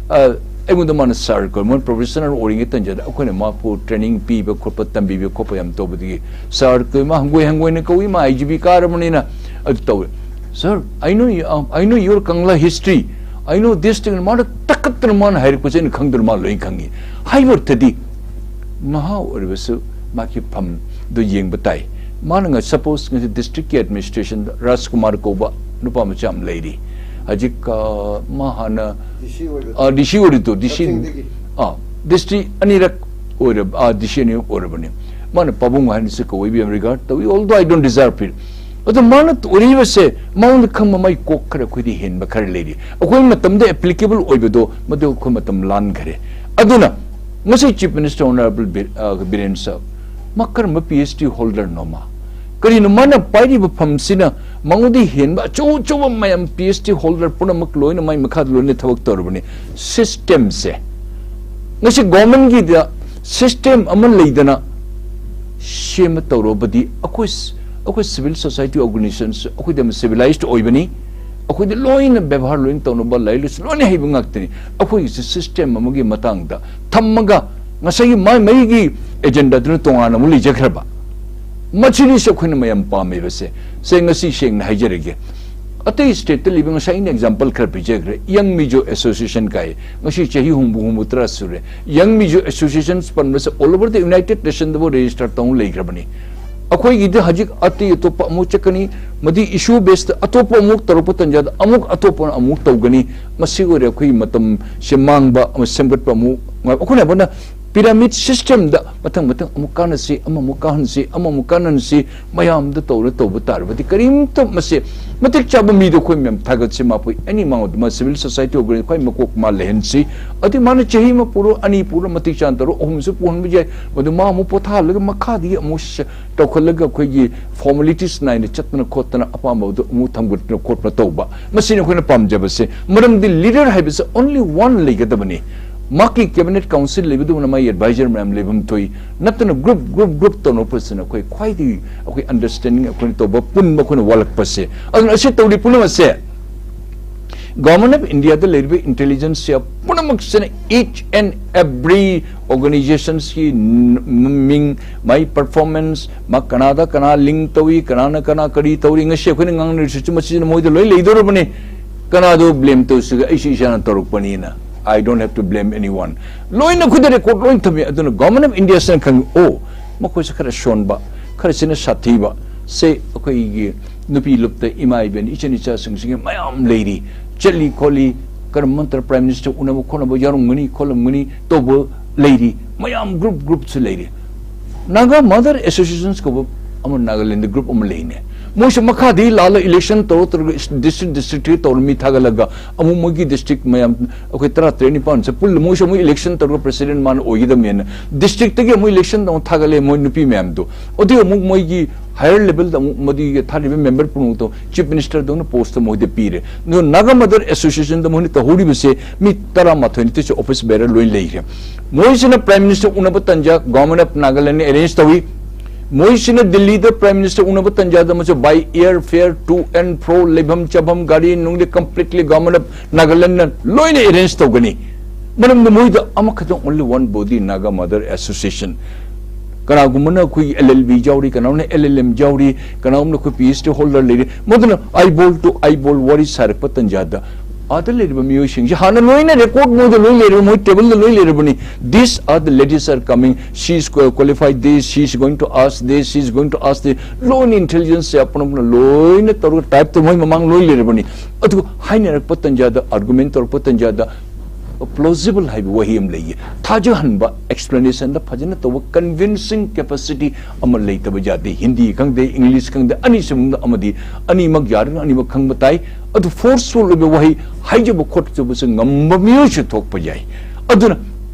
ꯑ, ꯑꯩꯉꯣꯟꯗ ꯃꯥꯅ ꯁꯥꯔ ꯀꯧꯏ, ꯃꯣꯏ professional ꯑꯣꯏꯔꯤꯉꯩ ꯇꯟꯖꯥꯗ ꯑꯩꯈꯣꯏꯅ ꯃꯥꯕꯨ training ꯄꯤꯕ ꯈꯣꯠꯄ, ꯇꯝꯕꯤꯕ ꯈꯣꯠꯄ ꯌꯥꯝ ꯇꯧꯕꯗꯒꯤ ꯁꯥꯔ ꯀꯧꯏ, ꯃꯥ ꯍꯪꯒꯣꯏ ꯍꯪꯒꯣꯏꯅ ꯀꯧꯏ, ꯃꯥ ꯑꯥꯏ ꯖꯤ ꯄꯤ ꯀꯥꯔꯕꯅꯤꯅ ꯑꯗꯨ ꯇꯧꯏ꯫ "Sir, I know you, uh, I know your Kangla history, I know this thing." ꯃꯥꯅ ꯇꯛꯈꯠꯇꯅ ꯃꯥꯅ ꯍꯥꯏꯔꯛꯄꯁꯦ ꯑꯩꯅ ꯈꯪꯗꯅ ꯃꯥ ꯂꯣꯏ ꯈꯪꯉꯤ꯫ ꯍꯥꯏꯕ ꯑꯣꯏꯔꯗꯤ ꯅꯍꯥ ꯑꯣꯏꯔꯕꯁꯨ ꯃꯥꯒꯤ ꯐꯝꯗꯨ ꯌꯦꯡꯕ ꯇꯥꯏ꯫ ꯃꯥꯅ ꯉ-, suppose ꯉꯁꯤ district ꯀꯤ administration ꯗ ꯔꯥꯖꯀꯨꯃꯥꯔ ꯀꯧꯕ ꯅꯨꯄꯥ ꯃꯆꯥ ꯑꯃ ꯂꯩꯔꯤ꯫ ꯍꯧꯖꯤꯛ, ꯑ, ꯃꯥ ꯍꯥꯟꯅ, ꯗꯤ ꯁꯤ ꯑꯣꯏꯕꯗꯣ꯫ ꯑ, ꯗꯤ ꯁꯤ ꯑꯣꯏꯔꯤꯗꯣ, ꯗꯤ ꯁꯤ, ꯀꯛꯆꯤꯡꯗꯒꯤ꯫ ꯑ, district ꯑꯅꯤꯔꯛ ꯑꯣꯏꯔꯕ, ꯑ, ꯗꯤ ꯁꯤ ꯑꯅꯤꯔꯛ ꯑꯣꯏꯔꯕꯅꯤ꯫ ꯃꯥꯅ ꯄꯥꯕꯨꯡ ꯍꯥꯏꯅꯁꯨ ꯀꯧꯏ, I am regard ꯇꯧꯏ, although I don't deserve it꯫ ꯑꯗꯣ ꯃꯥꯅ ꯑꯣꯏꯔꯤꯕꯁꯦ, ꯃꯉꯣꯟꯗ ꯈꯪꯕ ꯃꯥꯒꯤ ꯀꯣꯛ ꯈꯔ ꯑꯩꯈꯣꯏꯗꯤ ꯍꯦꯟꯕ ꯈꯔ ꯂꯩꯔꯤ꯫ ꯑꯩꯈꯣꯏ ꯃꯇꯝꯗ applicable ꯑꯣꯏꯕꯗꯣ ꯃꯗꯨ ꯑꯩꯈꯣꯏ ꯃꯇꯝ ꯂꯥꯟꯈꯔꯦ꯫ ꯑꯗꯨꯅ ꯉꯁꯤ Chief Minister Honorable ꯕꯤ-, ꯑ, ꯕꯤꯔꯦꯟ ꯁꯥꯍꯕ, ꯃꯥ ꯀꯔꯝꯕ ꯄꯤ ꯑꯩꯆ ꯗꯤ holder ꯅꯣ ꯃꯥ? ꯀꯔꯤꯅꯣ ꯃꯥꯅ ꯄꯥꯏꯔꯤꯕ ꯐꯝꯁꯤꯅ ꯃꯉꯣꯟꯗ ꯍꯦꯟꯕ ꯑꯆꯧ ꯑꯆꯧꯕ ꯃꯌꯥꯝ ꯄꯤ ꯑꯩꯆ ꯗꯤ ꯍꯣꯜꯗꯔ ꯄꯨꯝꯅꯃꯛ ꯂꯣꯏꯅ ꯃꯥꯏ ꯃꯈꯥꯗ ꯂꯣꯏꯅ ꯊꯕꯛ ꯇꯧꯔꯕꯅꯤ꯫ ꯁꯤꯁꯇꯦꯝꯁꯦ ꯉꯁꯤ ꯒꯣꯔꯃꯦꯟꯒꯤꯗ ꯁꯤꯁꯇꯦꯝ ꯑꯃ ꯂꯩꯗꯅ ꯁꯦꯝꯕ ꯇꯧꯔꯕꯗꯤ ꯑꯩꯈꯣꯏ ꯑꯩꯈꯣꯏ ꯁꯤꯚꯤꯜ ꯁꯣꯁꯥꯏꯇꯤ ꯑꯣꯔꯒꯅꯥꯏꯖꯦꯁꯟꯁ ꯑꯩꯈꯣꯏꯗꯤ ꯌꯥꯝ ꯁꯤꯚꯤꯂꯥꯏꯖ ꯑꯣꯏꯕꯅꯤ꯫ ꯑꯩꯈꯣꯏꯗꯤ ꯂꯣꯏꯅ ꯕꯦꯕꯥꯔ ꯂꯣꯏꯅ ꯇꯧꯅꯕ ꯂꯥꯏꯔꯤꯛ ꯂꯥꯏꯁꯨ ꯂꯣꯏꯅ ꯍꯩꯕ ꯉꯥꯛꯇꯅꯤ꯫ ꯑꯩꯈꯣꯏꯒꯤꯁꯨ ꯁꯤꯁꯇꯦꯝ ꯑꯃꯒꯤ ꯃꯇꯥꯡꯗ ꯊꯝꯃꯒ ꯉꯁꯥꯏꯒꯤ ꯃꯥꯏ ꯃꯩꯒꯤ ꯑꯦꯖꯦꯟꯗꯥꯗꯨꯅ ꯇꯣꯉꯥꯟꯅ ꯑꯃꯨꯛ ꯂꯩꯖꯈ꯭ꯔꯕ꯫ ꯃꯁꯤꯅꯤꯁꯦ ꯑꯩꯈꯣꯏꯅ ꯃꯌꯥꯝ ꯄꯥꯝꯃꯤꯕꯁꯦ꯫ ꯁꯦ ꯉꯁꯤ ꯁꯦꯡꯅ ꯍꯥꯏꯖꯔꯒꯦ, ꯑꯇꯩ ꯁ꯭ꯇꯦꯠꯇ ꯂꯩꯕ ꯉꯁꯥꯏ ꯑꯩꯅ ꯑꯦꯛꯖꯥꯝꯄꯜ ꯈꯔ ꯄꯤꯖꯈ꯭ꯔꯦ꯫ ꯌꯪ ꯃꯤꯖꯣ ꯑꯦꯁꯣꯁꯤꯌꯦꯁꯟ ꯀꯥꯏ, ꯉꯁꯤ ꯆꯍꯤ ꯍꯨꯝꯐꯨ ꯍꯨꯝꯐꯨ ꯇꯔꯥ ꯁꯨꯔꯦ꯫ ꯌꯪ ꯃꯤꯖꯣ ꯑꯦꯁꯣꯁꯤꯌꯦꯁꯟ ꯄꯟꯕꯁꯦ ꯑꯣꯜ ꯑꯣꯚꯔ ꯗ ꯌꯨꯅꯥꯏꯇꯦꯗ ꯅꯦꯁꯟꯗꯕꯨ ꯔꯦꯖꯤꯁꯇꯔ ꯇꯧꯅ ꯂꯩꯈ꯭ꯔꯕꯅꯤ꯫ ꯑꯩꯈꯣꯏꯒꯤꯗꯤ ꯍꯧꯖꯤꯛ ꯑꯇꯩ ꯑꯇꯣꯞꯄ ꯑꯃꯨꯛ ꯆꯠꯀꯅꯤ, ꯃꯗꯨ ꯏꯁꯨ ꯕꯦꯁꯇ ꯑꯇꯣꯞꯄ ꯑꯃꯨꯛ ꯇꯧꯔꯛꯄ ꯇꯟꯖꯥꯗ ꯑꯃꯨꯛ ꯑꯇꯣꯞꯄ ꯑꯃꯨꯛ ꯇꯧꯒꯅꯤ꯫ ꯃꯁꯤ ꯑꯣꯏꯔꯦ ꯑꯩꯈꯣꯏꯒꯤ ꯃꯇꯝꯁꯦ ꯃꯥꯡꯕ ꯑꯃ ꯁꯦꯝꯒꯠꯄ ꯑꯃꯨꯛ꯫ ꯑꯩꯈꯣꯏꯅ ꯍꯥꯏꯕꯅ ꯄꯤꯔꯥꯃꯤꯗ ꯁꯤꯁꯇꯦꯝꯗ ꯃꯊꯪ ꯃꯊꯪ ꯑꯃꯨꯛ ꯀꯥꯟꯅꯁꯤ, ꯑꯃꯃꯨꯛ ꯀꯥꯍꯟꯁꯤ, ꯑꯃꯃꯨꯛ ꯀꯥꯟꯅꯍꯟꯁꯤ, ꯃꯌꯥꯝꯗ ꯇꯧꯔ ꯇꯧꯕ ꯇꯥꯔꯕꯗꯤ ꯀꯔꯤꯝꯇ ꯃꯁꯤ ꯃꯇꯤꯛ ꯆꯥꯕ ꯃꯤꯗꯣ ꯑꯩꯈꯣꯏ ꯃꯌꯥꯝ ꯊꯥꯒꯠꯁꯤ꯫ ꯃꯈꯣꯏ ꯑꯦꯅꯤ ꯃꯥꯉꯣꯟꯗ ꯃꯥ ꯁꯤꯚꯤꯜ ꯁꯣꯁꯥꯏꯇꯤ ꯑꯣꯔꯒꯅꯥꯏꯖꯦꯁꯟ ꯈ꯭ꯋꯥꯏ ꯃꯀꯣꯛ ꯃꯥ ꯂꯩꯍꯟꯁꯤ꯫ ꯑꯗꯨ ꯃꯥꯅ ꯆꯍꯤ ꯑꯃ ꯄꯨꯔꯣ, ꯑꯅꯤ ꯄꯨꯔꯣ, ꯃꯇꯤꯛ ꯆꯥꯅ ꯇꯧꯔꯣ, ꯑꯍꯨꯝꯁꯨ ꯄꯨꯍꯟꯕ ꯌꯥꯏ꯫ ꯃꯗꯨ ꯃꯥ ꯑꯃꯨꯛ ꯄꯣꯊꯥꯍꯜꯂꯒ ꯃꯈꯥꯗꯒꯤ ꯑꯃꯨꯛ ꯁ-, ꯇꯧꯈꯠꯂꯒ ꯑꯩꯈꯣꯏꯒꯤ ꯐꯣꯔꯃꯦꯂꯤꯇꯤꯁ ꯅꯥꯏꯅ ꯆꯠꯇꯅ ꯈꯣꯠꯇꯅ ꯑꯄꯥꯝꯕꯗꯨ ꯑꯃꯨꯛ ꯊꯝꯒꯠꯇꯅ ꯈꯣꯠꯇꯅ ꯇꯧꯕ, ꯃꯁꯤꯅꯤ ꯑꯩꯈꯣꯏꯅ ꯄꯥꯝꯖꯕꯁꯦ꯫ ꯃꯔꯝꯗꯤ ꯂꯤꯗꯔ ꯍꯥꯏꯕꯁꯦ ꯑꯣꯟꯂꯤ ꯋꯥꯟ ꯂꯩꯒꯗꯕꯅꯤ꯫ ꯃꯍꯥꯛꯀꯤ ꯀꯦꯕꯤꯅꯦꯠ ꯀꯥꯎꯟꯁꯤꯜ ꯂꯩꯕꯗꯧꯅ ꯃꯥꯒꯤ ꯑꯦꯗꯚꯥꯏꯖꯔ ꯃꯌꯥꯝ ꯂꯩꯐꯝ ꯊꯣꯛꯏ꯫ ꯅꯠꯇꯅ ꯒ꯭ꯔꯨꯞ ꯒ꯭ꯔꯨꯞ ꯒ꯭ꯔꯨꯞ ꯇꯧꯅꯔꯛꯄꯁꯤꯅ ꯑꯩꯈꯣꯏ ꯈ꯭ꯋꯥꯏꯗꯒꯤ ꯑꯩꯈꯣꯏ ꯑꯟꯗꯔꯁ꯭ꯇꯦꯟꯗꯤꯡ ꯑꯩꯈꯣꯏꯅ ꯇꯧꯕ ꯄꯨꯟꯕ ꯑꯩꯈꯣꯏꯅ ꯋꯥꯠꯂꯛꯄꯁꯦ꯫ ꯑꯗꯨꯅ ꯑꯁꯤ ꯇꯧꯔꯤ ꯄꯨꯝꯅꯃꯛꯁꯦ ꯒꯣꯚꯔꯟꯃꯦꯟꯠ ꯑꯣꯐ ꯏꯟꯗꯤꯌꯥꯗ ꯂꯩꯔꯤꯕ ꯏꯟꯇꯦꯂꯤꯖꯦꯟꯁꯁꯦ ꯄꯨꯝꯅꯃꯛꯁꯤꯅ, each and every organizations ꯀꯤ ꯃꯤꯡ, ꯃꯥꯏ ꯄꯔꯐꯣꯔꯃꯦꯟꯁ, ꯃꯥ ꯀꯅꯥꯗ ꯀꯅꯥ ꯂꯤꯡ ꯇꯧꯏ, ꯀꯅꯥꯅ ꯀꯅꯥ ꯀꯔꯤ ꯇꯧꯔꯤ, ꯉꯁꯤ ꯑꯩꯈꯣꯏꯅ ꯉꯥꯡꯅꯔꯤꯁꯤꯁꯨ ꯃꯁꯤꯁꯤꯅ ꯃꯣꯏꯗ ꯂꯣꯏ ꯂꯩꯗꯧꯔꯕꯅꯤ꯫ ꯀꯅꯥꯗꯣ ꯕ꯭ꯂꯦꯝ ꯇꯧꯁꯤꯒꯦ? ꯑꯩꯁꯨ ꯏꯁꯥꯅ ꯇꯧꯔꯛꯄꯅꯤꯅ꯫ I don't have to blame anyone. ꯂꯣꯏꯅ ꯑꯩꯈꯣꯏꯗ ꯔꯦꯀꯣꯔꯗ ꯂꯣꯏꯅ ꯊꯝꯃꯤ꯫ ꯑꯗꯨꯅ ꯒꯣꯚꯔꯟꯃꯦꯟꯠ ꯑꯣꯐ ꯏꯟꯗꯤꯌꯥꯁꯤꯅ ꯈꯪꯉꯤ, ꯑꯣ, ꯃꯈꯣꯏꯁꯦ ꯈꯔ ꯁꯣꯟꯕ, ꯈꯔꯁꯤꯅ ꯁꯥꯊꯤꯕ, ꯁꯦ ꯑꯩꯈꯣꯏꯒꯤ ꯅꯨꯄꯤ ꯂꯨꯞꯇ ꯏꯃꯥ ꯏꯕꯦꯟ ꯏꯆꯟ ꯏꯆꯥꯁꯤꯡꯁꯤꯒꯤ ꯃꯌꯥꯝ ꯂꯩꯔꯤ꯫ ꯆꯠꯂꯤ ꯈꯣꯠꯂꯤ, ꯀꯔꯝꯕ ꯃꯇꯝꯗ ꯄ꯭ꯔꯥꯏꯝ ꯃꯤꯅꯤꯁꯇꯔ ꯎꯅꯕ ꯈꯣꯠꯅꯕ ꯌꯥꯎꯔꯝꯒꯅꯤ ꯈꯣꯠꯂꯝꯒꯅꯤ ꯇꯧꯕ ꯂꯩꯔꯤ꯫ ꯃꯌꯥꯝ ꯒ꯭ꯔꯨꯞ ꯒ꯭ꯔꯨꯞꯁꯨ ꯂꯩꯔꯤ꯫ ꯅꯥꯒꯥ ꯃꯥꯗꯔ ꯑꯦꯁꯣꯁꯤꯌꯦꯁꯟꯁ ꯀꯧꯕ ꯑꯃ ꯅꯥꯒꯥꯂꯦꯟꯗ ꯒ꯭ꯔꯨꯞ ꯑꯃ ꯂꯩꯅꯦ꯫ ꯃꯣꯏꯁꯨ ꯃꯈꯥꯗꯒꯤ ꯂꯥꯛꯑꯒ ꯏꯂꯦꯛꯁꯟ ꯇꯧꯔ ꯇꯧꯔꯒ ꯗꯤꯁꯇ꯭ꯔꯤꯛ ꯗꯤꯁꯇ꯭ꯔꯤꯛꯇꯒꯤ ꯇꯧꯔ ꯃꯤ ꯊꯥꯒꯠꯂꯒ ꯑꯃꯨꯛ ꯃꯣꯏꯒꯤ ꯗꯤꯁꯇ꯭ꯔꯤꯛ ꯃꯌꯥꯝ ꯑꯩꯈꯣꯏ ꯇꯔꯥ ꯇꯔꯦꯠ ꯅꯤꯄꯥꯟꯁꯦ ꯄꯨꯜꯂ ꯃꯣꯏꯁꯨ ꯑꯃꯨꯛ ꯏꯂꯦꯛꯁꯟ ꯇꯧꯔꯒ ꯄ꯭ꯔꯦꯁꯤꯗꯦꯟꯠ ꯃꯥꯅ ꯑꯣꯏꯒꯗꯕꯅꯦꯅ ꯗꯤꯁꯇ꯭ꯔꯤꯛꯇꯒꯤ ꯑꯃꯨꯛ ꯏꯂꯦꯛꯁꯟ ꯇꯧꯔ ꯊꯥꯒꯠꯂꯦ ꯃꯣꯏ ꯅꯨꯄꯤ ꯃꯌꯥꯝꯗꯣ꯫ ꯑꯗꯨꯒ ꯑꯃꯨꯛ ꯃꯣꯏꯒꯤ ꯍꯥꯌꯔ ꯂꯦꯚꯦꯜꯗ ꯑꯃꯨꯛ ꯃꯗꯨꯒꯤ ꯊꯥꯔꯤꯕ ꯃꯦꯝꯕꯔ ꯄꯨꯝꯅꯃꯛꯇꯣ ꯆꯤꯐ ꯃꯤꯅꯤꯁꯇꯔꯗꯧꯅ ꯄꯣꯁꯇ ꯃꯣꯏꯗ ꯄꯤꯔꯦ꯫ ꯑꯗꯨꯒ ꯅꯥꯒꯥ ꯃꯗꯔ ꯑꯦꯁꯣꯁꯤꯌꯦꯁꯟꯗ ꯃꯣꯏꯅ ꯇꯧꯍꯧꯔꯤꯕꯁꯦ ꯃꯤ ꯇꯔꯥꯃꯥꯊꯣꯏ ꯅꯠꯇ꯭ꯔꯁꯨ ꯑꯣꯐꯤꯁ ꯕꯦꯔꯔ ꯂꯣꯏ ꯂꯩꯈ꯭ꯔꯦ꯫ ꯃꯣꯏꯁꯤꯅ ꯄ꯭ꯔꯥꯏꯝ ꯃꯤꯅꯤꯁꯇꯔ ꯎꯅꯕ ꯇꯟꯖꯥ ꯒꯣꯚꯔꯟꯃꯦꯟꯠ ꯑꯣꯐ ꯅꯥꯒꯥꯂꯦꯟꯅ ꯑꯦꯔꯦꯟꯖ ꯇꯧꯏ꯫ ꯃꯣꯏꯁꯤꯅ ꯗꯤꯜꯂꯤꯗ ꯄ꯭ꯔꯥꯏꯝ ꯃꯤꯅꯤꯁꯇꯔ ꯎꯅꯕ ꯇꯟꯖꯥꯗ ꯑꯃꯁꯨ ꯕꯥꯏ ꯑꯦꯌꯔ ꯐꯦꯌꯔ, ꯇꯨ ꯑꯦꯟ ꯐ꯭ꯔꯣ, ꯂꯩꯐꯝ ꯆꯥꯐꯝ, ꯒꯥꯔꯤ ꯅꯨꯡꯗꯤ ꯀꯝꯄ꯭ꯂꯤꯠꯂꯤ ꯒꯣꯚꯔꯟꯃꯦꯟꯠ ꯑꯣꯐ ꯅꯥꯒꯥꯂꯦꯟꯅ ꯂꯣꯏꯅ ꯑꯦꯔꯦꯟꯖ ꯇꯧꯒꯅꯤ꯫ ꯃꯔꯝꯗꯤ ꯃꯣꯏꯗ ꯑꯃꯈꯛꯇꯪ, only one body, Naga Mother Association꯫ ꯀꯅꯥꯒꯨꯝꯕꯅ ꯑꯩꯈꯣꯏꯒꯤ ꯑꯦꯜ ꯑꯦꯜ ꯕꯤ ꯌꯥꯎꯔꯤ, ꯀꯅꯥꯒꯨꯝꯕꯅ ꯑꯦꯜ ꯑꯦꯜ ꯑꯦꯝ ꯌꯥꯎꯔꯤ, ꯀꯅꯥꯒꯨꯝꯕꯅ ꯑꯩꯈꯣꯏ ꯄꯤ ꯑꯩꯆ ꯗꯤ ꯍꯣꯜꯗꯔ ꯂꯩꯔꯤ꯫ ꯃꯗꯨꯅ eyeball to eyeball ꯋꯥꯔꯤ ꯁꯥꯔꯛꯄ ꯇꯟꯖꯥꯗ ꯑꯥꯗ ꯂꯩꯔꯤꯕ ꯃꯤꯑꯣꯏꯁꯤꯡꯁꯦ ꯍꯥꯟꯅ ꯂꯣꯏꯅ ꯔꯦꯀꯣꯔꯗ ꯃꯣꯏꯗ ꯂꯣꯏ ꯂꯩꯔꯕ, ꯃꯣꯏ ꯇꯦꯕꯜꯗ ꯂꯣꯏ ꯂꯩꯔꯕꯅꯤ꯫ These are the ladies are coming, she is qualified this, she is going to ask this, she is going to ask this, ꯂꯣꯏꯅ ꯏꯟꯇꯦꯂꯤꯖꯦꯟꯁꯁꯦ ꯑꯄꯨꯟ ꯑꯄꯨꯟꯅ ꯂꯣꯏꯅ ꯇꯧꯔꯒ ꯇꯥꯏꯞꯇ ꯃꯣꯏ ꯃꯃꯥꯡ ꯂꯣꯏ ꯂꯩꯔꯕꯅꯤ꯫ ꯑꯗꯨꯒ ꯍꯥꯏꯅꯔꯛꯄ ꯇꯟꯖꯥꯗ, ꯑꯥꯔꯒꯨꯃꯦꯟ ꯇꯧꯔꯛꯄ ꯇꯟꯖꯥꯗ, ꯄ꯭ꯂꯣꯖꯤꯕꯜ ꯍꯥꯏꯕ ꯋꯥꯍꯩ ꯑꯃ ꯂꯩꯌꯦ꯫ ꯊꯥꯖꯍꯟꯕ, ꯑꯦꯛꯁꯄ꯭ꯂꯦꯅꯦꯁꯟꯗ ꯐꯖꯅ ꯇꯧꯕ, ꯀꯟꯚꯤꯟꯁꯤꯡ ꯀꯦꯄꯥꯁꯤꯇꯤ ꯑꯃ ꯂꯩꯇꯕ ꯌꯥꯗꯦ꯫ ꯍꯤꯟꯗꯤ ꯈꯪꯗꯦ, ꯏꯪꯂꯤꯁ ꯈꯪꯗꯦ, ꯑꯅꯤꯁꯤꯃꯛꯇ ꯑꯃꯗꯤ ꯑꯅꯤꯃꯛ ꯌꯥꯔꯒ ꯑꯅꯤꯃꯛ ꯈꯪꯕ ꯇꯥꯏ꯫ ꯑꯗꯨ ꯐꯣꯔꯁꯐꯨꯜ ꯑꯣꯏꯕ ꯋꯥꯍꯩ ꯍꯥꯏꯖꯕ ꯈꯣꯠꯆꯕꯁꯨ ꯉꯝꯕ ꯃꯤꯑꯣꯏꯁꯨ ꯊꯣꯛꯄ ꯌꯥꯏ꯫ ꯑꯗꯨꯅ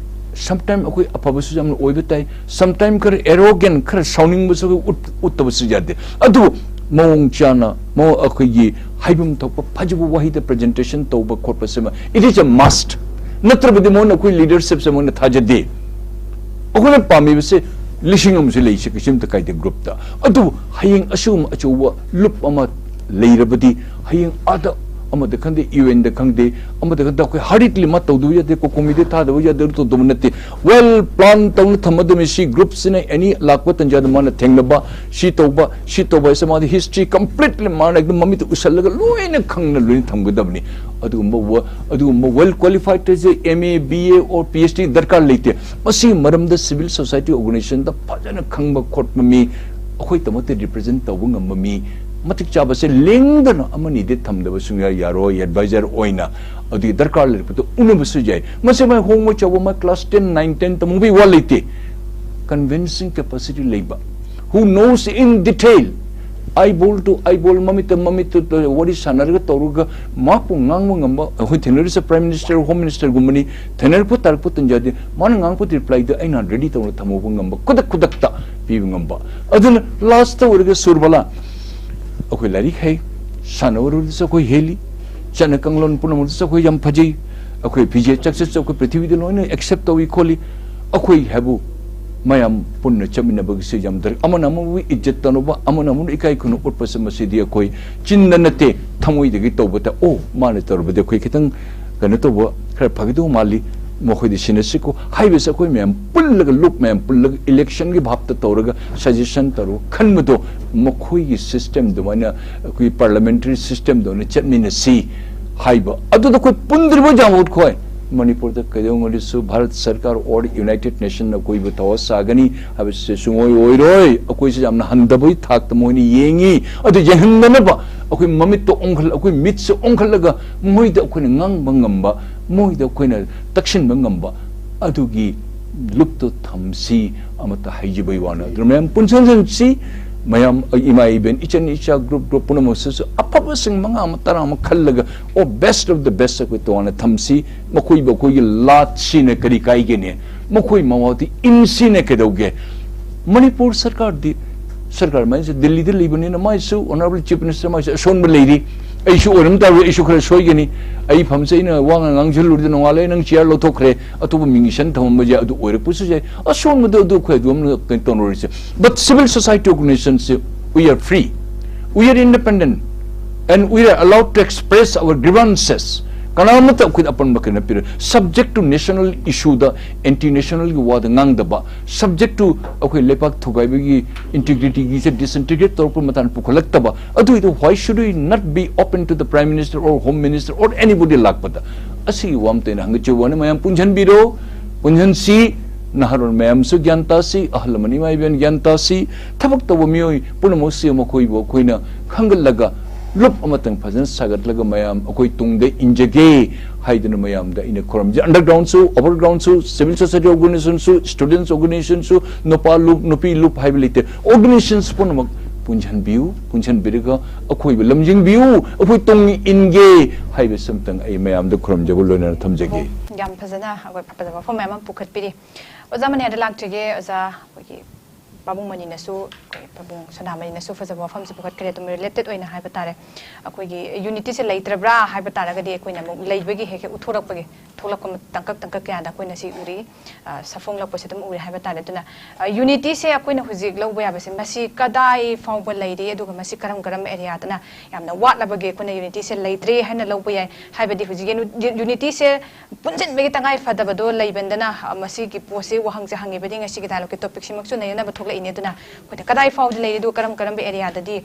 ꯁꯝꯇꯥꯏꯝ ꯑꯩꯈꯣꯏ ꯑꯐꯕꯁꯨ ꯌꯥꯝꯅ ꯑꯣꯏꯕ ꯇꯥꯏ, ꯁꯝꯇꯥꯏꯝ ꯈꯔ ꯑꯦꯔꯣꯒꯦꯟ, ꯈꯔ ꯁꯥꯎꯅꯤꯡꯕꯁꯨ ꯑꯩꯈꯣꯏ ꯎꯠ-, ꯎꯠꯇꯕꯁꯨ ꯌꯥꯗꯦ꯫ ꯑꯗꯨꯕꯨ ꯃꯑꯣꯡ ꯆꯥꯅ, ꯃꯑꯣꯡ, ꯑꯩꯈꯣꯏꯒꯤ ꯍꯥꯏꯐꯝ ꯊꯣꯛꯄ ꯐꯖꯕ ꯋꯥꯍꯩꯗ ꯄ꯭ꯔꯖꯦꯟꯇꯦꯁꯟ ꯇꯧꯕ ꯈꯣꯠꯄꯁꯤꯃ, it is a must꯫ ꯅꯠꯇ꯭ꯔꯕꯗꯤ ꯃꯣꯏꯅ ꯑꯩꯈꯣꯏ ꯂꯤꯗꯔꯁꯤꯞꯁꯦ ꯃꯣꯏꯅ ꯊꯥꯖꯗꯦ꯫ ꯑꯩꯈꯣꯏꯅ ꯄꯥꯝꯃꯤꯕꯁꯦ ꯂꯤꯁꯤꯡ ꯑꯃꯁꯨ ꯂꯩꯁꯤ, ꯀꯩꯁꯨꯝꯇ ꯀꯥꯏꯗꯦ ꯒ꯭ꯔꯨꯞꯇ꯫ ꯑꯗꯨꯕꯨ ꯍꯌꯦꯡ ꯑꯁꯤꯒꯨꯝꯕ ꯑꯆꯧꯕ ꯂꯨꯞ ꯑꯃ ꯂꯩꯔꯕꯗꯤ, ꯍꯌꯦꯡ ꯑꯥꯗ ꯑꯃꯗ ꯈꯪꯗꯦ, ꯌꯨ ꯑꯦꯟꯗ ꯈꯪꯗꯦ, ꯑꯃꯗ ꯈꯪꯗꯦ, ꯑꯩꯈꯣꯏ ꯍꯔꯤꯠꯂꯤ ꯃꯥ ꯇꯧꯗꯕ ꯌꯥꯗꯦ, ꯀꯣꯀꯣꯃꯤꯗ ꯊꯥꯗꯕ ꯌꯥꯗꯦ, ꯑꯗꯨ ꯇꯧꯗꯕ ꯅꯠꯇꯦ꯫ ꯋꯦꯜ ꯄ꯭ꯂꯥꯟ ꯇꯧꯅ ꯊꯝꯃꯗꯕꯅꯤ꯫ ꯁꯤ ꯒ꯭ꯔꯨꯞꯁꯤꯅ ꯑꯦꯅꯤ ꯂꯥꯛꯄ ꯇꯟꯖꯥꯗ ꯃꯥꯅ ꯊꯦꯡꯅꯕ, ꯁꯤ ꯇꯧꯕ, ꯁꯤ ꯇꯧꯕ ꯍꯥꯏꯁꯦ ꯃꯥꯗꯤ ꯍꯤꯁꯇ꯭ꯔꯤ ꯀꯝꯄ꯭ꯂꯤꯠꯂꯤ ꯃꯥꯅ ꯑꯦꯛꯗꯝ ꯃꯃꯤꯠꯇ ꯎꯁꯜꯂꯒ ꯂꯣꯏꯅ ꯈꯪꯅ ꯂꯣꯏꯅ ꯊꯝꯒꯗꯕꯅꯤ꯫ ꯑꯗꯨꯒꯨꯝꯕ ꯋ-, ꯑꯗꯨꯒꯨꯝꯕ ꯋꯦꯜ ꯀ꯭ꯋꯥꯂꯤꯐꯥꯏꯠ ꯍꯥꯏꯁꯦ M A, B A or P H D ꯗꯔꯀꯥꯔ ꯂꯩꯇꯦ꯫ ꯃꯁꯤꯒꯤ ꯃꯔꯝꯗ ꯁꯤꯚꯤꯜ ꯁꯣꯁꯥꯏꯇꯤ ꯑꯣꯔꯒꯅꯥꯏꯖꯦꯁꯟꯗ ꯐꯖꯅ ꯈꯪꯕ ꯈꯣꯠꯄ ꯃꯤ ꯑꯩꯈꯣꯏꯗꯃꯛꯇ ꯔꯤꯄ꯭ꯔꯖꯦꯟ ꯇꯧꯕ ꯉꯝꯕ ꯃꯤ ꯃꯇꯤꯛ ꯆꯥꯕꯁꯦ ꯂꯦꯡꯗꯅ ꯑꯃꯅꯤꯗꯤ ꯊꯝꯗꯕ ꯁꯨꯡꯌꯥ ꯌꯥꯔꯣꯏ꯫ ꯑꯦꯗꯚꯥꯏꯖꯔ ꯑꯣꯏꯅ ꯑꯗꯨꯒꯤ ꯗꯔꯀꯥꯔ ꯂꯩꯔꯛꯄꯗ ꯎꯅꯕꯁꯨ ꯌꯥꯏ꯫ ꯃꯁꯤ ꯃꯥꯏ ꯍꯣꯡꯕ ꯆꯥꯎꯕ ꯃꯥ ꯀ꯭ꯂꯥꯁ ꯇꯦꯟ, ꯅꯥꯏꯟ, ꯇꯦꯟ ꯇꯝꯍꯧꯕꯒꯤ ꯋꯥ ꯂꯩꯇꯦ꯫ ꯀꯟꯚꯤꯟꯁꯤꯡ ꯀꯦꯄꯥꯁꯤꯇꯤ ꯂꯩꯕ, who knows in detail, eyeball to eyeball, ꯃꯃꯤꯠꯇ ꯃꯃꯤꯠꯇ ꯋꯥꯔꯤ ꯁꯥꯟꯅꯔꯒ ꯇꯧꯔꯒ ꯃꯍꯥꯛꯄꯨ ꯉꯥꯡꯕ ꯉꯝꯕ꯫ ꯑꯩꯈꯣꯏ ꯊꯦꯡꯅꯔꯤꯁꯦ ꯄ꯭ꯔꯥꯏꯝ ꯃꯤꯅꯤꯁꯇꯔ, ꯍꯣꯝ ꯃꯤꯅꯤꯁꯇꯔꯒꯨꯝꯕꯅꯤ꯫ ꯊꯦꯡꯅꯔꯛꯄ ꯇꯥꯔꯛꯄ ꯇꯟꯖꯥꯗꯤ ꯃꯥꯅ ꯉꯥꯡꯉꯛꯄ ꯔꯤꯄ꯭ꯂꯥꯏꯗ ꯑꯩꯅ ꯔꯦꯗꯤ ꯇꯧꯔ ꯊꯝꯍꯧꯕ ꯉꯝꯕ, ꯈꯨꯗꯛ ꯈꯨꯗꯛꯇ ꯄꯤꯕ ꯉꯝꯕ꯫ ꯑꯗꯨꯅ ꯂꯥꯁꯇ ꯑꯣꯏꯔꯒ ꯁꯨꯔꯕꯂꯥ, ꯑꯩꯈꯣꯏ ꯂꯥꯏꯔꯤꯛ ꯍꯩ, ꯁꯥꯟꯅꯕꯗꯁꯨ ꯑꯩꯈꯣꯏ ꯍꯦꯜꯂꯤ, ꯆꯠꯅ ꯀꯥꯡꯂꯣꯟ ꯄꯨꯝꯅꯃꯛꯇꯁꯨ ꯑꯩꯈꯣꯏ ꯌꯥꯝ ꯐꯖꯩ, ꯑꯩꯈꯣꯏ ꯐꯤꯖꯦꯠ ꯆꯥꯛꯆꯠꯁꯨ ꯑꯩꯈꯣꯏ ꯄ꯭ꯔꯤꯊꯤꯕꯤꯗ ꯂꯣꯏꯅ ꯑꯦꯛꯁꯦꯞ ꯇꯧꯏ ꯈꯣꯠꯂꯤ꯫ ꯑꯩꯈꯣꯏ ꯍꯥꯏꯕꯨ ꯃꯌꯥꯝ ꯄꯨꯟꯅ ꯆꯠꯃꯤꯟꯅꯕꯒꯤꯁꯦ ꯌꯥꯝ ꯗꯔꯀꯥꯔ꯫ ꯑꯃꯅ ꯑꯃꯕꯨ ꯏꯖꯠ ꯇꯧꯅꯕ, ꯑꯃꯅ ꯑꯃꯕꯨ ꯏꯀꯥꯏ ꯈꯨꯝꯅꯕ ꯎꯠꯄꯁꯦ, ꯃꯁꯤꯗꯤ ꯑꯩꯈꯣꯏ ꯆꯤꯟꯗ ꯅꯠꯇꯦ, ꯊꯃꯣꯏꯗꯒꯤ ꯇꯧꯕꯗ, "ꯑꯣ, ꯃꯥꯅ ꯇꯧꯔꯕꯗꯤ ꯑꯩꯈꯣꯏ ꯈꯤꯇꯪ ꯀꯩꯅꯣ ꯇꯧꯕ ꯈꯔ ꯐꯒꯗꯧꯕ ꯃꯥꯜꯂꯤ, ꯃꯈꯣꯏꯗꯤ ꯁꯤꯟꯅꯁꯤꯀꯣ" ꯍꯥꯏꯕꯁꯦ ꯑꯩꯈꯣꯏ ꯃꯌꯥꯝ ꯄꯨꯜꯂꯒ, ꯂꯨꯞ ꯃꯌꯥꯝ ꯄꯨꯜꯂꯒ, ꯏꯂꯦꯛꯁꯟꯒꯤ ꯚꯥꯞꯇ ꯇꯧꯔꯒ ꯁꯖꯦꯁꯟ ꯇꯧꯔꯒ ꯈꯟꯕꯗꯣ, ꯃꯈꯣꯏꯒꯤ ꯁꯤꯁꯇꯦꯝ ꯑꯗꯨꯃꯥꯏꯅ, ꯑꯩꯈꯣꯏꯒꯤ ꯄꯥꯔꯂꯤꯌꯥꯃꯦꯟꯇꯔꯤ ꯁꯤꯁꯇꯦꯝꯗꯧꯅ ꯆꯠꯃꯤꯟꯅꯁꯤ ꯍꯥꯏꯕ ꯑꯗꯨꯗ ꯑꯩꯈꯣꯏ ꯄꯨꯟꯗ꯭ꯔꯤꯕ ꯖꯥꯃꯨꯠ ꯈꯣꯏ ꯃꯅꯤꯄꯨꯔꯗ ꯀꯩꯗꯧꯉꯩꯗꯁꯨ ꯚꯥꯔꯠ ꯁꯔꯀꯥꯔ ꯑꯣꯔ ꯌꯨꯅꯥꯏꯇꯦꯗ ꯅꯦꯁꯟꯅ ꯑꯩꯈꯣꯏꯕꯨ ꯊꯋꯥ ꯁꯥꯒꯅꯤ ꯍꯥꯏꯕꯁꯦ ꯁꯨꯡꯑꯣꯏ ꯑꯣꯏꯔꯣꯏ꯫ ꯑꯩꯈꯣꯏꯁꯦ ꯌꯥꯝꯅ ꯍꯟꯊꯕꯒꯤ ꯊꯥꯛꯇ ꯃꯣꯏꯅ ꯌꯦꯡꯉꯤ꯫ ꯑꯗꯨ ꯌꯦꯡꯍꯟꯗꯅꯕ ꯑꯩꯈꯣꯏ ꯃꯃꯤꯠꯇꯣ ꯑꯣꯟꯈꯠ-, ꯑꯩꯈꯣꯏ ꯃꯤꯠꯁꯦ ꯑꯣꯟꯈꯠꯂꯒ ꯃꯣꯏꯗ ꯑꯩꯈꯣꯏꯅ ꯉꯥꯡꯕ ꯉꯝꯕ, ꯃꯣꯏꯗ ꯑꯩꯈꯣꯏꯅ ꯇꯛꯁꯤꯟꯕ ꯉꯝꯕ ꯑꯗꯨꯒꯤ ꯂꯨꯞꯇꯣ ꯊꯝꯁꯤ ꯑꯃꯠꯇ ꯍꯥꯏꯖꯕꯩ ꯋꯥꯅꯤ꯫ ꯑꯗꯨꯅ ꯃꯌꯥꯝ ꯄꯨꯟꯁꯤꯟꯁꯤ, ꯃꯌꯥꯝ ꯏꯃꯥ ꯏꯕꯦꯟ, ꯏꯆꯟ ꯏꯆꯥ, ꯒ꯭ꯔꯨꯞ ꯒ꯭ꯔꯨꯞ ꯄꯨꯝꯅꯃꯛꯁꯤꯁꯨ ꯑꯐꯕꯁꯤꯡ ꯃꯉꯥ ꯑꯃ, ꯇꯔꯥ ꯑꯃ ꯈꯜꯂꯒ, ꯑꯣ, ꯕꯦꯁ ꯑꯣꯐ ꯗ ꯕꯦꯁ ꯑꯩꯈꯣꯏ ꯇꯣꯉꯥꯟꯅ ꯊꯝꯁꯤ꯫ ꯃꯈꯣꯏꯕꯨ ꯑꯩꯈꯣꯏꯒꯤ ꯂꯥꯠꯁꯤꯅ ꯀꯔꯤ ꯀꯥꯏꯒꯦꯅꯦ? ꯃꯈꯣꯏ ꯃꯃꯥꯗꯤ ꯏꯟꯁꯤꯅ ꯀꯩꯗꯧꯒꯦ? ꯃꯅꯤꯄꯨꯔ ꯁꯔꯀꯥꯔꯗꯤ, ꯁꯔꯀꯥꯔ ꯃꯥꯏꯁꯦ ꯗꯤꯜꯂꯤꯗ ꯂꯩꯕꯅꯤꯅ ꯃꯥꯏꯁꯨ, ꯑꯣꯅꯔꯦꯕꯜ ꯆꯤꯐ ꯃꯤꯅꯤꯁꯇꯔ ꯃꯥꯏꯁꯨ ꯑꯁꯣꯟꯕ ꯂꯩꯔꯤ꯫ ꯑꯩꯁꯨ ꯑꯣꯏꯔꯝ ꯇꯥꯔꯣꯏ, ꯑꯩꯁꯨ ꯈꯔ ꯁꯣꯏꯒꯅꯤ꯫ ꯑꯩ ꯐꯝꯁꯦ ꯑꯩꯅ ꯋꯥ ꯉꯥꯡ ꯉꯥꯡꯁꯤꯜꯂꯨꯔꯗꯤ ꯅꯣꯡꯉꯥꯜꯂꯦ ꯅꯪ ꯆꯤꯌꯥꯔ ꯂꯧꯊꯣꯛꯈ꯭ꯔꯦ, ꯑꯇꯣꯞꯄ ꯃꯤꯡ ꯏꯁꯟ ꯊꯝꯃꯝꯕꯁꯦ ꯑꯗꯨ ꯑꯣꯏꯔꯛꯄꯁꯨ ꯌꯥꯏ꯫ ꯑꯁꯣꯟꯕꯗꯣ ꯑꯗꯨ ꯑꯩꯈꯣꯏ ꯑꯗꯨꯝ ꯀꯩꯅꯣ ꯇꯧꯅꯔꯤꯁꯦ꯫ But civil society organizations, we are free, we are independent, and we are allowed to express our grievances. ꯀꯅꯥꯃꯠꯇ ꯑꯩꯈꯣꯏꯗ ꯑꯄꯟꯕ ꯀꯩꯅꯣ ꯄꯤꯔꯣꯏ꯫ Subject to national issue ꯗ, ꯑꯦꯟꯇꯤ ꯅꯦꯁꯅꯦꯜꯒꯤ ꯋꯥꯗ ꯉꯥꯡꯗꯕ, subject to ꯑꯩꯈꯣꯏ ꯂꯩꯕꯥꯛ ꯊꯨꯒꯥꯏꯕꯒꯤ, ꯏꯟꯇꯤꯒ꯭ꯔꯤꯇꯤꯒꯤꯁꯦ ꯗꯤꯁꯏꯟꯇꯤꯒ꯭ꯔꯦꯠ ꯇꯧꯔꯛꯄ ꯃꯇꯥꯡꯗ ꯄꯨꯈꯠꯂꯛꯇꯕ, ꯑꯗꯨꯏꯗꯣ why should we not be open to the Prime Minister or Home Minister or anybody ꯂꯥꯛꯄꯗ? ꯑꯁꯤꯒꯤ ꯋꯥ ꯑꯝꯇ ꯑꯩꯅ ꯍꯪꯒꯠꯆꯕ ꯋꯥꯅꯤ꯫ ꯃꯌꯥꯝ ꯄꯨꯟꯁꯤꯟꯕꯤꯔꯣ, ꯄꯨꯟꯁꯤꯟꯁꯤ, ꯅꯍꯥꯔꯣꯜ ꯃꯌꯥꯝꯁꯨ ꯒ꯭ꯌꯥꯟ ꯇꯥꯁꯤ, ꯑꯍꯜ ꯂꯃꯟ ꯏꯃꯥ ꯏꯕꯦꯟ ꯒ꯭ꯌꯥꯟ ꯇꯥꯁꯤ, ꯊꯕꯛ ꯇꯧꯕ ꯃꯤꯑꯣꯏ ꯄꯨꯝꯅꯃꯛꯁꯤ ꯃꯈꯣꯏꯕꯨ ꯑꯩꯈꯣꯏꯅ ꯈꯪꯒꯠꯂꯒ ꯂꯨꯞ ꯑꯃꯇꯪ ꯐꯖꯅ ꯁꯥꯒꯠꯂꯒ ꯃꯌꯥꯝ ꯑꯩꯈꯣꯏ ꯇꯨꯡꯗ ꯏꯟꯖꯒꯦ ꯍꯥꯏꯗꯨꯅ ꯃꯌꯥꯝꯗ ꯑꯩꯅ ꯈꯨꯔꯨꯝꯖꯩ꯫ ꯑꯟꯗꯔꯒ꯭ꯔꯥꯎꯟꯁꯨ, ꯑꯣꯚꯔꯒ꯭ꯔꯥꯎꯟꯁꯨ, ꯁꯤꯚꯤꯜ ꯁꯣꯁꯥꯏꯇꯤ ꯑꯣꯔꯒꯅꯥꯏꯖꯦꯁꯟꯁꯨ, ꯁ꯭ꯇꯨꯗꯦꯟꯠꯁ ꯑꯣꯔꯒꯅꯥꯏꯖꯦꯁꯟꯁꯨ, ꯅꯨꯄꯥ ꯂꯨꯞ, ꯅꯨꯄꯤ ꯂꯨꯞ ꯍꯥꯏꯕ ꯂꯩꯇꯦ, ꯑꯣꯔꯒꯅꯥꯏꯖꯦꯁꯟꯁ ꯄꯨꯝꯅꯃꯛ ꯄꯨꯟꯁꯤꯟꯕꯤꯌꯨ, ꯄꯨꯟꯁꯤꯟꯕꯤꯔꯒ ꯑꯩꯈꯣꯏꯕꯨ ꯂꯝꯖꯤꯡꯕꯤꯌꯨ, ꯑꯩꯈꯣꯏ ꯇꯨꯡ ꯏꯟꯒꯦ ꯍꯥꯏꯕꯁꯤ ꯑꯝꯇꯪ ꯑꯩ ꯃꯌꯥꯝꯗ ꯈꯨꯔꯨꯝꯖꯕ ꯂꯣꯏꯅꯅ ꯊꯝꯖꯒꯦ꯫ ꯌꯥꯝ ꯐꯖꯅ ꯑꯩꯈꯣꯏ ꯐꯖꯕ ꯋꯥꯐꯝ ꯃꯌꯥꯝ ꯑꯃ ꯄꯨꯈꯠꯄꯤꯔꯤ꯫ ꯑꯣꯖꯥ ꯃꯅꯤꯌꯥꯗ ꯂꯥꯛꯆꯒꯦ꯫ ꯑꯣꯖꯥ, ꯑꯩꯈꯣꯏꯒꯤ ꯄꯥꯕꯨꯡ ꯃꯅꯤꯅꯁꯨ, ꯑꯩꯈꯣꯏ ꯄꯥꯕꯨꯡ ꯁꯅꯥꯃꯅꯤꯅꯁꯨ ꯐꯖꯕ ꯋꯥꯐꯝꯁꯤ ꯄꯨꯈꯠꯈ꯭ꯔꯦ꯫ ꯑꯗꯨꯝ ꯔꯤꯂꯦꯇꯦꯠ ꯑꯣꯏꯅ ꯍꯥꯏꯕ ꯇꯥꯔꯦ, ꯑꯩꯈꯣꯏꯒꯤ ꯌꯨꯅꯤꯇꯤꯁꯦ ꯂꯩꯇ꯭ꯔꯕ꯭ꯔꯥ ꯍꯥꯏꯕ ꯇꯥꯔꯒꯗꯤ, ꯑꯩꯈꯣꯏꯅ ꯑꯃꯨꯛ ꯂꯩꯕꯒꯤ ꯍꯦꯛ ꯍꯦꯛ ꯎꯠꯊꯣꯔꯛꯄꯒꯤ ꯊꯣꯛꯂꯛꯄ ꯇꯥꯡꯀꯛ ꯇꯥꯡꯀꯛ ꯀꯌꯥꯗ ꯑꯩꯈꯣꯏꯅ ꯁꯤ ꯎꯔꯤ, ꯑ, ꯁꯥꯐꯣꯡꯂꯛꯄꯁꯦ ꯑꯗꯨꯝ ꯎꯔꯤ ꯍꯥꯏꯕ ꯇꯥꯔꯦ꯫ ꯑꯗꯨꯅ, ꯑ, ꯌꯨꯅꯤꯇꯤꯁꯦ ꯑꯩꯈꯣꯏꯅ ꯍꯧꯖꯤꯛ ꯂꯧꯕ ꯌꯥꯕꯁꯦ, ꯃꯁꯤ ꯀꯗꯥꯏ ꯐꯥꯎꯕ ꯂꯩꯔꯤ, ꯑꯗꯨꯒ ꯃꯁꯤ ꯀꯔꯝ ꯀꯔꯝꯕ ꯑꯦꯔꯤꯌꯥꯗꯅ ꯌꯥꯝꯅ ꯋꯥꯠꯂꯕꯒꯦ, ꯑꯩꯈꯣꯏꯅ ꯌꯨꯅꯤꯇꯤꯁꯦ ꯂꯩꯇ꯭ꯔꯦ ꯍꯥꯏꯅ ꯂꯧꯕ ꯌꯥꯏ? ꯍꯥꯏꯕꯗꯤ ꯍꯧꯖꯤꯛ ꯌꯨꯅꯤ-, ꯌꯨꯅꯤꯇꯤꯁꯦ ꯄꯨꯟꯁꯤꯟꯕꯒꯤ ꯇꯉꯥꯏ ꯐꯗꯕꯗꯣ ꯂꯩꯕꯟꯗꯅ, ꯑ, ꯃꯁꯤꯒꯤ ꯄꯣꯠꯁꯤ, ꯋꯥꯍꯪꯁꯦ ꯍꯪꯉꯤꯕꯗꯤ ꯉꯁꯤꯒꯤ ꯗꯥꯏꯂꯣꯒꯀꯤ ꯇꯣꯄꯤꯛꯁꯤꯃꯛꯁꯨ ꯅꯩꯅꯅꯕ ꯊꯣꯛꯂꯛꯏꯅꯤ꯫ ꯑꯗꯨꯅ ꯑꯩꯈꯣꯏꯅ ꯀꯗꯥꯏ ꯐꯥꯎꯗ ꯂꯩꯔꯤ, ꯑꯗꯨꯒ ꯀꯔꯝ ꯀꯔꯝꯕ ꯑꯦꯔꯤꯌꯥꯗꯗꯤ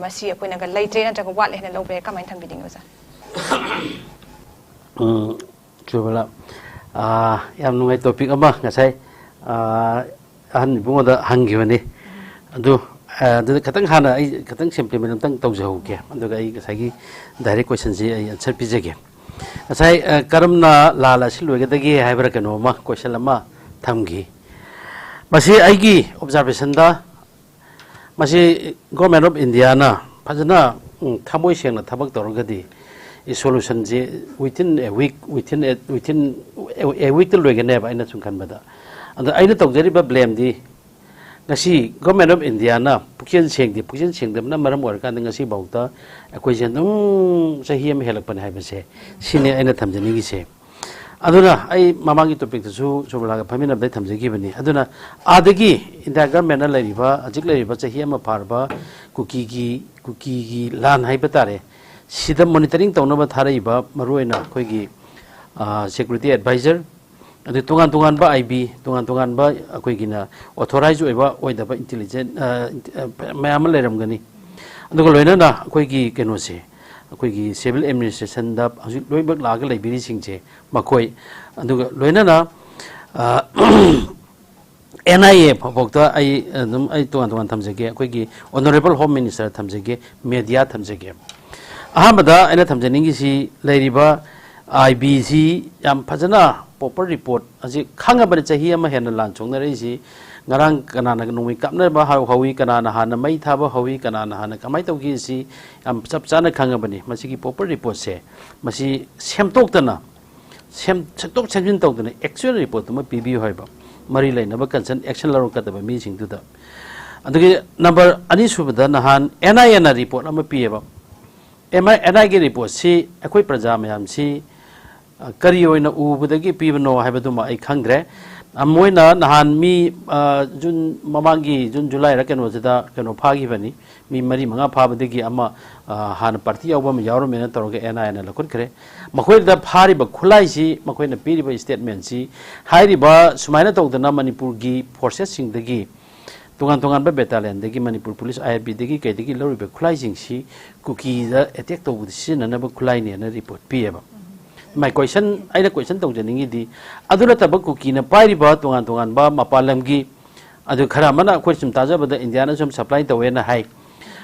ꯃꯁꯤ ꯑꯩꯈꯣꯏꯅꯒ ꯂꯩꯇ꯭ꯔꯦ ꯅꯠꯇ꯭ꯔꯒ ꯋꯥꯠꯂꯦ ꯍꯥꯏꯅ ꯂꯧꯕ ꯌꯥꯏ? ꯀꯃꯥꯏꯅ ꯊꯝꯕꯤꯅꯤꯡꯉꯤ, ꯑꯣꯖꯥ? ꯎꯝ, ꯁꯨꯕꯂꯥ, ꯑꯥ, ꯌꯥꯝ ꯅꯨꯡꯉꯥꯏ ꯇꯣꯄꯤꯛ ꯑꯃ ꯉꯁꯥꯏ, ꯑꯥ, ꯑꯍꯟ ꯏꯕꯨꯡꯉꯣꯗ ꯍꯪꯈꯤꯕꯅꯤ꯫ ꯑꯗꯨ, ꯑꯥ, ꯑꯗꯨꯗ ꯈꯤꯇꯪ ꯍꯥꯟꯅ ꯑꯩ ꯈꯤꯇꯪ ꯁꯦꯝꯄ꯭ꯂꯤꯃꯦꯟ ꯑꯝꯇꯪ ꯇꯧꯖꯍꯧꯒꯦ, ꯑꯗꯨꯒ ꯑꯩ ꯉꯁꯥꯏꯒꯤ ꯗꯥꯏꯔꯦꯛ ꯀꯣꯏꯁꯟꯁꯤ ꯑꯩ ꯑꯟꯁꯔ ꯄꯤꯖꯒꯦ꯫ ꯉꯁꯥꯏ, ꯑꯥ, ꯀꯔꯝꯅ ꯂꯥꯜ ꯑꯁꯤ ꯂꯣꯏꯒꯗꯒꯦ ꯍꯥꯏꯕ꯭ꯔꯥ, ꯀꯩꯅꯣꯝꯃ ꯀꯣꯏꯁꯟ ꯑꯃ ꯊꯝꯈꯤ꯫ ꯃꯁꯤ ꯑꯩꯒꯤ ꯑꯣꯕꯖꯥꯔꯕꯦꯁꯟꯗ, ꯃꯁꯤ Government of Indiaꯅ ꯐꯖꯅ, ꯎꯝ, ꯊꯃꯣꯏ ꯁꯦꯡꯅ ꯊꯕꯛ ꯇꯧꯔꯒꯗꯤ, ꯁꯣꯂꯨꯁꯟꯁꯤ within a week, within a, within a weekꯇ ꯂꯣꯏꯒꯅꯦꯕ, ꯑꯩꯅ ꯁꯨꯝ ꯈꯟꯕꯗ꯫ ꯑꯗꯣ ꯑꯩꯅ ꯇꯧꯖꯔꯤꯕ ꯕ꯭ꯂꯦꯝꯗꯤ, ꯉꯁꯤ Government of Indiaꯅ ꯄꯨꯛꯆꯦꯜ ꯁꯦꯡꯗꯦ, ꯄꯨꯛꯆꯦꯜ ꯁꯦꯡꯗꯕꯅ ꯃꯔꯝ ꯑꯣꯏꯔꯀꯥꯟꯗ ꯉꯁꯤꯐꯥꯎꯗ ꯑꯩꯈꯣꯏꯁꯦ ꯑꯗꯨꯝ ꯆꯍꯤ ꯑꯃ ꯍꯦꯜꯂꯛꯄꯅꯦ ꯍꯥꯏꯕꯁꯦ, ꯁꯤꯅꯤ ꯑꯩꯅ ꯊꯝꯖꯅꯤꯡꯉꯤꯁꯦ꯫ ꯑꯗꯨꯅ ꯑꯩ ꯃꯃꯥꯡꯒꯤ ꯇꯣꯄꯤꯛꯇꯁꯨ ꯁꯨꯕꯂꯥꯒ ꯐꯝꯃꯤꯟꯅꯕꯗ ꯊꯝꯖꯈꯤꯕꯅꯤ꯫ ꯑꯗꯨꯅ ꯑꯥꯗꯒꯤ ꯏꯟꯗꯤꯌꯥ ꯒꯔꯃꯦꯟꯅ ꯂꯩꯔꯤꯕ, ꯍꯧꯖꯤꯛ ꯂꯩꯔꯤꯕ ꯆꯍꯤ ꯑꯃ ꯐꯥꯔꯕ ꯀꯨꯀꯤꯒꯤ, ꯀꯨꯀꯤꯒꯤ ꯂꯥꯟ ꯍꯥꯏꯕ ꯇꯥꯔꯦ, ꯁꯤꯗ ꯃꯣꯅꯤꯇꯔꯤꯡ ꯇꯧꯅꯕ ꯊꯥꯔꯛꯏꯕ ꯃꯔꯨꯑꯣꯏꯅ ꯑꯩꯈꯣꯏꯒꯤ, ꯑ, ꯁꯦꯀ꯭ꯌꯨꯔꯤꯇꯤ ꯑꯦꯗꯚꯥꯏꯖꯔ, ꯑꯗꯨ ꯇꯣꯉꯥꯟ ꯇꯣꯉꯥꯟꯕ ꯑꯥꯏ ꯕꯤ, ꯇꯣꯉꯥꯟ ꯇꯣꯉꯥꯟꯕ ꯑꯩꯈꯣꯏꯒꯤꯅ ꯑꯣꯊꯣꯔꯥꯏꯖ ꯑꯣꯏꯕ ꯑꯣꯏꯗꯕ ꯏꯟꯇꯦꯂꯤꯖꯦꯟ, ꯑ, ꯑ, ꯃꯌꯥꯝ ꯑꯃ ꯂꯩꯔꯝꯒꯅꯤ꯫ ꯑꯗꯨꯒ ꯂꯣꯏꯅꯅ ꯑꯩꯈꯣꯏꯒꯤ ꯀꯩꯅꯣꯁꯦ, ꯑꯩꯈꯣꯏꯒꯤ ꯁꯤꯚꯤꯜ ꯑꯦꯗꯃꯤꯅꯤꯁꯇ꯭ꯔꯦꯁꯟꯗ ꯍꯧꯖꯤꯛ ꯂꯣꯏꯅꯃꯛ ꯂꯥꯛꯑꯒ ꯂꯩꯕꯤꯔꯤꯁꯤꯡꯁꯦ, ꯃꯈꯣꯏ, ꯑꯗꯨꯒ ꯂꯣꯏꯅꯅ, ꯑ, ꯑꯦꯟ ꯑꯥꯏ ꯑꯦ ꯐꯥꯎꯕꯗ ꯑꯩ ꯑꯗꯨꯝ, ꯑꯩ ꯇꯣꯉꯥꯟ ꯇꯣꯉꯥꯟ ꯊꯝꯖꯒꯦ, ꯑꯩꯈꯣꯏꯒꯤ ꯑꯣꯅꯔꯦꯕꯜ ꯍꯣꯝ ꯃꯤꯅꯤꯁꯇꯔ ꯊꯝꯖꯒꯦ, ꯃꯦꯗꯤꯌꯥ ꯊꯝꯖꯒꯦ꯫ ꯑꯍꯥꯟꯕꯗ ꯑꯩꯅ ꯊꯝꯖꯅꯤꯡꯉꯤꯁꯤ, ꯂꯩꯔꯤꯕ ꯑꯥꯏ ꯕꯤꯁꯤ ꯌꯥꯝ ꯐꯖꯅ ꯄ꯭ꯔꯣꯄꯔ ꯔꯤꯄꯣꯔꯠ ꯑꯁꯤ ꯈꯪꯉꯕꯅꯤ꯫ ꯆꯍꯤ ꯑꯃ ꯍꯦꯟꯅ ꯂꯥꯟ ꯁꯣꯛꯅꯔꯛꯏꯁꯤ, ꯉꯔꯥꯡ ꯀꯅꯥꯅ ꯅꯣꯡꯃꯩ ꯀꯥꯞꯅꯕ ꯍꯧ-, ꯍꯧꯏ, ꯀꯅꯥꯅ ꯍꯥꯟꯅ ꯃꯩ ꯊꯥꯕ ꯍꯧꯏ, ꯀꯅꯥꯅ ꯍꯥꯟꯅ ꯀꯃꯥꯏꯅ ꯇꯧꯈꯤ, ꯁꯤ ꯌꯥꯝ ꯆꯞ ꯆꯥꯅ ꯈꯪꯉꯕꯅꯤ꯫ ꯃꯁꯤꯒꯤ ꯄ꯭ꯔꯣꯄꯔ ꯔꯤꯄꯣꯔꯠꯁꯦ, ꯃꯁꯤ ꯁꯦꯝꯗꯣꯛꯇꯅ, ꯁꯦꯝ-, ꯁꯦꯝꯗꯣꯛ ꯁꯦꯝꯖꯤꯟ ꯇꯧꯗꯅ ꯑꯦꯛꯆꯨꯋꯦꯜ ꯔꯤꯄꯣꯔꯠꯇꯨꯃ ꯄꯤꯕꯤꯌꯨ ꯍꯥꯏꯕ꯫ ꯃꯔꯤ ꯂꯩꯅꯕ ꯀꯟꯁꯔꯟ ꯑꯦꯛꯁꯟ ꯂꯧꯔꯛꯀꯗꯕ ꯃꯤꯁꯤꯡꯗꯨꯗ꯫ ꯑꯗꯨꯒꯤ ꯅꯝꯕꯔ ꯑꯅꯤꯁꯨꯕꯗ ꯅꯍꯥꯟ ꯑꯦꯟ ꯑꯥꯏ ꯑꯦꯅ ꯔꯤꯄꯣꯔꯠ ꯑꯃ ꯄꯤꯌꯦꯕ꯫ ꯑꯦꯟ ꯑꯥꯏ ꯑꯦꯟ ꯑꯥꯏꯒꯤ ꯔꯤꯄꯣꯔꯠꯁꯤ ꯑꯩꯈꯣꯏ ꯄ꯭ꯔꯖꯥ ꯃꯌꯥꯝꯁꯤ ꯑ, ꯀꯔꯤ ꯑꯣꯏꯅ ꯎꯕꯗꯒꯤ ꯄꯤꯕꯅꯣ ꯍꯥꯏꯕꯗꯨꯃ ꯑꯩ ꯈꯪꯗ꯭ꯔꯦ꯫ ꯑ, ꯃꯣꯏꯅ ꯅꯍꯥꯟ ꯃꯤ, ꯑ, ꯖꯨꯟ ꯃꯃꯥꯡꯒꯤ ꯖꯨꯟ ꯖꯨꯂꯥꯏꯔ ꯀꯩꯅꯣꯁꯤꯗ ꯀꯩꯅꯣ ꯐꯥꯈꯤꯕꯅꯤ꯫ ꯃꯤ ꯃꯔꯤ ꯃꯉꯥ ꯐꯥꯕꯗꯒꯤ ꯑꯃ, ꯑ, ꯍꯥꯟꯅ ꯄꯥꯔꯇꯤ ꯌꯥꯎꯕ ꯑꯃ ꯌꯥꯎꯔꯝꯃꯦꯅ ꯇꯧꯔꯒ ꯑꯦꯟ ꯑꯥꯏ ꯑꯦꯅ ꯂꯧꯈꯠꯈ꯭ꯔꯦ꯫ ꯃꯈꯣꯏꯗ ꯐꯥꯔꯤꯕ ꯈꯨꯠꯂꯥꯏꯁꯤ, ꯃꯈꯣꯏꯅ ꯄꯤꯔꯤꯕ ꯁ꯭ꯇꯦꯠꯃꯦꯟꯁꯤ, ꯍꯥꯏꯔꯤꯕ ꯁꯨꯃꯥꯏꯅ ꯇꯧꯗꯅ ꯃꯅꯤꯄꯨꯔꯒꯤ ꯐꯣꯔꯁꯦꯁꯁꯤꯡꯗꯒꯤ, ꯇꯣꯉꯥꯟ ꯇꯣꯉꯥꯟꯕ ꯕꯦꯇꯥꯂꯤꯌꯟꯗꯒꯤ, ꯃꯅꯤꯄꯨꯔ ꯄꯨꯂꯤꯁ, ꯑꯥꯏ ꯑꯥꯔ ꯕꯤꯗꯒꯤ ꯀꯩꯗꯒꯤ ꯂꯧꯔꯤꯕ ꯈꯨꯠꯂꯥꯏꯁꯤꯡꯁꯤ ꯀꯨꯀꯤꯗ ꯑꯦꯇꯦꯛ ꯇꯧꯕꯗ ꯁꯤꯖꯤꯟꯅꯅꯕ ꯈꯨꯠꯂꯥꯏꯅꯦꯅ ꯔꯤꯄꯣꯔꯠ ꯄꯤꯌꯦꯕ꯫ My question, ꯑꯩꯅ ꯀꯣꯏꯁꯟ ꯇꯧꯖꯅꯤꯡꯉꯤꯗꯤ, ꯑꯗꯨ ꯅꯠꯇꯕ ꯀꯨꯀꯤꯅ ꯄꯥꯏꯔꯤꯕ ꯇꯣꯉꯥꯟ ꯇꯣꯉꯥꯟꯕ ꯃꯄꯥꯟ ꯂꯝꯒꯤ, ꯑꯗꯨ ꯈꯔ ꯑꯃꯅ ꯑꯩꯈꯣꯏ ꯁꯨꯝ ꯇꯥꯖꯕꯗ ꯏꯟꯗꯤꯌꯥꯅ ꯁꯨꯝ ꯁꯄ꯭ꯂꯥꯏ ꯇꯧꯋꯦꯅ ꯍꯥꯏ꯫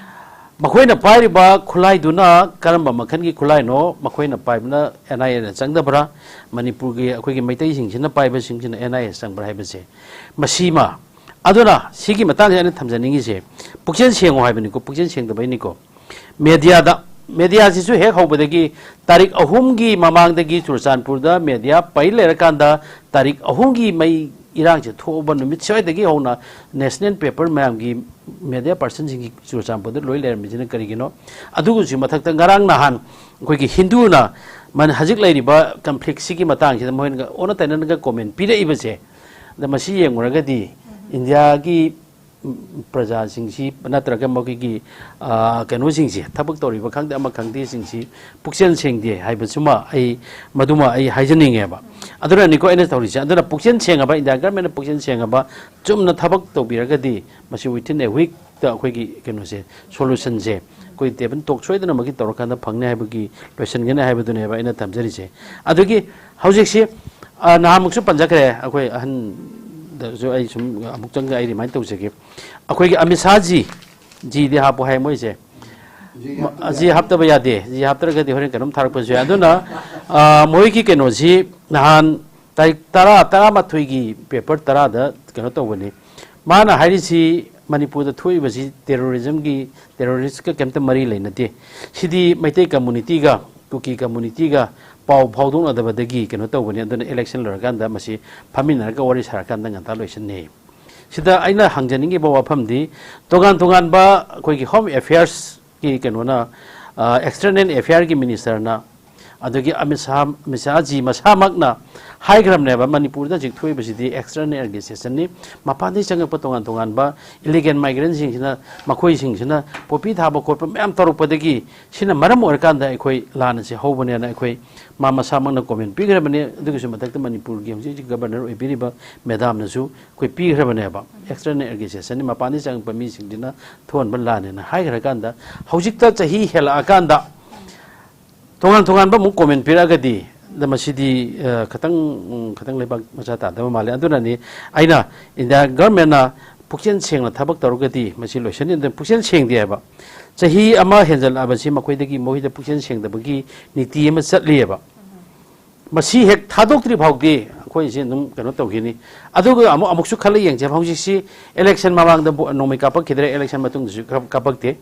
ꯃꯈꯣꯏꯅ ꯄꯥꯏꯔꯤꯕ ꯈꯨꯠꯂꯥꯏꯗꯨꯅ ꯀꯔꯝꯕ ꯃꯈꯜꯒꯤ ꯈꯨꯠꯂꯥꯏꯅꯣ? ꯃꯈꯣꯏꯅ ꯄꯥꯏꯕꯅ ꯑꯦꯟ ꯑꯥꯏ ꯑꯦꯅ ꯆꯪꯗꯕ꯭ꯔꯥ? ꯃꯅꯤꯄꯨꯔꯒꯤ ꯑꯩꯈꯣꯏꯒꯤ ꯃꯩꯇꯩꯁꯤꯡꯁꯤꯅ ꯄꯥꯏꯕꯁꯤꯡꯁꯤꯅ ꯑꯦꯟ ꯑꯥꯏ ꯑꯦ ꯆꯪꯕ꯭ꯔꯥ ꯍꯥꯏꯕꯁꯦ, ꯃꯁꯤꯃ꯫ ꯑꯗꯨꯅ ꯁꯤꯒꯤ ꯃꯇꯥꯡꯁꯦ ꯑꯩꯅ ꯊꯝꯖꯅꯤꯡꯉꯤꯁꯦ, ꯄꯨꯛꯆꯦꯜ ꯁꯦꯡꯉꯣ ꯍꯥꯏꯕꯅꯤꯀꯣ, ꯄꯨꯛꯆꯦꯜ ꯁꯦꯡꯗꯕꯩꯅꯤꯀꯣ꯫ ꯃꯦꯗꯤꯌꯥꯗ, ꯃꯦꯗꯤꯌꯥꯁꯤꯁꯨ ꯍꯦꯛ ꯍꯧꯕꯗꯒꯤ ꯇꯥꯔꯤꯛ ꯑꯍꯨꯝꯒꯤ ꯃꯃꯥꯡꯗꯒꯤ ꯆꯨꯔꯆꯥꯟꯄꯨꯔꯗ ꯃꯦꯗꯤꯌꯥ ꯄꯩ ꯂꯩꯔꯀꯥꯟꯗ, ꯇꯥꯔꯤꯛ ꯑꯍꯨꯝꯒꯤ ꯃꯩ ꯏꯔꯥꯡꯁꯦ ꯊꯣꯛꯑꯕ ꯅꯨꯃꯤꯠ ꯁ꯭ꯋꯥꯏꯗꯒꯤ ꯍꯧꯅ ꯅꯦꯁꯅꯦꯜ ꯄꯦꯄꯔ ꯃꯌꯥꯝꯒꯤ ꯃꯦꯗꯤꯌꯥ ꯄꯥꯔꯁꯟꯁꯤꯡꯒꯤ ꯆꯨꯔꯆꯥꯟꯄꯨꯔꯗ ꯂꯣꯏ ꯂꯩꯔꯝꯃꯤꯁꯤꯅ ꯀꯔꯤꯒꯤꯅꯣ? ꯑꯗꯨꯒꯤꯁꯨ ꯃꯊꯛꯇ ꯉꯔꯥꯡ ꯅꯍꯥꯟ ꯑꯩꯈꯣꯏꯒꯤ ꯍꯤꯟꯗꯨꯅ ꯃꯅ-, ꯍꯧꯖꯤꯛ ꯂꯩꯔꯤꯕ ꯀꯟꯐ꯭ꯂꯤꯛꯁꯤꯒꯤ ꯃꯇꯥꯡꯁꯤꯗ ꯃꯣꯏꯅ ꯑꯣꯟꯅ ꯇꯩꯅꯅꯒ ꯀꯣꯃꯦꯟ ꯄꯤꯔꯛꯏꯕꯁꯦ, ꯑꯗ ꯃꯁꯤ ꯌꯦꯡꯉꯨꯔꯒꯗꯤ ꯏꯟꯗꯤꯌꯥꯒꯤ ꯄ꯭ꯔꯖꯥꯁꯤꯡꯁꯤ ꯅꯠꯇ꯭ꯔꯒ ꯃꯈꯣꯏꯒꯤ, ꯑ, ꯀꯩꯅꯣꯁꯤꯡꯁꯤ, ꯊꯕꯛ ꯇꯧꯔꯤꯕ ꯈꯪꯗꯦ ꯑꯃ ꯈꯪꯗꯦꯁꯤꯡꯁꯤ ꯄꯨꯛꯆꯦꯜ ꯁꯦꯡꯗꯦ ꯍꯥꯏꯕꯁꯤꯃ ꯑꯩ, ꯃꯗꯨꯃ ꯑꯩ ꯍꯥꯏꯖꯅꯤꯡꯉꯦꯕ꯫ ꯑꯗꯨꯅꯅꯤꯀꯣ ꯑꯩꯅ ꯇꯧꯔꯤꯁꯦ꯫ ꯑꯗꯨꯅ ꯄꯨꯛꯆꯦꯜ ꯁꯦꯡꯉꯕ, ꯏꯟꯗꯤꯌꯥ ꯒꯔꯃꯦꯟꯅ ꯄꯨꯛꯆꯦꯜ ꯁꯦꯡꯉꯕ, ꯆꯨꯝꯅ ꯊꯕꯛ ꯇꯧꯕꯤꯔꯒꯗꯤ ꯃꯁꯤ within a week ꯇ ꯑꯩꯈꯣꯏꯒꯤ ꯀꯩꯅꯣꯁꯦ, ꯁꯣꯂꯨꯁꯟꯁꯦ ꯑꯩꯈꯣꯏ ꯇꯦꯕꯜ ꯇꯣꯛ ꯁꯣꯏꯗꯅꯃꯛꯀꯤ ꯇꯧꯔꯀꯥꯟꯗ ꯐꯪꯅꯤ ꯍꯥꯏꯕꯒꯤ, ꯂꯣꯏꯁꯤꯟꯒꯅꯤ ꯍꯥꯏꯕꯗꯨꯅꯦꯕ ꯑꯩꯅ ꯊꯝꯖꯔꯤꯁꯦ꯫ ꯑꯗꯨꯒꯤ ꯍꯧꯖꯤꯛꯁꯤ, ꯑ, ꯅꯍꯥꯟꯃꯨꯛꯁꯨ ꯄꯟꯖꯈ꯭ꯔꯦ, ꯑꯩꯈꯣꯏ ꯑꯍꯟꯗꯁꯨ ꯑꯩ ꯁꯨꯝ ꯑꯃꯨꯛꯇꯪꯒ ꯑꯩ ꯔꯤꯃꯥꯏꯟ ꯇꯧꯖꯒꯦ꯫ ꯑꯩꯈꯣꯏꯒꯤ ꯑꯃꯤꯠ ꯁꯥꯍ ꯖꯤ, ꯖꯤꯗꯤ ꯍꯥꯞꯄꯨ ꯍꯥꯏ ꯃꯣꯏꯁꯦ꯫ ꯖꯤ ꯍꯥꯞꯇꯕ ꯌꯥꯗꯦ꯫ ꯖꯤ ꯍꯥꯞꯇ꯭ꯔꯒꯗꯤ ꯍꯣꯔꯦꯟ ꯀꯩꯅꯣꯝ ꯊꯥꯔꯛꯄꯁꯨ ꯌꯥꯏ꯫ ꯑꯗꯨꯅ, ꯑ, ꯃꯣꯏꯒꯤ ꯀꯩꯅꯣꯁꯤ ꯅꯍꯥꯟ ꯇꯥꯔꯤꯛ ꯇꯔꯥ, ꯇꯔꯥꯃꯥꯊꯣꯏꯒꯤ ꯄꯦꯄꯔ ꯇꯔꯥꯗ ꯀꯩꯅꯣ ꯇꯧꯕꯅꯤ꯫ ꯃꯥꯅ ꯍꯥꯏꯔꯤꯁꯤ ꯃꯅꯤꯄꯨꯔꯗ ꯊꯣꯛꯏꯕꯁꯤ ꯇꯦꯔꯣꯔꯤꯖꯝꯒꯤ, ꯇꯦꯔꯣꯔꯤꯁꯀ ꯀꯩꯝꯇ ꯃꯔꯤ ꯂꯩꯅꯗꯦ꯫ ꯁꯤꯗꯤ ꯃꯩꯇꯩ ꯀꯝꯃꯨꯅꯤꯇꯤꯒ, ꯀꯨꯀꯤ ꯀꯝꯃꯨꯅꯤꯇꯤꯒ, ꯄꯥꯎ ꯐꯥꯎꯗꯣꯛꯅꯗꯕꯗꯒꯤ ꯀꯩꯅꯣ ꯇꯧꯕꯅꯤ꯫ ꯑꯗꯨꯅ election ꯂꯣꯏꯔꯀꯥꯟꯗ ꯃꯁꯤ ꯐꯝꯃꯤꯟꯅꯔꯒ ꯋꯥꯔꯤ ꯁꯥꯔꯀꯥꯟꯗ ꯉꯟꯇꯥ ꯂꯣꯏꯁꯤꯟꯅꯩ꯫ ꯁꯤꯗ ꯑꯩꯅ ꯍꯪꯖꯅꯤꯡꯉꯤꯕ ꯋꯥꯐꯝꯗꯤ, ꯇꯣꯉꯥꯟ ꯇꯣꯉꯥꯟꯕ ꯑꯩꯈꯣꯏꯒꯤ Home Affairsꯀꯤ ꯀꯩꯅꯣꯅ, ꯑ, External Affairꯒꯤ Ministerꯅ, ꯑꯗꯒꯤ ꯑꯃꯤꯠ ꯁꯥꯍ, ꯑꯃꯤꯠ ꯁꯥꯍꯖꯤ ꯃꯁꯥꯃꯛꯅ ꯍꯥꯏꯈ꯭ꯔꯕꯅꯦꯕ, ꯃꯅꯤꯄꯨꯔꯗ ꯍꯧꯖꯤꯛ ꯊꯣꯛꯏꯕꯁꯤꯗꯤ external organizationꯅꯤ, ꯃꯄꯥꯟꯗꯒꯤ ꯆꯪꯉꯛꯄ ꯇꯣꯉꯥꯟ ꯇꯣꯉꯥꯟꯕ illegal migrantꯁꯤꯡꯁꯤꯅ, ꯃꯈꯣꯏꯁꯤꯡꯁꯤꯅ ꯄꯣꯄꯤ ꯊꯥꯕ ꯈꯣꯠꯄ ꯃꯌꯥꯝ ꯇꯧꯔꯛꯄꯗꯒꯤ, ꯁꯤꯅ ꯃꯔꯝ ꯑꯣꯏꯔꯀꯥꯟꯗ ꯑꯩꯈꯣꯏ ꯂꯥꯟ ꯑꯁꯤ ꯍꯧꯕꯅꯦꯅ ꯑꯩꯈꯣꯏ, ꯃꯥ ꯃꯁꯥꯃꯛꯅ comment ꯄꯤꯈ꯭ꯔꯕꯅꯦ꯫ ꯑꯗꯨꯒꯤꯁꯨ ꯃꯊꯛꯇ ꯃꯅꯤꯄꯨꯔꯒꯤ ꯍꯧꯖꯤꯛ ꯍꯧꯖꯤꯛ Governor ꯑꯣꯏꯕꯤꯔꯤꯕ madamꯅꯁꯨ ꯑꯩꯈꯣꯏ ꯄꯤꯈ꯭ꯔꯕꯅꯦꯕ, external organizationꯅꯤ, ꯃꯄꯥꯟꯗꯒꯤ ꯆꯪꯉꯛꯄ ꯃꯤꯁꯤꯡꯁꯤꯅ ꯊꯣꯛꯍꯟꯕ ꯂꯥꯟꯅꯦꯅ ꯍꯥꯏꯈ꯭ꯔꯀꯥꯟꯗ, ꯍꯧꯖꯤꯛꯇ ꯆꯍꯤ ꯍꯦꯜꯂꯛꯑꯀꯥꯟꯗ ꯇꯣꯉꯥꯟ ꯇꯣꯉꯥꯟꯕ ꯑꯃꯨꯛ comment ꯄꯤꯔꯛꯑꯒꯗꯤ, ꯑꯗ ꯃꯁꯤꯗꯤ, ꯑ, ꯈꯇꯪ, ꯎꯝ, ꯈꯇꯪ ꯂꯩꯕꯥꯛ ꯃꯆꯥ ꯇꯥꯗꯕ ꯃꯥꯜꯂꯦ꯫ ꯑꯗꯨꯅꯅꯤ ꯑꯩꯅ India governmentꯅ ꯄꯨꯛꯆꯦꯜ ꯁꯦꯡꯅ ꯊꯕꯛ ꯇꯧꯔꯒꯗꯤ ꯃꯁꯤ ꯂꯣꯏꯁꯤꯟꯅꯤ꯫ ꯑꯗꯨꯅ ꯄꯨꯛꯆꯦꯜ ꯁꯦꯡꯗꯦ ꯍꯥꯏꯕ꯫ ꯆꯍꯤ ꯑꯃ ꯍꯦꯟꯖꯜꯂꯛꯑꯕꯁꯤ ꯃꯈꯣꯏꯗꯒꯤ, ꯃꯈꯣꯏꯗ ꯄꯨꯛꯆꯦꯜ ꯁꯦꯡꯗꯕꯒꯤ ꯅꯤꯇꯤ ꯑꯃ ꯆꯠꯂꯤꯑꯕ꯫ ꯃꯁꯤ ꯍꯦꯛ ꯊꯥꯗꯣꯛꯇ꯭ꯔꯤ ꯐꯥꯎꯗꯤ ꯑꯩꯈꯣꯏꯁꯦ ꯑꯗꯨꯝ ꯀꯩꯅꯣ ꯇꯧꯈꯤꯅꯤ꯫ ꯑꯗꯨꯒ ꯑꯃꯨꯛ, ꯑꯃꯨꯛꯁꯨ ꯈꯜꯂ ꯌꯦꯡꯁꯦ꯫ ꯍꯧꯖꯤꯛꯁꯤ election ꯃꯃꯥꯡꯗ ꯕꯣ-, ꯅꯣꯡꯃꯩ ꯀꯥꯞꯄꯛꯈꯤꯗ꯭ꯔꯦ, election ꯃꯇꯨꯡꯗꯁꯨ ꯀꯥꯞ-, ꯀꯥꯞꯄꯛꯇꯦ꯫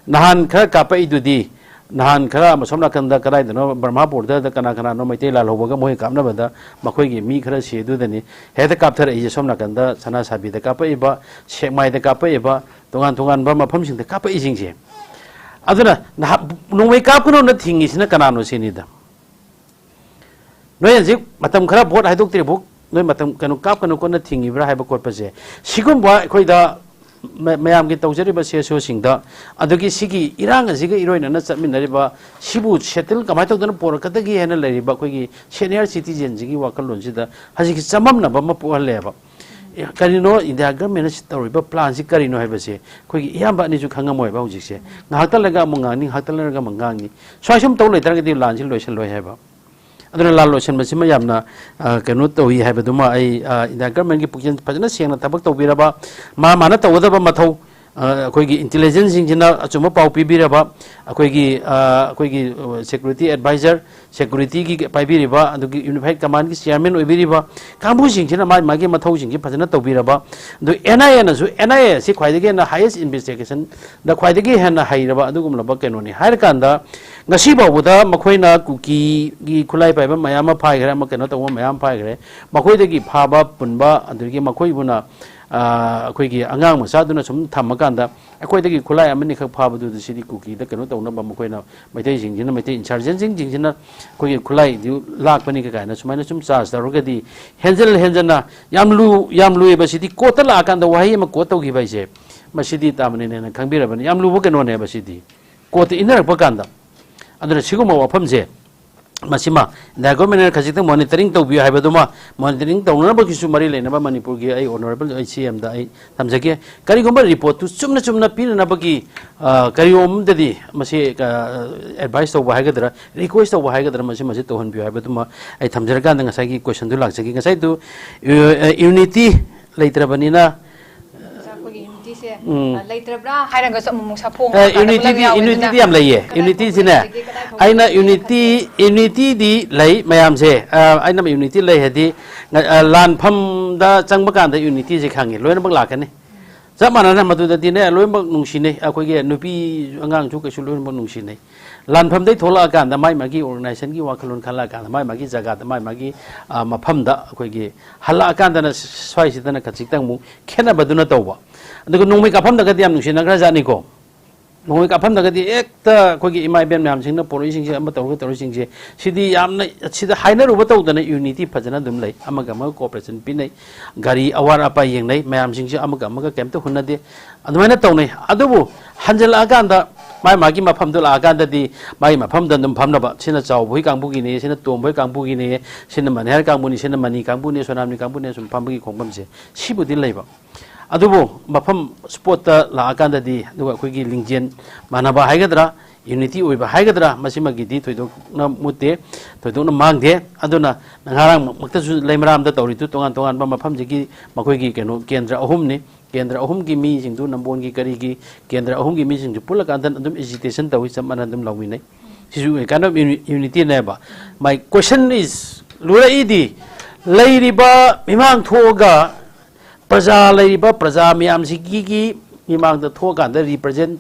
ꯅꯍꯥꯟ ꯈꯔ ꯀꯥꯞꯄꯛꯏꯗꯨꯗꯤ, ꯅꯍꯥꯟ ꯈꯔ ꯑꯃ ꯁꯣꯝ ꯅꯥꯀꯟꯗ ꯀꯗꯥꯏꯗꯅꯣ, ꯕ꯭ꯔꯍꯃꯄꯨꯔꯗ ꯀꯅꯥ ꯀꯅꯥꯅꯣ ꯃꯩꯇꯩ ꯂꯥꯜꯍꯧꯕꯒ ꯃꯣꯏ ꯀꯥꯞꯅꯕꯗ ꯃꯈꯣꯏꯒꯤ ꯃꯤ ꯈꯔ ꯁꯤ ꯑꯗꯨꯗꯅꯤ ꯍꯦꯛꯇ ꯀꯥꯞꯊꯔꯛꯏꯁꯦ꯫ ꯁꯣꯝ ꯅꯥꯀꯟꯗ ꯁꯅꯥ ꯁꯥꯕꯤꯗ ꯀꯥꯞꯄꯛꯏꯕ, ꯁꯦꯛꯃꯥꯏꯗ ꯀꯥꯞꯄꯛꯏꯕ, ꯇꯣꯉꯥꯟ ꯇꯣꯉꯥꯟꯕ ꯃꯐꯝꯁꯤꯡꯗ ꯀꯥꯞꯄꯛꯏꯁꯤꯡꯁꯦ꯫ ꯑꯗꯨꯅ ꯅꯍꯥꯛ ꯅꯣꯡꯃꯩ ꯀꯥꯞꯀꯅꯣꯅ ꯊꯤꯡꯉꯤꯁꯤꯅ ꯀꯅꯥꯅꯣ ꯁꯤꯅꯤꯗ꯫ ꯅꯣꯏ ꯍꯧꯖꯤꯛ ꯃꯇꯝ ꯈꯔ ꯚꯣꯠ ꯍꯥꯏꯗꯣꯛꯇ꯭ꯔꯤꯐꯥꯎ ꯅꯣꯏ ꯃꯇꯝ ꯀꯩꯅꯣ ꯀꯥꯞꯀꯅꯨ ꯀꯣꯟꯅ ꯊꯤꯡꯉꯤꯕ꯭ꯔꯥ ꯍꯥꯏꯕ ꯈꯣꯠꯄꯁꯦ, ꯁꯤꯒꯨꯝꯕ ꯑꯩꯈꯣꯏꯗ ꯃ-, ꯃꯌꯥꯝꯒꯤ ꯇꯧꯖꯔꯤꯕ ꯁꯤ ꯑꯦꯁ ꯑꯣꯁꯤꯡꯗ, ꯑꯗꯒꯤ ꯁꯤꯒꯤ ꯏꯔꯥꯡ ꯑꯁꯤꯒ ꯏꯔꯣꯏꯅꯅ ꯆꯠꯃꯤꯟꯅꯔꯤꯕ, ꯁꯤꯕꯨ ꯁꯦꯇꯜ ꯀꯃꯥꯏꯅ ꯇꯧꯗꯅ ꯄꯣꯔꯛꯀꯗꯒꯦ ꯍꯥꯏꯅ ꯂꯩꯔꯤꯕ ꯑꯩꯈꯣꯏꯒꯤ ꯁꯦꯅꯤꯌꯔ ꯁꯤꯇꯤꯖꯦꯟꯁꯤꯒꯤ ꯋꯥꯈꯜꯂꯣꯟꯁꯤꯗ ꯍꯧꯖꯤꯛꯀꯤ ꯆꯃꯝꯅꯕ ꯑꯃ ꯄꯣꯛꯍꯜꯂꯦꯕ꯫ ꯑꯦ, ꯀꯔꯤꯅꯣ ꯏꯟꯗꯤꯌꯥ ꯒꯚꯔꯟꯃꯦꯟꯅ ꯁꯤ ꯇꯧꯔꯤꯕ ꯄ꯭ꯂꯥꯟꯁꯤ ꯀꯔꯤꯅꯣ ꯍꯥꯏꯕꯁꯦ ꯑꯩꯈꯣꯏꯒꯤ ꯏꯌꯥꯝꯕ ꯑꯅꯤꯁꯨ ꯈꯪꯉꯝꯃꯣꯏꯕ ꯍꯧꯖꯤꯛꯁꯦ꯫ ꯉꯥꯏꯍꯥꯛꯇ ꯂꯩꯔꯒ ꯑꯃꯨꯛ ꯉꯥꯡꯅꯤ, ꯉꯥꯏꯍꯥꯛꯇ ꯂꯩꯔꯒ ꯑꯃꯨꯛ ꯉꯥꯡꯅꯤ꯫ ꯁ꯭ꯋꯥꯏ ꯁꯨꯝ ꯇꯧ ꯂꯩꯇꯥꯔꯒꯗꯤ ꯂꯥꯟꯁꯤ ꯂꯣꯏꯁꯤꯜꯂꯣꯏ ꯍꯥꯏꯕ꯫ ꯑꯗꯨꯅ ꯂꯥꯟ ꯂꯣꯏꯁꯤꯟꯕꯁꯤꯃ ꯌꯥꯝꯅ, ꯑ, ꯀꯩꯅꯣ ꯇꯧꯏ ꯍꯥꯏꯕꯗꯨꯃ ꯑꯩ, ꯑ, ꯏꯟꯗꯤꯌꯥ ꯒꯚꯔꯟꯃꯦꯟꯒꯤ ꯄꯨꯛꯆꯦꯜ ꯐꯖꯅ ꯁꯦꯡꯅ ꯊꯕꯛ ꯇꯧꯕꯤꯔꯕ, ꯃꯥ ꯃꯥꯅ ꯇꯧꯒꯗꯕ ꯃꯊꯧ, ꯑ, ꯑꯩꯈꯣꯏꯒꯤ ꯏꯟꯇꯦꯂꯤꯖꯦꯟꯁꯁꯤꯡꯁꯤꯅ ꯑꯆꯨꯝꯕ ꯄꯥꯎ ꯄꯤꯕꯤꯔꯕ, ꯑꯩꯈꯣꯏꯒꯤ, ꯑ, ꯑꯩꯈꯣꯏꯒꯤ, ꯑ, ꯁꯦꯀ꯭ꯌꯨꯔꯤꯇꯤ ꯑꯦꯗꯚꯥꯏꯖꯔ, ꯁꯦꯀ꯭ꯌꯨꯔꯤꯇꯤꯒꯤ ꯄꯥꯏꯕꯤꯔꯤꯕ, ꯑꯗꯨꯒꯤ ꯌꯨꯅꯤꯐꯥꯏꯠ ꯀꯃꯥꯟꯒꯤ ꯆꯤꯌꯥꯔꯃꯦꯟ ꯑꯣꯏꯕꯤꯔꯤꯕ ꯀꯥꯡꯕꯨꯁꯤꯡꯁꯤꯅ ꯃꯥꯒꯤ, ꯃꯥꯒꯤ ꯃꯊꯧꯁꯤꯡꯁꯤ ꯐꯖꯅ ꯇꯧꯕꯤꯔꯕ, ꯑꯗꯨ and I ꯑꯦꯅꯁꯨ, and I A ꯑꯁꯤ ꯈ꯭ꯋꯥꯏꯗꯒꯤ ꯍꯦꯟꯅ ꯍꯥꯏꯌꯦꯁ ꯏꯟꯚꯦꯁꯇꯤꯒꯦꯁꯟꯗ ꯈ꯭ꯋꯥꯏꯗꯒꯤ ꯍꯦꯟꯅ ꯍꯩꯔꯕ ꯑꯗꯨꯒꯨꯝꯂꯕ ꯀꯩꯅꯣꯅꯤ ꯍꯥꯏꯔꯀꯥꯟꯗ, ꯉꯁꯤ ꯐꯥꯎꯕꯗ ꯃꯈꯣꯏꯅ ꯀꯨꯀꯤꯒꯤ ꯈꯨꯠꯂꯥꯏ ꯄꯥꯏꯕ ꯃꯌꯥꯝ ꯑꯃ ꯐꯥꯏꯈ꯭ꯔꯦ, ꯑꯃ ꯀꯩꯅꯣ ꯇꯧꯕ ꯃꯌꯥꯝ ꯐꯥꯏꯈ꯭ꯔꯦ, ꯃꯈꯣꯏꯗꯒꯤ ꯐꯥꯕ ꯄꯨꯟꯕ, ꯑꯗꯒꯤ ꯃꯈꯣꯏꯕꯨꯅ, ꯑ, ꯑꯩꯈꯣꯏꯒꯤ ꯑꯉꯥꯡ ꯃꯆꯥꯗꯨꯅ ꯁꯨꯝ ꯊꯝꯃꯀꯥꯟꯗ, ꯑꯩꯈꯣꯏꯗꯒꯤ ꯈꯨꯠꯂꯥꯏ ꯑꯃꯅꯤꯈꯛ ꯐꯥꯕꯗꯨꯗ ꯁꯤꯗꯤ ꯀꯨꯀꯤꯗ ꯀꯩꯅꯣ ꯇꯧꯅꯕ ꯃꯈꯣꯏꯅ, ꯃꯩꯇꯩꯁꯤꯡꯁꯤꯅ, ꯃꯩꯇꯩ ꯏꯟꯁꯔꯖꯦꯟꯁꯤꯡꯁꯤꯅ ꯑꯩꯈꯣꯏꯒꯤ ꯈꯨꯠꯂꯥꯏꯗꯨ ꯂꯥꯛꯄꯅꯤ ꯀꯥꯏꯅ ꯁꯨꯃꯥꯏꯅ ꯁꯨꯝ ꯆꯥꯔꯖ ꯇꯧꯔꯒꯗꯤ ꯍꯦꯟꯖꯜ ꯍꯦꯟꯖꯟꯅ ꯌꯥꯝ ꯂꯨ-, ꯌꯥꯝ ꯂꯨꯏꯌꯦꯕ꯫ ꯁꯤꯗꯤ ꯀꯣꯔꯠꯇ ꯂꯥꯛꯑꯀꯥꯟꯗ ꯋꯥꯍꯩ ꯑꯃ ꯀꯣꯠ ꯇꯧꯈꯤꯕ ꯍꯥꯏꯁꯦ, ꯃꯁꯤꯗꯤ ꯇꯥꯃꯅꯤꯅꯦꯅ ꯈꯪꯕꯤꯔꯕꯅꯤ꯫ ꯌꯥꯝ ꯂꯨꯕ ꯀꯩꯅꯣꯅꯦꯕ ꯁꯤꯗꯤ, ꯀꯣꯔꯠꯇ ꯏꯟꯅꯔꯛꯄ ꯀꯥꯟꯗ꯫ ꯑꯗꯨꯅ ꯁꯤꯒꯨꯝꯕ ꯋꯥꯐꯝꯁꯦ, ꯃꯁꯤꯃ ꯏꯟꯗꯤꯌꯥ ꯒꯣꯔꯃꯦꯟꯅ ꯈꯖꯤꯛꯇꯪ ꯃꯣꯅꯤꯇꯔꯤꯡ ꯇꯧꯕꯤꯌꯨ ꯍꯥꯏꯕꯗꯨꯃ, ꯃꯣꯅꯤꯇꯔꯤꯡ ꯇꯧꯅꯅꯕꯒꯤꯁꯨ ꯃꯔꯤ ꯂꯩꯅꯕ ꯃꯅꯤꯄꯨꯔꯒꯤ ꯑꯩ ꯑꯣꯅꯔꯦꯕꯜ ꯑꯩ ꯁꯤ ꯑꯦꯝꯗ ꯑꯩ ꯊꯝꯖꯒꯦ꯫ ꯀꯔꯤꯒꯨꯝꯕ ꯔꯤꯄꯣꯔꯠꯇꯨ ꯆꯨꯝꯅ ꯆꯨꯝꯅ ꯄꯤꯅꯅꯕꯒꯤ, ꯑ, ꯀꯔꯤꯒꯨꯝꯕ ꯑꯃꯗꯗꯤ ꯃꯁꯤ, ꯑ, ꯑꯦꯗꯚꯥꯏꯁ ꯇꯧꯕ ꯍꯥꯏꯒꯗ꯭ꯔꯥ, ꯔꯤꯀ꯭ꯋꯦꯁ ꯇꯧꯕ ꯍꯥꯏꯒꯗ꯭ꯔꯥ, ꯃꯁꯤ, ꯃꯁꯤ ꯇꯧꯍꯟꯕꯤꯌꯨ ꯍꯥꯏꯕꯗꯨꯃ ꯑꯩ ꯊꯝꯖꯔꯀꯥꯟꯗ ꯉꯁꯥꯏꯒꯤ ꯀꯣꯏꯁꯟꯗꯨ ꯂꯥꯛꯆꯒꯦ꯫ ꯉꯁꯥꯏꯗꯨ, ꯑ, ꯌꯨꯅꯤꯇꯤ ꯂꯩꯇ꯭ꯔꯕꯅꯤꯅ, ꯑꯩꯈꯣꯏꯒꯤ ꯌꯨꯅꯤꯇꯤꯁꯦ, ꯎꯝ꯫ ꯑ, ꯂꯩꯇ꯭ꯔꯕ꯭ꯔꯥ ꯍꯥꯏꯔꯒꯁꯨ ꯑꯃꯨꯛ ꯁꯥꯐꯣꯡ ꯑꯦ, ꯍꯥꯏꯔꯀꯥꯟꯗ ꯌꯨꯅꯤꯇꯤꯗꯤ, ꯄꯨꯂꯞ ꯌꯥꯎꯋꯦ꯫ ꯌꯨꯅꯤꯇꯤꯗꯤ ꯑꯗꯨꯅ ꯌꯥꯝ ꯂꯩꯌꯦ꯫ ꯀꯗꯥꯏ ꯌꯨꯅꯤꯇꯤꯁꯤꯅꯦ, ꯐꯥꯎꯕ ꯂꯩꯒꯦ, ꯀꯗꯥꯏ ꯐꯥꯎꯕ ꯑꯩꯅ ꯂꯩꯒꯦꯅ ꯌꯨꯅꯤꯇꯤ, ꯈꯟꯕ? ꯌꯨꯅꯤꯇꯤꯗꯤ ꯂꯩ ꯃꯌꯥꯝꯁꯦ꯫ ꯑ, ꯑꯩꯅ ꯌꯨꯅꯤꯇꯤ ꯂꯩ ꯍꯥꯏꯗꯤ, ꯑ, ꯂꯥꯟꯐꯝꯗ ꯆꯪꯕ ꯀꯥꯟꯗ ꯌꯨꯅꯤꯇꯤꯁꯦ ꯈꯪꯉꯦ, ꯂꯣꯏꯅꯃꯛ ꯂꯥꯛꯀꯅꯤ꯫ ꯆꯞ ꯃꯥꯟꯅꯅ ꯃꯗꯨꯗꯗꯤꯅꯦ, ꯂꯣꯏꯅꯃꯛ ꯅꯨꯡꯁꯤꯅꯩ꯫ ꯑꯩꯈꯣꯏꯒꯤ ꯅꯨꯄꯤ ꯑꯉꯥꯡꯁꯨ ꯀꯩꯁꯨ ꯂꯣꯏꯅꯃꯛ ꯅꯨꯡꯁꯤꯅꯩ꯫ ꯂꯥꯟꯐꯝꯗꯩ ꯊꯣꯛꯂꯛꯑꯀꯥꯟꯗ ꯃꯥꯏ ꯃꯥꯒꯤ ꯑꯣꯔꯒꯅꯥꯏꯖꯦꯁꯟꯒꯤ ꯋꯥꯈꯜꯂꯣꯟ ꯈꯜꯂꯛꯑꯀꯥꯟꯗ ꯃꯥꯏ ꯃꯥꯒꯤ ꯖꯒꯥꯗ, ꯃꯥꯏ ꯃꯥꯒꯤ, ꯑ, ꯃꯐꯝꯗ ꯑꯩꯈꯣꯏꯒꯤ ꯍꯜꯂꯛꯑꯀꯥꯟꯗꯅ ꯁ꯭ꯋꯥꯏꯁꯤꯗꯅ ꯈꯖꯤꯛꯇꯪ ꯑꯃꯨꯛ ꯈꯦꯠꯅꯕꯗꯨꯅ ꯇꯧꯕ꯫ ꯑꯗꯨꯒ ꯅꯣꯡꯃꯩ ꯀꯥꯞꯐꯝꯗꯒꯗꯤ ꯌꯥꯝ ꯅꯨꯡꯁꯤꯅꯈ꯭ꯔꯖꯥꯠꯅꯤꯀꯣ꯫ ꯅꯣꯡꯃꯩ ꯀꯥꯞꯐꯝꯗꯒꯗꯤ ꯍꯦꯛꯇ ꯑꯩꯈꯣꯏꯒꯤ ꯏꯃꯥ ꯏꯕꯦꯟ ꯃꯌꯥꯝꯁꯤꯡꯅ ꯄꯣꯔꯛꯏꯁꯤꯡꯁꯦ, ꯑꯃ ꯇꯧꯔꯒ ꯇꯧꯔꯛꯏꯁꯤꯡꯁꯦ, ꯁꯤꯗꯤ ꯌꯥꯝꯅ, ꯁꯤꯗ ꯍꯥꯏꯅꯔꯨꯕ ꯇꯧꯗꯅ ꯌꯨꯅꯤꯇꯤ ꯐꯖꯅ ꯑꯗꯨꯝ ꯂꯩ꯫ ꯑꯃꯒ ꯑꯃꯒ ꯀꯣꯑꯣꯄꯔꯦꯁꯟ ꯄꯤꯅꯩ, ꯒꯥꯔꯤ ꯑꯋꯥꯠ ꯑꯄꯥ ꯌꯦꯡꯅꯩ, ꯃꯌꯥꯝꯁꯤꯡꯁꯦ ꯑꯃꯒ ꯑꯃꯒ ꯀꯩꯝꯇ ꯍꯨꯟꯅꯗꯦ꯫ ꯑꯗꯨꯃꯥꯏꯅ ꯇꯧꯅꯩ꯫ ꯑꯗꯨꯕꯨ ꯍꯟꯖꯜꯂꯛꯑꯀꯥꯟꯗ, ꯃꯥꯒꯤ ꯃꯥꯒꯤ ꯃꯐꯝꯗꯣ ꯂꯥꯛꯑꯀꯥꯟꯗꯗꯤ, ꯃꯥꯒꯤ ꯃꯐꯝꯗ ꯑꯗꯨꯝ ꯐꯝꯅꯕ, ꯁꯤꯅ ꯆꯥꯎꯕ ꯍꯣꯏ ꯀꯥꯡꯕꯨꯒꯤꯅꯦ, ꯁꯤꯅ ꯇꯣꯝꯕ ꯍꯣꯏ ꯀꯥꯡꯕꯨꯒꯤꯅꯦ, ꯁꯤꯅ ꯃꯅꯤꯍꯥꯔ ꯀꯥꯡꯕꯨꯅꯤ, ꯁꯤꯅ ꯃꯅꯤ ꯀꯥꯡꯕꯨꯅꯦ, ꯁꯣꯅꯥꯃꯅꯤ ꯀꯥꯡꯕꯨꯅꯦ, ꯁꯨꯝ ꯐꯝꯕꯒꯤ ꯈꯣꯡꯐꯝꯁꯦ ꯁꯤꯕꯨꯗꯤ ꯂꯩꯕ꯫ ꯑꯗꯨꯕꯨ ꯃꯐꯝ ꯁ꯭ꯄꯣꯠꯇ ꯂꯥꯛꯑꯀꯥꯟꯗꯗꯤ, ꯑꯗꯨꯒ ꯑꯩꯈꯣꯏꯒꯤ ꯂꯤꯡꯖꯦꯜ ꯃꯥꯟꯅꯕ ꯍꯥꯏꯒꯗ꯭ꯔꯥ, ꯌꯨꯅꯤꯇꯤ ꯑꯣꯏꯕ ꯍꯥꯏꯒꯗ꯭ꯔꯥ, ꯃꯁꯤꯃꯒꯤꯗꯤ ꯊꯣꯏꯗꯣꯛꯅ ꯃꯨꯠꯇꯦ, ꯊꯣꯏꯗꯣꯛꯅ ꯃꯥꯡꯗꯦ꯫ ꯑꯗꯨꯅ ꯉꯔꯥꯡꯃꯛꯇꯁꯨ ꯂꯩꯃꯔꯥꯝꯗ ꯇꯧꯔꯤꯗꯨ ꯇꯣꯉꯥꯟ ꯇꯣꯉꯥꯟꯕ ꯃꯐꯝꯁꯤꯒꯤ ꯃꯈꯣꯏꯒꯤ ꯀꯩꯅꯣ ꯀꯦꯟꯗ꯭ꯔ ꯑꯍꯨꯝꯅꯤ꯫ ꯀꯦꯟꯗ꯭ꯔ ꯑꯍꯨꯝꯒꯤ ꯃꯤꯁꯤꯡꯗꯨ, ꯅꯝꯕꯣꯜꯒꯤ ꯀꯔꯤꯒꯤ ꯀꯦꯟꯗ꯭ꯔ ꯑꯍꯨꯝꯒꯤ ꯃꯤꯁꯤꯡꯗꯨ ꯄꯨꯜꯂꯀꯥꯟꯗ ꯑꯗꯨꯝ ꯑꯦꯖꯤꯇꯦꯁꯟ ꯇꯧꯏ, ꯆꯞ ꯃꯥꯟꯅ ꯑꯗꯨꯝ ꯂꯧꯃꯤꯟꯅꯩ꯫ ꯁꯤꯁꯨ kind of unity ꯅꯦꯕ꯫ My question is, ꯂꯨꯔꯛꯏꯗꯤ, ꯂꯩꯔꯤꯕ ꯃꯤꯃꯥꯡ ꯊꯣꯛꯑꯒ ꯄ꯭ꯔꯖꯥ, ꯂꯩꯔꯤꯕ ꯄ꯭ꯔꯖꯥ ꯃꯌꯥꯝꯁꯤꯒꯤ ꯃꯤꯃꯥꯡꯗ ꯊꯣꯛꯑꯀꯥꯟꯗ ꯔꯤꯄ꯭ꯔꯖꯦꯟ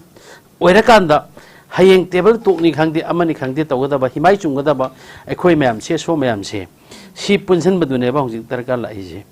ꯑꯣꯏꯔꯀꯥꯟꯗ ꯍꯌꯦꯡ ꯇꯦꯕꯜ ꯇꯣꯛꯅꯤ ꯈꯪꯗꯦ, ꯑꯃꯅꯤ ꯈꯪꯗꯦ ꯇꯧꯒꯗꯕ, ꯍꯤꯃꯥꯏ ꯆꯨꯝꯒꯗꯕ ꯑꯩꯈꯣꯏ ꯃꯌꯥꯝ, ꯁꯤ ꯑꯦꯁ ꯑꯣ ꯃꯌꯥꯝꯁꯦ, ꯁꯤ ꯄꯨꯟꯁꯤꯟꯕꯗꯨꯅꯦꯕ ꯍꯧꯖꯤꯛ ꯗꯔꯀꯥꯔ ꯂꯥꯛꯏꯁꯦ꯫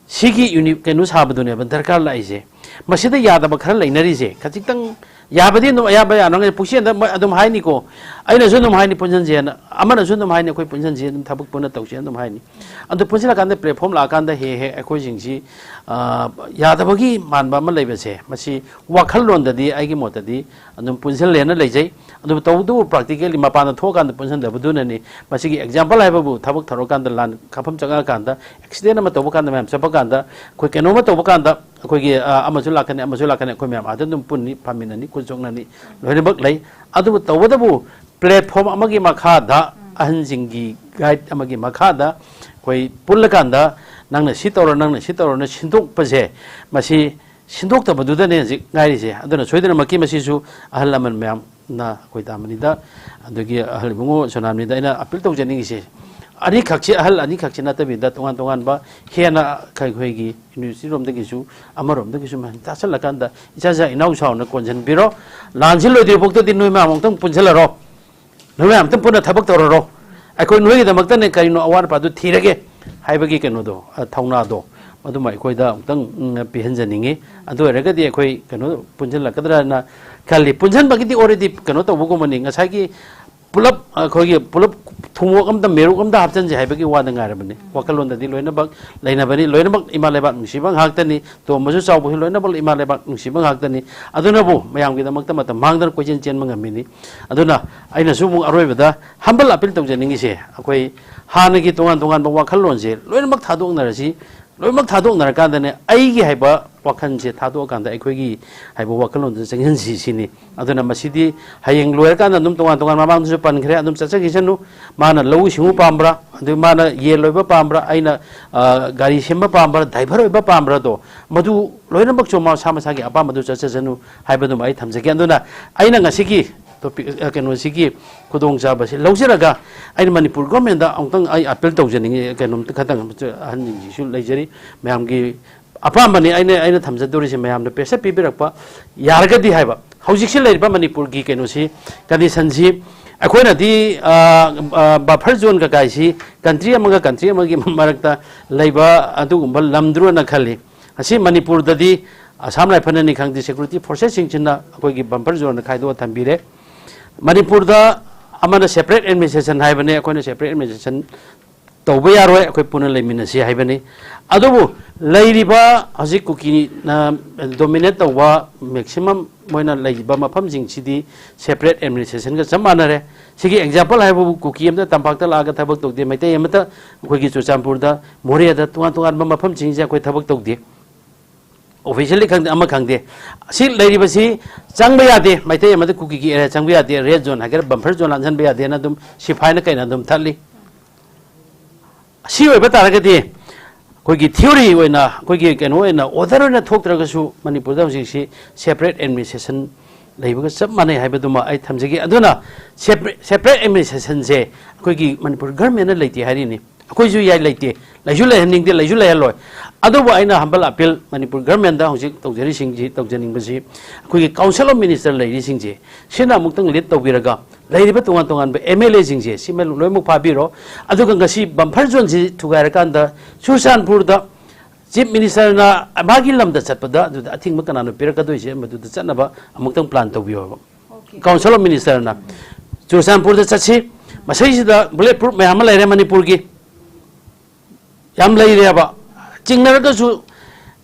ꯁꯤꯒꯤ ꯌꯨꯅꯤ-, ꯀꯩꯅꯣ ꯁꯥꯕꯗꯨꯅꯦꯕ ꯗꯔꯀꯥꯔ ꯂꯥꯛꯏꯁꯦ꯫ ꯃꯁꯤꯗ ꯌꯥꯗꯕ ꯈꯔ ꯂꯩꯅꯔꯤꯁꯦ, ꯈꯖꯤꯛꯇꯪ ꯌꯥꯕꯗꯤ ꯑꯗꯨꯝ ꯑꯌꯥꯕ ꯌꯥꯅꯉꯥꯏ ꯄꯨꯛꯆꯦꯜꯗ ꯃꯣꯏ ꯑꯗꯨꯝ ꯍꯥꯏꯅꯤꯀꯣ꯫ ꯑꯩꯅꯁꯨ ꯑꯗꯨꯝ ꯍꯥꯏꯅꯤ ꯄꯨꯟꯁꯤꯟꯁꯦꯅ, ꯑꯃꯅꯁꯨ ꯑꯗꯨꯝ ꯍꯥꯏꯅꯤ ꯑꯩꯈꯣꯏ ꯄꯨꯟꯁꯤꯟꯁꯦ, ꯑꯗꯨꯝ ꯊꯕꯛ ꯄꯨꯟꯅ ꯇꯧꯁꯦꯅ ꯑꯗꯨꯝ ꯍꯥꯏꯅꯤ꯫ ꯑꯗꯨ ꯄꯨꯟꯁꯤꯜꯂꯀꯥꯟꯗ platform ꯂꯥꯛꯑꯀꯥꯟꯗ ꯍꯦꯛ ꯍꯦꯛ ꯑꯩꯈꯣꯏꯁꯤꯡꯁꯤ, ꯑ, ꯌꯥꯗꯕꯒꯤ ꯃꯥꯟꯕ ꯑꯃ ꯂꯩꯕꯁꯦ, ꯃꯁꯤ ꯋꯥꯈꯜꯂꯣꯟꯗꯗꯤ ꯑꯩꯒꯤ ꯃꯣꯠꯇꯗꯤ ꯑꯗꯨꯝ ꯄꯨꯟꯁꯤꯜꯂꯦꯅ ꯂꯩꯖꯩ꯫ ꯑꯗꯨꯕꯨ ꯇꯧꯕꯇꯕꯨ practically ꯃꯄꯥꯟꯗ ꯊꯣꯛꯑꯀꯥꯟꯗ ꯄꯨꯟꯁꯤꯟꯗꯕꯗꯨꯅꯅꯤ꯫ ꯃꯁꯤꯒꯤ example ꯍꯥꯏꯕꯕꯨ ꯊꯕꯛ ꯊꯧꯔꯀꯥꯟꯗ, ꯂꯥꯟ ꯀꯥꯞꯐꯝ ꯆꯪꯉꯛꯑꯀꯥꯟꯗ, accident ꯑꯃ ꯇꯧꯕ ꯀꯥꯟꯗ, ꯃꯌꯥꯝ ꯆꯠꯄ ꯀꯥꯟꯗ, ꯑꯩꯈꯣꯏ ꯀꯩꯅꯣꯝꯃ ꯇꯧꯕ ꯀꯥꯟꯗ, ꯑꯩꯈꯣꯏꯒꯤ, ꯑ, ꯑꯃꯁꯨ ꯂꯥꯛꯀꯅꯤ, ꯑꯃꯁꯨ ꯂꯥꯛꯀꯅꯤ, ꯑꯩꯈꯣꯏ ꯃꯌꯥꯝ ꯑꯥꯗ ꯑꯗꯨꯝ ꯄꯨꯟꯅꯤ, ꯐꯝꯃꯤꯟꯅꯅꯤ, ꯈꯨꯠ ꯆꯣꯛꯅꯅꯤ, ꯂꯣꯏꯅꯃꯛ ꯂꯩ꯫ ꯑꯗꯨꯕꯨ ꯇꯧꯕꯇꯕꯨ platform ꯑꯃꯒꯤ ꯃꯈꯥꯗ, ꯑꯍꯟꯁꯤꯡꯒꯤ guide ꯑꯃꯒꯤ ꯃꯈꯥꯗ ꯑꯩꯈꯣꯏ ꯄꯨꯜꯂꯀꯥꯟꯗ, "ꯅꯪꯅ ꯁꯤ ꯇꯧꯔꯣ, ꯅꯪꯅ ꯁꯤ ꯇꯧꯔꯣꯅ" ꯁꯤꯟꯗꯣꯛꯄꯁꯦ, ꯃꯁꯤ ꯁꯤꯟꯗꯣꯛꯇꯕꯗꯨꯗꯅꯦ ꯍꯧꯖꯤꯛ ꯉꯥꯏꯔꯤꯁꯦ꯫ ꯑꯗꯨꯅ ꯁꯣꯏꯗꯅꯃꯛꯀꯤ ꯃꯁꯤꯁꯨ ꯑꯍꯜ ꯂꯃꯟ ꯃꯌꯥꯝꯅ, ꯑꯩꯈꯣꯏ ꯇꯥꯃꯅꯤꯗ, ꯑꯗꯒꯤ ꯑꯍꯜ ꯏꯕꯨꯡꯉꯣ ꯁꯣꯅꯥꯃꯅꯤꯗ ꯑꯩꯅ appeal ꯇꯧꯖꯅꯤꯡꯉꯤꯁꯦ, ꯑꯅꯤꯈꯛꯁꯦ, ꯑꯍꯜ ꯑꯅꯤꯈꯛꯁꯦ ꯅꯠꯇꯕꯤꯗ ꯇꯣꯉꯥꯟ ꯇꯣꯉꯥꯟꯕ ꯍꯦꯟꯅ ꯑꯩꯈꯣꯏꯒꯤ university ꯔꯣꯝꯗꯒꯤꯁꯨ, ꯑꯃꯔꯣꯝꯗꯒꯤꯁꯨ ꯃꯌꯥꯝ ꯇꯥꯁꯜꯂꯀꯥꯟꯗ ꯏꯆꯥ ꯏꯆꯥ ꯏꯅꯥꯎ ꯁꯥꯎꯅ ꯀꯣꯟꯁꯤꯟꯕꯤꯔꯣ꯫ ꯂꯥꯟꯁꯤ ꯂꯣꯏꯗ꯭ꯔꯤ ꯐꯥꯎꯗꯗꯤ ꯅꯣꯏ ꯃꯌꯥꯝ ꯑꯃꯨꯛꯇꯪ ꯄꯨꯟꯁꯤꯜꯂꯔꯣ꯫ ꯅꯣꯏ ꯃꯌꯥꯝ ꯑꯝꯇꯪ ꯄꯨꯟꯅ ꯊꯕꯛ ꯇꯧꯔꯔꯣ꯫ ꯑꯩꯈꯣꯏ ꯅꯣꯏꯒꯤꯗꯃꯛꯇꯅꯦ ꯀꯔꯤꯅꯣ ꯑꯋꯥꯠ ꯑꯄꯥꯗꯨ ꯊꯤꯔꯒꯦ ꯍꯥꯏꯕꯒꯤ ꯀꯩꯅꯣꯗꯣ, ꯑ, ꯊꯧꯅꯥꯗꯣ, ꯃꯗꯨꯃ ꯑꯩꯈꯣꯏꯗ ꯑꯃꯨꯛꯇꯪ, ꯎꯝ, ꯄꯤꯍꯟꯖꯅꯤꯡꯉꯤ꯫ ꯑꯗꯨ ꯑꯣꯏꯔꯒꯗꯤ ꯑꯩꯈꯣꯏ ꯀꯩꯅꯣ ꯄꯨꯟꯁꯤꯜꯂꯛꯀꯗ꯭ꯔꯅ ꯈꯜꯂꯤ꯫ ꯄꯨꯟꯁꯤꯟꯕꯒꯤꯗꯤ already ꯀꯩꯅꯣ ꯇꯧꯕꯒꯨꯝꯕꯅꯤ꯫ ꯉꯁꯥꯏꯒꯤ ꯄꯨꯂꯞ, ꯑꯩꯈꯣꯏꯒꯤ ꯄꯨꯂꯞ ꯊꯨꯝꯃꯣꯛ ꯑꯝꯗ, ꯃꯦꯔꯨꯛ ꯑꯝꯗ ꯍꯥꯞꯆꯤꯟꯁꯦ ꯍꯥꯏꯕꯒꯤ ꯋꯥꯗ ꯉꯥꯏꯔꯕꯅꯤ꯫ ꯋꯥꯈꯜꯂꯣꯟꯗꯗꯤ ꯂꯣꯏꯅꯃꯛ ꯂꯩꯅꯕꯅꯤ꯫ ꯂꯣꯏꯅꯃꯛ ꯏꯃꯥ ꯂꯩꯕꯥꯛ ꯅꯨꯡꯁꯤꯕ ꯉꯥꯛꯇꯅꯤ꯫ ꯇꯣꯝꯕꯁꯨ ꯆꯥꯎꯕꯁꯨ ꯂꯣꯏꯅꯃꯛ ꯏꯃꯥ ꯂꯩꯕꯥꯛ ꯅꯨꯡꯁꯤꯕ ꯉꯥꯛꯇꯅꯤ꯫ ꯑꯗꯨꯅꯕꯨ ꯃꯌꯥꯝꯒꯤꯗꯃꯛꯇ ꯃꯇꯝ ꯃꯥꯡꯗꯅ ꯀꯣꯏꯆꯦꯟ ꯆꯦꯟꯕ ꯉꯝꯃꯤꯅꯤ꯫ ꯑꯗꯨꯅ ꯑꯩꯅꯁꯨ ꯑꯃꯨꯛ ꯑꯔꯣꯏꯕꯗ humble appeal ꯇꯧꯖꯅꯤꯡꯉꯤꯁꯦ, ꯑꯩꯈꯣꯏ ꯍꯥꯟꯅꯒꯤ ꯇꯣꯉꯥꯟ ꯇꯣꯉꯥꯟꯕ ꯋꯥꯈꯜꯂꯣꯟꯁꯦ ꯂꯣꯏꯅꯃꯛ ꯊꯥꯗꯣꯛꯅꯔꯁꯤ꯫ ꯂꯣꯏꯅꯃꯛ ꯊꯥꯗꯣꯛꯅꯔꯀꯥꯟꯗꯅꯦ, ꯑꯩꯒꯤ ꯍꯥꯏꯕ ꯋꯥꯈꯜꯁꯦ ꯊꯥꯗꯣꯛꯑꯀꯥꯟꯗ ꯑꯩꯈꯣꯏꯒꯤ ꯍꯥꯏꯕ ꯋꯥꯈꯜꯂꯣꯟꯗꯨꯗ ꯆꯪꯁꯤꯟꯁꯤ ꯁꯤꯅꯤ꯫ ꯑꯗꯨꯅ ꯃꯁꯤꯗꯤ ꯍꯌꯦꯡ ꯂꯣꯏꯔꯀꯥꯟꯗ ꯑꯗꯨꯝ ꯇꯣꯉꯥꯟ ꯇꯣꯉꯥꯟ, ꯃꯃꯥꯡꯗꯁꯨ ꯄꯟꯈ꯭ꯔꯦ, ꯑꯗꯨꯝ ꯆꯠꯆꯈꯤꯁꯅꯨ꯫ ꯃꯥꯅ ꯂꯧꯎ ꯁꯤꯡꯎ ꯄꯥꯝꯕ꯭ꯔꯥ, ꯑꯗꯨ ꯃꯥꯅ ꯌꯦꯟ ꯂꯣꯏꯕ ꯄꯥꯝꯕ꯭ꯔꯥ, ꯑꯩꯅ, ꯑ, ꯒꯥꯔꯤ ꯁꯦꯝꯕ ꯄꯥꯝꯕ꯭ꯔꯥ, ꯗ꯭ꯔꯥꯏꯚꯔ ꯑꯣꯏꯕ ꯄꯥꯝꯕ꯭ꯔꯥꯗꯣ, ꯃꯗꯨ ꯂꯣꯏꯅꯃꯛꯁꯨ ꯃꯁꯥ ꯃꯁꯥꯒꯤ ꯑꯄꯥꯝꯕꯗꯨ ꯆꯠꯆꯁꯅꯨ ꯍꯥꯏꯕꯗꯨꯃ ꯑꯩ ꯊꯝꯖꯒꯦ꯫ ꯑꯗꯨꯅ ꯑꯩꯅ ꯉꯁꯤꯒꯤ ꯇꯣꯄꯤꯛ, ꯑ, ꯀꯩꯅꯣꯁꯤꯒꯤ ꯈꯨꯗꯣꯡꯆꯥꯕꯁꯤ ꯂꯧꯖꯔꯒ, ꯑꯩꯅ ꯃꯅꯤꯄꯨꯔ ꯒꯣꯔꯃꯦꯟꯗ ꯑꯃꯨꯛꯇꯪ ꯑꯩ ꯑꯄꯤꯜ ꯇꯧꯖꯅꯤꯡꯉꯤ, ꯀꯩꯅꯣꯝꯇ ꯈꯇꯪ ꯑꯍꯟꯁꯤꯡꯁꯤꯁꯨ ꯂꯩꯖꯔꯤ, ꯃꯌꯥꯝꯒꯤ ꯑꯄꯥꯝꯕꯅꯤ꯫ ꯑꯩꯅ, ꯑꯩꯅ ꯊꯝꯖꯗꯣꯔꯤꯁꯦ ꯃꯌꯥꯝꯅ ꯄ꯭ꯔꯦꯁꯔ ꯄꯤꯕꯤꯔꯛꯄ ꯌꯥꯔꯒꯗꯤ ꯍꯥꯏꯕ, ꯍꯧꯖꯤꯛꯁꯤ ꯂꯩꯔꯤꯕ ꯃꯅꯤꯄꯨꯔꯒꯤ ꯀꯩꯅꯣꯁꯤ, ꯀꯟꯗꯤꯁꯟꯁꯤ ꯑꯩꯈꯣꯏꯅꯗꯤ, ꯑ, ꯑ, ꯕꯐꯔ ꯖꯣꯟ ꯀꯀꯥꯏꯁꯤ ꯀꯟꯇ꯭ꯔꯤ ꯑꯃꯒ ꯀꯟꯇ꯭ꯔꯤ ꯑꯃꯒꯤ ꯃꯔꯛꯇ ꯂꯩꯕ ꯑꯗꯨꯒꯨꯝꯕ ꯂꯝꯗꯨꯔꯅ ꯈꯜꯂꯤ꯫ ꯑꯁꯤ ꯃꯅꯤꯄꯨꯔꯗꯗꯤ ꯑꯁꯥꯝ ꯔꯥꯏꯐꯜꯅꯅꯤ ꯈꯪꯗꯦ, ꯁꯦꯀ꯭ꯌꯨꯔꯤꯇꯤ ꯐꯣꯔꯁꯦꯁꯁꯤꯡꯁꯤꯅ ꯑꯩꯈꯣꯏꯒꯤ ꯕꯝꯄꯔ ꯖꯣꯟꯗ ꯈꯥꯏꯗꯣꯛꯑ ꯊꯝꯕꯤꯔꯦ꯫ ꯃꯅꯤꯄꯨꯔꯗ ꯑꯃꯅ ꯁꯦꯄꯔꯦꯠ ꯑꯦꯗꯃꯤꯅꯤꯁꯇ꯭ꯔꯦꯁꯟ ꯍꯥꯏꯕꯅꯦ, ꯑꯩꯈꯣꯏꯅ ꯁꯦꯄꯔꯦꯠ ꯑꯦꯗꯃꯤꯅꯤꯁꯇ꯭ꯔꯦꯁꯟ ꯇꯧꯕ ꯌꯥꯔꯣꯏ, ꯑꯩꯈꯣꯏ ꯄꯨꯟꯅ ꯂꯩꯃꯤꯟꯅꯁꯤ ꯍꯥꯏꯕꯅꯤ꯫ ꯑꯗꯨꯕꯨ ꯂꯩꯔꯤꯕ ꯍꯧꯖꯤꯛ ꯀꯨꯀꯤꯅ ꯗꯣꯃꯤꯅꯦꯠ ꯇꯧꯕ ꯃꯦꯛꯁꯤꯃꯝ ꯃꯣꯏꯅ ꯂꯩꯔꯤꯕ ꯃꯐꯝꯁꯤꯡꯁꯤꯗꯤ ꯁꯦꯄꯔꯦꯠ ꯑꯦꯗꯃꯤꯅꯤꯁꯇ꯭ꯔꯦꯁꯟꯒ ꯆꯞ ꯃꯥꯟꯅꯔꯦ꯫ ꯁꯤꯒꯤ ꯑꯦꯛꯖꯥꯝꯄꯜ ꯍꯥꯏꯕꯕꯨ, ꯀꯨꯀꯤ ꯑꯃꯇ ꯇꯝꯄꯥꯛꯇ ꯂꯥꯛꯑꯒ ꯊꯕꯛ ꯇꯧꯗꯦ, ꯃꯩꯇꯩ ꯑꯃꯇ ꯑꯩꯈꯣꯏꯒꯤ ꯆꯨꯔꯆꯥꯟꯄꯨꯔꯗ, ꯃꯣꯔꯦꯗ, ꯇꯣꯉꯥꯟ ꯇꯣꯉꯥꯟꯕ ꯃꯐꯝꯁꯤꯡꯁꯦ ꯑꯩꯈꯣꯏ ꯊꯕꯛ ꯇꯧꯗꯦ꯫ ꯑꯣꯐꯤꯁꯤꯌꯦꯜꯂꯤ ꯈꯪꯗꯦ, ꯑꯃ ꯈꯪꯗꯦ, ꯁꯤ ꯂꯩꯔꯤꯕꯁꯤ ꯆꯪꯕ ꯌꯥꯗꯦ, ꯃꯩꯇꯩ ꯑꯃꯗꯤ ꯀꯨꯀꯤꯒꯤ ꯑꯦꯔꯤꯌꯥ ꯆꯪꯕ ꯌꯥꯗꯦ, ꯔꯦꯗ ꯖꯣꯟ ꯍꯥꯏꯒꯦꯔꯥ ꯕꯝꯐꯔ ꯖꯣꯟ ꯂꯥꯟꯁꯤꯟꯕ ꯌꯥꯗꯦꯅ ꯑꯗꯨꯝ ꯁꯤꯐꯥꯏꯅ ꯀꯩꯅ ꯑꯗꯨꯝ ꯊꯠꯂꯤ꯫ ꯁꯤ ꯑꯣꯏꯕ ꯇꯥꯔꯒꯗꯤ ꯑꯩꯈꯣꯏꯒꯤ ꯊꯤꯑꯣꯔꯤ ꯑꯣꯏꯅ, ꯑꯩꯈꯣꯏꯒꯤ ꯀꯩꯅꯣ ꯑꯣꯏꯅ, ꯑꯣꯔꯗꯔ ꯑꯣꯏꯅ ꯊꯣꯛꯇ꯭ꯔꯒꯁꯨ ꯃꯅꯤꯄꯨꯔꯗ ꯍꯧꯖꯤꯛꯁꯤ ꯁꯦꯄꯔꯦꯠ ꯑꯦꯗꯃꯤꯅꯤꯁꯇ꯭ꯔꯦꯁꯟ ꯂꯩꯕꯒ ꯆꯞ ꯃꯥꯟꯅꯩ ꯍꯥꯏꯕꯗꯨꯃ ꯑꯩ ꯊꯝꯖꯒꯦ꯫ ꯑꯗꯨꯅ ꯁꯦꯄꯔꯦꯠ, ꯁꯦꯄꯔꯦꯠ ꯑꯦꯗꯃꯤꯅꯤꯁꯇ꯭ꯔꯦꯁꯟꯁꯦ ꯑꯩꯈꯣꯏꯒꯤ ꯃꯅꯤꯄꯨꯔ ꯒꯔꯃꯦꯟꯅ ꯂꯩꯇꯦ ꯍꯥꯏꯔꯤꯅꯤ꯫ ꯑꯩꯈꯣꯏꯁꯨ ꯌꯥꯏ, ꯂꯩꯇꯦ, ꯂꯩꯁꯨ ꯂꯩꯍꯟꯅꯤꯡꯗꯦ, ꯂꯩꯁꯨ ꯂꯩꯍꯜꯂꯣꯏ꯫ ꯑꯗꯨꯕꯨ ꯑꯩꯅ ꯍꯝꯕꯜ ꯑꯄꯤꯜ ꯃꯅꯤꯄꯨꯔ ꯒꯔꯃꯦꯟꯗ ꯍꯧꯖꯤꯛ ꯇꯧꯖꯔꯤꯁꯤꯡꯁꯤ, ꯇꯧꯖꯅꯤꯡꯕꯁꯤ, ꯑꯩꯈꯣꯏꯒꯤ ꯀꯥꯎꯟꯁꯤꯜ ꯑꯣꯐ ꯃꯤꯅꯤꯁꯇꯔ ꯂꯩꯔꯤꯁꯤꯡꯁꯦ, ꯁꯤꯅ ꯑꯃꯨꯛꯇꯪ ꯂꯤꯗ ꯇꯧꯕꯤꯔꯒ, ꯂꯩꯔꯤꯕ ꯇꯣꯉꯥꯟ ꯇꯣꯉꯥꯟꯕ ꯑꯦꯝ ꯑꯦꯜ ꯑꯦꯁꯤꯡꯁꯦ ꯁꯤꯃ ꯂꯣꯏꯅꯃꯛ ꯐꯥꯕꯤꯔꯣ꯫ ꯑꯗꯨꯒ ꯉꯁꯤ ꯕꯝꯐꯔ ꯖꯣꯟꯁꯤ ꯊꯨꯒꯥꯏꯔꯀꯥꯟꯗ ꯆꯨꯔꯆꯥꯟꯄꯨꯔꯗ ꯆꯤꯐ ꯃꯤꯅꯤꯁꯇꯔꯅ ꯃꯥꯒꯤ ꯂꯝꯗ ꯆꯠꯄꯗ ꯑꯗꯨꯗ ꯑꯊꯤꯡꯕ ꯀꯅꯥꯅꯣ ꯄꯤꯔꯛꯀꯗꯣꯏꯁꯦ, ꯃꯗꯨꯗ ꯆꯠꯅꯕ ꯑꯃꯨꯛꯇꯪ ꯄ꯭ꯂꯥꯟ ꯇꯧꯕꯤꯌꯣ ꯍꯥꯏꯕ꯫ ꯀꯥꯎꯟꯁꯤꯜ ꯑꯣꯐ ꯃꯤꯅꯤꯁꯇꯔꯅ ꯆꯨꯔꯆꯥꯟꯄꯨꯔꯗ ꯆꯠꯁꯤ, ꯃꯁꯤꯁꯤꯗ ꯕꯨꯂꯦꯠ ꯄ꯭ꯔꯨꯐ ꯃꯌꯥꯝ ꯑꯃ ꯂꯩꯔꯦ ꯃꯅꯤꯄꯨꯔꯒꯤ, ꯌꯥꯝ ꯂꯩꯔꯦꯕ꯫ ꯆꯤꯡꯅꯔꯒꯁꯨ,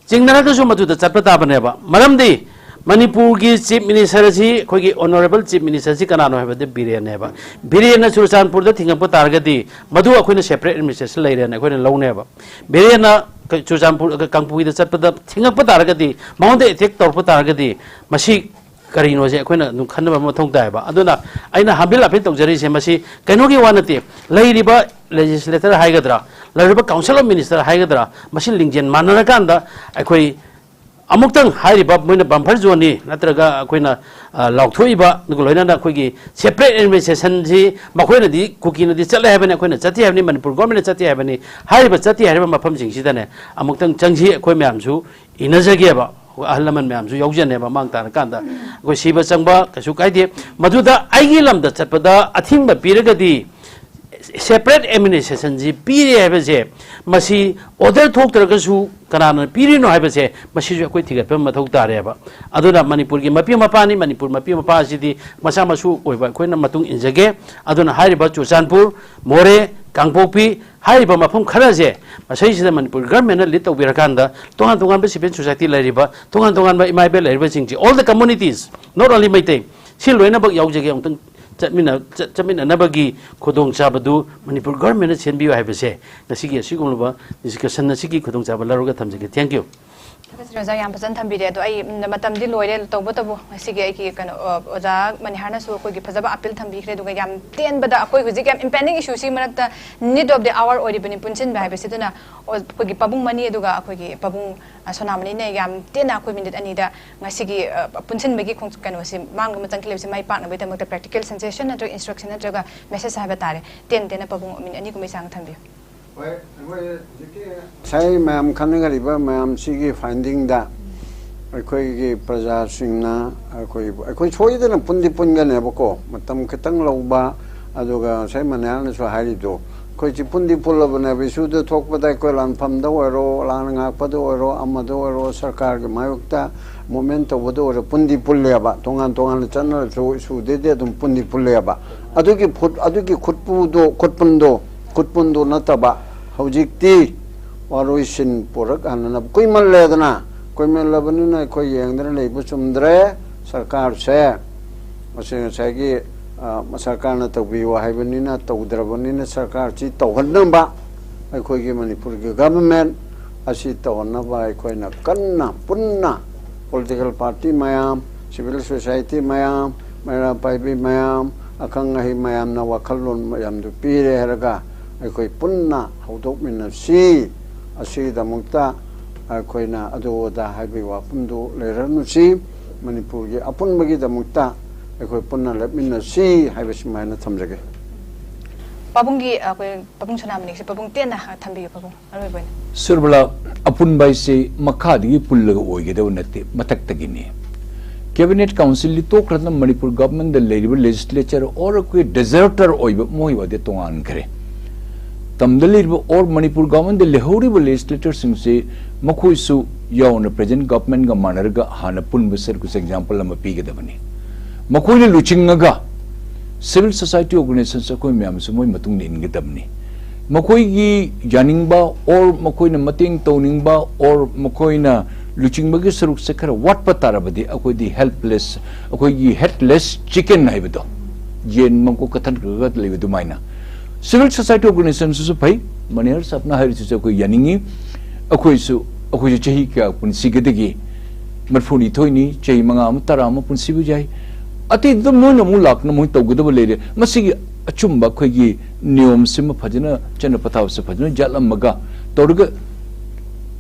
ꯆꯤꯡꯅꯔꯒꯁꯨ ꯃꯗꯨꯗ ꯆꯠꯄ ꯇꯥꯕꯅꯦꯕ꯫ ꯃꯔꯝꯗꯤ ꯃꯅꯤꯄꯨꯔꯒꯤ ꯆꯤꯐ ꯃꯤꯅꯤꯁꯇꯔ ꯑꯁꯤ, ꯑꯩꯈꯣꯏꯒꯤ ꯑꯣꯅꯔꯦꯕꯜ ꯆꯤꯐ ꯃꯤꯅꯤꯁꯇꯔ ꯑꯁꯤ ꯀꯅꯥꯅꯣ ꯍꯥꯏꯕꯗ ꯕꯤꯔꯦꯟꯅꯦꯕ꯫ ꯕꯤꯔꯦꯟꯅ ꯆꯨꯔꯆꯥꯟꯄꯨꯔꯗ ꯊꯤꯡꯉꯛꯄ ꯇꯥꯔꯒꯗꯤ, ꯃꯗꯨ ꯑꯩꯈꯣꯏꯅ ꯁꯦꯄꯔꯦꯠ ꯑꯦꯗꯃꯤꯅꯤꯁꯇ꯭ꯔꯦꯁꯟ ꯂꯩꯔꯦꯅ ꯑꯩꯈꯣꯏꯅ ꯂꯧꯅꯦꯕ꯫ ꯕꯤꯔꯦꯟꯅ ꯀ-, ꯆꯨꯔꯆꯥꯟꯄꯨꯔ, ꯀ-, ꯀꯥꯡꯄꯣꯛꯄꯤꯗ ꯆꯠꯄꯗ ꯊꯤꯡꯉꯛꯄ ꯇꯥꯔꯒꯗꯤ, ꯃꯉꯣꯟꯗ ꯑꯦꯇꯦꯛ ꯇꯧꯔꯛꯄ ꯇꯥꯔꯒꯗꯤ, ꯃꯁꯤ ꯀꯔꯤꯅꯣꯁꯦ ꯑꯩꯈꯣꯏꯅ ꯑꯗꯨꯝ ꯈꯟꯅꯕ ꯑꯃ ꯃꯊꯧ ꯇꯥꯏꯌꯦꯕ꯫ ꯑꯗꯨꯅ ꯑꯩꯅ ꯍꯥꯝꯕꯤꯜ ꯑꯄꯤꯜ ꯇꯧꯖꯔꯤꯁꯦ, ꯃꯁꯤ ꯀꯩꯅꯣꯒꯤ ꯋꯥ ꯅꯠꯇꯦ꯫ ꯂꯩꯔꯤꯕ ꯂꯦꯖꯤꯁꯂꯦꯇꯔ ꯍꯥꯏꯒꯗ꯭ꯔꯥ, ꯂꯩꯔꯤꯕ ꯀꯥꯎꯟꯁꯤꯜ ꯑꯣꯐ ꯃꯤꯅꯤꯁꯇꯔ ꯍꯥꯏꯒꯗ꯭ꯔꯥ, ꯃꯁꯤ ꯂꯤꯡꯖꯦꯜ ꯃꯥꯟꯅꯔꯀꯥꯟꯗ ꯑꯩꯈꯣꯏ ꯑꯃꯨꯛꯇꯪ ꯍꯥꯏꯔꯤꯕ ꯃꯣꯏꯅ ꯕꯝꯐꯔ ꯖꯣꯟꯅꯤ ꯅꯠꯇ꯭ꯔꯒ ꯑꯩꯈꯣꯏꯅ, ꯑ, ꯂꯥꯎꯊꯣꯛꯏꯕ, ꯑꯗꯨꯒ ꯂꯣꯏꯅꯅ ꯑꯩꯈꯣꯏꯒꯤ ꯁꯦꯄꯔꯦꯠ ꯑꯦꯗꯃꯤꯅꯤꯁꯇ꯭ꯔꯦꯁꯟꯁꯤ, ꯃꯈꯣꯏꯅꯗꯤ ꯀꯨꯀꯤꯅꯗꯤ ꯆꯠꯂꯦ ꯍꯥꯏꯕꯅꯤ, ꯑꯩꯈꯣꯏꯅ ꯆꯠꯇꯦ ꯍꯥꯏꯕꯅꯤ, ꯃꯅꯤꯄꯨꯔ ꯒꯣꯔꯃꯦꯟꯅ ꯆꯠꯇꯦ ꯍꯥꯏꯕꯅꯤ꯫ ꯍꯥꯏꯔꯤꯕ ꯆꯠꯇꯦ ꯍꯥꯏꯔꯤꯕ ꯃꯐꯝꯁꯤꯡꯁꯤꯗꯅꯦ, ꯑꯃꯨꯛꯇꯪ ꯆꯪꯁꯤ, ꯑꯩꯈꯣꯏ ꯃꯌꯥꯝꯁꯨ ꯏꯟꯅꯖꯒꯦꯕ, ꯑꯍꯜ ꯂꯃꯟ ꯃꯌꯥꯝꯁꯨ ꯌꯥꯎꯖꯅꯦꯕ, ꯃꯥꯡ ꯇꯥꯔꯀꯥꯟꯗ ꯑꯩꯈꯣꯏ ꯁꯤꯕ ꯆꯪꯕ ꯀꯩꯁꯨ ꯀꯥꯏꯗꯦ꯫ ꯃꯗꯨꯗ ꯑꯩꯒꯤ ꯂꯝꯗ ꯆꯠꯄꯗ ꯑꯊꯤꯡꯕ ꯄꯤꯔꯒꯗꯤ, ꯁꯦꯄꯔꯦꯠ ꯑꯦꯗꯃꯤꯅꯤꯁꯇ꯭ꯔꯦꯁꯟꯁꯤ ꯄꯤꯔꯦ ꯍꯥꯏꯕꯁꯦ, ꯃꯁꯤ ꯑꯣꯔꯗꯔ ꯊꯣꯛꯇ꯭ꯔꯒꯁꯨ ꯀꯅꯥꯅ ꯄꯤꯔꯤꯅꯣ ꯍꯥꯏꯕꯁꯦ, ꯃꯁꯤꯁꯨ ꯑꯩꯈꯣꯏ ꯊꯤꯒꯠꯄ ꯑꯃ ꯃꯊꯧ ꯇꯥꯔꯦꯕ꯫ ꯑꯗꯨꯅ ꯃꯅꯤꯄꯨꯔꯒꯤ ꯃꯄꯤ ꯃꯄꯥꯅꯤ, ꯃꯅꯤꯄꯨꯔ ꯃꯄꯤ ꯃꯄꯥ ꯑꯁꯤꯗꯤ ꯃꯆꯥ ꯃꯁꯨ ꯑꯣꯏꯕ ꯑꯩꯈꯣꯏꯅ ꯃꯇꯨꯡ ꯏꯟꯖꯒꯦ꯫ ꯑꯗꯨꯅ ꯍꯥꯏꯔꯤꯕ ꯆꯨꯔꯆꯥꯟꯄꯨꯔ, ꯃꯣꯔꯦ, ꯀꯥꯡꯄꯣꯛꯄꯤ ꯍꯥꯏꯔꯤꯕ ꯃꯐꯝ ꯈꯔꯁꯦ, ꯃꯁꯤꯁꯤꯗ ꯃꯅꯤꯄꯨꯔ ꯒꯔꯃꯦꯟꯅ ꯂꯤꯗ ꯇꯧꯕꯤꯔꯀꯥꯟꯗ, ꯇꯣꯉꯥꯟ ꯇꯣꯉꯥꯟꯕ ꯁꯤꯚꯤꯜ ꯁꯣꯁꯥꯏꯇꯤ ꯂꯩꯔꯤꯕ, ꯇꯣꯉꯥꯟ ꯇꯣꯉꯥꯟꯕ ꯏꯃꯥ ꯏꯕꯦꯜ ꯂꯩꯔꯤꯕꯁꯤꯡꯁꯤ, all the communities, not only Meitei, ꯁꯤ ꯂꯣꯏꯅꯃꯛ ꯌꯥꯎꯖꯒꯦ꯫ ꯑꯃꯨꯛꯇꯪ ꯆꯠꯃꯤꯟꯅ-, ꯆꯠ-, ꯆꯠꯃꯤꯟꯅꯅꯕꯒꯤ ꯈꯨꯗꯣꯡꯆꯥꯕꯗꯨ ꯃꯅꯤꯄꯨꯔ ꯒꯔꯃꯦꯟꯅ ꯁꯦꯝꯕꯤꯌꯨ ꯍꯥꯏꯕꯁꯦ ꯉꯁꯤꯒꯤ ꯑꯁꯤꯒꯨꯝꯂꯕ ꯗꯤꯁꯀꯁꯟ ꯑꯁꯤꯒꯤ ꯈꯨꯗꯣꯡꯆꯥꯕ ꯂꯧꯔꯒ ꯊꯝꯖꯒꯦ꯫ Thank you꯫ ꯊꯥꯒꯠꯆꯔꯤ ꯑꯣꯖꯥ, ꯌꯥꯝ ꯐꯖꯅ ꯊꯝꯕꯤꯔꯦ꯫ ꯑꯗꯣ ꯑꯩ, ꯎꯝ, ꯃꯇꯝꯗꯤ ꯂꯣꯏꯔꯦ꯫ ꯇꯧꯕꯇꯕꯨ ꯉꯁꯤꯒꯤ ꯑꯩꯒꯤ ꯀꯩꯅꯣ, ꯑ, ꯑꯣꯖꯥ ꯃꯅꯤꯍꯥꯔꯅꯁꯨ ꯑꯩꯈꯣꯏꯒꯤ ꯐꯖꯕ ꯑꯄꯤꯜ ꯊꯝꯕꯤꯈ꯭ꯔꯦ꯫ ꯑꯗꯨꯒ ꯌꯥꯝ ꯇꯦꯟꯕꯗ ꯑꯩꯈꯣꯏ ꯍꯧꯖꯤꯛ ꯌꯥꯝ impending issue ꯁꯤ ꯃꯔꯛꯇ need of the hour ꯑꯣꯏꯔꯤꯕꯅꯤ ꯄꯨꯟꯁꯤꯟꯕ ꯍꯥꯏꯕꯁꯤ꯫ ꯑꯗꯨꯅ ꯑꯣ-, ꯑꯩꯈꯣꯏꯒꯤ ꯄꯥꯕꯨꯡ ꯃꯅꯤ ꯑꯗꯨꯒ ꯑꯩꯈꯣꯏꯒꯤ ꯄꯥꯕꯨꯡ, ꯑ, ꯁꯣꯅꯥꯃꯅꯤꯅ ꯌꯥꯝ ꯇꯦꯟꯅ ꯑꯩꯈꯣꯏ ꯃꯤꯅꯤꯠ ꯑꯅꯤꯗ ꯉꯁꯤꯒꯤ, ꯑ, ꯄꯨꯟꯁꯤꯟꯕꯒꯤ ꯈꯣꯡ-, ꯀꯩꯅꯣꯁꯤ ꯃꯥꯡꯕ ꯑꯃ ꯆꯪꯈꯤꯕꯁꯤ ꯃꯥꯏ ꯄꯥꯛꯅꯕꯒꯤꯗꯃꯛꯇ practical suggestion ꯅꯠꯇ꯭ꯔꯒ instruction ꯅꯠꯇ꯭ꯔꯒ message ꯍꯥꯏꯕ ꯇꯥꯔꯦ, ꯇꯦꯟ ꯇꯦꯟꯅ ꯄꯥꯕꯨꯡ ꯃꯤꯅꯤꯠ ꯑꯅꯤꯒꯨꯝꯕꯩ ꯆꯥꯡ ꯊꯝꯕꯤꯌꯨ꯫ ꯍꯣꯏ, ꯑꯩꯈꯣꯏ ꯍꯧꯖꯤꯛꯀꯤ ꯉꯁꯥꯏ ꯃꯌꯥꯝ ꯈꯟꯅꯈ꯭ꯔꯤꯕ ꯃꯌꯥꯝꯁꯤꯒꯤ finding ꯗ ꯑꯩꯈꯣꯏꯒꯤ ꯄ꯭ꯔꯖꯥꯁꯤꯡꯅ ꯑꯩꯈꯣꯏ, ꯑꯩꯈꯣꯏ ꯁꯣꯏꯗꯅ ꯄꯨꯟꯗꯤ ꯄꯨꯟꯒꯅꯦꯕꯀꯣ, ꯃꯇꯝ ꯈꯤꯇꯪ ꯂꯧꯕ, ꯑꯗꯨꯒ ꯉꯁꯥꯏ ꯃꯅꯤꯍꯥꯔꯅꯁꯨ ꯍꯥꯏꯔꯤꯗꯣ, ꯑꯩꯈꯣꯏꯁꯤ ꯄꯨꯟꯗꯤ ꯄꯨꯜꯂꯕꯅꯦꯕ꯫ Issue ꯗ ꯊꯣꯛꯄꯗ ꯑꯩꯈꯣꯏ ꯂꯥꯟꯐꯝꯗ ꯑꯣꯏꯔꯣ, ꯂꯥꯟ ꯉꯥꯛꯄꯗ ꯑꯣꯏꯔꯣ, ꯑꯃꯗ ꯑꯣꯏꯔꯣ, ꯁꯔꯀꯥꯔꯒꯤ ꯃꯥꯌꯣꯛꯇ movement ꯇꯧꯕꯗ ꯑꯣꯏꯔꯣ, ꯄꯨꯟꯗꯤ ꯄꯨꯜꯂꯦꯕ꯫ ꯇꯣꯉꯥꯟ ꯇꯣꯉꯥꯟꯅ ꯆꯠꯅꯔꯁꯨ issue ꯗꯗꯤ ꯑꯗꯨꯝ ꯄꯨꯟꯗꯤ ꯄꯨꯜꯂꯦꯕ꯫ ꯑꯗꯨꯒꯤ ꯐꯨꯠ-, ꯑꯗꯨꯒꯤ ꯈꯨꯠꯄꯨꯗꯣ, ꯈꯨꯠꯄꯨꯟꯗꯣ, ꯈꯨꯠꯄꯨꯟꯗꯣ ꯅꯠꯇꯕ, ꯍꯧꯖꯤꯛꯇꯤ ꯋꯥꯔꯣꯏꯁꯤꯟ ꯄꯨꯔꯛꯍꯟꯅꯅꯕ ꯀꯨꯏꯃꯜꯂꯦꯗꯅ꯫ ꯀꯨꯏꯃꯜꯂꯕꯅꯤꯅ ꯑꯩꯈꯣꯏ ꯌꯦꯡꯗꯅ ꯂꯩꯕ ꯆꯨꯝꯗ꯭ꯔꯦ꯫ ꯁꯔꯀꯥꯔꯁꯦ ꯃꯁꯤ ꯉꯁꯥꯏꯒꯤ, ꯑ, ꯁꯔꯀꯥꯔꯅ ꯇꯧꯕꯤꯌꯨ ꯍꯥꯏꯕꯅꯤꯅ ꯇꯧꯗ꯭ꯔꯕꯅꯤꯅ ꯁꯔꯀꯥꯔꯁꯤ ꯇꯧꯍꯟꯅꯕ ꯑꯩꯈꯣꯏꯒꯤ ꯃꯅꯤꯄꯨꯔꯒꯤ government ꯑꯁꯤ ꯇꯧꯍꯟꯅꯕ ꯑꯩꯈꯣꯏꯅ ꯀꯟꯅ ꯄꯨꯟꯅ political party ꯃꯌꯥꯝ, civil society ꯃꯌꯥꯝ, ꯃꯩꯔꯥ ꯄꯥꯏꯕꯤ ꯃꯌꯥꯝ, ꯑꯈꯪ ꯑꯍꯩ ꯃꯌꯥꯝꯅ ꯋꯥꯈꯜꯂꯣꯟ ꯃꯌꯥꯝꯗꯨ ꯄꯤꯔꯦ ꯍꯥꯏꯔꯒ ꯑꯩꯈꯣꯏ ꯄꯨꯟꯅ ꯍꯧꯗꯣꯛꯃꯤꯟꯅꯁꯤ꯫ ꯑꯁꯤꯒꯤꯗꯃꯛꯇ ꯑꯩꯈꯣꯏꯅ ꯑꯗꯨ ꯑꯗꯥ ꯍꯥꯏꯕꯒꯤ ꯋꯥꯐꯝꯗꯨ ꯂꯩꯔꯅꯨꯁꯤ꯫ ꯃꯅꯤꯄꯨꯔꯒꯤ ꯑꯄꯨꯟꯕꯒꯤꯗꯃꯛꯇ ꯑꯩꯈꯣꯏ ꯄꯨꯟꯅ ꯂꯦꯞꯃꯤꯟꯅꯁꯤ ꯍꯥꯏꯕꯁꯤꯃꯥꯏꯅ ꯊꯝꯖꯒꯦ꯫ ꯄꯥꯕꯨꯡꯒꯤ ꯑꯩꯈꯣꯏ ꯄꯥꯕꯨꯡ ꯁꯅꯥꯃꯅꯤꯁꯦ ꯄꯥꯕꯨꯡ ꯇꯦꯟꯅ ꯊꯝꯕꯤꯌꯨ ꯄꯥꯕꯨꯡ ꯑꯔꯣꯏꯕ ꯑꯣꯏꯅ꯫ ꯁꯨꯔꯕꯂꯥ, ꯑꯄꯨꯟꯕ ꯍꯥꯏꯁꯤ ꯃꯈꯥꯗꯒꯤ ꯄꯨꯜꯂꯒ ꯑꯣꯏꯒꯗꯕ ꯅꯠꯇꯦ, ꯃꯊꯛꯇꯒꯤꯅꯤ꯫ Cabinet Councilꯗꯤ ꯇꯣꯛꯈ꯭ꯔꯗꯅ ꯃꯅꯤꯄꯨꯔ governmentꯗ ꯂꯩꯔꯤꯕ legislature or ꯑꯩꯈꯣꯏ deserter ꯑꯣꯏꯕ ꯃꯣꯏ ꯋꯥꯗꯤ ꯇꯣꯉꯥꯟꯈ꯭ꯔꯦ꯫ ꯇꯝꯗ ꯂꯩꯔꯤꯕ or ꯃꯅꯤꯄꯨꯔ governmentꯗ ꯂꯩꯍꯧꯔꯤꯕ legislatorꯁꯤꯡꯁꯤ ꯃꯈꯣꯏꯁꯨ ꯌꯥꯎꯅ present governmentꯒ ꯃꯥꯟꯅꯔꯒ ꯍꯥꯟꯅ ꯄꯨꯟꯕ ꯁꯔꯨꯛꯁꯦ example ꯑꯃ ꯄꯤꯒꯗꯕꯅꯤ꯫ ꯃꯈꯣꯏꯅ ꯂꯨꯆꯤꯡꯉꯒ civil society organizations ꯑꯩꯈꯣꯏ ꯃꯌꯥꯝꯁꯨ ꯃꯣꯏ ꯃꯇꯨꯡꯗ ꯏꯟꯒꯗꯕꯅꯤ꯫ ꯃꯈꯣꯏꯒꯤ ꯌꯥꯅꯤꯡꯕ or ꯃꯈꯣꯏꯅ ꯃꯇꯦꯡ ꯇꯧꯅꯤꯡꯕ or ꯃꯈꯣꯏꯅ ꯂꯨꯆꯤꯡꯕꯒꯤ ꯁꯔꯨꯛꯁꯦ ꯈꯔ ꯋꯥꯠꯄ ꯇꯥꯔꯕꯗꯤ ꯑꯩꯈꯣꯏꯗꯤ helpless, ꯑꯩꯈꯣꯏꯒꯤ headless chicken ꯍꯥꯏꯕꯗꯣ, ꯌꯦꯟ ꯃꯀꯣꯛ ꯀꯊꯟꯈ꯭ꯔꯒ ꯂꯩꯕ ꯑꯗꯨꯃꯥꯏꯅ꯫ Civil society organizationꯁꯨ ꯐꯩ, ꯃꯅꯤꯍꯔ ꯁꯥꯍꯕꯅ ꯍꯥꯏꯔꯤꯁꯤꯁꯨ ꯑꯩꯈꯣꯏ ꯌꯥꯅꯤꯡꯉꯤ꯫ ꯑꯩꯈꯣꯏꯁꯨ, ꯑꯩꯈꯣꯏꯁꯨ ꯆꯍꯤ ꯀꯌꯥ ꯄꯨꯟꯁꯤꯒꯗꯒꯦ? ꯃꯔꯤꯐꯨꯅꯤꯊꯣꯏꯅꯤ, ꯆꯍꯤ ꯃꯉꯥ ꯑꯃ, ꯇꯔꯥ ꯑꯃ ꯄꯨꯟꯁꯤꯕ ꯌꯥꯏ꯫ ꯑꯇꯩꯗ ꯃꯣꯏꯅ ꯑꯃꯨꯛ ꯂꯥꯛꯇꯅ ꯃꯣꯏ ꯇꯧꯒꯗꯕ ꯂꯩꯔꯦ꯫ ꯃꯁꯤꯒꯤ ꯑꯆꯨꯝꯕ ꯑꯩꯈꯣꯏꯒꯤ ꯅꯤꯌꯣꯝꯁꯤꯃ ꯐꯖꯅ ꯆꯠꯅ ꯄꯊꯥꯞꯁꯦ ꯐꯖꯅ ꯌꯥꯠꯂꯝꯃꯒ ꯇꯧꯔꯒ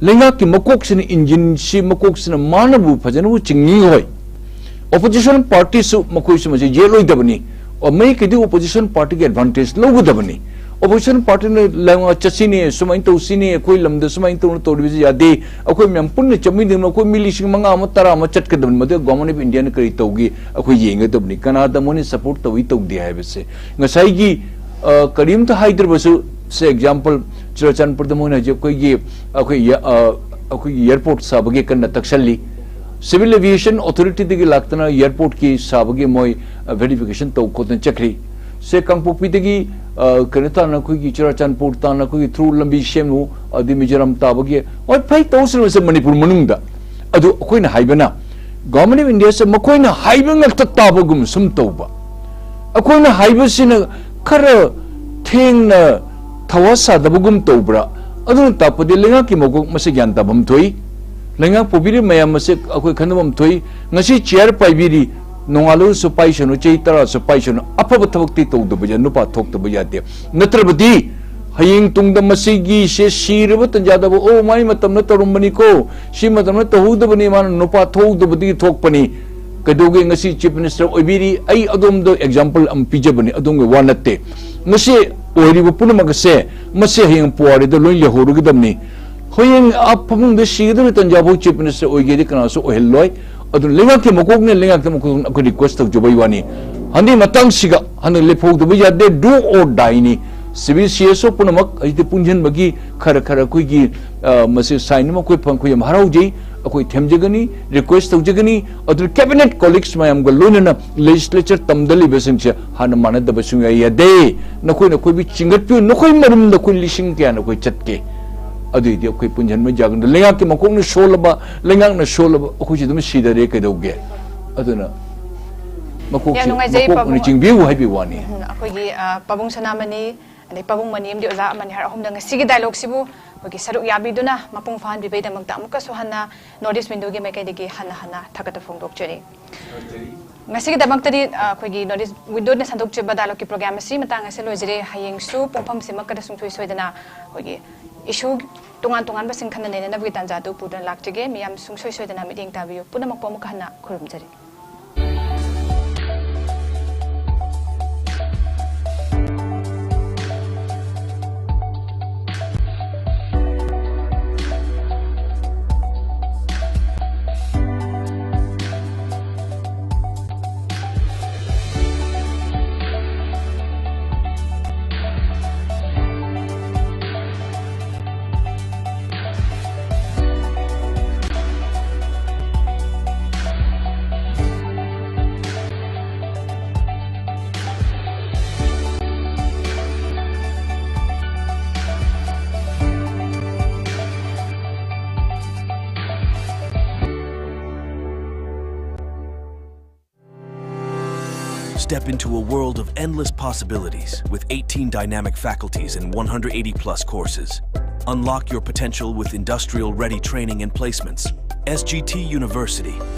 ꯂꯩꯉꯥꯛꯀꯤ ꯃꯀꯣꯛꯁꯤꯅ, ꯏꯟꯖꯤꯟꯁꯤ ꯃꯀꯣꯛꯁꯤꯅ ꯃꯥꯅꯕꯨ ꯐꯖꯅꯕꯨ ꯆꯤꯡꯉꯤ ꯍꯣꯏ꯫ Opposition partyꯁꯨ ꯃꯈꯣꯏꯁꯨ ꯃꯁꯤ ꯌꯦꯠꯂꯣꯏꯗꯕꯅꯤ꯫ ꯑꯣ, ꯃꯥꯏꯀꯩꯗꯤ opposition partyꯒꯤ advantage ꯂꯧꯒꯗꯕꯅꯤ꯫ Opposition partyꯅ ꯂꯩꯉꯥꯛ ꯆꯠꯁꯤꯅꯦ, ꯁꯨꯃꯥꯏꯅ ꯇꯧꯁꯤꯅꯦ, ꯑꯩꯈꯣꯏ ꯂꯝꯗ ꯁꯨꯃꯥꯏꯅ ꯇꯧꯅ ꯇꯧꯔꯤꯕꯁꯤ ꯌꯥꯗꯦ, ꯑꯩꯈꯣꯏ ꯃꯌꯥꯝ ꯄꯨꯟꯅ ꯆꯠꯃꯤꯟꯅꯗꯅ ꯑꯩꯈꯣꯏ ꯃꯤ ꯂꯤꯁꯤꯡ ꯃꯉꯥ ꯑꯃ, ꯇꯔꯥ ꯑꯃ ꯆꯠꯀꯗꯕꯅꯤ꯫ ꯃꯗꯨ Government of Indiaꯅ ꯀꯔꯤ ꯇꯧꯒꯦ ꯑꯩꯈꯣꯏ ꯌꯦꯡꯒꯗꯕꯅꯤ, ꯀꯅꯥꯗ ꯃꯣꯏꯅ support ꯇꯧꯏ ꯇꯧꯗꯦ ꯍꯥꯏꯕꯁꯦ꯫ ꯉꯁꯥꯏꯒꯤ, ꯑ, ꯀꯔꯤꯝꯇ ꯍꯥꯏꯗ꯭ꯔꯕꯁꯨ, say example, ꯆꯨꯔꯥꯆꯥꯟꯄꯨꯔꯗ ꯃꯣꯏꯅ ꯍꯧꯖꯤꯛ ꯑꯩꯈꯣꯏꯒꯤ, ꯑꯩꯈꯣꯏ, ꯑ, ꯑꯩꯈꯣꯏꯒꯤ airport ꯁꯥꯕꯒꯤ ꯀꯟꯅ ꯇꯛꯁꯜꯂꯤ꯫ Civil Aviation Authorityꯗꯒꯤ ꯂꯥꯛꯇꯅ airportꯀꯤ ꯁꯥꯕꯒꯤ ꯃꯣꯏ, ꯑ, verification ꯇꯧ ꯈꯣꯠꯇꯅ ꯆꯠꯈ꯭ꯔꯤ꯫ ꯁꯦ ꯀꯥꯡꯄꯣꯛꯄꯤꯗꯒꯤ, ꯑ, ꯀꯩꯅꯣ ꯇꯥꯅ ꯑꯩꯈꯣꯏꯒꯤ ꯆꯨꯔꯥꯆꯥꯟꯄꯨꯔ ꯇꯥꯅ ꯑꯩꯈꯣꯏꯒꯤ through ꯂꯝꯕꯤ ꯁꯦꯝꯃꯨ, ꯑꯗꯩ ꯃꯤꯖꯣꯔꯥꯝ ꯇꯥꯕꯒꯤ, ꯍꯣꯏ, ꯐꯩ, ꯇꯧꯁꯅꯨꯁꯦ ꯃꯅꯤꯄꯨꯔ ꯃꯅꯨꯡꯗ꯫ ꯑꯗꯨ ꯑꯩꯈꯣꯏꯅ ꯍꯥꯏꯕꯅ, Government of India ꯁꯦ ꯃꯈꯣꯏꯅ ꯍꯥꯏꯕ ꯉꯥꯛꯇ ꯇꯥꯕꯒꯨꯝ ꯁꯨꯝ ꯇꯧꯕ, ꯑꯩꯈꯣꯏꯅ ꯍꯥꯏꯕꯁꯤꯅ ꯈꯔ ꯊꯦꯡꯅ ꯊꯋꯥ ꯁꯥꯗꯕꯒꯨꯝ ꯇꯧꯕ꯭ꯔꯥ? ꯑꯗꯨꯅ ꯇꯥꯛꯄꯗꯤ ꯂꯩꯉꯥꯛꯀꯤ ꯃꯀꯣꯛ ꯃꯁꯦ ꯒ꯭ꯌꯥꯟ ꯇꯥꯐꯝ ꯊꯣꯛꯏ꯫ ꯂꯩꯉꯥꯛ ꯄꯨꯕꯤꯔꯤꯕ ꯃꯌꯥꯝ ꯑꯁꯦ ꯑꯩꯈꯣꯏ ꯈꯟꯅꯐꯝ ꯊꯣꯛꯏ꯫ ꯉꯁꯤ ꯆꯤꯌꯥꯔ ꯄꯥꯏꯕꯤꯔꯤ, ꯅꯣꯡꯉꯥꯜꯂꯒꯁꯨ ꯄꯥꯏꯁꯅꯨ, ꯆꯍꯤ ꯇꯔꯥꯁꯨ ꯄꯥꯏꯁꯅꯨ, ꯑꯐꯕ ꯊꯕꯛꯇꯤ ꯇꯧꯗꯕ ꯌꯥ-, ꯅꯨꯄꯥ ꯊꯣꯛꯇꯕ ꯌꯥꯗꯦ꯫ ꯅꯠꯇ꯭ꯔꯕꯗꯤ ꯍꯌꯦꯡ ꯇꯨꯡꯗ ꯃꯁꯤꯒꯤꯁꯦ ꯁꯤꯔꯕ ꯇꯟꯖꯥꯗꯕꯨ, "ꯑꯣ, ꯃꯥꯏ ꯃꯇꯝꯅ ꯇꯧꯔꯝꯕꯅꯤꯀꯣ, ꯁꯤ ꯃꯇꯝꯅ ꯇꯧꯍꯧꯗꯕꯅꯤ, ꯃꯥꯅ ꯅꯨꯄꯥ ꯊꯣꯛꯍꯧꯗꯕꯗꯒꯤ ꯊꯣꯛꯄꯅꯤ"꯫ ꯀꯩꯗꯧꯒꯦ? ꯉꯁꯤ Chief Minister ꯑꯣꯏꯕꯤꯔꯤ, ꯑꯩ ꯑꯗꯣꯝꯗ example ꯑꯃ ꯄꯤꯖꯕꯅꯤ, ꯑꯗꯣꯝꯒꯤ ꯋꯥ ꯅꯠꯇꯦ꯫ ꯃꯁꯤ ꯑꯣꯏꯔꯤꯕ ꯄꯨꯝꯅꯃꯛ ꯑꯁꯦ, ꯃꯁꯤ ꯍꯌꯦꯡ ꯄꯨꯋꯥꯔꯤꯗ ꯂꯣꯏ ꯂꯩꯍꯧꯔꯒꯗꯕꯅꯤ꯫ ꯍꯌꯦꯡ ꯑꯥ ꯐꯃꯨꯡꯗ ꯁꯤꯒꯗꯧꯔꯤ ꯇꯟꯖꯥꯐꯥꯎ Chief Minister ꯑꯣꯏꯒꯦꯗꯤ ꯀꯅꯥꯁꯨ ꯑꯣꯏꯍꯜꯂꯣꯏ꯫ ꯑꯗꯨꯅ ꯂꯩꯉꯥꯛꯀꯤ ꯃꯀꯣꯛꯅ, ꯂꯩꯉꯥꯛꯀꯤ ꯃꯀꯣꯛꯅ ꯑꯩꯈꯣꯏ request ꯇꯧꯖꯕꯩ ꯋꯥꯅꯤ꯫ ꯍꯟꯗꯛ ꯃꯇꯥꯡꯁꯤꯒ ꯍꯟꯗꯛ ꯂꯦꯞꯍꯧꯗꯕ ꯌꯥꯗꯦ, do or die ꯅꯤ꯫ Civil C S O ꯄꯨꯝꯅꯃꯛ ꯍꯧꯖꯤꯛꯇꯤ ꯄꯨꯟꯁꯤꯟꯕꯒꯤ ꯈꯔ ꯈꯔ ꯑꯩꯈꯣꯏꯒꯤ, ꯑ, ꯃꯁꯤ sign ꯑꯃ ꯑꯩꯈꯣꯏ ꯐꯪ-, ꯑꯩꯈꯣꯏ ꯌꯥꯝ ꯍꯔꯥꯎꯖꯩ, ꯑꯩꯈꯣꯏ ꯊꯦꯝꯖꯒꯅꯤ, request ꯇꯧꯖꯒꯅꯤ꯫ ꯑꯗꯨꯅ cabinet colleagues ꯃꯌꯥꯝꯒ ꯂꯣꯏꯅꯅ legislature ꯇꯝꯗ ꯂꯩꯕꯁꯤꯡꯁꯦ ꯍꯥꯟꯅ ꯃꯥꯟꯅꯗꯕ ꯁꯨꯡꯌꯥ ꯌꯥꯗꯦ꯫ ꯅꯈꯣꯏꯅ ꯑꯩꯈꯣꯏꯕꯨ ꯆꯤꯡꯈꯠꯄꯤꯌꯨ, ꯅꯈꯣꯏ ꯃꯔꯨꯝꯗ ꯑꯩꯈꯣꯏ ꯂꯤꯁꯤꯡ ꯀꯌꯥꯅ ꯑꯩꯈꯣꯏ ꯆꯠꯀꯦ? ꯑꯗꯨꯏꯗꯤ ꯑꯩꯈꯣꯏ ꯄꯨꯟꯁꯤꯟꯕ ꯌꯥꯒꯅꯤ꯫ ꯂꯩꯉꯥꯛꯀꯤ ꯃꯀꯣꯛꯅ ꯁꯣꯜꯂꯕ, ꯂꯩꯉꯥꯛꯅ ꯁꯣꯜꯂꯕ, ꯑꯩꯈꯣꯏꯁꯨ ꯑꯗꯨꯝ ꯁꯤꯗꯔꯦ ꯀꯩꯗꯧꯒꯦ? ꯑꯗꯨꯅ ꯃꯀꯣꯛꯁꯤ, ꯌꯥꯝ ꯅꯨꯡꯉꯥꯏꯖꯩ, ꯃꯀꯣꯛꯅ ꯄꯥꯕꯨꯡ꯫ ꯆꯤꯡꯕꯤꯌꯨ ꯍꯥꯏꯕꯒꯤ ꯋꯥꯅꯤ꯫ ꯎꯝ, ꯑꯩꯈꯣꯏꯒꯤ, ꯑ, ꯄꯥꯕꯨꯡ ꯁꯅꯥꯃꯅꯤ, ꯑꯗꯩ ꯄꯥꯕꯨꯡ ꯃꯅꯤ ꯑꯃꯗꯤ ꯑꯣꯖꯥ ꯑꯃꯅꯤ ꯍꯥꯏꯔ ꯑꯍꯨꯝꯗ ꯉꯁꯤꯒꯤ dialogue ꯁꯤꯕꯨ ꯑꯩꯈꯣꯏꯒꯤ ꯁꯔꯨꯛ ꯌꯥꯕꯤꯗꯨꯅ ꯃꯄꯨꯡ ꯐꯥꯍꯟꯕꯤꯕꯒꯤꯗꯃꯛꯇ ꯑꯃꯨꯛꯀꯁꯨ ꯍꯟꯅ North East Window ꯒꯤ ꯃꯥꯏꯀꯩꯗꯒꯤ ꯍꯟꯅ ꯍꯟꯅ ꯊꯥꯒꯠꯄ ꯐꯣꯡꯗꯣꯛꯆꯔꯤ꯫ ꯉꯁꯤꯒꯤꯗꯃꯛꯇꯗꯤ, ꯑ, ꯑꯩꯈꯣꯏꯒꯤ North East Window ꯅ ꯁꯟꯗꯣꯛꯆꯕ dialogue ꯀꯤ program ꯑꯁꯤ ꯃꯇꯥꯡ ꯑꯁꯤꯗ ꯂꯣꯏꯖꯔꯦ꯫ ꯍꯌꯦꯡꯁꯨ ꯄꯨꯡꯐꯝꯁꯤꯃꯛꯀꯗ ꯁꯨꯡꯁꯣꯏ ꯁꯣꯏꯗꯅ ꯑꯩꯈꯣꯏꯒꯤ issue ꯇꯣꯉꯥꯟ ꯇꯣꯉꯥꯟꯕꯁꯤꯡ ꯈꯟꯅ ꯅꯩꯅꯅꯕꯒꯤ ꯇꯥꯟꯖꯥ ꯑꯗꯨ ꯄꯨꯗꯨꯅ ꯂꯥꯛꯆꯒꯦ꯫ ꯃꯤꯌꯥꯝ ꯁꯨꯡꯁꯣꯏ ꯁꯣꯏꯗꯅ ꯃꯤꯠꯌꯦꯡ ꯇꯥꯕꯤꯌꯨ꯫ ꯄꯨꯝꯅꯃꯛꯄꯨ ꯑꯃꯨꯛꯀ ꯍꯟꯅ ꯈꯨꯔꯨꯝꯖꯔꯤ꯫ Step into a world of endless possibilities with eighteen dynamic faculties and one hundred eighty plus courses. Unlock your potential with industrial ready training and placements. S G T University,